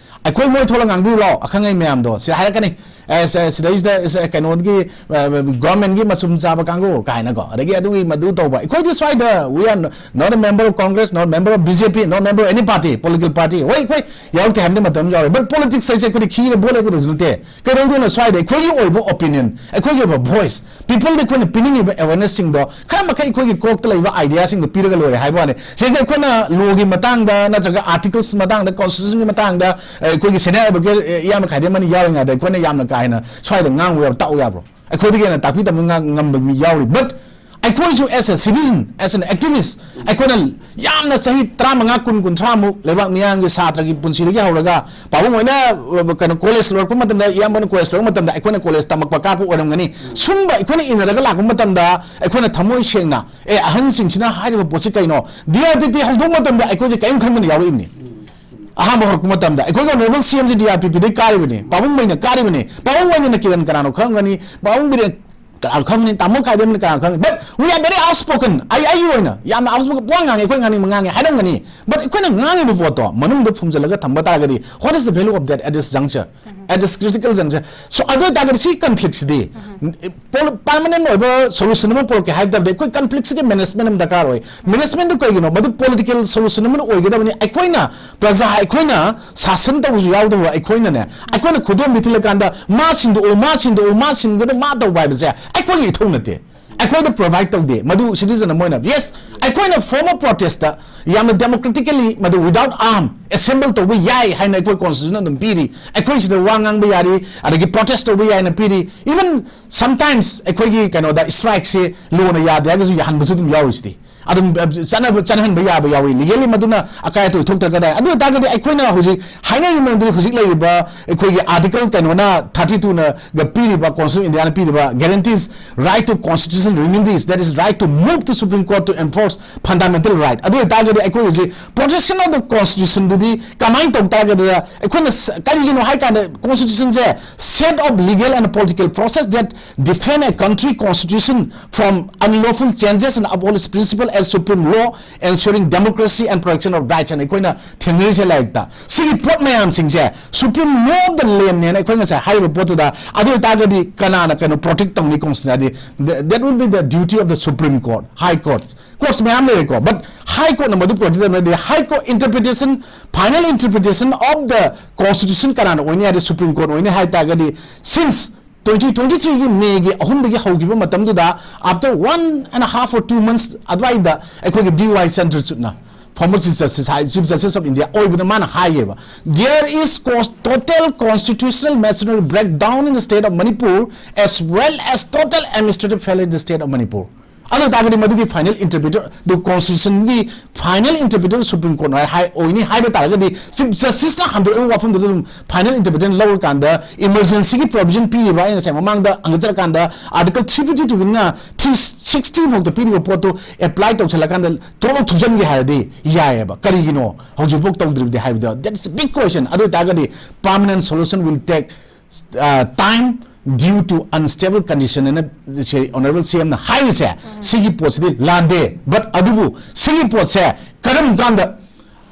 "ꯑꯩꯈꯣꯏ ꯃꯣꯏ ꯊꯣꯛꯂ ꯉꯥꯡꯕꯤꯔꯨ ꯂꯥꯎ, ꯑꯈꯪ ꯑꯍꯩ ꯃꯌꯥꯝꯗꯣ", ꯁꯤ ꯍꯥꯏꯔꯛꯀꯅꯤ꯫ ꯑꯦ, ꯁ-, ꯁꯤꯗꯩꯁꯤꯗ ꯁ-, ꯀꯩꯅꯣꯒꯤ, ꯑ, governmentꯀꯤ ꯃꯆꯨꯝ ꯆꯥꯕ ꯀꯥꯡꯕꯨ ꯀꯥꯏꯅꯀꯣ, ꯑꯗꯒꯤ ꯑꯗꯨꯒꯤ ꯃꯗꯨ ꯇꯧꯕ꯫ ꯑꯩꯈꯣꯏꯗꯤ ꯁ꯭ꯋꯥꯏꯗ we are not a member of Congress, not member of B J P, not member of any party, political party. ꯍꯣꯏ, ꯑꯩꯈꯣꯏ ꯌꯥꯎꯔꯛꯇꯦ ꯍꯥꯏꯕꯗꯤ ꯃꯇꯝ ꯌꯥꯎꯔꯦ, but politics ꯍꯥꯏꯁꯦ ꯑꯩꯈꯣꯏꯗꯤ ꯈꯤꯔ ꯕꯣꯠ ꯂꯦꯞꯀꯗꯕꯁꯨ ꯅꯠꯇꯦ꯫ ꯀꯩꯗꯧꯗꯣꯏꯅꯣ? ꯁ꯭ꯋꯥꯏꯗ ꯑꯩꯈꯣꯏꯒꯤ ꯑꯣꯏꯕ opinion, ꯑꯩꯈꯣꯏꯒꯤ ꯑꯣꯏꯕ voice, peopleꯗ ꯑꯩꯈꯣꯏꯅ ꯄꯤꯅꯤꯡꯉꯤꯕ awarenessꯁꯤꯡꯗꯣ ꯈꯔ ꯃꯈꯩ ꯑꯩꯈꯣꯏꯒꯤ ꯀꯣꯛꯇ ꯂꯩꯕ ideaꯁꯤꯡꯗꯣ ꯄꯤꯔꯒ ꯂꯣꯏꯔꯦ ꯍꯥꯏꯕ ꯋꯥꯅꯤ꯫ ꯁꯤꯗꯩꯁꯤꯗ ꯑꯩꯈꯣꯏꯅ lawꯒꯤ ꯃꯇꯥꯡꯗ ꯅꯠꯇ꯭ꯔꯒ articles ꯃꯇꯥꯡꯗ, constitutionꯒꯤ ꯃꯇꯥꯡꯗ, ꯑ, ꯑꯩꯈꯣꯏꯒꯤ senior advocate, ꯑ, ꯏꯌꯥꯝꯕ ꯈꯥꯏꯗꯦꯝ ꯑꯅꯤ ꯌꯥꯎꯔꯤꯉꯩꯗ ꯑꯩꯈꯣꯏꯅ ꯌꯥꯝꯅ ꯀꯥ ꯍꯦꯟꯅ ꯁ꯭ꯋꯥꯏꯗ ꯉꯥꯡꯕ ꯌꯥꯕ, ꯇꯥꯛꯎ ꯌꯥꯕ꯭ꯔꯣ? ꯑꯩꯈꯣꯏꯗꯒꯤ ꯍꯦꯟꯅ ꯇꯥꯛꯄꯤ ꯇꯝꯕ ꯉꯝꯕ ꯃꯤ ꯌꯥꯎꯔꯤ꯫ But ꯑꯩꯈꯣꯏꯁꯨ as a citizen, as an activist, ꯑꯩꯈꯣꯏꯅ ꯌꯥꯝꯅ ꯆꯍꯤ ꯇꯔꯥꯃꯉꯥ, ꯀꯨꯟ, ꯀꯨꯟꯊ꯭ꯔꯥꯃꯨꯛ ꯂꯩꯕꯥꯛ ꯃꯤꯌꯥꯝꯒꯤ ꯁꯥꯇ꯭ꯔꯒꯤ ꯄꯨꯟꯁꯤꯗꯒꯤ ꯍꯧꯔꯒ, ꯄꯥꯕꯨꯡ ꯍꯣꯏꯅ, ꯑ, ꯀꯩꯅꯣ, college ꯂꯣꯏꯔꯛꯄ ꯃꯇꯝꯗ, ꯏꯌꯥꯝꯕꯅ college ꯂꯣꯏꯔꯛꯄ ꯃꯇꯝꯗ ꯑꯩꯈꯣꯏꯅ college ꯇꯝꯃꯛꯄ ꯀꯥꯞꯄ ꯑꯣꯏꯔꯝꯒꯅꯤ꯫ ꯁꯨꯝꯕ ꯑꯩꯈꯣꯏꯅ ꯏꯟꯅꯔꯒ ꯂꯥꯛꯄ ꯃꯇꯝꯗ ꯑꯩꯈꯣꯏꯅ ꯊꯃꯣꯏ ꯁꯦꯡꯅ, "ꯑꯦ, ꯑꯍꯟꯁꯤꯡꯁꯤꯅ ꯍꯥꯏꯔꯤꯕ ꯄꯣꯠꯁꯤ ꯀꯩꯅꯣ?" D R P P ꯍꯧꯗꯣꯛꯄ ꯃꯇꯝꯗ ꯑꯩꯈꯣꯏꯁꯦ ꯀꯔꯤꯝ ꯈꯪꯗꯅ ꯌꯥꯎꯔꯛꯏꯕꯅꯤ꯫ ꯑꯍꯥꯟꯕ ꯍꯧꯔꯛꯄ ꯃꯇꯝꯗ ꯑꯩꯈꯣꯏꯒꯤ honourable C M ꯁꯤ D R P P ꯗꯒꯤ ꯀꯥꯔꯤꯕꯅꯤ, ꯄꯥꯕꯨꯡ ꯃꯩꯅ ꯀꯥꯔꯤꯕꯅꯤ꯫ ꯄꯥꯕꯨꯡ ꯃꯩꯅ ꯀꯤꯔꯟ ꯀꯅꯥꯅꯣ ꯈꯪꯒꯅꯤ? ꯄꯥꯕꯨꯡ ꯕꯤꯔꯦꯟ, ꯀꯅꯥ ꯈꯪꯒꯅꯤ, ꯇꯥꯃꯣ ꯈꯥꯏꯗꯦꯝꯅ ꯀꯅꯥ ꯈꯪꯒꯅꯤ? But we are very outspoken. ꯑꯩ ꯑꯩꯒꯤ ꯑꯣꯏꯅ ꯌꯥꯝꯅ outspoken, ꯄꯣꯠ ꯉꯥꯡꯉꯦ, ꯑꯩꯈꯣꯏ ꯉꯥꯡꯅꯤꯡꯕ ꯉꯥꯡꯉꯦ ꯍꯥꯏꯔꯝꯒꯅꯤ꯫ But ꯑꯩꯈꯣꯏꯅ ꯉꯥꯡꯉꯤꯕ ꯄꯣꯠꯇꯣ ꯃꯅꯨꯡꯗ ꯐꯨꯝꯖꯤꯜꯂꯒ ꯊꯝꯕ ꯇꯥꯔꯒꯗꯤ, what is the value of that at this juncture, at this critical juncture? So ꯑꯗꯨ ꯑꯣꯏꯇꯥꯔꯒꯗꯤ ꯁꯤ conflict ꯁꯤꯗꯤ permanent ꯑꯣꯏꯕ solution ꯑꯃ ꯄꯨꯔꯛꯀꯦ ꯍꯥꯏꯕ ꯇꯥꯔꯗꯤ ꯑꯩꯈꯣꯏ conflict ꯁꯤꯒꯤ management ꯑꯃ ꯗꯔꯀꯥꯔ ꯑꯣꯏ꯫ Management ꯗꯨ ꯀꯩꯒꯤꯅꯣ? ꯃꯗꯨ political solution ꯑꯃ ꯑꯣꯏꯒꯗꯕꯅꯤ꯫ ꯑꯩꯈꯣꯏꯅ ꯄ꯭ꯔꯖꯥ, ꯑꯩꯈꯣꯏꯅ ꯁꯥꯁꯟ ꯇꯧꯕꯁꯨ ꯌꯥꯎꯗꯕ ꯑꯩꯈꯣꯏꯅꯅꯦ, ꯑꯩꯈꯣꯏꯅ ꯈꯨꯗꯣꯝꯕꯤ ꯊꯤꯜꯂꯀꯥꯟꯗ ꯃꯥ ꯁꯤꯟꯗꯣꯛꯎ, ꯃꯥ ꯁꯤꯟꯗꯣꯛꯎ, ꯃꯥ ꯁꯤꯟꯒꯗꯕ, ꯃꯥ ꯇꯧꯕ ꯍꯥꯏꯕꯁꯦ ꯑꯩꯈꯣꯏꯒꯤ ꯏꯊꯧ ꯅꯠꯇꯦ꯫ ꯑꯩꯈꯣꯏꯗ provide ꯇꯧꯗꯦ꯫ ꯃꯗꯨ citizen ꯑꯃ ꯑꯣꯏꯅ, yes, ꯑꯩꯈꯣꯏꯅ form of protest ꯇ ꯌꯥꯝꯅ democratically ꯃꯗꯨ without arm assemble ꯇꯧꯕ ꯌꯥꯏ ꯍꯥꯏꯅ ꯑꯩꯈꯣꯏ constitution ꯑꯗꯨꯝ ꯄꯤꯔꯤ꯫ ꯑꯩꯈꯣꯏ ꯁꯤꯗ ꯋꯥ ꯉꯥꯡꯕ ꯌꯥꯔꯤ, ꯑꯗꯒꯤ protest ꯇꯧꯕ ꯌꯥꯏꯅ ꯄꯤꯔꯤ꯫ Even sometimes ꯑꯩꯈꯣꯏꯒꯤ ꯀꯩꯅꯣꯗ strike ꯁꯦ law ꯅ ꯌꯥꯗꯦ ꯍꯥꯏꯔꯒꯁꯨ ꯌꯥꯍꯟꯕꯁꯨ ꯑꯗꯨꯝ ꯌꯥꯎꯔꯤꯁꯤꯗꯤ꯫ ꯑꯗꯨꯝ, ꯑ, ꯆꯠꯅꯕ, ꯆꯠꯍꯟꯕ ꯌꯥꯕ ꯌꯥꯎꯏ, legally ꯃꯗꯨꯅ ꯑꯀꯥꯏ ꯑꯇꯣꯏ ꯊꯣꯛꯇ꯭ꯔꯒꯗꯤ꯫ ꯑꯗꯨ ꯑꯣꯏꯇꯥꯔꯒꯗꯤ ꯑꯩꯈꯣꯏꯅ ꯍꯧꯖꯤꯛ ꯍꯥꯏꯅꯔꯤꯕ ꯃꯑꯣꯡꯗꯗꯤ ꯍꯧꯖꯤꯛ ꯂꯩꯔꯤꯕ ꯑꯩꯈꯣꯏꯒꯤ article ꯀꯩꯅꯣꯅ, thirty two ꯅ ꯒ ꯄꯤꯔꯤꯕ, constitution of India ꯅ ꯄꯤꯔꯤꯕ guarantees right to constitutional remedies, that is right to move to Supreme Court to enforce fundamental right. ꯑꯗꯨ ꯑꯣꯏꯇꯥꯔꯒꯗꯤ ꯑꯩꯈꯣꯏ ꯍꯧꯖꯤꯛ protection of the constitution ꯗꯨꯗꯤ ꯀꯃꯥꯏꯅ ꯇꯧ ꯇꯥꯔꯒꯗꯤ ꯑꯩꯈꯣꯏꯅ ꯁ-, ꯀꯔꯤꯒꯤꯅꯣ ꯍꯥꯏ ꯀꯥꯟꯗ constitution say set of legal and political process that defend a country constitution from unlawful changes and uphold its principle as supreme law ensuring democracy and protection of rights ꯍꯥꯏꯅ ꯑꯩꯈꯣꯏꯅ ꯊꯦꯡꯅꯔꯤꯁꯦ ꯂꯥꯏꯔꯤꯛꯇ꯫ ꯁꯤꯒꯤ ꯄꯣꯠ ꯃꯌꯥꯝꯁꯤꯡꯁꯦ supreme law of the land ꯅꯦꯅ ꯑꯩꯈꯣꯏ ꯉꯁꯥꯏ ꯍꯥꯏꯔꯤꯕ ꯄꯣꯠꯇꯨꯗ, ꯑꯗꯨ ꯑꯣꯏꯇꯥꯔꯒꯗꯤ ꯀꯅꯥꯅ ꯀꯩꯅꯣ protect ꯇꯧꯅꯤ constitution ꯍꯥꯏꯗꯤ? Th-, that will be the duty of the Supreme Court, High Courts꯫ Courts ꯃꯌꯥꯝ ꯂꯩꯔꯦꯀꯣ, but High Court ꯅ ꯃꯗꯨ protect ꯇꯧꯅꯗꯦ꯫ High Court interpretation, final interpretation of the constitution ꯀꯅꯥꯅ ꯑꯣꯏꯅꯤ ꯍꯥꯏꯗꯤ Supreme Court ꯑꯣꯏꯅꯤ ꯍꯥꯏ ꯇꯥꯔꯒꯗꯤ, since twenty twenty three ꯒꯤ May ꯒꯤ ꯑꯍꯨꯝꯗꯒꯤ ꯍꯧꯈꯤꯕ ꯃꯇꯝꯗꯨꯗ, after one and a half or two months ꯑꯗꯨꯋꯥꯏꯗ ꯑꯩꯈꯣꯏꯒꯤ D Y Chandrachudna, former Chief Justice, high-, Chief Justice of India ꯑꯣꯏꯕꯅ ꯃꯥꯅ ꯍꯥꯏꯌꯦꯕ, "There is cons-, total constitutional machinery breakdown in the state of Manipur as well as total administrative failure in the state of Manipur." ꯑꯗꯨ ꯑꯣꯏꯇꯥꯔꯒꯗꯤ ꯃꯗꯨꯒꯤ final interpreter, the constitution ꯒꯤ final interpreter Supreme Court ꯅ ꯍꯥꯏ-, ꯑꯣꯏꯅꯤ ꯍꯥꯏꯕ ꯇꯥꯔꯒꯗꯤ, Chief Justice ꯅ ꯍꯟꯗꯣꯔꯛꯏꯕ ꯋꯥꯐꯝꯗꯨꯗ ꯑꯗꯨꯝ final interpreter ꯂꯧꯔꯀꯥꯟꯗ, emergency ꯒꯤ provision ꯄꯤꯔꯤꯕ, ꯑꯩꯅ ꯉꯁꯥꯏ ꯃꯃꯥꯡꯗ ꯍꯪꯒꯠꯆꯔꯀꯥꯟꯗ, Article three fifty two ꯒꯤꯅ three sixty ꯐꯥꯎꯗ ꯄꯤꯔꯤꯕ ꯄꯣꯠꯇꯨ apply ꯇꯧꯁꯜꯂꯀꯥꯟꯗ ꯊꯣꯛꯂꯛ ꯊꯨꯞꯆꯟꯒꯦ ꯍꯥꯏꯔꯗꯤ ꯌꯥꯏꯑꯕ꯫ ꯀꯔꯤꯒꯤꯅꯣ ꯍꯧꯖꯤꯛꯐꯥꯎ ꯇꯧꯗ꯭ꯔꯤꯕꯗꯤ ꯍꯥꯏꯕꯗꯣ, that is a big question. ꯑꯗꯨ ꯑꯣꯏꯇꯥꯔꯒꯗꯤ permanent solution will take, uh, time, due to unstable condition ꯑꯅ ꯁꯤ Honourable C M ꯅ ꯍꯥꯏꯔꯤꯁꯦ, ꯁꯤꯒꯤ ꯄꯣꯠꯁꯤꯗꯤ ꯂꯥꯟꯗꯦ꯫ But ꯑꯗꯨꯕꯨ ꯁꯤꯒꯤ ꯄꯣꯠꯁꯦ ꯀꯔꯝ ꯀꯥꯟꯗ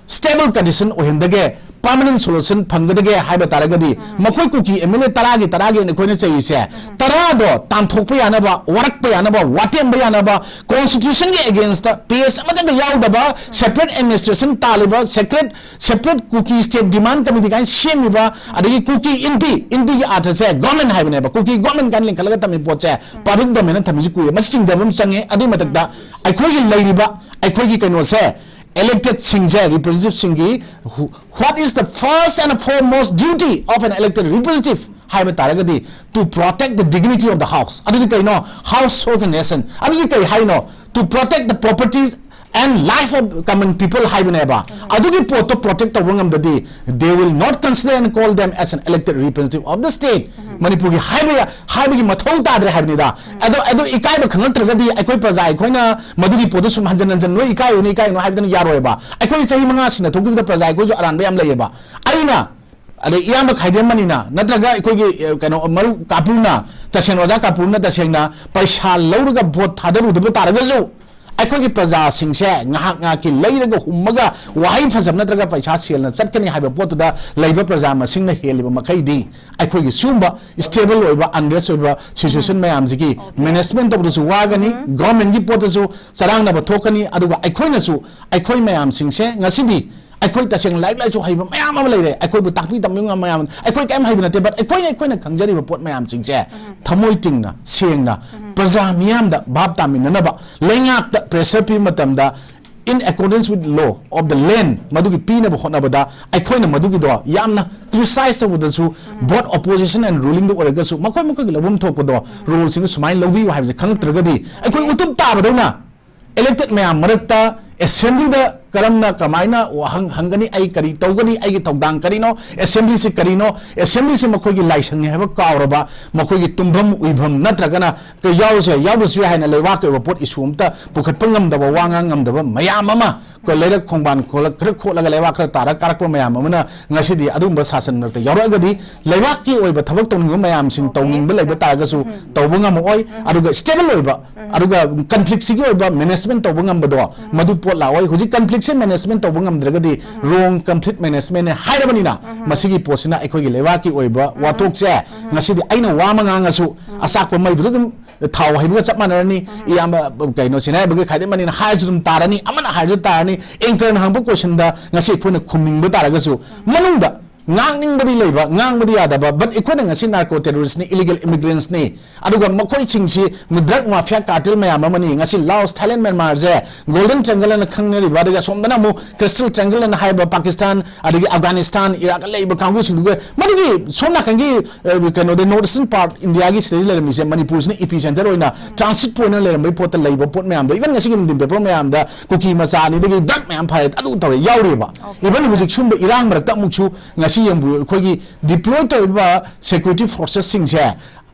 stable condition ꯑꯣꯏꯍꯟꯗꯒꯦ, permanent solution ꯐꯪꯒꯗꯒꯦ ꯍꯥꯏꯕ ꯇꯥꯔꯒꯗꯤ, ꯃꯈꯣꯏ ꯀꯨꯀꯤ M L A ꯇꯔꯥꯒꯤ, ꯇꯔꯥꯒꯤ ꯑꯩꯈꯣꯏꯅ ꯆꯩꯔꯤꯁꯦ, ꯇꯔꯥꯗꯣ ꯇꯥꯟꯊꯣꯛꯄ ꯌꯥꯅꯕ, ꯋꯥꯔꯛꯄ ꯌꯥꯅꯕ, ꯋꯥꯇꯦꯝꯕ ꯌꯥꯅꯕ, constitution ꯒꯤ against ꯇ, page ꯑꯃꯠꯇꯗ ꯌꯥꯎꯗꯕ, separate administration ꯇꯥꯜꯂꯤꯕ, separate, separate Kuki State Demand Committee ꯀꯥꯏꯅ ꯁꯦꯝꯃꯤꯕ, ꯑꯗꯒꯤ ꯀꯨꯀꯤ ꯏꯟꯄꯤ, ꯏꯟꯄꯤꯒꯤ ꯑꯥꯔꯊꯁꯦ government ꯍꯥꯏꯕꯅꯦꯕ, ꯀꯨꯀꯤ government ꯀꯥꯏꯅ ꯂꯤꯡꯈꯠꯂꯒ ꯊꯝꯃꯤ ꯄꯣꯠꯁꯦ, public domain ꯗ ꯊꯝꯃꯤꯁꯦ ꯀꯨꯏꯔꯦ꯫ ꯃꯁꯤ ꯆꯤꯡꯊꯕ ꯑꯃ ꯆꯪꯉꯦ꯫ ꯑꯗꯨꯒꯤ ꯃꯊꯛꯇ ꯑꯩꯈꯣꯏꯒꯤ ꯂꯩꯔꯤꯕ, ꯑꯩꯈꯣꯏꯒꯤ ꯀꯩꯅꯣꯁꯦ, elected ꯁꯤꯡꯁꯦ, representative ꯁꯤꯡꯒꯤ, who- what is the first and foremost duty of an elected representative ꯍꯥꯏꯕ ꯇꯥꯔꯒꯗꯤ, to protect the dignity of the house꯫ ꯑꯗꯨꯗꯤ ꯀꯩꯅꯣ? House of the nation꯫ ꯑꯗꯨꯗꯤ ꯀꯩ ꯍꯥꯏꯅꯣ? To protect the properties and life of common people ꯍꯥꯏꯕꯅꯦꯕ꯫ ꯑꯗꯨꯒꯤ ꯄꯣꯠꯇꯣ protect ꯇꯧꯕ ꯉꯝꯗꯗꯤ, they will not consider and call them as an elected representative of the state꯫ ꯃꯅꯤꯄꯨꯔꯒꯤ ꯍꯥꯏꯕ ꯌꯥ-, ꯍꯥꯏꯕꯒꯤ ꯃꯊꯧ ꯇꯥꯗ꯭ꯔꯦ ꯍꯥꯏꯕꯅꯤꯗ꯫ ꯑꯗꯣ, ꯑꯗꯣ ꯏꯀꯥꯏꯕ ꯈꯪꯉꯛꯇ꯭ꯔꯒꯗꯤ, ꯑꯩꯈꯣꯏ ꯄ꯭ꯔꯖꯥ ꯑꯩꯈꯣꯏꯅ ꯃꯗꯨꯒꯤ ꯄꯣꯠꯇꯣ ꯁꯨꯝ ꯍꯟꯖꯟ ꯍꯟꯖꯟ "ꯅꯣꯏ ꯏꯀꯥꯏꯒꯅꯨ, ꯏꯀꯥꯏꯒꯅꯨ" ꯍꯥꯏꯕꯗꯅ ꯌꯥꯔꯣꯏꯕ꯫ ꯑꯩꯈꯣꯏ ꯆꯍꯤ ꯃꯉꯥ ꯁꯤꯟꯅ ꯊꯣꯛꯈꯤꯕꯗ ꯄ꯭ꯔꯖꯥ ꯑꯩꯈꯣꯏꯁꯨ ꯑꯔꯥꯟꯕ ꯌꯥꯝ ꯂꯩꯌꯦꯕ꯫ ꯑꯩꯅ, ꯑꯗꯩ ꯏꯌꯥꯝꯕ ꯈꯥꯏꯗꯦꯝꯃꯅꯤꯅ, ꯅꯠꯇ꯭ꯔꯒ ꯑꯩꯈꯣꯏꯒꯤ, ꯑ, ꯀꯩꯅꯣ, ꯃꯔꯨꯞ ꯀꯥꯄꯨꯔꯅ, ꯇꯁꯦꯡꯅ ꯑꯣꯖꯥ ꯀꯥꯄꯨꯔꯅ ꯇꯁꯦꯡꯅ ꯄꯩꯁꯥ ꯂꯧꯔꯒ ꯚꯣꯠ ꯊꯥꯗꯔꯨꯗꯕ ꯇꯥꯔꯒꯁꯨ, ꯑꯩꯈꯣꯏꯒꯤ ꯄ꯭ꯔꯖꯥꯁꯤꯡꯁꯦ ꯉꯥꯏꯍꯥꯛ ꯉꯥꯏꯍꯥꯛꯀꯤ ꯂꯩꯔꯒ ꯍꯨꯝꯃꯒ ꯋꯥꯍꯩ ꯐꯖꯕ ꯅꯠꯇ꯭ꯔꯒ ꯄꯩꯁꯥ ꯁꯦꯜꯅ ꯆꯠꯀꯅꯤ ꯍꯥꯏꯕ ꯄꯣꯠꯇꯨꯗ ꯂꯩꯕ ꯄ꯭ꯔꯖꯥ ꯃꯁꯤꯡꯅ ꯍꯦꯜꯂꯤꯕ ꯃꯈꯩꯗꯤ, ꯑꯩꯈꯣꯏꯒꯤ ꯁꯤꯒꯨꯝꯕ stable ꯑꯣꯏꯕ, unrest ꯑꯣꯏꯕ situation ꯃꯌꯥꯝꯁꯤꯒꯤ management ꯇꯧꯕꯗꯁꯨ ꯋꯥꯒꯅꯤ, government ꯀꯤ ꯄꯣꯠꯇꯁꯨ ꯆꯔꯥꯡꯅꯕ ꯊꯣꯛꯀꯅꯤ, ꯑꯗꯨꯒ ꯑꯩꯈꯣꯏꯅꯁꯨ, ꯑꯩꯈꯣꯏ ꯃꯌꯥꯝꯁꯤꯡꯁꯦ ꯉꯁꯤꯗꯤ, ꯑꯩꯈꯣꯏ ꯇꯁꯦꯡꯅ ꯂꯥꯏꯔꯤꯛ ꯂꯥꯏꯁꯨ ꯍꯩꯕ ꯃꯌꯥꯝ ꯑꯃ ꯂꯩꯔꯦ, ꯑꯩꯈꯣꯏꯕꯨ ꯇꯥꯛꯄꯤ ꯇꯝꯕꯤꯕ ꯉꯝꯕ ꯃꯌꯥꯝ, ꯑꯩꯈꯣꯏ ꯀꯔꯤꯝ ꯍꯩꯕ ꯅꯠꯇꯦ, but ꯑꯩꯈꯣꯏꯅ, ꯑꯩꯈꯣꯏꯅ ꯈꯪꯖꯔꯤꯕ ꯄꯣꯠ ꯃꯌꯥꯝꯁꯤꯡꯁꯦ ꯊꯃꯣꯏ ꯇꯤꯡꯅ, ꯁꯦꯡꯅ, ꯄ꯭ꯔꯖꯥ ꯃꯤꯌꯥꯝꯗ ꯚꯥꯞ ꯇꯥꯃꯤꯟꯅꯅꯕ, ꯂꯩꯉꯥꯛꯇ pressure ꯄꯤꯕ ꯃꯇꯝꯗ, in accordance with law of the land, ꯃꯗꯨꯒꯤ ꯄꯤꯅꯕ ꯍꯣꯠꯅꯕꯗ, ꯑꯩꯈꯣꯏꯅ ꯃꯗꯨꯒꯤꯗꯣ ꯌꯥꯝꯅ criticize ꯇꯧꯕꯗꯁꯨ, both opposition and ruling ꯗ ꯑꯣꯏꯔꯒꯁꯨ, ꯃꯈꯣꯏ ꯃꯈꯣꯏꯒꯤ ꯂꯧꯐꯝ ꯊꯣꯛꯄꯗꯣ, role ꯁꯤꯡꯗꯣ ꯁꯨꯃꯥꯏꯅ ꯂꯧꯕꯤꯌꯨ ꯍꯥꯏꯕꯁꯦ ꯈꯪꯉꯛꯇ꯭ꯔꯒꯗꯤ, ꯑꯩꯈꯣꯏ ꯎꯇꯨꯞ ꯇꯥꯕꯗꯧꯅ elected ꯃꯌꯥꯝ ꯃꯔꯛꯇ assembly ꯗ ꯀꯔꯝꯅ, ꯀꯃꯥꯏꯅ ꯋꯥꯍꯪ ꯍꯪꯒꯅꯤ, ꯑꯩ ꯀꯔꯤ ꯇꯧꯒꯅꯤ, ꯑꯩꯒꯤ ꯊꯧꯗꯥꯡ ꯀꯔꯤꯅꯣ, assembly ꯁꯤ ꯀꯔꯤꯅꯣ, assembly ꯁꯤ ꯃꯈꯣꯏꯒꯤ ꯂꯥꯏꯁꯪꯅꯤ ꯍꯥꯏꯕ ꯀꯥꯎꯔꯕ, ꯃꯈꯣꯏꯒꯤ ꯇꯨꯝꯐꯝ ꯎꯏꯐꯝ ꯅꯠꯇ꯭ꯔꯒꯅ ꯀꯩ ꯌꯥꯎꯔꯁꯨ ꯌꯥꯏ, ꯌꯥꯎꯗ꯭ꯔꯁꯨ ꯌꯥꯏ ꯍꯥꯏꯅ ꯂꯩꯕꯥꯛꯀꯤ ꯑꯣꯏꯕ ꯄꯣꯠ issue ꯑꯝꯇ ꯄꯨꯈꯠꯄ ꯉꯝꯗꯕ, ꯋꯥ ꯉꯥꯡ ꯉꯝꯗꯕ ꯃꯌꯥꯝ ꯑꯃ ꯑꯩꯈꯣꯏ ꯂꯩꯔꯛ ꯈꯣꯡꯕꯥꯟ ꯈꯣꯠꯂ-, ꯈꯔ ꯈꯣꯠꯂꯒ ꯂꯩꯕꯥꯛ ꯈꯔ ꯇꯥꯔ ꯀꯥꯔꯛꯄ ꯃꯌꯥꯝ ꯑꯃꯅ ꯉꯁꯤꯗꯤ ꯑꯗꯨꯒꯨꯝꯕ ꯁꯥꯁꯟ ꯃꯔꯛꯇ ꯌꯥꯎꯔꯛꯑꯒꯗꯤ ꯂꯩꯕꯥꯛꯀꯤ ꯑꯣꯏꯕ ꯊꯕꯛ ꯇꯧꯅꯤꯡꯕ ꯃꯌꯥꯝꯁꯤꯡ Okay. ꯇꯧꯅꯤꯡꯕ ꯂꯩꯕ ꯇꯥꯔꯒꯁꯨ ꯎꯝ. ꯇꯧꯕ ꯉꯝꯃꯛꯑꯣꯏ꯫ ꯎꯝ. ꯑꯗꯨꯒ stable ꯑꯣꯏꯕ, ꯎꯝ. ꯑꯗꯨꯒ conflict ꯁꯤꯒꯤ ꯑꯣꯏꯕ management ꯇꯧꯕ ꯉꯝꯕꯗꯣ ꯎꯝ. ꯃꯗꯨ ꯄꯣꯠ ꯂꯥꯛꯑꯣꯏ꯫ ꯍꯧꯖꯤꯛ conflict ꯁꯦ management ꯇꯧꯕ ꯉꯝꯗ꯭ꯔꯒꯗꯤ ꯎꯝ. wrong conflict management ꯅꯦ ꯍꯥꯏꯔꯕꯅꯤꯅ ꯎꯝ. ꯃꯁꯤꯒꯤ ꯄꯣꯠꯁꯤꯅ ꯑꯩꯈꯣꯏꯒꯤ ꯂꯩꯕꯥꯛꯀꯤ ꯑꯣꯏꯕ ꯎꯝ. ꯋꯥꯊꯣꯛꯁꯦ ꯎꯝ. ꯉꯁꯤꯗꯤ ꯑꯩꯅ ꯋꯥ ꯑꯃ ꯉꯥꯡꯉꯁꯨ ꯎꯝ. ꯑꯆꯥꯛꯄ ꯃꯩꯗꯨꯗ ꯑꯗꯨꯝ ꯊꯥꯎ ꯍꯩꯕꯒ ꯆꯞ ꯃꯥꯟꯅꯔꯅꯤ꯫ ꯎꯝ. ꯏꯌꯥꯝꯕ, ꯀꯩꯅꯣ, ꯁꯤꯅꯥꯌꯥꯏꯕꯒ ꯈꯥꯏꯗꯦꯝ ꯃꯅꯤꯅ ꯍꯥꯏꯔꯁꯨ ꯑꯗꯨꯝ ꯇꯥꯔꯅꯤ, ꯑꯃꯅ ꯍꯥꯏꯔꯁꯨ ꯇꯥꯔꯅꯤ꯫ Anchor ꯅ ꯍꯪꯕ question ꯗ ꯉꯁꯤ ꯑꯩꯈꯣꯏꯅ ꯈꯨꯝꯅꯤꯡꯕ ꯇꯥꯔꯒꯁꯨ ꯎꯝ. ꯃꯅꯨꯡꯗ ꯉꯥꯡꯅꯤꯡꯕꯗꯤ ꯂꯩꯕ, ꯉꯥꯡꯕꯗꯤ ꯌꯥꯗꯕ, but ꯑꯩꯈꯣꯏꯅ ꯉꯁꯤ narco terrorist ꯅꯤ, illegal immigrants ꯅꯤ, ꯑꯗꯨꯒ ꯃꯈꯣꯏꯁꯤꯡꯁꯤ drug mafia cartel ꯃꯌꯥꯝ ꯑꯃꯅꯤ꯫ ꯉꯁꯤ Laos, Thailand, Myanmar ꯁꯦ Golden Triangle ꯑꯅ ꯈꯪꯅꯔꯤꯕ, ꯑꯗꯨꯒ ꯑꯁꯣꯝꯗꯅ ꯑꯃꯨꯛ Crystal Triangle ꯑꯅ ꯍꯥꯏꯕ ꯄꯥꯀꯤꯁꯇꯥꯟ, ꯑꯗꯒꯤ ꯑꯐꯒꯥꯅꯤꯁꯇꯥꯟ, ꯏꯔꯥꯛꯀ ꯂꯩꯕ ꯀꯥꯡꯕꯨꯁꯤꯡꯗꯨꯒ, ꯃꯗꯨꯒꯤ ꯁꯣꯝ ꯅꯥꯀꯟꯒꯤ, ꯑ, ꯀꯩꯅꯣꯗ, North Eastern part India ꯒꯤ ꯁꯤꯗꯩ ꯂꯩꯔꯝꯃꯤꯁꯦ, ꯃꯅꯤꯄꯨꯔꯁꯤꯅ epicenter ꯑꯣꯏꯅ transit point ꯑꯣꯏꯅ ꯂꯩꯔꯝꯕꯒꯤ ꯄꯣꯠꯇ ꯂꯩꯕ ꯄꯣꯠ ꯃꯌꯥꯝꯗꯣ, even ꯉꯁꯤꯒꯤ ꯅꯨꯡꯊꯤꯟ paper ꯃꯌꯥꯝꯗ ꯀꯨꯀꯤ ꯃꯆꯥ ꯑꯅꯤꯗꯒꯤ drug ꯃꯌꯥꯝ ꯐꯥꯔꯦ, ꯑꯗꯨ ꯇꯧꯔꯦ, ꯌꯥꯎꯔꯤꯕ꯫ Okay. Even ꯍꯧꯖꯤꯛ ꯁꯨꯝꯕ ꯏꯔꯥꯡ ꯃꯔꯛꯇ ꯑꯃꯨꯛꯁꯨ ꯉꯁꯤ ꯌꯦꯡꯕꯤꯌꯨ, ꯑꯩꯈꯣꯏꯒꯤ deploy ꯇꯧꯔꯤꯕ security forces ꯁꯤꯡꯁꯦ,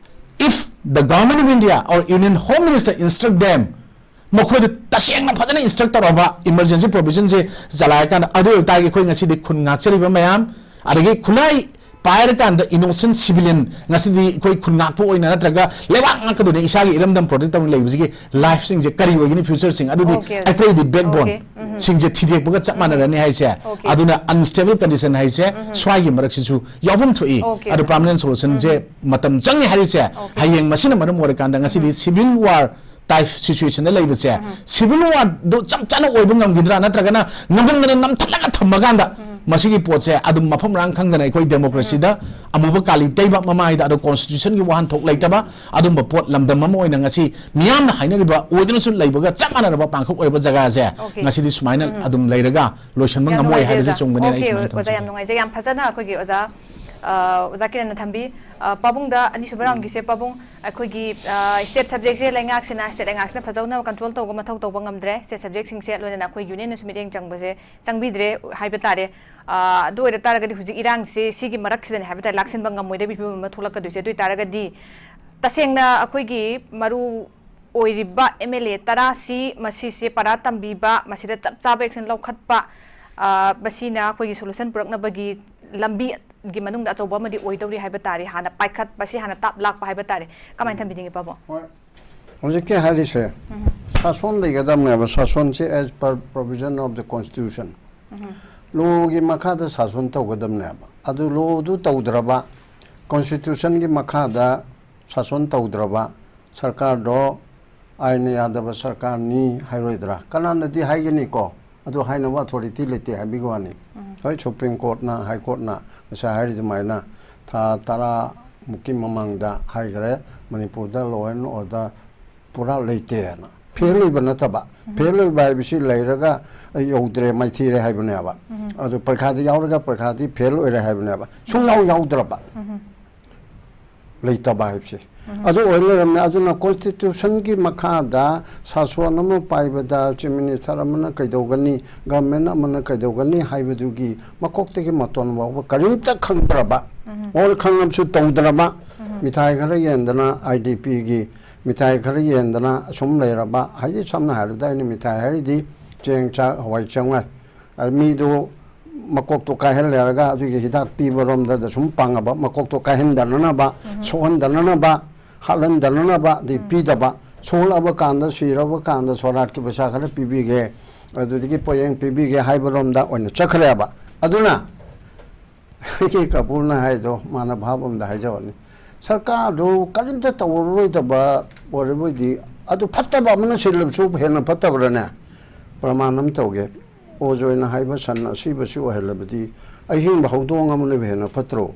if the government of India or Union Home Minister instruct them, ꯃꯈꯣꯏꯗ ꯇꯁꯦꯡꯅ ꯐꯖꯅ instruct ꯇꯧꯔꯕ emergency provision ꯁꯦ ꯆꯂꯥꯏꯔꯀꯥꯟꯗ, ꯑꯗꯨ ꯑꯣꯏꯕ ꯇꯥꯔꯗꯤ ꯑꯩꯈꯣꯏ ꯉꯁꯤꯗꯤ ꯈꯨꯟ ꯉꯥꯛꯆꯔꯤꯕ ꯃꯌꯥꯝ, ꯑꯗꯒꯤ ꯈꯨꯠꯂꯥꯏ ꯄꯥꯏꯔꯀꯥꯟꯗ innocent civilian, ꯉꯁꯤꯗꯤ ꯑꯩꯈꯣꯏ ꯈꯨꯟ ꯉꯥꯛꯄ ꯑꯣꯏꯅ ꯅꯠꯇ꯭ꯔꯒ ꯂꯩꯕꯥꯛ ꯉꯥꯛꯀꯗꯣꯏꯅ ꯏꯁꯥꯒꯤ ꯏꯔꯝꯗꯝ protect ꯇꯧꯅ ꯂꯩꯕꯁꯤꯒꯤ life ꯁꯤꯡꯁꯦ ꯀꯔꯤ ꯑꯣꯏꯒꯅꯤ future ꯁꯤꯡ? ꯑꯗꯨꯗꯤ Okay, okay. ꯑꯩꯈꯣꯏꯗꯤ backbone Okay. ꯎꯝ. ꯁꯤꯡꯁꯦ ꯊꯤꯗꯦꯛꯄꯒ ꯆꯞ ꯃꯥꯟꯅꯔꯅꯤ ꯍꯥꯏꯁꯦ꯫ Okay. ꯑꯗꯨꯅ unstable condition ꯍꯥꯏꯁꯦ ꯎꯝ. ꯁ꯭ꯋꯥꯏꯒꯤ ꯃꯔꯛꯁꯤꯁꯨ ꯌꯥꯎꯐꯝ ꯊꯣꯛꯏ꯫ Okay. ꯑꯗꯨ permanent solution ꯁꯦ ꯎꯝ. ꯃꯇꯝ ꯆꯪꯉꯤ ꯍꯥꯏꯔꯤꯁꯦ꯫ Okay. ꯍꯌꯦꯡ ꯃꯁꯤꯅ ꯃꯔꯝ ꯑꯣꯏꯔꯀꯥꯟꯗ ꯉꯁꯤꯗꯤ ꯎꯝ. civil war type situation ꯗ ꯂꯩꯕꯁꯦ, ꯎꯝ. civil war ꯗꯨ ꯆꯞ ꯆꯥꯅ ꯑꯣꯏꯕ ꯉꯝꯈꯤꯗ꯭ꯔꯥ, ꯅꯠꯇ꯭ꯔꯒꯅ ꯉꯝꯍꯟꯗꯅ ꯅꯝꯊꯠꯂꯒ ꯊꯝꯃꯀꯥꯟꯗ ꯎꯝ. ꯃꯁꯤꯒꯤ ꯄꯣꯠꯁꯦ ꯑꯗꯨꯝ ꯃꯐꯝ ꯃꯔꯥꯡ ꯈꯪꯗꯅ ꯑꯩꯈꯣꯏ democracy ꯗ ꯎꯝ. ꯑꯃꯨꯕ ꯀꯥꯂꯤ ꯇꯩꯕ ꯃꯃꯥꯏꯗ, ꯑꯗꯣ constitution ꯒꯤ ꯋꯥꯍꯟꯊꯣꯛ ꯂꯩꯇꯕ ꯑꯗꯨꯝꯕ ꯄꯣꯠ ꯂꯝꯗꯝ ꯑꯃ ꯑꯣꯏꯅ ꯉꯁꯤ ꯃꯤꯌꯥꯝꯅ ꯍꯥꯏꯅꯔꯤꯕ ꯑꯣꯏꯗꯨꯅꯁꯨ ꯂꯩꯕꯒ ꯆꯞ ꯃꯥꯟꯅꯔꯕ ꯄꯥꯡꯈꯛ ꯑꯣꯏꯔꯕ ꯖꯒꯥꯁꯦ Okay. ꯉꯁꯤꯗꯤ ꯁꯨꯃꯥꯏꯅ ꯎꯝ. ꯑꯗꯨꯝ ꯂꯩꯔꯒ ꯂꯣꯏꯁꯤꯟꯕ ꯌꯥꯝ ꯉꯝꯃꯣꯏ ꯅꯨꯡꯉꯥꯏꯖꯩ ꯍꯥꯏꯕꯁꯤ ꯑꯣꯖꯥ꯫ ꯆꯨꯝꯒꯅꯤꯅ ꯑꯩ Okay, ꯁꯨꯃꯥꯏꯅ ꯑꯣꯖꯥ, ꯊꯝꯖꯒꯦ꯫ ꯌꯥꯝ ꯅꯨꯡꯉꯥꯏꯖꯩ꯫ ꯌꯥꯝ ꯐꯖꯅ ꯑꯩꯈꯣꯏꯒꯤ ꯑꯣꯖꯥ, ꯑ, ꯑꯣꯖꯥ ꯀꯤꯔꯟꯅ ꯊꯝꯕꯤ꯫ ꯑ, ꯄꯥꯕꯨꯡꯗ ꯑꯅꯤꯁꯨꯕ round ꯒꯤꯁꯦ, ꯄꯥꯕꯨꯡ, ꯑꯩꯈꯣꯏꯒꯤ, ꯑ, state subject ꯁꯦ ꯂꯩꯉꯥꯛꯁꯤꯅ, state ꯂꯩꯉꯥꯛꯁꯤꯅ ꯐꯖꯅ control ꯇꯧꯕ ꯃꯊꯧ ꯇꯧꯕ ꯉꯝꯗ꯭ꯔꯦ꯫ State subject ꯁꯤꯡꯁꯦ ꯂꯣꯏꯅꯅ ꯑꯩꯈꯣꯏ union ꯅꯁꯨ ꯃꯤꯠꯌꯦꯡ ꯆꯪꯕꯁꯦ ꯆꯪꯕꯤꯗ꯭ꯔꯦ ꯍꯥꯏꯕ ꯇꯥꯔꯦ꯫ ꯑ, ꯑꯗꯨ ꯑꯣꯏꯔ ꯇꯥꯔꯒꯗꯤ ꯍꯧꯖꯤꯛ ꯏꯔꯥꯡꯁꯦ ꯁꯤꯒꯤ ꯃꯔꯛꯁꯤꯗꯅꯦ ꯍꯥꯏꯕ ꯇꯥꯔꯦ ꯂꯥꯛꯁꯤꯟꯕ ꯉꯝꯃꯣꯏꯗꯕꯒꯤ ꯐꯤꯕꯝ ꯑꯃ ꯊꯣꯛꯂꯛꯀꯗꯣꯏꯁꯦ꯫ ꯑꯗꯨ ꯑꯣꯏ ꯇꯥꯔꯒꯗꯤ ꯇꯁꯦꯡꯅ ꯑꯩꯈꯣꯏꯒꯤ ꯃꯔꯨ ꯑꯣꯏꯔꯤꯕ ꯑꯦꯝ ꯑꯦꯜ ꯑꯦ ꯇꯔꯥꯁꯤ ꯃꯁꯤꯁꯦ ꯄꯔꯥ ꯇꯝꯕꯤꯕ, ꯃꯁꯤꯗ ꯆꯞ ꯆꯥꯕ ꯑꯦꯛꯁꯟ ꯂꯧꯈꯠꯄ, ꯑ, ꯃꯁꯤꯅ ꯑꯩꯈꯣꯏꯒꯤ ꯁꯣꯂꯨꯁꯟ ꯄꯨꯔꯛꯅꯕꯒꯤ ꯂꯝꯕꯤꯒꯤ ꯃꯅꯨꯡꯗ ꯑꯆꯧꯕ ꯑꯃꯗꯤ ꯑꯣꯏꯗꯧꯔꯤ ꯍꯥꯏꯕ ꯇꯥꯔꯦ꯫ ꯍꯥꯟꯅ ꯄꯥꯏꯈꯠꯄꯁꯤ, ꯍꯥꯟꯅ ꯇꯥꯞ ꯂꯥꯛꯄ ꯍꯥꯏꯕ ꯇꯥꯔꯦ꯫ ꯀꯃꯥꯏꯅ ꯊꯝꯕꯤꯅꯤꯡꯉꯤ, ꯄꯥꯕꯨꯡ? ꯍꯣꯏ, ꯍꯧꯖꯤꯛꯀꯤ ꯍꯥꯏꯔꯤꯁꯦ, ꯁꯥꯁꯣꯟ ꯂꯩꯒꯗꯕꯅꯦꯕ꯫ ꯁꯥꯁꯣꯟꯁꯦ as per provision of the constitution, ꯂꯣꯒꯤ ꯃꯈꯥꯗ ꯁꯥꯁꯣꯟ ꯇꯧꯒꯗꯕꯅꯦꯕ꯫ ꯑꯗꯨ ꯂꯣꯗꯨ ꯇꯧꯗ꯭ꯔꯕ, ꯀꯣꯟꯁꯇꯤꯇ꯭ꯌꯨꯁꯟꯒꯤ ꯃꯈꯥꯗ ꯁꯥꯁꯣꯟ ꯇꯧꯗ꯭ꯔꯕ ꯁꯔꯀꯥꯔꯗꯣ ꯑꯥꯏꯟꯅ ꯌꯥꯗꯕ ꯁꯔꯀꯥꯔꯅꯤ ꯍꯥꯏꯔꯣꯏꯗ꯭ꯔꯥ? ꯀꯅꯥꯅꯗꯤ ꯍꯥꯏꯒꯅꯤꯀꯣ, ꯑꯗꯨ ꯍꯥꯏꯅꯕ ꯑꯣꯊꯣꯔꯤꯇꯤ ꯂꯩꯇꯦ ꯍꯥꯏꯕꯒꯤ ꯋꯥꯅꯤ꯫ ꯍꯣꯏ, ꯁꯨꯄ꯭ꯔꯤꯝ ꯀꯣꯔꯠꯅ, ꯍꯥꯏ ꯀꯣꯔꯠꯅ ꯉꯁꯥꯏ ꯍꯥꯏꯔꯤ ꯑꯗꯨꯃꯥꯏꯅ ꯊꯥ ꯇꯔꯥ ꯃꯨꯛꯀꯤ ꯃꯃꯥꯡꯗ ꯍꯥꯏꯈ꯭ꯔꯦ, ꯃꯅꯤꯄꯨꯔꯗ law and order ꯄꯨꯔꯥ ꯂꯩꯇꯦꯅ꯫ ꯐꯦꯜ ꯑꯣꯏꯕ ꯅꯠꯇꯕ, ꯐꯦꯜ ꯑꯣꯏꯕ ꯍꯥꯏꯕꯁꯤ ꯂꯩꯔꯒ ꯑꯩ ꯌꯧꯗ꯭ꯔꯦ, ꯃꯥꯏꯊꯤꯔꯦ ꯍꯥꯏꯕꯅꯦꯕ꯫ ꯑꯗꯨ ꯄꯔꯤꯈꯥꯗ ꯌꯥꯎꯔꯒ ꯄꯔꯤꯈꯥꯗꯤ ꯐꯦꯜ ꯑꯣꯏꯔꯦ ꯍꯥꯏꯕꯅꯦꯕ꯫ ꯁꯨꯡꯌꯥꯎ ꯌꯥꯎꯗ꯭ꯔꯕ꯫ ꯂꯩꯇꯕ ꯍꯥꯏꯕꯁꯦ ꯑꯗꯨ ꯑꯣꯏ ꯂꯩꯔꯝꯃꯦ꯫ ꯑꯗꯨꯅ ꯀꯣꯟꯁꯇꯤꯇ꯭ꯌꯨꯁꯟꯒꯤ ꯃꯈꯥꯗ ꯁꯥꯁꯣꯟ ꯑꯃ ꯄꯥꯏꯕꯗ ꯆꯤꯐ ꯃꯤꯅꯤꯁꯇꯔ ꯑꯃꯅ ꯀꯩꯗꯧꯒꯅꯤ, ꯒꯚꯔꯟꯃꯦꯟ ꯑꯃꯅ ꯀꯩꯗꯧꯒꯅꯤ ꯍꯥꯏꯕꯗꯨꯒꯤ ꯃꯀꯣꯛꯇꯒꯤ ꯃꯇꯣꯟ ꯐꯥꯎꯕ ꯀꯔꯤꯝꯇ ꯈꯪꯗ꯭ꯔꯕ, ꯑꯣꯔ ꯈꯪꯉꯕꯁꯨ ꯇꯧꯗ꯭ꯔꯕ, ꯃꯤꯊꯥꯏ ꯈꯔ ꯌꯦꯟꯗꯅ, ꯑꯥꯏ ꯗꯤ ꯄꯤꯒꯤ ꯃꯤꯊꯥꯏ ꯈꯔ ꯌꯦꯟꯗꯅ ꯑꯁꯨꯝ ꯂꯩꯔꯕ ꯍꯥꯏꯗꯤ, ꯁꯝꯅ ꯍꯥꯏꯔꯕꯗ ꯑꯩꯅ ꯃꯤꯊꯥꯏ ꯍꯥꯏꯔꯤꯗꯤ ꯆꯦꯡ, ꯆꯥꯛ, ꯍꯋꯥꯏ, ꯆꯦꯡꯋꯥꯏ, ꯑꯗ ꯃꯤꯗꯨ ꯃꯀꯣꯛꯇꯣ ꯀꯥꯏꯍꯜꯂꯦ ꯍꯥꯏꯔꯒ ꯑꯗꯨꯒꯤ ꯍꯤꯗꯥꯛ ꯄꯤꯕꯔꯣꯝꯗꯗ ꯁꯨꯝ ꯄꯥꯡꯉꯕ, ꯃꯀꯣꯛꯇꯣ ꯀꯥꯏꯍꯟꯗꯅꯅꯕ, ꯁꯣꯛꯍꯟꯗꯅꯅꯕ, ꯍꯥꯠꯍꯟꯗꯅꯅꯕ, ꯑꯗꯩ ꯄꯤꯗꯕ, ꯁꯣꯛꯂꯛꯑꯕ ꯀꯥꯟꯗ, ꯁꯤꯔꯕ ꯀꯥꯟꯗ ꯁꯣꯔꯥꯠꯀꯤ ꯄꯩꯁꯥ ꯈꯔ ꯄꯤꯕꯤꯒꯦ, ꯑꯗꯨꯗꯒꯤ ꯄꯣꯠꯌꯦꯡ ꯄꯤꯕꯤꯒꯦ ꯍꯥꯏꯕꯔꯣꯝꯗ ꯑꯣꯏꯅ ꯆꯠꯈ꯭ꯔꯦꯕ꯫ ꯑꯗꯨꯅ ꯑꯩꯒꯤ ꯀꯄꯨꯔꯅ ꯍꯥꯏꯗꯣ ꯃꯥꯅ ꯚꯥꯕ ꯑꯃꯗ ꯍꯥꯏꯖꯕꯅꯤ꯫ ꯁꯔꯀꯥꯔꯗꯨ ꯀꯔꯤꯝꯇ ꯇꯧꯔꯔꯣꯏꯗꯕ ꯑꯣꯏꯔꯕꯣꯏꯗꯤ, ꯑꯗꯨ ꯐꯠꯇꯕ ꯑꯃꯅ ꯁꯤꯜꯂꯕꯁꯨ ꯍꯦꯟꯅ ꯐꯠꯇꯕ꯭ꯔꯥꯅꯦ? ꯄ꯭ꯔꯃꯥꯟ ꯑꯃ ꯇꯧꯒꯦ꯫ ꯑꯣꯖ ꯑꯣꯏꯅ ꯍꯥꯏꯕ ꯁꯟ ꯑꯁꯤꯕꯁꯤ ꯑꯣꯏꯍꯜꯂꯕꯗꯤ ꯑꯍꯤꯡꯕ ꯍꯧꯗꯣꯡ ꯑꯃꯅꯕꯨ ꯍꯦꯟꯅ ꯐꯠꯇ꯭ꯔꯣ?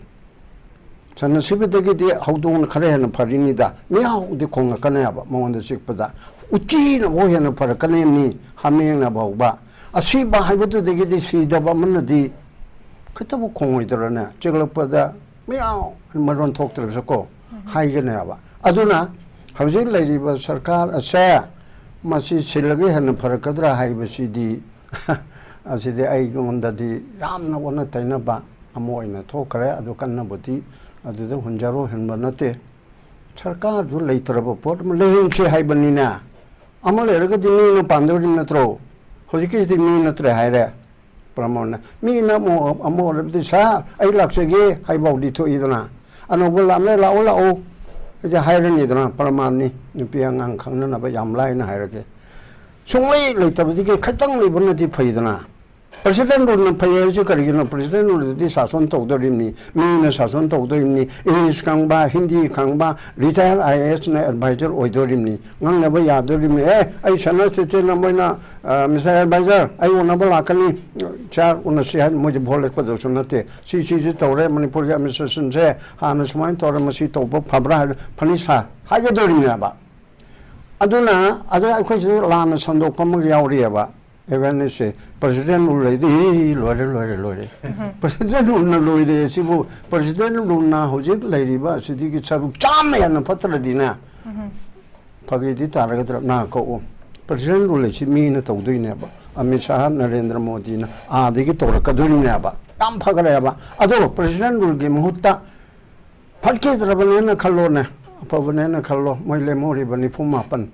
ꯁꯟ ꯑꯁꯤꯕꯗꯒꯤꯗꯤ ꯍꯧꯗꯣꯡꯅ ꯈꯔ ꯍꯦꯟꯅ ꯐꯔꯤꯅꯤꯗ꯫ ꯃꯤꯌꯥꯎꯗꯤ ꯈꯣꯡꯉꯛꯀꯅꯦꯕ ꯃꯉꯣꯟꯗ ꯆꯤꯛꯄꯗ꯫ ꯎꯆꯤꯅꯐꯥꯎ ꯍꯦꯟꯅ ꯐꯔꯛꯀꯅꯦ ꯃꯤ, ꯍꯥꯃꯦꯡꯅ ꯐꯥꯎꯕ꯫ ꯑꯁꯤꯕ ꯍꯥꯏꯕꯗꯨꯗꯒꯤꯗꯤ ꯁꯤꯗꯕ ꯑꯃꯅꯗꯤ ꯈꯤꯇꯕꯨ ꯈꯣꯡꯉꯣꯏꯗ꯭ꯔꯅꯦ? ꯆꯤꯛꯂꯛꯄꯗ ꯃꯤꯌꯥꯎ ꯃꯔꯣꯟ ꯊꯣꯛꯇ꯭ꯔꯕꯁꯨꯀꯣ ꯍꯥꯏꯒꯅꯦꯕ꯫ ꯑꯗꯨꯅ ꯍꯧꯖꯤꯛ ꯂꯩꯔꯤꯕ ꯁꯔꯀꯥꯔ ꯑꯁꯦ ꯃꯁꯤ ꯁꯤꯜꯂꯒ ꯍꯦꯟꯅ ꯐꯔꯛꯀꯗ꯭ꯔꯥ ꯍꯥꯏꯕꯁꯤꯗꯤ ꯑꯁꯤꯗꯤ ꯑꯩꯉꯣꯟꯗꯗꯤ ꯌꯥꯝꯅ ꯑꯣꯟꯅ ꯇꯩꯅꯕ ꯑꯃ ꯑꯣꯏꯅ ꯊꯣꯛꯈ꯭ꯔꯦ꯫ ꯑꯗꯨ ꯀꯟꯅꯕꯨꯗꯤ ꯑꯗꯨꯗ ꯍꯨꯟꯖꯔꯨ ꯍꯨꯟꯕ ꯅꯠꯇꯦ꯫ ꯁꯔꯀꯥꯔꯗꯨ ꯂꯩꯇ꯭ꯔꯕ ꯄꯣꯠ ꯑꯃ ꯂꯩꯍꯟꯁꯦ ꯍꯥꯏꯕꯅꯤꯅ, ꯑꯃ ꯂꯩꯔꯒꯗꯤ ꯃꯤꯅ ꯄꯥꯟꯗꯧꯔꯤ ꯅꯠꯇ꯭ꯔꯣ? ꯍꯧꯖꯤꯛꯀꯤꯁꯤꯗꯤ ꯃꯤ ꯅꯠꯇ꯭ꯔꯦ ꯍꯥꯏꯔꯦ ꯄ꯭ꯔꯃꯣꯗꯅ꯫ ꯃꯤꯅ ꯑꯃꯨꯛ ꯑꯃꯨꯛ ꯑꯣꯏꯔꯕꯗꯤ, "ꯁꯥꯔ, ꯑꯩ ꯂꯥꯛꯆꯒꯦ" ꯍꯥꯏꯐꯥꯎꯗꯤ ꯊꯣꯛꯏꯗꯅ꯫ "ꯑꯅꯧꯕ ꯂꯥꯛꯂꯦ, ꯂꯥꯛꯑꯣ, ꯂꯥꯛꯑꯣ" ꯍꯥꯏꯗꯤ ꯍꯥꯏꯔꯅꯤꯗꯅ꯫ ꯄ꯭ꯔꯃꯥꯟꯅꯤ, ꯅꯨꯄꯤ ꯑꯉꯥꯡ ꯈꯪꯅꯅꯕ ꯌꯥꯝ ꯂꯥꯏꯅ ꯍꯥꯏꯔꯒꯦ꯫ ꯁꯨꯡꯂꯩ ꯂꯩꯇꯕꯗꯒꯤ ꯈꯤꯇꯪ ꯂꯩꯕꯅꯗꯤ ꯐꯩꯗꯅ꯫ ꯄ꯭ꯔꯁꯤꯗꯦꯟ ꯔꯨꯜꯅ ꯐꯩ ꯍꯥꯏꯔꯤꯁꯦ ꯀꯔꯤꯒꯤꯅꯣ? ꯄ꯭ꯔꯁꯤꯗꯦꯟ ꯔꯨꯜꯗꯗꯤ ꯁꯥꯁꯟ ꯇꯧꯗꯣꯔꯤꯕꯅꯤ, ꯃꯤꯅ ꯁꯥꯁꯟ ꯇꯧꯗꯣꯔꯤꯕꯅꯤ, ꯏꯪꯂꯤꯁ ꯈꯪꯕ, ꯍꯤꯟꯗꯤ ꯈꯪꯕ, ꯔꯤꯇꯥꯌꯔ ꯑꯥꯏ ꯑꯦ ꯑꯦꯁꯅ ꯑꯦꯗꯚꯥꯏꯖꯔ ꯑꯣꯏꯗꯣꯔꯤꯕꯅꯤ, ꯉꯥꯡꯅꯕ ꯌꯥꯗꯣꯔꯤꯕꯅꯤ꯫ "ꯑꯦ, ꯑꯩ ꯁꯦꯅꯤꯌꯔ ꯁꯤꯇꯤꯖꯦꯟ ꯑꯃ ꯑꯣꯏꯅ, ꯑ, ꯃꯤꯁꯇꯔ ꯑꯦꯗꯚꯥꯏꯖꯔ, ꯑꯩ ꯎꯅꯕ ꯂꯥꯛꯀꯅꯤ, ꯁꯥꯔ, ꯎꯅꯁꯤ" ꯍꯥꯏꯅ ꯃꯣꯏꯗꯤ ꯚꯣꯠ ꯂꯦꯞꯀꯗꯧꯁꯨ ꯅꯠꯇꯦ꯫ "ꯁꯤ, ꯁꯤꯁꯤ ꯇꯧꯔꯦ, ꯃꯅꯤꯄꯨꯔꯒꯤ ꯑꯦꯗꯃꯤꯅꯤꯁꯇ꯭ꯔꯦꯁꯟꯁꯦ ꯍꯥꯟꯅ ꯁꯨꯃꯥꯏꯅ ꯇꯧꯔꯦ, ꯃꯁꯤ ꯇꯧꯕ ꯐꯕ꯭ꯔꯥ?" ꯍꯥꯏꯅ ꯐꯅꯤ ꯁꯥꯔ ꯍꯥꯏꯒꯗꯧꯔꯤꯕꯅꯦꯕ꯫ ꯑꯗꯨꯅ ꯑꯗ ꯑꯩꯈꯣꯏꯁꯤꯗ ꯂꯥꯟꯅ ꯁꯟꯗꯣꯛꯄ ꯑꯃ ꯌꯥꯎꯔꯤꯑꯕ꯫ ꯑꯦꯋꯦꯔꯅꯦꯁꯁꯦ, ꯄ꯭ꯔꯁꯤꯗꯦꯟ ꯔꯨꯜ ꯂꯩꯗꯤ, "ꯏ, ꯂꯣꯏꯔꯦ, ꯂꯣꯏꯔꯦ, ꯂꯣꯏꯔꯦ꯫ ꯄ꯭ꯔꯁꯤꯗꯦꯟ ꯔꯨꯜꯅ ꯂꯣꯏꯔꯦ꯫ ꯁꯤꯕꯨ ꯄ꯭ꯔꯁꯤꯗꯦꯟ ꯔꯨꯜꯅ ꯍꯧꯖꯤꯛ ꯂꯩꯔꯤꯕ ꯑꯁꯤꯗꯒꯤ ꯁꯔꯨꯛ ꯆꯥꯝꯃ ꯍꯦꯟꯅ ꯐꯠꯇ꯭ꯔꯗꯤꯅꯦ, ꯐꯒꯤꯗꯤ ꯇꯥꯔꯒꯗ꯭ꯔꯥ? ꯅꯥ ꯀꯛꯎ꯫ ꯄ꯭ꯔꯁꯤꯗꯦꯟ ꯔꯨꯜ ꯍꯥꯏꯁꯤ ꯃꯤꯅ ꯇꯧꯗꯣꯏꯅꯦꯕ꯫ ꯑꯃꯤꯠ ꯁꯥꯍ, ꯅꯔꯦꯟꯗ꯭ꯔ ꯃꯣꯗꯤꯅ ꯑꯥꯗꯒꯤ ꯇꯧꯔꯛꯀꯗꯣꯏꯅꯦꯕ꯫ ꯌꯥꯝ ꯐꯈ꯭ꯔꯦꯕ꯫ ꯑꯗꯣ ꯄ꯭ꯔꯁꯤꯗꯦꯟ ꯔꯨꯜꯒꯤ ꯃꯍꯨꯠꯇ ꯐꯠꯈꯤꯗ꯭ꯔꯕꯅꯦꯅ ꯈꯜꯂꯣꯅꯦ, ꯑꯐꯕꯅꯦꯅ ꯈꯜꯂꯣ, ꯃꯣꯏ ꯂꯦꯝꯍꯧꯔꯤꯕ ꯅꯤꯐꯨ ꯃꯥꯄꯟ,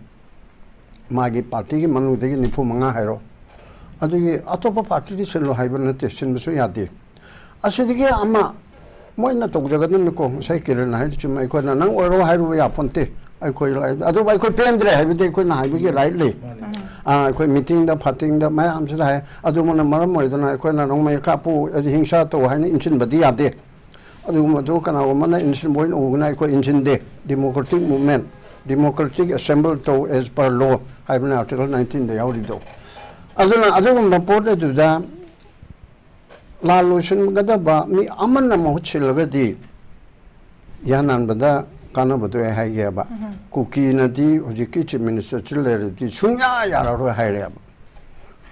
ꯃꯥꯒꯤ ꯄꯥꯔꯇꯤꯒꯤ ꯃꯅꯨꯡꯗꯒꯤ ꯅꯤꯐꯨ ꯃꯉꯥ ꯍꯥꯏꯔꯣ꯫ ꯑꯗꯨꯒꯤ ꯑꯇꯣꯞꯄ ꯄꯥꯔꯇꯤꯗꯤ ꯁꯤꯜꯂꯣ ꯍꯥꯏꯕ ꯅꯠꯇꯦ, ꯁꯤꯟꯕꯁꯨ ꯌꯥꯗꯦ꯫ ꯑꯁꯤꯗꯒꯤ ꯑꯃ ꯃꯣꯏꯅ ꯇꯧꯖꯒꯗꯕꯅꯤꯀꯣ, ꯉꯁꯥꯏ ꯀꯤꯔꯟꯅ ꯍꯥꯏꯗꯨ ꯆꯨꯝꯃꯦ꯫ ꯑꯩꯈꯣꯏꯅ "ꯅꯪ ꯑꯣꯏꯔꯣ" ꯍꯥꯏꯔꯨꯕ ꯌꯥꯄꯣꯟꯇꯦ꯫ ꯑꯩꯈꯣꯏ ꯂꯥꯏ-, ꯑꯗꯨꯕꯨ ꯑꯩꯈꯣꯏ ꯄꯦꯟꯗ꯭ꯔꯦ ꯍꯥꯏꯕꯗꯤ ꯑꯩꯈꯣꯏꯅ ꯍꯥꯏꯕꯒꯤ ꯔꯥꯏꯠ ꯂꯩ꯫ ꯑꯥ, ꯑꯩꯈꯣꯏ ꯃꯤꯇꯤꯡꯗ ꯐꯥꯇꯤꯡꯗ ꯃꯌꯥꯝꯁꯤꯗ ꯍꯥꯏ꯫ ꯑꯗꯨꯃꯛꯅ ꯃꯔꯝ ꯑꯣꯏꯗꯅ ꯑꯩꯈꯣꯏꯅ "ꯅꯣꯡꯃꯩ ꯀꯥꯞꯄꯨ, ꯑꯗꯨ ꯍꯤꯡꯁꯥ ꯇꯧ" ꯍꯥꯏꯅ ꯏꯟꯁꯤꯟꯕꯗꯤ ꯌꯥꯗꯦ꯫ ꯑꯗꯨꯒꯨꯝꯕꯗꯨ ꯀꯅꯥꯒꯨꯝꯕꯅ ꯏꯟꯁꯤꯟꯕ ꯑꯣꯏꯅ ꯎꯒꯅꯤ꯫ ꯑꯩꯈꯣꯏ ꯏꯟꯁꯤꯟꯗꯦ꯫ ꯗꯤꯃꯣꯀ꯭ꯔꯦꯇꯤꯛ ꯃꯨꯚꯃꯦꯟ, ꯗꯤꯃꯣꯀ꯭ꯔꯦꯇꯤꯛ ꯑꯦꯁꯦꯝꯕꯜ ꯇꯧ as per law ꯍꯥꯏꯕꯅ ꯑꯥꯔꯇꯤꯀꯜ ꯅꯥꯏꯟꯇꯤꯟꯗ ꯌꯥꯎꯔꯤꯗꯣ꯫ ꯑꯗꯨꯅ ꯑꯗꯨꯒꯨꯝꯕ ꯄꯣꯠ ꯑꯗꯨꯗ ꯂꯥꯟ ꯂꯣꯏꯁꯤꯟꯒꯗꯕ ꯃꯤ ꯑꯃꯅ ꯃꯍꯨꯠ ꯁꯤꯜꯂꯒꯗꯤ ꯌꯥꯅꯥꯟꯕꯗ ꯀꯥꯟꯅꯕꯗꯣ ꯑꯩ ꯍꯥꯏꯒꯦꯕ꯫ ꯀꯨꯀꯤꯅꯗꯤ ꯍꯧꯖꯤꯛꯀꯤ ꯆꯤꯐ ꯃꯤꯅꯤꯁꯇꯔꯁꯤ ꯂꯩꯔꯗꯤ ꯁꯨꯡꯌꯥ ꯌꯥꯔꯔꯣꯏ ꯍꯥꯏꯔꯦꯕ꯫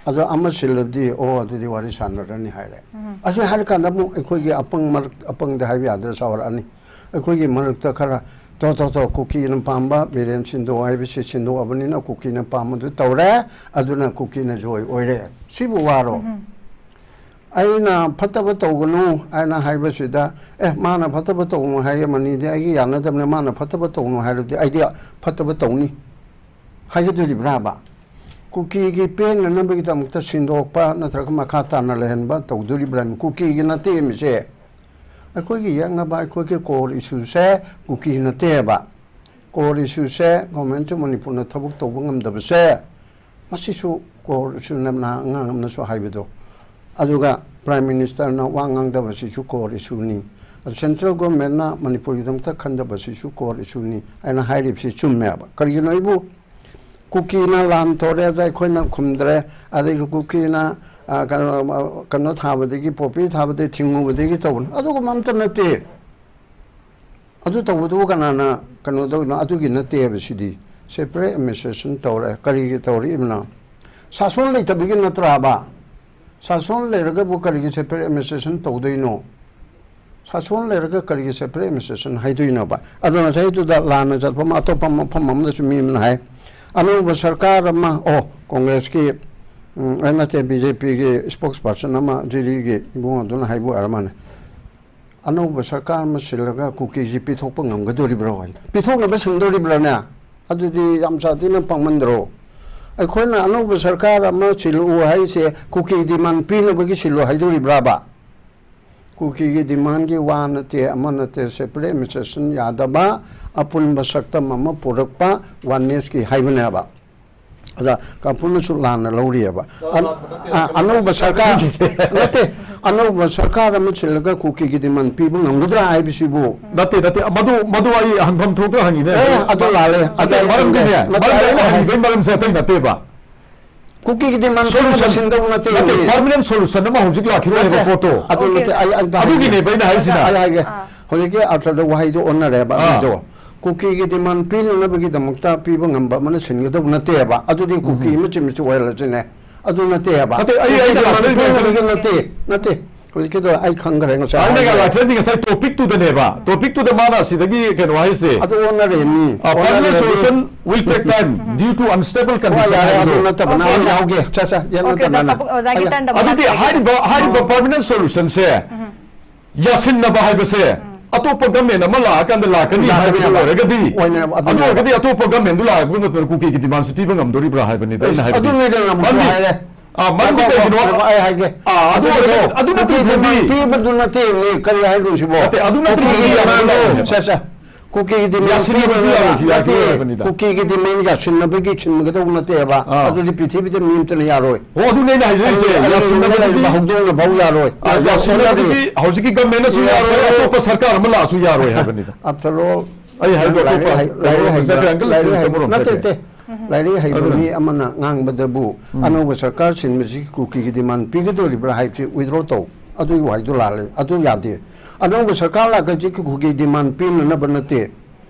ꯑꯗꯣ ꯑꯃ ꯁꯤꯜꯂꯕꯗꯤ, "ꯑꯣ, ꯑꯗꯨꯗꯤ ꯋꯥꯔꯤ ꯁꯥꯟꯅꯔꯅꯤ" ꯍꯥꯏꯔꯦ꯫ ꯑꯁꯤ ꯍꯥꯏꯔꯀꯥꯟꯗ ꯑꯃꯨꯛ ꯑꯩꯈꯣꯏꯒꯤ ꯑꯄꯪ ꯃꯔꯛ-, ꯑꯄꯪꯗ ꯍꯥꯏꯕ ꯌꯥꯗ꯭ꯔꯦ, ꯁꯥꯎꯔꯛꯑꯅꯤ꯫ ꯑꯩꯈꯣꯏꯒꯤ ꯃꯔꯛꯇ ꯈꯔ, "ꯇꯣ, ꯇꯣ, ꯇꯣ, ꯀꯨꯀꯤꯅ ꯄꯥꯝꯕ ꯕꯤꯔꯦꯟ ꯁꯤꯟꯗꯣꯛ ꯍꯥꯏꯕꯁꯤ ꯁꯤꯟꯗꯣꯛꯑꯕꯅꯤꯅ ꯀꯨꯀꯤꯅ ꯄꯥꯝꯕꯗꯨ ꯇꯧꯔꯦ, ꯑꯗꯨꯅ ꯀꯨꯀꯤꯅ ꯖꯣꯏ ꯑꯣꯏꯔꯦ"꯫ ꯁꯤꯕꯨ ꯋꯥꯔꯣ? ꯑꯩꯅ ꯐꯠꯇꯕ ꯇꯧꯒꯅꯨ ꯍꯥꯏꯅ ꯍꯥꯏꯕꯁꯤꯗ, "ꯑꯦ, ꯃꯥꯅ ꯐꯠꯇꯕ ꯇꯧꯅꯨ ꯍꯥꯏꯔꯝꯃꯅꯤꯗꯤ ꯑꯩꯒꯤ ꯌꯥꯅꯗꯕꯅꯤ, ꯃꯥꯅ ꯐꯠꯇꯕ ꯇꯧꯅꯨ ꯍꯥꯏꯔꯕꯗꯤ ꯑꯩꯗꯤ ꯐꯠꯇꯕ ꯇꯧꯅꯤ" ꯍꯥꯏꯒꯗꯣꯔꯤꯕ꯭ꯔꯥꯕ? ꯀꯨꯀꯤꯒꯤ ꯄꯦꯟꯅꯅꯕꯒꯤꯗꯃꯛꯇ ꯁꯤꯟꯗꯣꯛꯄ ꯅꯠꯇ꯭ꯔꯒ ꯃꯈꯥ ꯇꯥꯅ ꯂꯩꯍꯟꯕ ꯇꯧꯗꯣꯔꯤꯕ꯭ꯔꯥ? ꯀꯨꯀꯤꯒꯤ ꯅꯠꯇꯦ ꯃꯤꯁꯦ꯫ ꯑꯩꯈꯣꯏꯒꯤ ꯌꯦꯛꯅꯕ, ꯑꯩꯈꯣꯏꯒꯤ core issueꯁꯦ ꯀꯨꯀꯤ ꯅꯠꯇꯦꯕ꯫ Core issueꯁꯦ Government of ꯃꯅꯤꯄꯨꯔꯅ ꯊꯕꯛ ꯇꯧꯕ ꯉꯝꯗꯕꯁꯦ, ꯃꯁꯤꯁꯨ core issueꯅ ꯅꯍꯥ ꯑꯉꯥꯡ ꯑꯃꯅꯁꯨ ꯍꯥꯏꯕꯗꯣ꯫ ꯑꯗꯨꯒ Prime Ministerꯅ ꯋꯥ ꯉꯥꯡꯗꯕꯁꯤꯁꯨ core issueꯅꯤ꯫ ꯑꯗꯨ Central Governmentꯅ ꯃꯅꯤꯄꯨꯔꯒꯤꯗꯃꯛꯇ ꯈꯟꯗꯕꯁꯤꯁꯨ core issueꯅꯤ꯫ ꯑꯩꯅ ꯍꯥꯏꯔꯤꯕꯁꯤ ꯆꯨꯝꯃꯦꯕ꯫ ꯀꯔꯤꯒꯤꯅꯣ ꯑꯩꯕꯨ ꯀꯨꯀꯤꯅ ꯂꯥꯟ ꯇꯧꯔꯦ, ꯑꯗ ꯑꯩꯈꯣꯏꯅ ꯈꯨꯝꯗ꯭ꯔꯦ, ꯑꯗꯒꯤ ꯀꯨꯀꯤꯅ, ꯑ, ꯀꯩꯅꯣ, ꯑ, ꯀꯩꯅꯣ ꯊꯥꯕꯗꯒꯤ, ꯄꯣꯄꯤ ꯊꯥꯕꯗꯒꯤ ꯊꯤꯡꯉꯨꯕꯗꯒꯤ ꯇꯧꯕꯅꯤ꯫ ꯑꯗꯨꯒꯨꯝꯕ ꯑꯝꯇ ꯅꯠꯇꯦ꯫ ꯑꯗꯨ ꯇꯧꯕꯗꯨꯕꯨ ꯀꯅꯥꯅ ꯀꯩꯅꯣ ꯇꯧꯔꯤꯅꯣ? ꯑꯗꯨꯒꯤ ꯅꯠꯇꯦ ꯍꯥꯏꯕꯁꯤꯗꯤ꯫ Separate administration ꯇꯧꯔꯦ꯫ ꯀꯔꯤꯒꯤ ꯇꯧꯔꯛꯏꯕꯅꯣ? ꯁꯥꯁꯣꯟ ꯂꯩꯇꯕꯒꯤ ꯅꯠꯇ꯭ꯔꯥꯕ? ꯁꯥꯁꯣꯟ ꯂꯩꯔꯒꯕꯨ ꯀꯔꯤꯒꯤ separate administration ꯇꯧꯗꯣꯏꯅꯣ? ꯁꯥꯁꯣꯟ ꯂꯩꯔꯒ ꯀꯔꯤꯒꯤ separate administration ꯍꯥꯏꯗꯣꯏꯅꯣꯕ? ꯑꯗꯣ ꯉꯁꯥꯏꯗꯨꯗ ꯂꯥꯟꯅ ꯆꯠꯄ ꯑꯃ, ꯑꯇꯣꯞꯄ ꯃꯐꯝ ꯑꯃꯗꯁꯨ ꯃꯤ ꯑꯃꯅ ꯍꯥꯏ, ꯑꯅꯧꯕ ꯁꯔꯀꯥꯔ ꯑꯃ, ꯑꯣ, ꯀꯣꯡꯒ꯭ꯔꯦꯁꯀꯤ, ꯎꯝ, ꯑ, ꯅꯠꯇꯦ, BJPꯒꯤ spokesperson ꯑꯃ, ꯖꯤꯔꯤꯒꯤ ꯏꯕꯨꯡ ꯑꯗꯨꯅ ꯍꯥꯏꯕ ꯑꯣꯏꯔ ꯃꯥꯜꯂꯦ, "ꯑꯅꯧꯕ ꯁꯔꯀꯥꯔ ꯑꯃ ꯁꯤꯜꯂꯒ ꯀꯨꯀꯤꯁꯤ ꯄꯤꯊꯣꯛꯄ ꯉꯝꯒꯗꯣꯔꯤꯕ꯭ꯔꯣ?" ꯍꯥꯏ꯫ ꯄꯤꯊꯣꯛꯅꯕ ꯁꯤꯟꯗꯣꯔꯤꯕ꯭ꯔꯥꯅꯦ? ꯑꯗꯨꯗꯤ ꯌꯥꯝ ꯁꯥꯊꯤꯅ ꯄꯪꯃꯟꯗ꯭ꯔꯣ? ꯑꯩꯈꯣꯏꯅ ꯑꯅꯧꯕ ꯁꯔꯀꯥꯔ ꯑꯃ ꯁꯤꯜꯂꯛꯎ ꯍꯥꯏꯁꯦ ꯀꯨꯀꯤ demand ꯄꯤꯅꯕꯒꯤ ꯁꯤꯜꯂꯨ ꯍꯥꯏꯗꯣꯔꯤꯕ꯭ꯔꯥꯕ? ꯀꯨꯀꯤꯒꯤ demandꯒꯤ ꯋꯥ ꯅꯠꯇꯦ, ꯑꯃ ꯅꯠꯇꯦ, separate administration ꯌꯥꯗꯕ, ꯑꯄꯨꯟꯕ ꯁꯛꯇꯝ ꯑꯃ ꯄꯨꯔꯛꯄ, onenessꯀꯤ ꯍꯥꯏꯕꯅꯦꯕ꯫ ꯑꯗ ꯀꯥꯡꯄꯨꯅꯁꯨ ꯂꯥꯟꯅ ꯂꯧꯔꯤꯑꯕ꯫ ꯑ-, ꯑ-, ꯑꯅꯧꯕ ꯁꯔꯀꯥꯔ, ꯅꯠꯇꯦ, ꯑꯅꯧꯕ ꯁꯔꯀꯥꯔ ꯑꯃ ꯁꯤꯜꯂꯒ ꯀꯨꯀꯤꯒꯤ demand ꯄꯤꯕ ꯉꯝꯒꯗ꯭ꯔꯥ ꯍꯥꯏꯕꯁꯤꯕꯨ? ꯅꯠꯇꯦ, ꯅꯠꯇꯦ, ꯃꯗꯨ, ꯃꯗꯨ ꯑꯩ ꯍꯪꯐꯝ ꯊꯣꯛꯇ꯭ꯔꯥ ꯍꯪꯉꯤꯅꯦ꯫ ꯑꯦ, ꯑꯗꯨ ꯂꯥꯜꯂꯦ꯫ ꯅꯠꯇꯦ, ꯑꯗꯨ ꯃꯔꯝꯗꯤꯅꯦ, ꯅꯠꯇꯦ, ꯃꯔꯝꯗꯤ ꯑꯩꯅ ꯑꯩꯅ ꯍꯪꯉꯤꯕꯒꯤ ꯃꯔꯝꯁꯦ ꯑꯇꯩ ꯅꯠꯇꯦꯕ꯫ ꯀꯨꯀꯤꯒꯤ demand ꯁꯣꯂꯨꯁꯟ ꯁꯤꯟꯗꯧ ꯅꯠꯇꯦ꯫ ꯅꯠꯇꯦ, permanent solution ꯑꯃ ꯍꯧꯖꯤꯛ ꯂꯥꯛꯈꯤꯔꯣꯏ ꯍꯥꯏꯕ ꯅꯠꯇꯦ, ꯄꯣꯠꯇꯣ꯫ ꯑꯗꯨ ꯅꯠꯇꯦ, ꯑꯩ, ꯑꯩ, ꯑꯗꯨꯒꯤꯅꯦꯕ ꯑꯩꯅ ꯍꯥꯏꯁꯤꯅ꯫ ꯑꯩ ꯍꯥꯏꯒꯦ꯫ ꯑꯥ꯫ ꯍꯧꯖꯤꯛꯀꯤ ꯑꯥꯔꯊꯗ ꯋꯥꯍꯩꯗꯣ ꯑꯣꯟꯅꯔꯦꯕ ꯑꯥ꯫ ꯑꯗꯨꯗꯣ꯫ ꯀꯨꯀꯤꯒꯤ demand ꯄꯤꯅꯅꯕꯒꯤꯗꯃꯛꯇ ꯄꯤꯕ ꯉꯝꯕ ꯑꯃꯅ ꯁꯤꯟꯒꯗꯧꯕ ꯅꯠꯇꯦꯕ꯫ ꯑꯗꯨꯗꯤ ꯀꯨꯀꯤ ꯎꯝ꯫ ꯃꯆꯤꯟ ꯃꯆꯨ ꯑꯣꯏꯍꯜꯂꯁꯤꯅꯦ꯫ ꯑꯗꯨ ꯅꯠꯇꯦꯕ꯫ ꯅꯠꯇꯦ, ꯑꯩ, ꯑꯩꯅ ꯀꯨꯀꯤꯒꯤ demand ꯂꯥꯛꯆꯔꯤꯕ ꯄꯤꯅꯕꯒꯤ ꯅꯠꯇꯦ, ꯅꯠꯇꯦ꯫ ꯍꯧꯖꯤꯛꯀꯤꯗꯣ ꯑꯩ ꯈꯪꯈ꯭ꯔꯦ ꯉꯁꯥꯏ ꯑꯩꯅ ꯍꯥꯏꯈ꯭ꯔꯦ꯫ ꯂꯥꯏꯊꯦꯜꯗꯤ ꯉꯁꯥꯏ ꯇꯣꯄꯤꯛꯇꯨꯗꯅꯦꯕ, ꯇꯣꯄꯤꯛꯇꯨꯗ ꯃꯥꯅ ꯁꯤꯗꯒꯤ ꯀꯩꯅꯣ ꯍꯥꯏꯁꯦ, ꯑꯗꯨ ꯑꯣꯟꯅꯔꯦꯅꯤ꯫ permanent ꯑꯣꯟꯅꯔꯦꯅꯤ꯫ Solution will take time due to unstable ꯍꯣꯏ, condition ꯌꯥꯔꯦ, ꯑꯗꯨ ꯍꯥꯏꯕꯗꯣ꯫ ꯅꯠꯇꯕꯅ Okay, ꯑꯩꯅ sir. ꯍꯧꯒꯦ꯫ ꯆꯠ ꯆꯠ ꯌꯦꯡꯉꯣ Okay, sir, ꯇꯞꯅ꯫ ꯇꯥꯃꯣ, ꯑꯣꯖꯥꯒꯤ ꯑꯩ- turn ꯇꯥꯃꯣ ꯑꯗꯨꯗꯤ ꯂꯥꯛꯆꯒꯦ꯫ ꯍꯥꯏꯔꯤꯕ ꯍꯥꯏꯔꯤꯕ permanent solution ꯁꯦ ꯌꯥꯁꯤꯟꯅꯕ ꯍꯥꯏꯕꯁꯦ ꯑꯇꯣꯞꯄ government ꯑꯃ ꯂꯥꯛꯑꯀꯥꯟꯗ ꯂꯥꯛꯀꯅꯤ ꯍꯥꯏꯕꯗꯨ ꯂꯥꯛꯀꯅꯦꯕ꯫ ꯑꯣꯏꯔꯒꯗꯤ, ꯑꯣꯏꯅ ꯑꯗꯨ ꯑꯗꯨ ꯑꯣꯏꯔꯒꯗꯤ ꯑꯇꯣꯞꯄ government ꯗꯨ ꯂꯥꯛꯑꯒ ꯀꯨꯀꯤꯒꯤ demand ꯁꯦ ꯄꯤꯕ ꯉꯝꯗꯣꯔꯤꯕ꯭ꯔꯥ ꯍꯥꯏꯕꯅꯤꯗ ꯑꯩꯅ ꯍꯥꯏꯕꯗꯤ꯫ ꯑꯗꯨꯅꯤꯗꯅ ꯑꯃꯨꯛꯁꯨ ꯃꯔꯝꯗꯤ- ꯍꯥꯏꯔꯦ꯫ ꯑꯥ, ꯃꯔꯝꯗꯤ ꯉꯥꯏꯈꯣ, ꯀꯩꯒꯤꯅꯣ? ꯉꯥꯏꯈꯣ, ꯑꯩ ꯍꯥꯏꯒꯦ꯫ ꯑꯥ, ꯑꯗꯨ ꯑꯗꯨꯗꯣ ꯑꯣꯏꯔꯒꯗꯤ- ꯑꯗꯨ ꯀꯨꯀꯤꯒꯤ ꯅꯠꯇ꯭ꯔꯗꯤ demand ꯄꯤꯕꯗꯨ ꯅꯠꯇꯦ, ꯀꯔꯤ ꯍꯥꯏꯅꯣ ꯁꯤꯕꯣ? ꯅꯠꯇꯦ, ꯑꯗꯨ ꯅꯠꯇ꯭ꯔꯗꯤ ꯀꯨꯀꯤꯒꯤ ꯌꯥꯔꯣꯏ demand ꯗꯣ, ꯍꯥꯏꯕꯅꯦꯕ꯫ ꯁꯦ, ꯁꯦ꯫ ꯀꯨꯀꯤꯒꯤ demand ꯌꯥꯁꯤꯟꯅꯕꯁꯨ ꯄꯤꯕꯗꯨ ꯌꯥꯔꯣꯏ, ꯌꯥꯔꯣꯏ ꯅꯠꯇꯦ, ꯍꯥꯏꯕꯅꯤꯗ꯫ ꯀꯨꯀꯤꯒꯤ demand ꯌꯥꯁꯤꯟꯅꯕꯒꯤ ꯁꯤꯟꯒꯗꯧꯕ ꯅꯠꯇꯦꯕ꯫ ꯑꯥ꯫ ꯑꯗꯨꯗꯤ ꯄ꯭ꯔꯤꯊꯤꯕꯤꯗ ꯃꯤ ꯑꯝꯇꯅ ꯌꯥꯔꯣꯏ꯫ ꯑꯣ, ꯑꯗꯨꯅꯦ ꯑꯩꯅ ꯍꯥꯏꯖꯔꯤꯁꯦ, ꯑꯗꯨ ꯌꯥꯁꯤꯟꯅꯕꯗꯤ ꯂꯩꯔꯤꯕ ꯍꯧꯗꯣꯡꯅ ꯐꯥꯎ ꯌꯥꯔꯣꯏ꯫ ꯑꯥ, ꯌꯥꯁꯤꯟꯅꯕꯗꯤ ꯍꯧꯖꯤꯛꯀꯤ government ꯅꯁꯨ ꯌꯥꯔꯣꯏ, ꯌꯥꯔꯣꯏ꯫ ꯑꯇꯣꯞꯄ ꯁꯔꯀꯥꯔ ꯑꯃ ꯂꯥꯛꯑꯁꯨ ꯌꯥꯔꯣꯏ ꯍꯥꯏꯕꯅꯤꯗ꯫ After all, ꯑꯩ ꯍꯥꯏꯗꯣ ꯂꯥꯏꯔꯤꯛ ꯑꯇꯣꯞꯄ ꯍꯩ- ꯂꯥꯏꯔꯤꯛ ꯀꯩꯅꯣ ꯍꯩꯕ- ꯖꯒꯥ ꯑꯪꯀꯜ ꯂꯥꯏꯔꯤꯛ ꯁꯤꯗ ꯍꯩ- ꯆꯪꯕꯔꯣꯝ ꯅꯠꯇꯦ, ꯆꯠꯀꯦ꯫ ꯅꯠꯇꯦ꯫ ꯂꯥꯏꯔꯤꯛ ꯍꯩꯕ ꯑꯗꯨꯅ- ꯃꯤ ꯑꯃꯅ ꯉꯥꯡꯕꯗꯕꯨ ꯑꯅꯧꯕ ꯁꯔꯀꯥꯔ ꯁꯤꯟꯕꯁꯤ ꯀꯨꯀꯤꯒꯤ demand ꯄꯤꯒꯗꯧꯔꯤꯕ꯭ꯔꯥ ꯍꯥꯏꯕꯁꯤ withdraw ꯇꯧ꯫ ꯑꯗꯨꯒꯤ ꯋꯥꯍꯩꯗꯨ ꯂꯥꯜꯂꯦ꯫ ꯑꯗꯨ ꯌꯥꯗꯦ꯫ ꯑꯅꯧꯕ ꯁꯔꯀꯥꯔ ꯂꯥꯛꯀꯗꯤ ꯀꯨꯀꯤꯒꯤ demand ꯄꯤꯅꯅꯕ ꯅꯠꯇꯦ꯫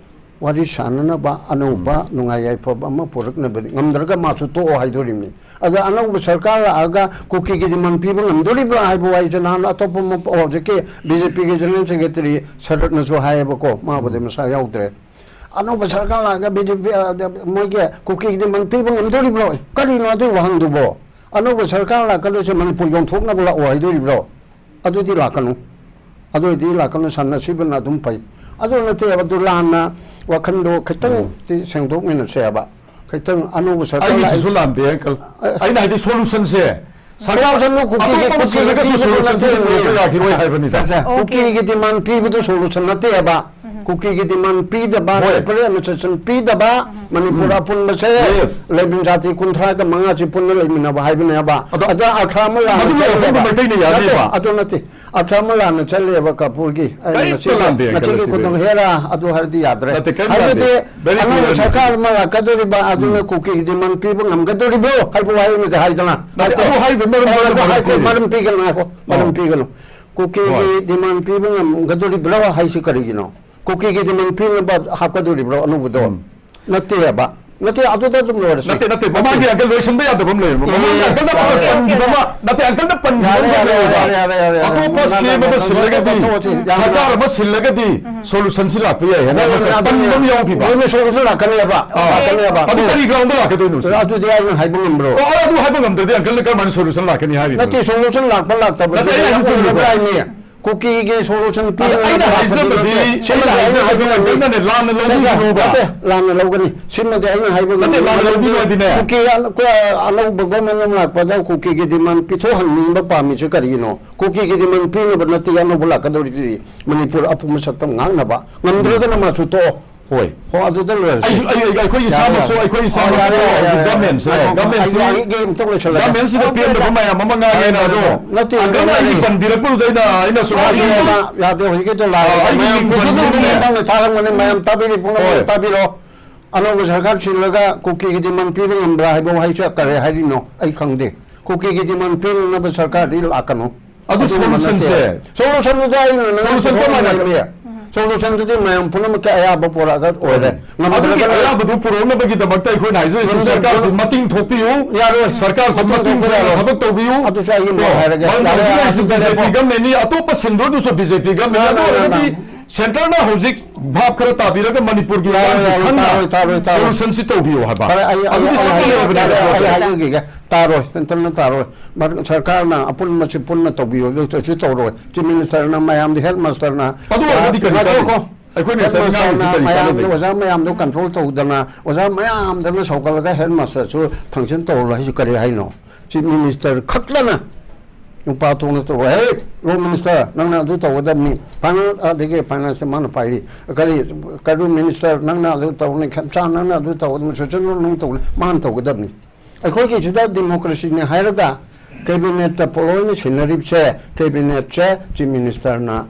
ꯋꯥꯔꯤ ꯁꯥꯟꯅꯅꯕ ꯑꯅꯧꯕ ꯅꯨꯡꯉꯥꯏ ꯌꯥꯏꯐꯕ ꯑꯃ ꯄꯨꯔꯛꯅꯕꯅꯤ꯫ ꯉꯝꯗ꯭ꯔꯒ ꯃꯥꯁꯨ ꯇꯣꯛꯑꯣ ꯍꯥꯏꯗꯣꯔꯤꯕꯅꯤ꯫ ꯑꯗ ꯑꯅꯧꯕ ꯁꯔꯀꯥꯔ ꯂꯥꯛꯑꯒ ꯀꯨꯀꯤꯒꯤ demand ꯄꯤꯕ ꯉꯝꯗꯣꯔꯤꯕ꯭ꯔꯥ ꯍꯥꯏꯕ ꯋꯥꯍꯩꯁꯦ ꯅꯍꯥꯟ ꯑꯇꯣꯞꯄ ꯃ-, ꯍꯧꯖꯤꯛꯀꯤ BJP ꯒꯤ general secretary ꯁꯔꯠꯅꯁꯨ ꯍꯥꯏꯌꯦꯕꯀꯣ, ꯃꯥꯕꯨꯗꯤ ꯃꯁꯥ ꯌꯥꯎꯗ꯭ꯔꯦ꯫ ꯑꯅꯧꯕ ꯁꯔꯀꯥꯔ ꯂꯥꯛꯑꯒ BJP, ꯑ, ꯗ-, ꯃꯣꯏꯒꯤ ꯀꯨꯀꯤꯒꯤ demand ꯄꯤꯕ ꯉꯝꯗꯣꯔꯤꯕ꯭ꯔꯣ? ꯀꯔꯤꯅꯣ ꯑꯗꯨꯒꯤ ꯋꯥꯍꯪꯗꯨꯕꯣ? ꯑꯅꯧꯕ ꯁꯔꯀꯥꯔ ꯂꯥꯛꯀꯗꯣꯏꯁꯦ ꯃꯅꯤꯄꯨꯔ ꯌꯣꯟꯊꯣꯛꯅꯕ ꯂꯥꯛꯑꯣ ꯍꯥꯏꯗꯣꯔꯤꯕ꯭ꯔꯣ? ꯑꯗꯨꯗꯤ ꯂꯥꯛꯀꯅꯨ꯫ ꯑꯗꯨ ꯑꯣꯏꯗꯤ ꯂꯥꯛꯀꯅꯨ, ꯁꯝꯅ ꯁꯤꯕꯅ ꯑꯗꯨꯝ ꯐꯩ꯫ ꯑꯗꯨ ꯅꯠꯇꯦꯕ, ꯑꯗꯨ ꯂꯥꯟꯅ ꯋꯥꯈꯜꯗꯣ ꯈꯤꯇꯪꯗꯤ ꯁꯦꯡꯗꯣꯛꯃꯤꯟꯅꯁꯦꯕ꯫ ꯈꯤꯇꯪ ꯑꯅꯧꯕ ꯁꯔꯀꯥꯔ ꯑꯩꯒꯤꯁꯤꯁꯨ ꯂꯥꯛꯏ- ꯂꯥꯟꯗꯦ, ꯑꯪꯀꯜ꯫ ꯑꯩꯅ ꯍꯥꯏꯗꯤ solution ꯁꯦ ꯁꯔꯀꯥꯔ Solution ꯗꯨ ꯀꯨꯀꯤꯒꯤ- ꯑꯇꯣꯞꯄ ꯑꯃ ꯀꯨꯀꯤꯒꯤ ꯁꯤꯜꯂꯒꯁꯨ ꯄꯤꯕꯗꯨ solution ꯁꯦ ꯅꯠꯇꯦ꯫ ꯄꯨꯔꯛꯄ ꯌꯥꯈꯤꯔꯣꯏ ꯍꯥꯏꯕꯅꯤꯗ꯫ Okay. ꯀꯨꯀꯤꯒꯤ demand ꯄꯤꯕꯗꯨ solution ꯅꯠꯇꯦꯕ꯫ ꯀꯨꯀꯤꯒꯤ demand ꯄꯤꯗꯕ, ꯍꯣꯏ꯫ separate administration ꯄꯤꯗꯕ, ꯃꯅꯤꯄꯨꯔ ꯑꯄꯨꯟꯕꯁꯦ Yes. ꯂꯩꯃꯤꯟ ꯖꯥꯇꯤ ꯀꯨꯟꯊ꯭ꯔꯥꯒ ꯃꯉꯥꯁꯤ ꯄꯨꯟꯅ ꯂꯩꯃꯤꯟꯅꯕ ꯍꯥꯏꯕꯅꯦꯕ꯫ ꯑꯗꯣ ꯑꯗ ꯑꯔꯊ ꯑꯃ ꯂꯥꯟꯅ ꯃꯗꯨꯒꯤ ꯋꯥꯐꯝꯗꯨ ꯆꯠꯂꯦꯕ꯫ ꯃꯩꯇꯩꯅ ꯌꯥꯅꯤꯕ? ꯅꯠꯇꯦ, ꯑꯗꯨ ꯅꯠꯇꯦ꯫ ꯑꯔꯊ ꯑꯃ ꯂꯥꯟꯅ ꯆꯠꯂꯦꯕ ꯀꯥꯄꯨꯔꯒꯤ꯫ ꯑꯩꯅ ꯀꯔꯤꯝꯇ ꯉꯁꯤꯒꯤ- ꯂꯥꯟꯗꯦ, uncle, ꯉꯁꯤꯒꯤ ꯑꯁꯤꯗꯤ꯫ ꯈꯨꯗꯣꯡ ꯍꯦꯔꯥ ꯑꯗꯨ ꯍꯥꯏꯔꯗꯤ ꯌꯥꯗ꯭ꯔꯦ꯫ ꯅꯠꯇꯦ, ꯀꯔꯤꯝ ꯍꯥꯏꯕꯗꯤ ꯂꯥꯟꯗꯦ꯫ Very clear ꯑꯅꯧꯕ ꯑꯣꯏꯅ ꯁꯔꯀꯥꯔ ꯁꯤꯗꯤ꯫ ꯑꯃ ꯂꯥꯛꯀꯗꯧꯔꯤꯕ ꯑꯗꯨꯅ ꯀꯨꯀꯤꯒꯤ demand ꯄꯤꯕ ꯉꯝꯒꯗꯧꯔꯤꯕ꯭ꯔꯣ ꯍꯥꯏꯕ ꯋꯥꯍꯩ ꯑꯃꯗꯤ ꯍꯥꯏꯗꯅ꯫ ꯅꯠꯇꯦ, ꯑꯗꯨ ꯍꯥꯏꯔꯤꯕ ꯃꯔꯝ ꯑꯗꯨ ꯃꯔꯝ ꯍꯥꯏꯈꯣ, ꯄꯤꯔꯤ꯫ ꯃꯔꯝ ꯄꯤꯒꯅꯨ ꯍꯥꯏꯈꯣ, ꯃꯔꯝ ꯑꯣ꯫ ꯄꯤꯒꯅꯨ꯫ ꯀꯨꯀꯤꯒꯤ ꯍꯣꯏ꯫ Demand ꯄꯤꯕ ꯉꯝꯒꯗꯧꯔꯤꯕ꯭ꯔꯣ ꯍꯥꯏꯁꯤ ꯀꯔꯤꯒꯤꯅꯣ? ꯀꯨꯀꯤꯒꯤ demand ꯄꯤꯅꯕ ꯍꯥꯞꯀꯗꯧꯔꯤꯕ꯭ꯔꯣ ꯑꯅꯧꯕꯗꯣ? ꯎꯝ꯫ ꯅꯠꯇꯦꯕ꯫ ꯅꯠꯇꯦ, ꯑꯗꯨꯗ ꯑꯗꯨꯝ ꯂꯣꯏꯔꯁꯤ꯫ ꯅꯠꯇꯦ, ꯅꯠꯇꯦ, ꯃꯃꯥꯡꯒꯤ ꯑꯪꯀꯜ ꯂꯣꯏꯁꯤꯟꯕ ꯌꯥꯗꯕ ꯑꯃ ꯂꯩꯔꯦꯕ꯫ ꯃꯃꯥꯡꯒꯤ ꯑꯪꯀꯜꯅ ꯄꯟꯈꯤꯕ ꯑꯃ, ꯅꯠꯇꯦ, ꯑꯪꯀꯜꯅ ꯄꯟꯈꯤꯕ ꯑꯃ ꯂꯩꯔꯦꯕ꯫ ꯑꯇꯣꯞꯄ ꯁꯤ ꯑꯃꯒ ꯁꯤꯜꯂꯒꯗꯤ, ꯁꯔꯀꯥꯔ ꯑꯃ ꯁꯤꯜꯂꯒꯗꯤ solution ꯁꯤ ꯂꯥꯛꯄ ꯌꯥꯏ ꯍꯥꯏꯅ ꯄꯟꯕ ꯑꯃ ꯌꯥꯎꯈꯤꯕ꯫ ꯃꯣꯏꯅ solution ꯂꯥꯛꯀꯅꯦꯕ꯫ ꯑꯥ꯫ ꯂꯥꯛꯀꯅꯦꯕ꯫ ꯑꯗꯨ ꯀꯔꯤ ground ꯗ ꯂꯥꯛꯀꯗꯣꯏꯅꯣ ꯁꯤꯅ? ꯑꯗꯨꯗꯤ ꯑꯩꯅ ꯍꯥꯏꯕ ꯉꯝꯕ꯭ꯔꯣ? ꯑꯣ, ꯑꯗꯨ ꯍꯥꯏꯕ ꯉꯝꯗ꯭ꯔꯗꯤ ꯑꯪꯀꯜꯅ ꯀꯔꯝꯍꯥꯏꯅ solution ꯂꯥꯛꯀꯅꯤ ꯍꯥꯏꯔꯤꯅꯣ? ꯅꯠꯇꯦ, solution ꯂꯥꯛꯄ ꯂꯥꯛꯇꯕꯗꯨꯗꯤ ꯅꯠꯇꯦ, ꯑꯩꯅ ꯍꯥꯏꯁꯤ ꯆꯨꯝꯃꯤꯀꯣ? ꯑꯩꯈꯣꯏꯅ ꯍꯥꯏꯅꯤ꯫ ꯀꯨꯀꯤꯒꯤ solution ꯑꯗ ꯄꯤꯅꯕ ꯑꯩꯅ ꯂꯥꯛꯄꯗꯤ ꯍꯥꯏꯖꯕꯗꯤ, ꯅꯠꯇꯦ꯫ ꯁꯤꯃꯗꯤ ꯑꯩꯅ ꯑꯩꯅ ꯍꯥꯏꯕ ꯍꯥꯏꯕ ꯉꯝꯗꯦ꯫ ꯉꯝꯗꯦ꯫ ꯅꯪꯅ ꯂꯥꯟꯅ ꯁꯦ, ꯁꯦ, ꯂꯧꯕꯤꯒꯅꯣꯕ꯫ ꯅꯠꯇꯦ, ꯂꯥꯟꯅ ꯂꯧꯒꯅꯤ꯫ ꯁꯤꯃꯗꯤ ꯑꯩꯅ ꯍꯥꯏꯕ ꯅꯠꯇꯦ, ꯉꯝꯗꯦ꯫ ꯂꯥꯟꯅ ꯂꯧꯕꯤꯅꯣ ꯍꯥꯏꯗꯤꯅꯦ꯫ ꯀꯨꯀꯤ ꯑ-, ꯀ-, ꯑꯅꯧꯕ government ꯑꯃ ꯂꯥꯛꯄꯗ ꯀꯨꯀꯤꯒꯤ demand ꯄꯤꯊꯣꯛꯍꯟꯅꯤꯡꯕ ꯄꯥꯝꯃꯤꯁꯦ ꯀꯔꯤꯒꯤꯅꯣ? ꯀꯨꯀꯤꯒꯤ demand ꯄꯤꯅꯕ ꯅꯠꯇꯦ ꯑꯅꯧꯕ ꯂꯥꯛꯀꯗꯧꯔꯤꯗꯨꯗꯤ꯫ ꯃꯅꯤꯄꯨꯔ ꯑꯄꯨꯝꯕ ꯁꯛꯇꯝ ꯉꯥꯛꯅꯕ꯫ ꯉꯝꯗ꯭ꯔꯒꯅ ꯃꯥꯁꯨ ꯇꯣꯛꯑꯣ꯫ ꯍꯣꯏ꯫ ꯍꯣ, ꯑꯗꯨꯗ ꯂꯣꯏꯔꯁꯤ꯫ ꯑꯩ, ꯑꯩ, ꯑꯩ, ꯑꯩꯈꯣꯏ ꯌꯥꯔꯦ, ꯏꯁꯥꯃꯛꯁꯨ, ꯌꯥꯔꯦ꯫ ꯑꯩꯈꯣꯏ ꯑꯣ, ꯏꯁꯥꯃꯛꯁꯨ ꯌꯥꯔꯦ, ꯌꯥꯔꯦ, ꯌꯥꯔꯦ꯫ Government ꯁꯦ, ꯑꯩ, government ꯁꯤꯗ ꯑꯩ, ꯑꯩꯒꯤ ꯑꯝꯇ ꯂꯣꯏꯁꯜꯂꯒꯦ꯫ Government ꯁꯤꯗ ꯄꯦꯟꯗꯕ ꯃꯌꯥꯝ ꯑꯃ ꯉꯥꯡꯉꯦꯅ ꯑꯗꯣ꯫ ꯅꯠꯇꯦ, uncle ꯅ ꯑꯩꯒꯤ ꯅꯠꯇꯦ꯫ ꯄꯟꯕꯤꯔꯛꯄꯗꯨꯗ ꯑꯩꯅ, ꯑꯩꯅ ꯁꯨꯝ ꯌꯥꯗꯦ, ꯍꯥꯏꯅꯤꯡꯕ꯫ ꯌꯥꯗꯦ, ꯍꯧꯖꯤꯛꯀꯤꯗꯣ ꯂꯥꯜꯂꯦ꯫ ꯑꯥ, ꯑꯩꯒꯤ ꯃꯌꯥꯝ ꯃꯤꯡ ꯄꯟꯕꯤꯔꯛꯄꯗꯨꯗ ꯅꯪꯅ ꯇꯥꯔꯝꯒꯅꯤ, ꯃꯌꯥꯝ ꯇꯥꯕꯤꯔꯤ, ꯄꯨꯝꯅꯃꯛ ꯍꯣꯏ꯫ ꯇꯥꯕꯤꯔꯣ꯫ ꯑꯅꯧꯕ ꯁꯔꯀꯥꯔ ꯁꯤꯜꯂꯒ ꯀꯨꯀꯤꯒꯤ demand ꯄꯤꯕ ꯉꯝꯕ꯭ꯔꯥ ꯍꯥꯏꯕ ꯋꯥꯍꯩꯁꯦ ꯀꯔꯤ ꯍꯥꯏꯔꯤꯅꯣ? ꯑꯩ ꯈꯪꯗꯦ꯫ ꯀꯨꯀꯤꯒꯤ demand ꯄꯤꯅꯅꯕ ꯁꯔꯀꯥꯔꯗꯤ ꯂꯥꯛꯀꯅꯨ꯫ ꯑꯗꯨ ꯑꯗꯨꯒꯨꯝꯕ solution ꯁꯦ꯫ ꯅꯠꯇꯦ꯫ Solution ꯗꯨꯗꯤ ꯑꯩꯅ ꯅꯪ solution ꯄꯨꯊꯣꯛꯄ ꯀꯃꯥꯏꯅ? ꯉꯝꯃꯤ꯫ Solution ꯗꯨꯗꯤ ꯃꯌꯥꯝ ꯄꯨꯝꯅꯃꯛꯀꯤ ꯑꯌꯥꯕ ꯄꯨꯔꯛꯑꯒ ꯑꯣꯏꯔꯦ꯫ ꯑꯗꯨꯒꯤ ꯉꯝꯗ꯭ꯔꯒꯅ ꯑꯌꯥꯕꯗꯨ ꯄꯨꯔꯛꯅꯕꯒꯤꯗꯃꯛꯇ ꯑꯩꯈꯣꯏꯅ ꯍꯥꯏꯖꯔꯤꯁꯤ, ꯉꯝꯗ꯭ꯔꯒꯅ ꯁꯔꯀꯥꯔꯁꯤ ꯃꯇꯤꯡ ꯊꯣꯛꯄꯤꯌꯨ꯫ ꯌꯥꯔꯣꯏ꯫ ꯁꯔꯀꯥꯔꯁꯤ ꯃꯇꯤꯡ ꯃꯇꯤꯡ ꯊꯣꯛꯄ ꯊꯣꯛꯅ ꯌꯥꯔꯣꯏ꯫ ꯊꯕꯛ ꯇꯧꯕꯤꯌꯨ꯫ ꯑꯗꯨꯁꯨ ꯑꯩꯒꯤ ꯃꯣꯠ ꯀꯣ, ꯍꯥꯏꯔꯒꯦ꯫ ꯃꯔꯝꯗꯤ ꯌꯥꯔꯦ, ꯍꯧꯖꯤꯛ ꯑꯗꯨꯗ ꯂꯩꯁꯤ ꯂꯦꯞꯄꯣ꯫ B J P government ꯅꯤ, ꯑꯇꯣꯞꯄ ꯁꯤꯟꯗꯣꯏꯗꯨꯁꯨ B J P government ꯅꯤ꯫ ꯌꯥꯔꯦ, ꯑꯗꯨ ꯌꯥꯔꯦ, ꯑꯣꯏꯔꯒꯗꯤ ꯌꯥꯔꯦ꯫ Centre ꯅ ꯍꯧꯖꯤꯛ ꯚꯥꯞ ꯈꯔ ꯇꯥꯕꯤꯔꯒ ꯃꯅꯤꯄꯨꯔꯒꯤ ꯌꯥꯔꯣꯏ, ꯃꯇꯥꯡꯁꯤ ꯌꯥꯔꯣꯏ, ꯈꯪꯅ ꯇꯥꯔꯣꯏ, ꯇꯥꯔꯣꯏ, ꯇꯥꯔꯣꯏ꯫ Solution ꯁꯤ ꯇꯧꯕꯤꯌꯨ ꯍꯥꯏꯕ꯫ ꯐꯔꯦ, ꯑꯩ, ꯑꯩ, ꯑꯗꯨꯗꯤ ꯑꯩ, ꯆꯠꯄ ꯑꯩ, ꯂꯩꯔꯕꯅꯦ ꯑꯩ, ꯑꯩ, ꯑꯩ ꯍꯥꯏꯖꯒꯤꯒꯦ꯫ ꯇꯥꯔꯣꯏ, Centre ꯅ ꯇꯥꯔꯣꯏ꯫ ꯃꯔ-, ꯁꯔꯀꯥꯔꯅ ꯑꯄꯨꯟꯕꯁꯤ ꯄꯨꯟꯅ ꯇꯧꯕꯤꯌꯨ, ꯑꯗꯨ ꯀꯩꯁꯨ ꯇꯧꯔꯣꯏ꯫ Chief Minister ꯅ ꯃꯌꯥꯝꯗꯤ headmaster ꯅ ꯑꯗꯨ ꯑꯣꯏꯔꯒꯗꯤ ꯀꯔꯤ ꯉꯥꯏꯈꯣꯀꯣ꯫ ꯀꯥꯟꯅꯩ? ꯑꯩꯈꯣꯏꯅ ꯉꯁꯥꯏ headmaster ꯉꯥꯡꯉꯤꯁꯤ ꯅ ꯀꯔꯤ ꯃꯌꯥꯝꯗꯤ ꯀꯥꯟꯅꯗꯣꯏꯅꯣ? ꯑꯣꯖꯥ ꯃꯌꯥꯝꯗꯣ control ꯇꯧꯗꯅ, ꯑꯣꯖꯥ ꯃꯌꯥꯝꯗꯅ ꯁꯧꯒꯠꯂꯒ headmaster ꯁꯨ function ꯇꯧꯔꯣ ꯍꯥꯏꯁꯤ ꯀꯔꯤ ꯍꯥꯏꯅꯣ? Chief Minister ꯈꯛꯇꯅ ꯅꯨꯄꯥ ꯊꯣꯛꯅ ꯇꯧꯔꯣ꯫ "ꯍꯦ, Law Minister, ꯅꯪꯅ ꯑꯗꯨ ꯇꯧꯒꯗꯕꯅꯤ꯫ Finance, ꯑꯗꯒꯤ finance ꯃꯥꯅ ꯄꯥꯏꯔꯤ꯫ ꯀꯔꯤ, ꯀꯔꯤ Minister, ꯅꯪꯅ ꯑꯗꯨ ꯇꯧꯒꯅꯤ꯫ ꯈꯦꯝꯆꯥ, ꯅꯪꯅ ꯑꯗꯨ ꯇꯧꯒꯗꯕꯅꯤ꯫ ꯁꯨꯆꯟ, ꯅꯪ ꯇꯧꯒꯅꯤ"꯫ ꯃꯥꯅ ꯇꯧꯒꯗꯕꯅꯤ꯫ ꯑꯩꯈꯣꯏꯒꯤꯁꯤꯗ democracy ꯅꯤ ꯍꯥꯏꯔꯒ cabinet ꯇ ꯂꯣꯏꯅ ꯁꯤꯟꯅꯔꯤꯕꯁꯦ, cabinet ꯁꯦ Chief Minister ꯅ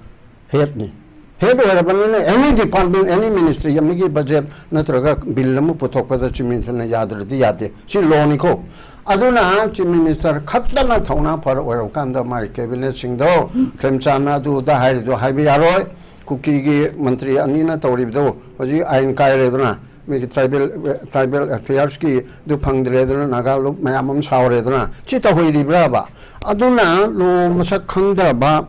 head ꯅꯤ꯫ Head ꯑꯣꯏꯔꯕꯅꯤꯅ any department, any ministry ꯑꯃꯒꯤ budget ꯅꯠꯇ꯭ꯔꯒ bill ꯑꯃ ꯄꯨꯊꯣꯛꯄꯗ Chief Minister ꯅ ꯌꯥꯗ꯭ꯔꯗꯤ ꯌꯥꯗꯦ꯫ ꯁꯤ law ꯅꯤꯀꯣ꯫ ꯑꯗꯨꯅ Chief Minister ꯈꯛꯇꯅ ꯊꯧꯅꯥ ꯐꯔ ꯑꯣꯏꯔꯕ ꯀꯥꯟꯗ ꯃꯥꯒꯤ cabinet ꯁꯤꯡꯗꯣ ꯈꯦꯝꯆꯥꯟꯅ ꯑꯗꯨ ꯑꯗꯥ ꯍꯥꯏꯔꯤꯗꯣ ꯍꯥꯏꯕ ꯌꯥꯔꯣꯏ꯫ ꯀꯨꯀꯤꯒꯤ ꯃꯟꯇ꯭ꯔꯤ ꯑꯅꯤꯅ ꯇꯧꯔꯤꯕꯗꯣ ꯍꯧꯖꯤꯛ ꯑꯥꯏꯟ ꯀꯥꯏꯔꯦꯗꯅ꯫ ꯃꯤꯒꯤ ꯇ꯭ꯔꯥꯏꯕꯦꯜ, ꯇ꯭ꯔꯥꯏꯕꯦꯜ ꯑꯦꯐꯤꯌꯔꯁꯀꯤ ꯑꯗꯨ ꯐꯪꯗ꯭ꯔꯦꯗꯅ ꯅꯥꯒꯥ ꯂꯨꯞ ꯃꯌꯥꯝ ꯑꯃ ꯁꯥꯎꯔꯦꯗꯅ꯫ ꯁꯤ ꯇꯧꯍꯩꯔꯤꯕ꯭ꯔꯥꯕ? ꯑꯗꯨꯅ ꯂꯣ ꯃꯁꯛ ꯈꯪꯗ꯭ꯔꯕ,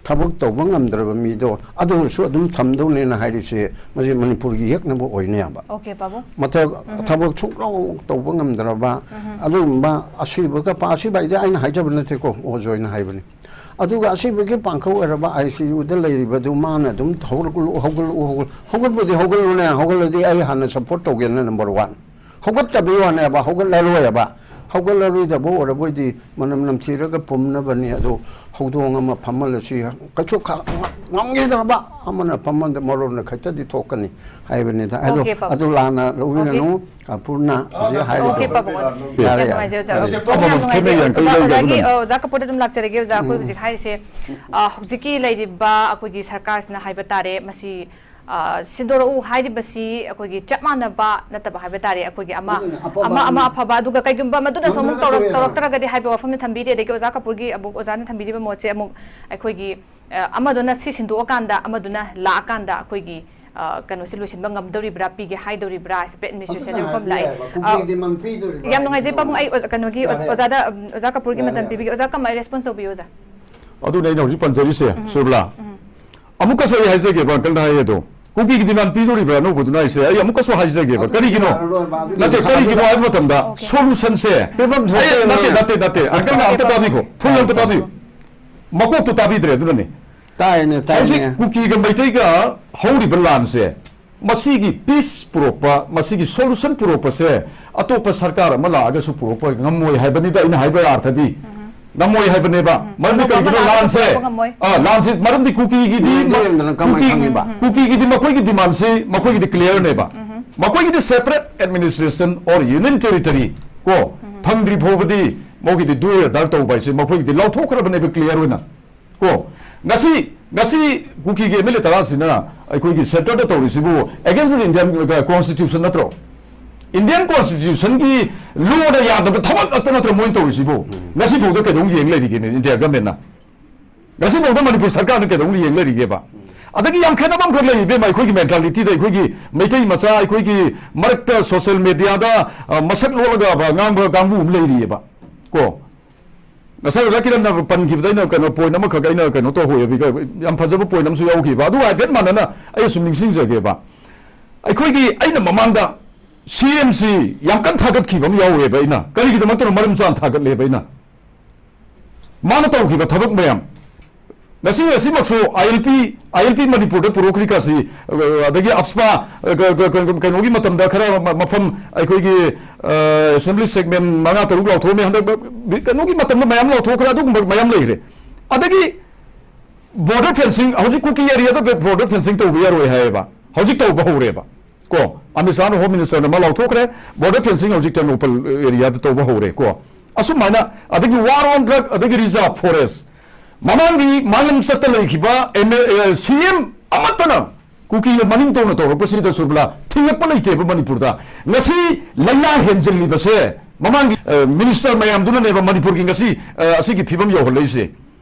ꯊꯕꯛ ꯇꯧꯕ ꯉꯝꯗ꯭ꯔꯕ ꯃꯤꯗꯣ ꯑꯗꯨꯁꯨ ꯑꯗꯨꯝ ꯊꯝꯗꯧꯅꯦꯅ ꯍꯥꯏꯔꯤꯁꯦ, ꯃꯁꯤ ꯃꯅꯤꯄꯨꯔꯒꯤ ꯌꯦꯛꯅꯕ ꯑꯣꯏꯅꯦꯕ꯫ ꯑꯣꯀꯦ, ꯄꯥꯕꯨꯡ꯫ ꯃꯊꯛ ꯊꯕꯛ ꯁꯨꯡꯇꯧ ꯇꯧꯕ ꯉꯝꯗ꯭ꯔꯕ, ꯑꯗꯨꯒꯨꯝꯕ ꯑꯁꯤꯕꯒ ꯄꯥ-, ꯑꯁꯤꯕ ꯍꯥꯏꯗꯤ ꯑꯩꯅ ꯍꯥꯏꯖꯕ ꯅꯠꯇꯦꯀꯣ, ꯑꯣꯖꯥ ꯍꯣꯏꯅ ꯍꯥꯏꯕꯅꯤ꯫ ꯑꯗꯨꯒ ꯑꯁꯤꯕꯒꯤ ꯄꯥꯡꯈꯛ ꯑꯣꯏꯔꯕ ꯑꯥꯏ ꯁꯤ ꯌꯨꯗ ꯂꯩꯔꯤꯕꯗꯨ ꯃꯥꯅ ꯑꯗꯨꯝ "ꯍꯧꯒꯠꯂꯛꯎ, ꯍꯧꯒꯠꯂꯛꯎ, ꯍꯧꯒꯠ-, ꯍꯧꯒꯠꯄꯨꯗꯤ ꯍꯧꯒꯠꯂꯨꯅꯦ, ꯍꯧꯒꯠꯂꯗꯤ ꯑꯩ ꯍꯥꯟꯅ ꯁꯞꯄꯣꯔꯠ ꯇꯧꯒꯦꯅ ꯅꯝꯕꯔ ꯋꯥꯟ"꯫ ꯍꯧꯒꯠꯇꯕꯩ ꯋꯥꯅꯦꯕ, ꯍꯧꯒꯠꯂꯔꯣꯏꯕ꯫ ꯍꯧꯒꯠꯂꯔꯣꯏꯗꯕ ꯑꯣꯏꯔꯕꯣꯏꯗꯤ ꯃꯅꯝ ꯅꯝꯊꯤꯔꯒ ꯄꯨꯝꯅꯕꯅꯤ꯫ ꯑꯗꯣ ꯍꯧꯗꯣꯡ ꯑꯃ ꯐꯝꯍꯜꯂꯁꯤ, ꯀꯩꯁꯨ ꯈ-, ꯉꯝꯈꯤꯗ꯭ꯔꯕ ꯑꯃꯅ ꯐꯝꯍꯟꯗ ꯃꯔꯣꯟꯅ ꯈꯛꯇꯗꯤ ꯊꯣꯛꯀꯅꯤ ꯍꯥꯏꯕꯅꯤꯗ꯫ ꯑꯗꯣ ꯑꯣꯀꯦ, ꯄꯥꯕꯨꯡ꯫ ꯑꯗꯨ ꯂꯥꯟꯅ ꯂꯧꯕꯤꯒꯅꯨ꯫ ꯑꯣꯀꯦ꯫ ꯑ, ꯄꯨꯟꯅ ꯍꯧꯖꯤꯛ ꯍꯥꯏꯔꯤꯗꯣ꯫ ꯑꯣꯀꯦ, ꯄꯥꯕꯨꯡ꯫ ꯌꯥꯔꯦ, ꯌꯥꯔꯦ꯫ ꯌꯥꯝ ꯅꯨꯡꯉꯥꯏꯖꯩ, ꯑꯣꯖꯥ꯫ ꯑꯁꯤ ꯌꯥꯝ ꯄꯥꯕꯨꯡ ꯅꯨꯡꯉꯥꯏꯖꯩ꯫ ꯈꯦꯠꯅꯩ ꯌꯥꯡꯈꯩ ꯑꯣꯖꯥ, ꯂꯧꯒꯦ ꯑꯣꯖꯥꯒꯤ, ꯑꯗꯨꯅ꯫ ꯑ, ꯑꯣꯖꯥ ꯀꯄꯨꯔꯗ ꯑꯗꯨꯝ ꯂꯥꯛꯆꯔꯒꯦ, ꯑꯣꯖꯥ꯫ ꯑꯩꯈꯣꯏ ꯎꯝ꯫ ꯍꯧꯖꯤꯛ ꯍꯥꯏꯔꯤꯁꯦ, ꯑ, ꯍꯧꯖꯤꯛꯀꯤ ꯂꯩꯔꯤꯕ ꯑꯩꯈꯣꯏꯒꯤ ꯁꯔꯀꯥꯔꯁꯤꯅ ꯍꯥꯏꯕ ꯇꯥꯔꯦ, ꯃꯁꯤ, ꯑ, ꯁꯤꯟꯗꯣꯔꯛꯎ ꯍꯥꯏꯔꯤꯕꯁꯤ ꯑꯩꯈꯣꯏꯒꯤ ꯆꯞ ꯃꯥꯟꯅꯕ ꯅꯠꯇꯕ ꯍꯥꯏꯕ ꯇꯥꯔꯦ, ꯑꯩꯈꯣꯏꯒꯤ ꯑꯃ, ꯑꯗꯨꯅ ꯑꯐꯕ ꯑꯃ, ꯑꯃ ꯑꯃ ꯑꯐꯕ, ꯑꯗꯨꯒ ꯀꯩꯒꯨꯝꯕ ꯃꯗꯨꯅ ꯁꯣꯝ ꯃꯗꯨꯅ ꯇꯧꯔꯛ-, ꯇꯧꯔꯦꯕ꯫ ꯇꯧꯔꯛꯇ꯭ꯔꯒꯗꯤ ꯍꯥꯏꯕ ꯋꯥꯐꯝꯗ ꯊꯝꯕꯤꯔꯤ꯫ ꯑꯗꯒꯤ ꯑꯣꯖꯥ ꯀꯄꯨꯔꯒꯤ ꯑꯃꯨꯛ, ꯑꯣꯖꯥꯅ ꯊꯝꯕꯤꯔꯤꯕ ꯃꯣꯠꯁꯦ ꯑꯃꯨꯛ ꯑꯩꯈꯣꯏꯒꯤ, ꯑ, ꯑꯃꯗꯨꯅ ꯁꯤ ꯁꯤꯟꯗꯣꯛꯑꯀꯥꯟꯗ ꯑꯃꯗꯨꯅ ꯂꯥꯛꯑꯀꯥꯟꯗ ꯑꯩꯈꯣꯏꯒꯤ, ꯑ, ꯀꯩꯅꯣꯁꯦ ꯂꯣꯏꯁꯤꯟꯕ ꯉꯝꯗꯧꯔꯤꯕ꯭ꯔꯥ, ꯄꯤꯒꯦ ꯍꯥꯏꯗꯧꯔꯤꯕ꯭ꯔꯥ, separate administration ꯑꯗꯨꯅ ꯍꯥꯏꯕ ꯃꯐꯝ ꯂꯥꯛꯑꯦ꯫ ꯌꯥꯏꯌꯦꯕ꯫ ꯑ, ꯀꯨꯀꯤꯒꯤꯗꯤ ꯃꯥꯡ ꯄꯤꯗꯣꯔꯤꯕ꯭ꯔꯥ? ꯌꯥꯝ ꯅꯨꯡꯉꯥꯏꯖꯩ ꯄꯥꯕꯨꯡ꯫ ꯑꯩ ꯑꯣꯖꯥ, ꯀꯩꯅꯣꯒꯤ, ꯌꯥꯔꯦ, ꯌꯥꯔꯦ꯫ ꯑꯣꯖꯥꯗ, ꯎꯝ, ꯑꯣꯖꯥ ꯀꯄꯨꯔꯒꯤ ꯌꯥꯔꯦ, ꯃꯇꯝ ꯌꯥꯔꯦ꯫ ꯄꯤꯕꯤꯒꯦ꯫ ꯑꯣꯖꯥ ꯀꯃꯥꯏ response ꯇꯧꯕꯤꯌꯨ, ꯑꯣꯖꯥ? ꯑꯗꯨꯅꯦ ꯑꯩꯅ ꯍꯧꯖꯤꯛ ꯄꯟꯖꯔꯤꯁꯦ, ꯁꯨꯔꯕꯂꯥ꯫ ꯑꯃꯨꯛꯀꯁꯨ ꯑꯩ ꯍꯥꯏꯖꯒꯦꯕ, ꯑꯪꯀꯜꯅ ꯍꯥꯏꯌꯦ ꯑꯗꯣ, ꯀꯨꯀꯤꯒꯤꯗꯤ ꯃꯥꯡ ꯄꯤꯗꯣꯔꯤꯕ꯭ꯔꯥ ꯑꯅꯧꯕꯗꯨꯅ ꯍꯥꯏꯁꯦ? ꯑꯩ ꯑꯃꯨꯛꯀꯁꯨ ꯍꯥꯏꯖꯒꯦꯕ, ꯑꯗꯨꯗꯤ ꯀꯔꯤꯒꯤꯅꯣ? ꯌꯥꯔꯔꯣꯏꯕ, ꯑꯗꯨꯗꯤ ꯅꯠꯇꯦ, ꯌꯥꯔꯔꯣꯏꯕ꯫ ꯀꯔꯤꯒꯤꯅꯣ ꯍꯥꯏꯕ ꯃꯇꯝꯗ, ꯑꯣꯀꯦ꯫ Solution ꯁꯦ, ꯄꯤꯐꯝ ꯑꯩ, ꯊꯣꯛꯇꯦ ꯅꯠꯇꯦ, ꯅꯪꯅ꯫ ꯅꯠꯇꯦ, ꯅꯠꯇꯦ, ꯑꯪꯀꯜꯅ ꯑꯝꯇ ꯇꯥꯕꯤꯈꯣ, ꯐꯨꯜ ꯑꯝꯇ ꯇꯥꯕꯤꯌꯨ꯫ ꯃꯀꯣꯛꯇꯨ ꯇꯥꯕꯤꯗ꯭ꯔꯦ, ꯑꯗꯨꯅꯅꯦ꯫ ꯇꯥꯏꯅꯦ, ꯇꯥꯏꯅꯦ꯫ ꯍꯧꯖꯤꯛ ꯀꯨꯀꯤꯒ ꯃꯩꯇꯩꯒ ꯍꯧꯔꯤꯕ ꯂꯥꯟꯁꯦ, ꯃꯁꯤꯒꯤ peace ꯄꯨꯔꯛꯄ, ꯃꯁꯤꯒꯤ solution ꯄꯨꯔꯛꯄꯁꯦ ꯑꯇꯣꯞꯄ ꯁꯔꯀꯥꯔ ꯑꯃ ꯂꯥꯛꯑꯒꯁꯨ ꯄꯨꯔꯛꯄ ꯉꯝꯃꯣꯏ ꯍꯥꯏꯕꯅꯤꯗ ꯑꯩꯅ ꯍꯥꯏꯕ ꯑꯔꯊꯗꯤ꯫ ꯉꯝꯃꯣꯏ ꯍꯥꯏꯕꯅꯦꯕ꯫ ꯃꯔꯝꯗꯤ ꯑꯅꯧꯕ ꯑꯃ ꯀꯔꯤꯒꯤꯅꯣ ꯂꯥꯛꯑꯒꯁꯨ ꯂꯥꯟꯁꯦ? ꯄꯨꯔꯛꯄ ꯉꯝꯃꯣꯏ꯫ ꯑꯥ, ꯂꯥꯟꯁꯦ ꯃꯔꯝꯗꯤ ꯀꯨꯀꯤꯒꯤꯗꯤ ꯃ-, ꯂꯦꯡꯗꯅ ꯀꯃꯥꯏꯅ ꯀꯨꯀꯤ-, ꯈꯪꯉꯤꯕ? ꯀꯨꯀꯤꯒꯤꯗꯤ ꯃꯈꯣꯏꯒꯤ demandꯁꯤ ꯃꯈꯣꯏꯒꯤꯗꯤ clearꯅꯦꯕ꯫ ꯃꯈꯣꯏꯒꯤꯗꯤ separate administration or union territory ꯀꯣ, ꯐꯪꯗ꯭ꯔꯤ ꯐꯥꯎꯕꯗꯤ ꯃꯈꯣꯏꯒꯤꯗꯤ do or die ꯇꯧꯕ ꯍꯥꯏꯁꯦ ꯃꯈꯣꯏꯒꯤꯗꯤ ꯂꯧꯊꯣꯛꯈ꯭ꯔꯕꯅꯦꯕ clear ꯑꯣꯏꯅ꯫ ꯀꯣ, ꯉꯁꯤ, ꯉꯁꯤ ꯀꯨꯀꯤꯒꯤ M L A ꯇꯔꯥꯁꯤꯅ ꯑꯩꯈꯣꯏꯒꯤ centreꯗ ꯇꯧꯔꯤꯁꯤꯕꯨ against the Indian constitution ꯅꯠꯇ꯭ꯔꯣ? Indian constitutionꯒꯤ lawꯅ ꯌꯥꯗꯕ ꯊꯕꯛ ꯉꯥꯛꯇ ꯅꯠꯇ꯭ꯔꯣ ꯃꯣꯏꯅ ꯇꯧꯔꯤꯁꯤꯕꯨ? ꯉꯁꯤ ꯐꯥꯎꯗ ꯀꯩꯗꯧ ꯌꯦꯡ ꯂꯩꯔꯤꯒꯦꯅꯦ India governmentꯅ? ꯉꯁꯤ ꯐꯥꯎꯗ ꯃꯅꯤꯄꯨꯔ ꯁꯔꯀꯥꯔꯅ ꯀꯩꯗꯧ ꯌꯦꯡ ꯂꯩꯔꯤꯒꯦꯕ? ꯑꯗꯒꯤ ꯌꯥꯝ ꯈꯦꯠꯅꯕ ꯑꯃꯈꯛ ꯂꯩ ꯏꯕꯦꯝꯃ, ꯑꯩꯈꯣꯏꯒꯤ ꯃꯦꯟꯇꯥꯂꯤꯇꯤꯗ, ꯑꯩꯈꯣꯏꯒꯤ ꯃꯩꯇꯩ ꯃꯆꯥ ꯑꯩꯈꯣꯏꯒꯤ ꯃꯔꯛꯇ ꯁꯣꯁꯤꯌꯦꯜ ꯃꯦꯗꯤꯌꯥꯗ, ꯑ, ꯃꯁꯛ ꯂꯣꯜꯂꯒ ꯉꯥꯡꯕ ꯀꯥꯡꯕꯨ ꯑꯃ ꯂꯩꯔꯤꯑꯕ꯫ ꯀꯣ, ꯉꯁꯥꯏ ꯑꯣꯖꯥ ꯀꯤꯔꯟꯅ ꯄꯟꯈꯤꯕꯗ ꯑꯩꯅ ꯀꯩꯅꯣ ꯄꯣꯏꯟ ꯑꯃꯈꯛ ꯑꯩꯅ ꯀꯩꯅꯣ ꯇꯧꯍꯧꯋꯦꯕ, ꯌꯥꯝ ꯐꯖꯕ ꯄꯣꯏꯟ ꯑꯃꯁꯨ ꯌꯥꯎꯈꯤꯕ, ꯑꯗꯨꯒ ꯍꯥꯏꯐꯦꯠ ꯃꯥꯟꯅꯅ ꯑꯩ ꯁꯨꯝ ꯅꯤꯡꯁꯤꯡꯖꯒꯦꯕ꯫ ꯑꯩꯈꯣꯏꯒꯤ, ꯑꯩꯅ ꯃꯃꯥꯡꯗ ꯁꯤ ꯑꯦꯝ ꯁꯤ ꯌꯥꯝ ꯀꯟꯅ ꯊꯥꯒꯠꯈꯤꯕ ꯑꯃ ꯌꯥꯎꯋꯦꯕ꯫ ꯑꯩꯅ ꯀꯔꯤꯒꯤꯗꯃꯛꯇꯅꯣ ꯃꯔꯝ ꯆꯥꯅ ꯊꯥꯒꯠꯂꯦꯕ ꯑꯩꯅ, ꯃꯥꯅ ꯇꯧꯈꯤꯕ ꯊꯕꯛ ꯃꯌꯥꯝ꯫ ꯉꯁꯤ, ꯉꯁꯤꯃꯛꯁꯨ ꯑꯥꯏ ꯑꯦꯜ ꯄꯤ, ꯑꯥꯏ ꯑꯦꯜ ꯄꯤ ꯃꯅꯤꯄꯨꯔꯗ ꯄꯨꯔꯛꯈ꯭ꯔꯤꯀꯥꯁꯤ, ꯑ, ꯑꯗꯒꯤ ꯑꯞꯁꯄꯥ, ꯑ, ꯀ-, ꯀ-, ꯀ-, ꯀꯩꯅꯣꯒꯤ ꯃꯇꯝꯗ ꯈꯔ ꯃ-, ꯃꯐꯝ ꯑꯩꯈꯣꯏꯒꯤ, ꯑ, ꯑꯦꯁꯦꯝꯕ꯭ꯂꯤ ꯁꯦꯒꯃꯦꯟ ꯃꯉꯥ ꯇꯔꯨꯛ ꯂꯥꯎꯊꯣꯛꯑꯝꯃꯤ꯫ ꯍꯟꯗꯛ ꯀꯩꯅꯣꯒꯤ ꯃꯇꯝꯗ ꯃꯌꯥꯝ ꯂꯥꯎꯊꯣꯛꯈ꯭ꯔꯦ, ꯑꯗꯨꯒꯨꯝꯕ ꯃꯌꯥꯝ ꯂꯩꯈ꯭ꯔꯦ꯫ ꯑꯗꯒꯤ ꯕꯣꯔꯗꯔ ꯐꯦꯟꯁꯤꯡ, ꯍꯧꯖꯤꯛ ꯀꯨꯀꯤ ꯑꯦꯔꯤꯌꯥꯗ ꯕꯣꯔꯗꯔ ꯐꯦꯟꯁꯤꯡ ꯇꯧꯕ ꯌꯥꯔꯣꯏ ꯍꯥꯏꯌꯦꯕ, ꯍꯧꯖꯤꯛ ꯇꯧꯕ ꯍꯧꯔꯦꯕ꯫ ꯀꯣ, ꯑꯃꯤꯠ ꯁꯥꯍꯅ ꯍꯣꯝ ꯃꯤꯅꯤꯁꯇꯔꯅ ꯑꯃ ꯂꯥꯎꯊꯣꯛꯈ꯭ꯔꯦ, ꯕꯣꯔꯗꯔ ꯐꯦꯟꯁꯤꯡ ꯍꯧꯖꯤꯛ ꯇꯦꯡꯅꯧꯄꯜ ꯑꯦꯔꯤꯌꯥꯗ ꯇꯧꯕ ꯍꯧꯔꯦ꯫ ꯀꯣ, ꯑꯁꯨꯃꯥꯏꯅ, ꯑꯗꯒꯤ ꯋꯥꯔ ꯑꯣꯟ ꯗ꯭ꯔꯒ, ꯑꯗꯒꯤ ꯔꯤꯖꯥꯔꯚ ꯐꯣꯔꯦꯁ, ꯃꯃꯥꯡꯒꯤ ꯃꯥꯡꯂꯝ ꯆꯠꯇ ꯂꯩꯈꯤꯕ ꯑꯦꯝ ꯑꯦꯜ ꯑꯦ, ꯁꯤ ꯑꯦꯝ ꯑꯃꯠꯇꯅ ꯀꯨꯀꯤꯅ ꯃꯅꯤꯡ ꯇꯧꯅ ꯇꯧꯔꯛꯄꯁꯤꯗ, ꯁꯨꯔꯕꯂꯥ, ꯊꯤꯡꯉꯛꯄ ꯂꯩꯇꯦꯕ ꯃꯅꯤꯄꯨꯔꯗ꯫ ꯉꯁꯤ ꯂꯥꯏꯅꯥ ꯍꯦꯟꯖꯜꯂꯤꯕꯁꯦ ꯃꯃꯥꯡꯒꯤ, ꯑ, ꯃꯤꯅꯤꯁꯇꯔ ꯃꯌꯥꯝꯗꯨꯅꯅꯦꯕ ꯃꯅꯤꯄꯨꯔꯒꯤ ꯉꯁꯤ, ꯑ, ꯑꯁꯤꯒꯤ ꯐꯤꯕꯝ ꯌꯧꯍꯜꯂꯛꯏꯁꯦ꯫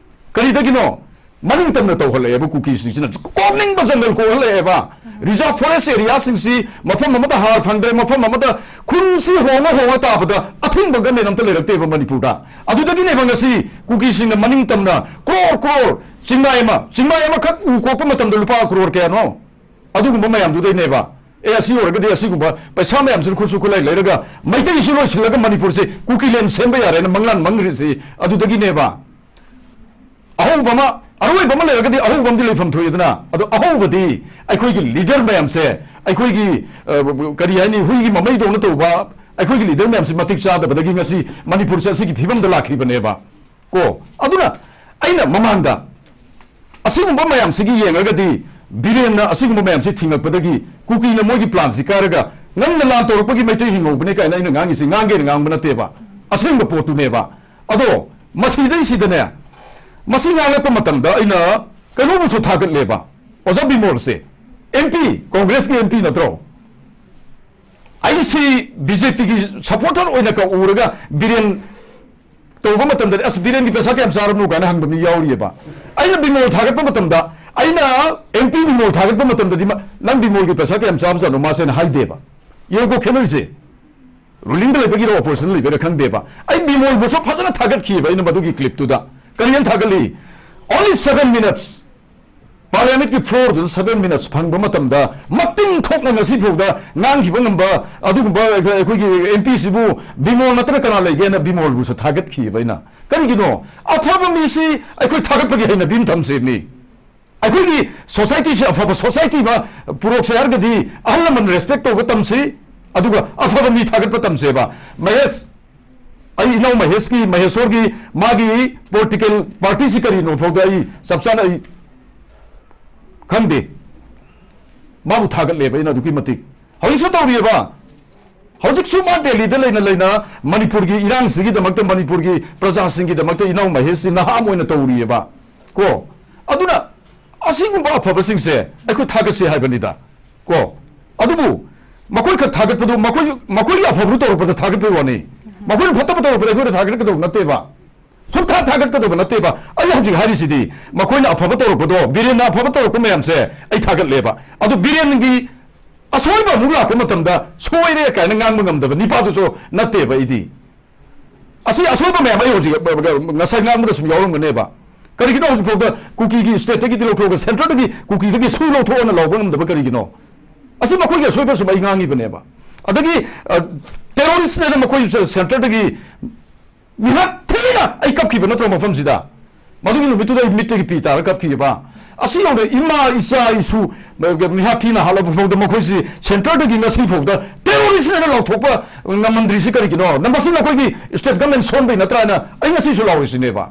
ꯀꯔꯤꯗꯒꯤꯅꯣ? ꯃꯅꯤꯡ ꯇꯝꯅ ꯇꯧꯍꯜꯂꯛꯑꯦꯕ ꯀꯨꯀꯤꯁꯤꯡꯁꯤꯅ, ꯀꯣꯛꯅꯤꯡꯕ ꯖꯪꯒꯜ ꯀꯣꯛꯍꯜꯂꯛꯑꯦꯕ꯫ ꯔꯤꯖꯥꯔꯚ ꯐꯣꯔꯦꯁ ꯑꯦꯔꯤꯌꯥꯁꯤꯡꯁꯤ ꯃꯐꯝ ꯑꯃꯗ ꯍꯥꯔ ꯐꯪꯗ꯭ꯔꯦ, ꯃꯐꯝ ꯑꯃꯗ ꯈꯨꯟꯁꯤ ꯍꯣꯡꯉ ꯍꯣꯡꯉ ꯇꯥꯕꯗ ꯑꯊꯤꯡꯕ ꯒꯃꯦꯟ ꯑꯝꯇ ꯂꯩꯔꯛꯇꯦꯕ ꯃꯅꯤꯄꯨꯔꯗ꯫ ꯑꯗꯨꯗꯒꯤꯅꯦꯕ ꯉꯁꯤ ꯀꯨꯀꯤꯁꯤꯡꯅ ꯃꯅꯤꯡ ꯇꯝꯅ ꯀ꯭ꯔꯣꯔ ꯀ꯭ꯔꯣꯔ, ꯆꯤꯡꯃꯥꯏ ꯑꯃ, ꯆꯤꯡꯃꯥꯏ ꯑꯃꯈꯛ ꯎ ꯀꯣꯛꯄ ꯃꯇꯝꯗ ꯂꯨꯄꯥ ꯀ꯭ꯔꯣꯔ ꯀꯌꯥꯅꯣ? ꯑꯗꯨꯒꯨꯝꯕ ꯃꯌꯥꯝꯗꯨꯗꯩꯅꯦꯕ꯫ ꯑꯦ, ꯑꯁꯤ ꯑꯣꯏꯔꯒꯗꯤ ꯑꯁꯤꯒꯨꯝꯕ ꯄꯩꯁꯥ ꯃꯌꯥꯝꯁꯤꯅ ꯈꯨꯠꯁꯨ ꯈꯨꯠꯂꯥꯏ ꯂꯩꯔꯒ ꯃꯩꯇꯩꯁꯨ ꯂꯣꯏꯁꯤꯜꯂꯒ ꯃꯅꯤꯄꯨꯔꯁꯦ ꯀꯨꯀꯤꯂꯦꯟ ꯁꯦꯝꯕ ꯌꯥꯔꯦꯅ ꯃꯪꯂꯥꯟ ꯃꯪꯈ꯭ꯔꯤꯁꯤ ꯑꯗꯨꯗꯒꯤꯅꯦꯕ꯫ ꯑꯍꯧꯕ ꯑꯃ, ꯑꯔꯣꯏꯕ ꯑꯃ ꯂꯩꯔꯒꯗꯤ ꯑꯍꯧꯕ ꯑꯃꯗꯤ ꯂꯩꯐꯝ ꯊꯣꯛꯏꯗꯅ꯫ ꯑꯗꯣ ꯑꯍꯧꯕꯗꯤ ꯑꯩꯈꯣꯏꯒꯤ ꯂꯤꯗꯔ ꯃꯌꯥꯝꯁꯦ, ꯑꯩꯈꯣꯏꯒꯤ, ꯑ, ꯀꯔꯤ ꯍꯥꯏꯅꯤ, ꯍꯨꯏꯒꯤ ꯃꯃꯩꯗꯧꯅ ꯇꯧꯕ ꯑꯩꯈꯣꯏꯒꯤ ꯂꯤꯗꯔ ꯃꯌꯥꯝꯁꯤ ꯃꯇꯤꯛ ꯆꯥꯗꯕꯗꯒꯤ ꯉꯁꯤ ꯃꯅꯤꯄꯨꯔꯁꯦ ꯑꯁꯤꯒꯤ ꯐꯤꯕꯝꯗ ꯂꯥꯛꯈꯤꯕꯅꯦꯕ꯫ ꯀꯣ, ꯑꯗꯨꯅ ꯑꯩꯅ ꯃꯃꯥꯡꯗ ꯑꯁꯤꯒꯨꯝꯕ ꯃꯌꯥꯝꯁꯤꯒꯤ ꯌꯦꯡꯉꯒꯗꯤ, ꯕꯤꯔꯦꯟꯅ ꯑꯁꯤꯒꯨꯝꯕ ꯃꯌꯥꯝꯁꯤ ꯊꯤꯡꯉꯛꯄꯗꯒꯤ ꯀꯨꯀꯤꯅ ꯃꯣꯏꯒꯤ ꯄ꯭ꯂꯥꯟꯁꯤ ꯀꯥꯏꯔꯒ ꯉꯟꯅ ꯂꯥꯟ ꯇꯧꯔꯛꯄꯒꯤ ꯃꯩꯇꯩ ꯍꯤꯡꯍꯧꯕꯅꯦ ꯀꯥꯏꯅ ꯑꯩꯅ ꯉꯥꯡꯉꯤꯁꯤ ꯉꯥꯡꯒꯦꯅ ꯉꯥꯡꯕ ꯅꯠꯇꯦꯕ, ꯑꯁꯦꯡꯕ ꯄꯣꯠꯇꯨꯅꯦꯕ꯫ ꯑꯗꯣ ꯃꯁꯤꯗꯩꯁꯤꯗꯅꯦ, ꯃꯁꯤ ꯉꯥꯡꯂꯛꯄ ꯃꯇꯝꯗ ꯑꯩꯅ ꯀꯩꯅꯣꯕꯨꯁꯨ ꯊꯥꯒꯠꯂꯦꯕ, ꯑꯣꯖꯥ ꯕꯤꯃꯣꯜꯁꯦ, ꯑꯦꯝ ꯄꯤ, ꯀꯣꯡꯒ꯭ꯔꯦꯁꯀꯤ ꯑꯦꯝ ꯄꯤ ꯅꯠꯇ꯭ꯔꯣ? ꯑꯩꯁꯤ ꯕꯤ ꯖꯦ ꯄꯤꯒꯤ ꯁꯄꯣꯔꯇꯔ ꯑꯣꯏꯅ ꯀꯧꯔꯒ ꯕꯤꯔꯦꯟ ꯇꯧꯕ ꯃꯇꯝꯗꯗꯤ, "ꯑꯁ, ꯕꯤꯔꯦꯟꯒꯤ ꯄꯩꯁꯥ ꯀꯌꯥꯝ ꯆꯥꯔꯕꯅꯣ?" ꯀꯥꯏꯅ ꯍꯪꯕ ꯃꯤ ꯌꯥꯎꯔꯤꯑꯕ꯫ ꯑꯩꯅ ꯕꯤꯃꯣꯜ ꯊꯥꯒꯠꯄ ꯃꯇꯝꯗ, ꯑꯩꯅ ꯑꯦꯝ ꯄꯤ ꯕꯤꯃꯣꯜ ꯊꯥꯒꯠꯄ ꯃꯇꯝꯗꯗꯤ ꯃꯥ, "ꯅꯪ ꯕꯤꯃꯣꯜꯒꯤ ꯄꯩꯁꯥ ꯀꯌꯥꯝ ꯆꯥꯕꯖꯥꯠꯅꯣ?" ꯃꯥꯁꯦꯅ ꯍꯥꯏꯗꯦꯕ꯫ ꯌꯦꯡꯉꯨꯀꯣ ꯈꯦꯠꯅꯩꯁꯦ꯫ ꯔꯨꯂꯤꯡꯗ ꯂꯩꯕꯒꯤꯔ ꯑꯣꯄꯣꯖꯤꯁꯟꯗ ꯂꯩꯕꯒꯤꯔ ꯈꯪꯗꯦꯕ꯫ ꯑꯩ ꯕꯤꯃꯣꯜꯕꯨꯁꯨ ꯐꯖꯅ ꯊꯥꯒꯠꯈꯤꯑꯕ ꯑꯩꯅ ꯃꯗꯨꯒꯤ ꯀ꯭ꯂꯤꯞꯇꯨꯗ꯫ ꯀꯔꯤꯅ ꯊꯥꯒꯠꯂꯤ? Only seven minutes꯫ ꯄꯥꯔꯂꯤꯌꯥꯃꯦꯟꯠꯀꯤ ꯐ꯭ꯂꯣꯔꯗꯨꯗ seven minutes ꯐꯪꯕ ꯃꯇꯝꯗ ꯃꯇꯤꯡ ꯊꯣꯛꯅ ꯉꯁꯤ ꯐꯥꯎꯗ ꯉꯥꯡꯈꯤꯕ ꯉꯝꯕ ꯑꯗꯨꯒꯨꯝꯕ ꯑꯩꯈꯣꯏ, ꯑꯩꯈꯣꯏꯒꯤ ꯑꯦꯝ ꯄꯤꯁꯤꯕꯨ ꯕꯤꯃꯣꯜ ꯅꯠꯇꯅ ꯀꯅꯥ ꯂꯩꯒꯦꯅ ꯕꯤꯃꯣꯜꯕꯨꯁꯨ ꯊꯥꯒꯠꯈꯤꯑꯕ ꯑꯩꯅ꯫ ꯀꯔꯤꯒꯤꯅꯣ? ꯑꯐꯕ ꯃꯤꯁꯤ ꯑꯩꯈꯣꯏ ꯊꯥꯒꯠꯄꯒꯤ ꯍꯩꯅꯕꯤ ꯑꯃ ꯊꯝꯁꯦꯕꯅꯤ꯫ ꯑꯩꯈꯣꯏꯒꯤ ꯁꯣꯁꯥꯏꯇꯤꯁꯦ ꯑꯐꯕ ꯁꯣꯁꯥꯏꯇꯤ ꯑꯃ ꯄꯨꯔꯛꯁꯦ ꯍꯥꯏꯔꯒꯗꯤ ꯑꯍꯜ ꯂꯃꯟ ꯔꯦꯁꯄꯦꯛ ꯇꯧꯕ ꯇꯝꯁꯤ, ꯑꯗꯨꯒ ꯑꯐꯕ ꯃꯤ ꯊꯥꯒꯠꯄ ꯇꯝꯁꯦꯕ꯫ ꯃꯍꯦꯁ, ꯑꯩ ꯏꯅꯥꯎ ꯃꯍꯦꯁꯀꯤ, ꯃꯍꯦꯁꯣꯔꯒꯤ ꯃꯥꯒꯤ ꯄꯣꯂꯤꯇꯤꯀꯦꯜ ꯄꯥꯔꯇꯤꯁꯤ ꯀꯔꯤꯅꯣ ꯐꯥꯎꯗ ꯑꯩ ꯆꯞ ꯆꯥꯅ ꯑꯩ ꯈꯪꯗꯦ꯫ ꯃꯥꯕꯨ ꯊꯥꯒꯠꯂꯦꯕ ꯑꯩꯅ ꯑꯗꯨꯛꯀꯤ ꯃꯇꯤꯛ꯫ ꯍꯧꯖꯤꯛꯁꯨ ꯇꯧꯔꯤꯑꯕ꯫ ꯍꯧꯖꯤꯛꯁꯨ ꯃꯥ ꯗꯦꯜꯂꯤꯗ ꯂꯩꯅ ꯂꯩꯅ ꯃꯅꯤꯄꯨꯔꯒꯤ ꯏꯔꯥꯡꯁꯤꯒꯤꯗꯃꯛꯇ, ꯃꯅꯤꯄꯨꯔꯒꯤ ꯄ꯭ꯔꯖꯥꯁꯤꯡꯒꯤꯗꯃꯛꯇ ꯏꯅꯥꯎ ꯃꯍꯦꯁꯁꯤ ꯅꯍꯥ ꯑꯃ ꯑꯣꯏꯅ ꯇꯧꯔꯤꯑꯕ꯫ ꯀꯣ? ꯑꯗꯨꯅ ꯑꯁꯤꯒꯨꯝꯕ ꯑꯐꯕꯁꯤꯡꯁꯦ ꯑꯩꯈꯣꯏ ꯊꯥꯒꯠꯁꯤ ꯍꯥꯏꯕꯅꯤꯗ꯫ ꯀꯣ? ꯑꯗꯨꯕꯨ ꯃꯈꯣꯏ ꯈꯛ ꯊꯥꯒꯠꯄꯗꯨ, ꯃꯈꯣꯏ, ꯃꯈꯣꯏꯒꯤ ꯑꯐꯕꯗꯨ ꯇꯧꯔꯛꯄꯗ ꯊꯥꯒꯠꯄꯒꯤ ꯋꯥꯅꯤ꯫ ꯃꯈꯣꯏꯅ ꯐꯠꯇꯕ ꯇꯧꯔꯛꯄꯗ ꯑꯩꯈꯣꯏꯅ ꯊꯥꯒꯠꯀꯗꯧꯕ ꯅꯠꯇꯦꯕ꯫ ꯁꯨꯝ ꯊꯥ ꯊꯥꯒꯠꯀꯗꯧꯕ ꯅꯠꯇꯦꯕ꯫ ꯑꯩ ꯍꯧꯖꯤꯛ ꯍꯥꯏꯔꯤꯁꯤꯗꯤ ꯃꯈꯣꯏꯅ ꯑꯐꯕ ꯇꯧꯔꯛꯄꯗꯣ, ꯕꯤꯔꯦꯟꯅ ꯑꯐꯕ ꯇꯧꯔꯛꯄ ꯃꯌꯥꯝꯁꯦ ꯑꯩ ꯊꯥꯒꯠꯂꯦꯕ꯫ ꯑꯗꯨ ꯕꯤꯔꯦꯟꯒꯤ ꯑꯁꯣꯏꯕ ꯑꯃꯨꯛ ꯂꯥꯛꯄ ꯃꯇꯝꯗ ꯁꯣꯏꯔꯦ ꯀꯥꯏꯅ ꯉꯥꯡꯕ ꯉꯝꯗꯕ ꯅꯤꯄꯥꯗꯨꯁꯨ ꯅꯠꯇꯦꯕ ꯑꯩꯗꯤ꯫ ꯑꯁꯤ ꯑꯁꯣꯏꯕ ꯃꯌꯥꯝ ꯑꯩ ꯍꯧꯖꯤꯛ ꯉꯁꯥꯏ ꯉꯥꯡꯕꯗ ꯁꯨꯝ ꯌꯥꯎꯔꯝꯒꯅꯦꯕ꯫ ꯀꯔꯤꯒꯤꯅꯣ ꯍꯧꯖꯤꯛꯐꯥꯎꯗ ꯀꯨꯀꯤꯒꯤ ꯁ꯭ꯇꯦꯠꯇꯒꯤꯗꯤ ꯂꯧꯊꯣꯛꯑꯒ ꯁꯦꯟꯇꯔꯗꯒꯤ ꯀꯨꯀꯤꯗꯒꯤ ꯁꯨ ꯂꯧꯊꯣꯛꯑꯣꯅ ꯂꯥꯎꯕ ꯉꯝꯗꯕ ꯀꯔꯤꯒꯤꯅꯣ? ꯑꯁꯤ ꯃꯈꯣꯏꯒꯤ ꯑꯁꯣꯏꯕ ꯁꯨꯝ ꯑꯩ ꯉꯥꯡꯉꯤꯕꯅꯦꯕ꯫ ꯑꯗꯒꯤ, ꯑ, ꯇꯦꯔꯣꯔꯤꯁ꯭ꯠꯅꯦꯅ ꯃꯈꯣꯏ ꯁꯦꯟꯇꯔꯗꯒꯤ ꯃꯤꯍꯥꯠ ꯊꯤꯅ ꯑꯩ ꯀꯞꯈꯤꯕ ꯅꯠꯇ꯭ꯔꯣ ꯃꯐꯝꯁꯤꯗ? ꯃꯗꯨꯒꯤ ꯅꯨꯃꯤꯠꯇꯨꯗ ꯑꯩ ꯃꯤꯠꯇꯒꯤ ꯄꯤ ꯇꯥꯔ ꯀꯞꯈꯤꯕ꯫ ꯑꯁꯤ ꯌꯧꯅ ꯏꯃꯥ, ꯏꯆꯥ, ꯏꯁꯨ, ꯃꯤꯍꯥꯠ ꯊꯤꯅ ꯍꯥꯠꯂꯕ ꯐꯥꯎꯗ ꯃꯈꯣꯏꯁꯤ ꯁꯦꯟꯇꯔꯗꯒꯤ ꯉꯁꯤ ꯐꯥꯎꯗ ꯇꯦꯔꯣꯔꯤꯁ꯭ꯠꯅ ꯂꯥꯎꯊꯣꯛꯄ ꯉꯝꯃꯟꯗ꯭ꯔꯤꯁꯤ ꯀꯔꯤꯒꯤꯅꯣ? ꯃꯁꯤ ꯅꯈꯣꯏꯒꯤ ꯁ꯭ꯇꯦꯠ ꯒꯃꯦꯟ ꯁꯣꯟꯕꯩ ꯅꯠꯇ꯭ꯔꯥꯅ ꯑꯩ ꯉꯁꯤꯁꯨ ꯂꯥꯎꯔꯤꯁꯤꯅꯦꯕ꯫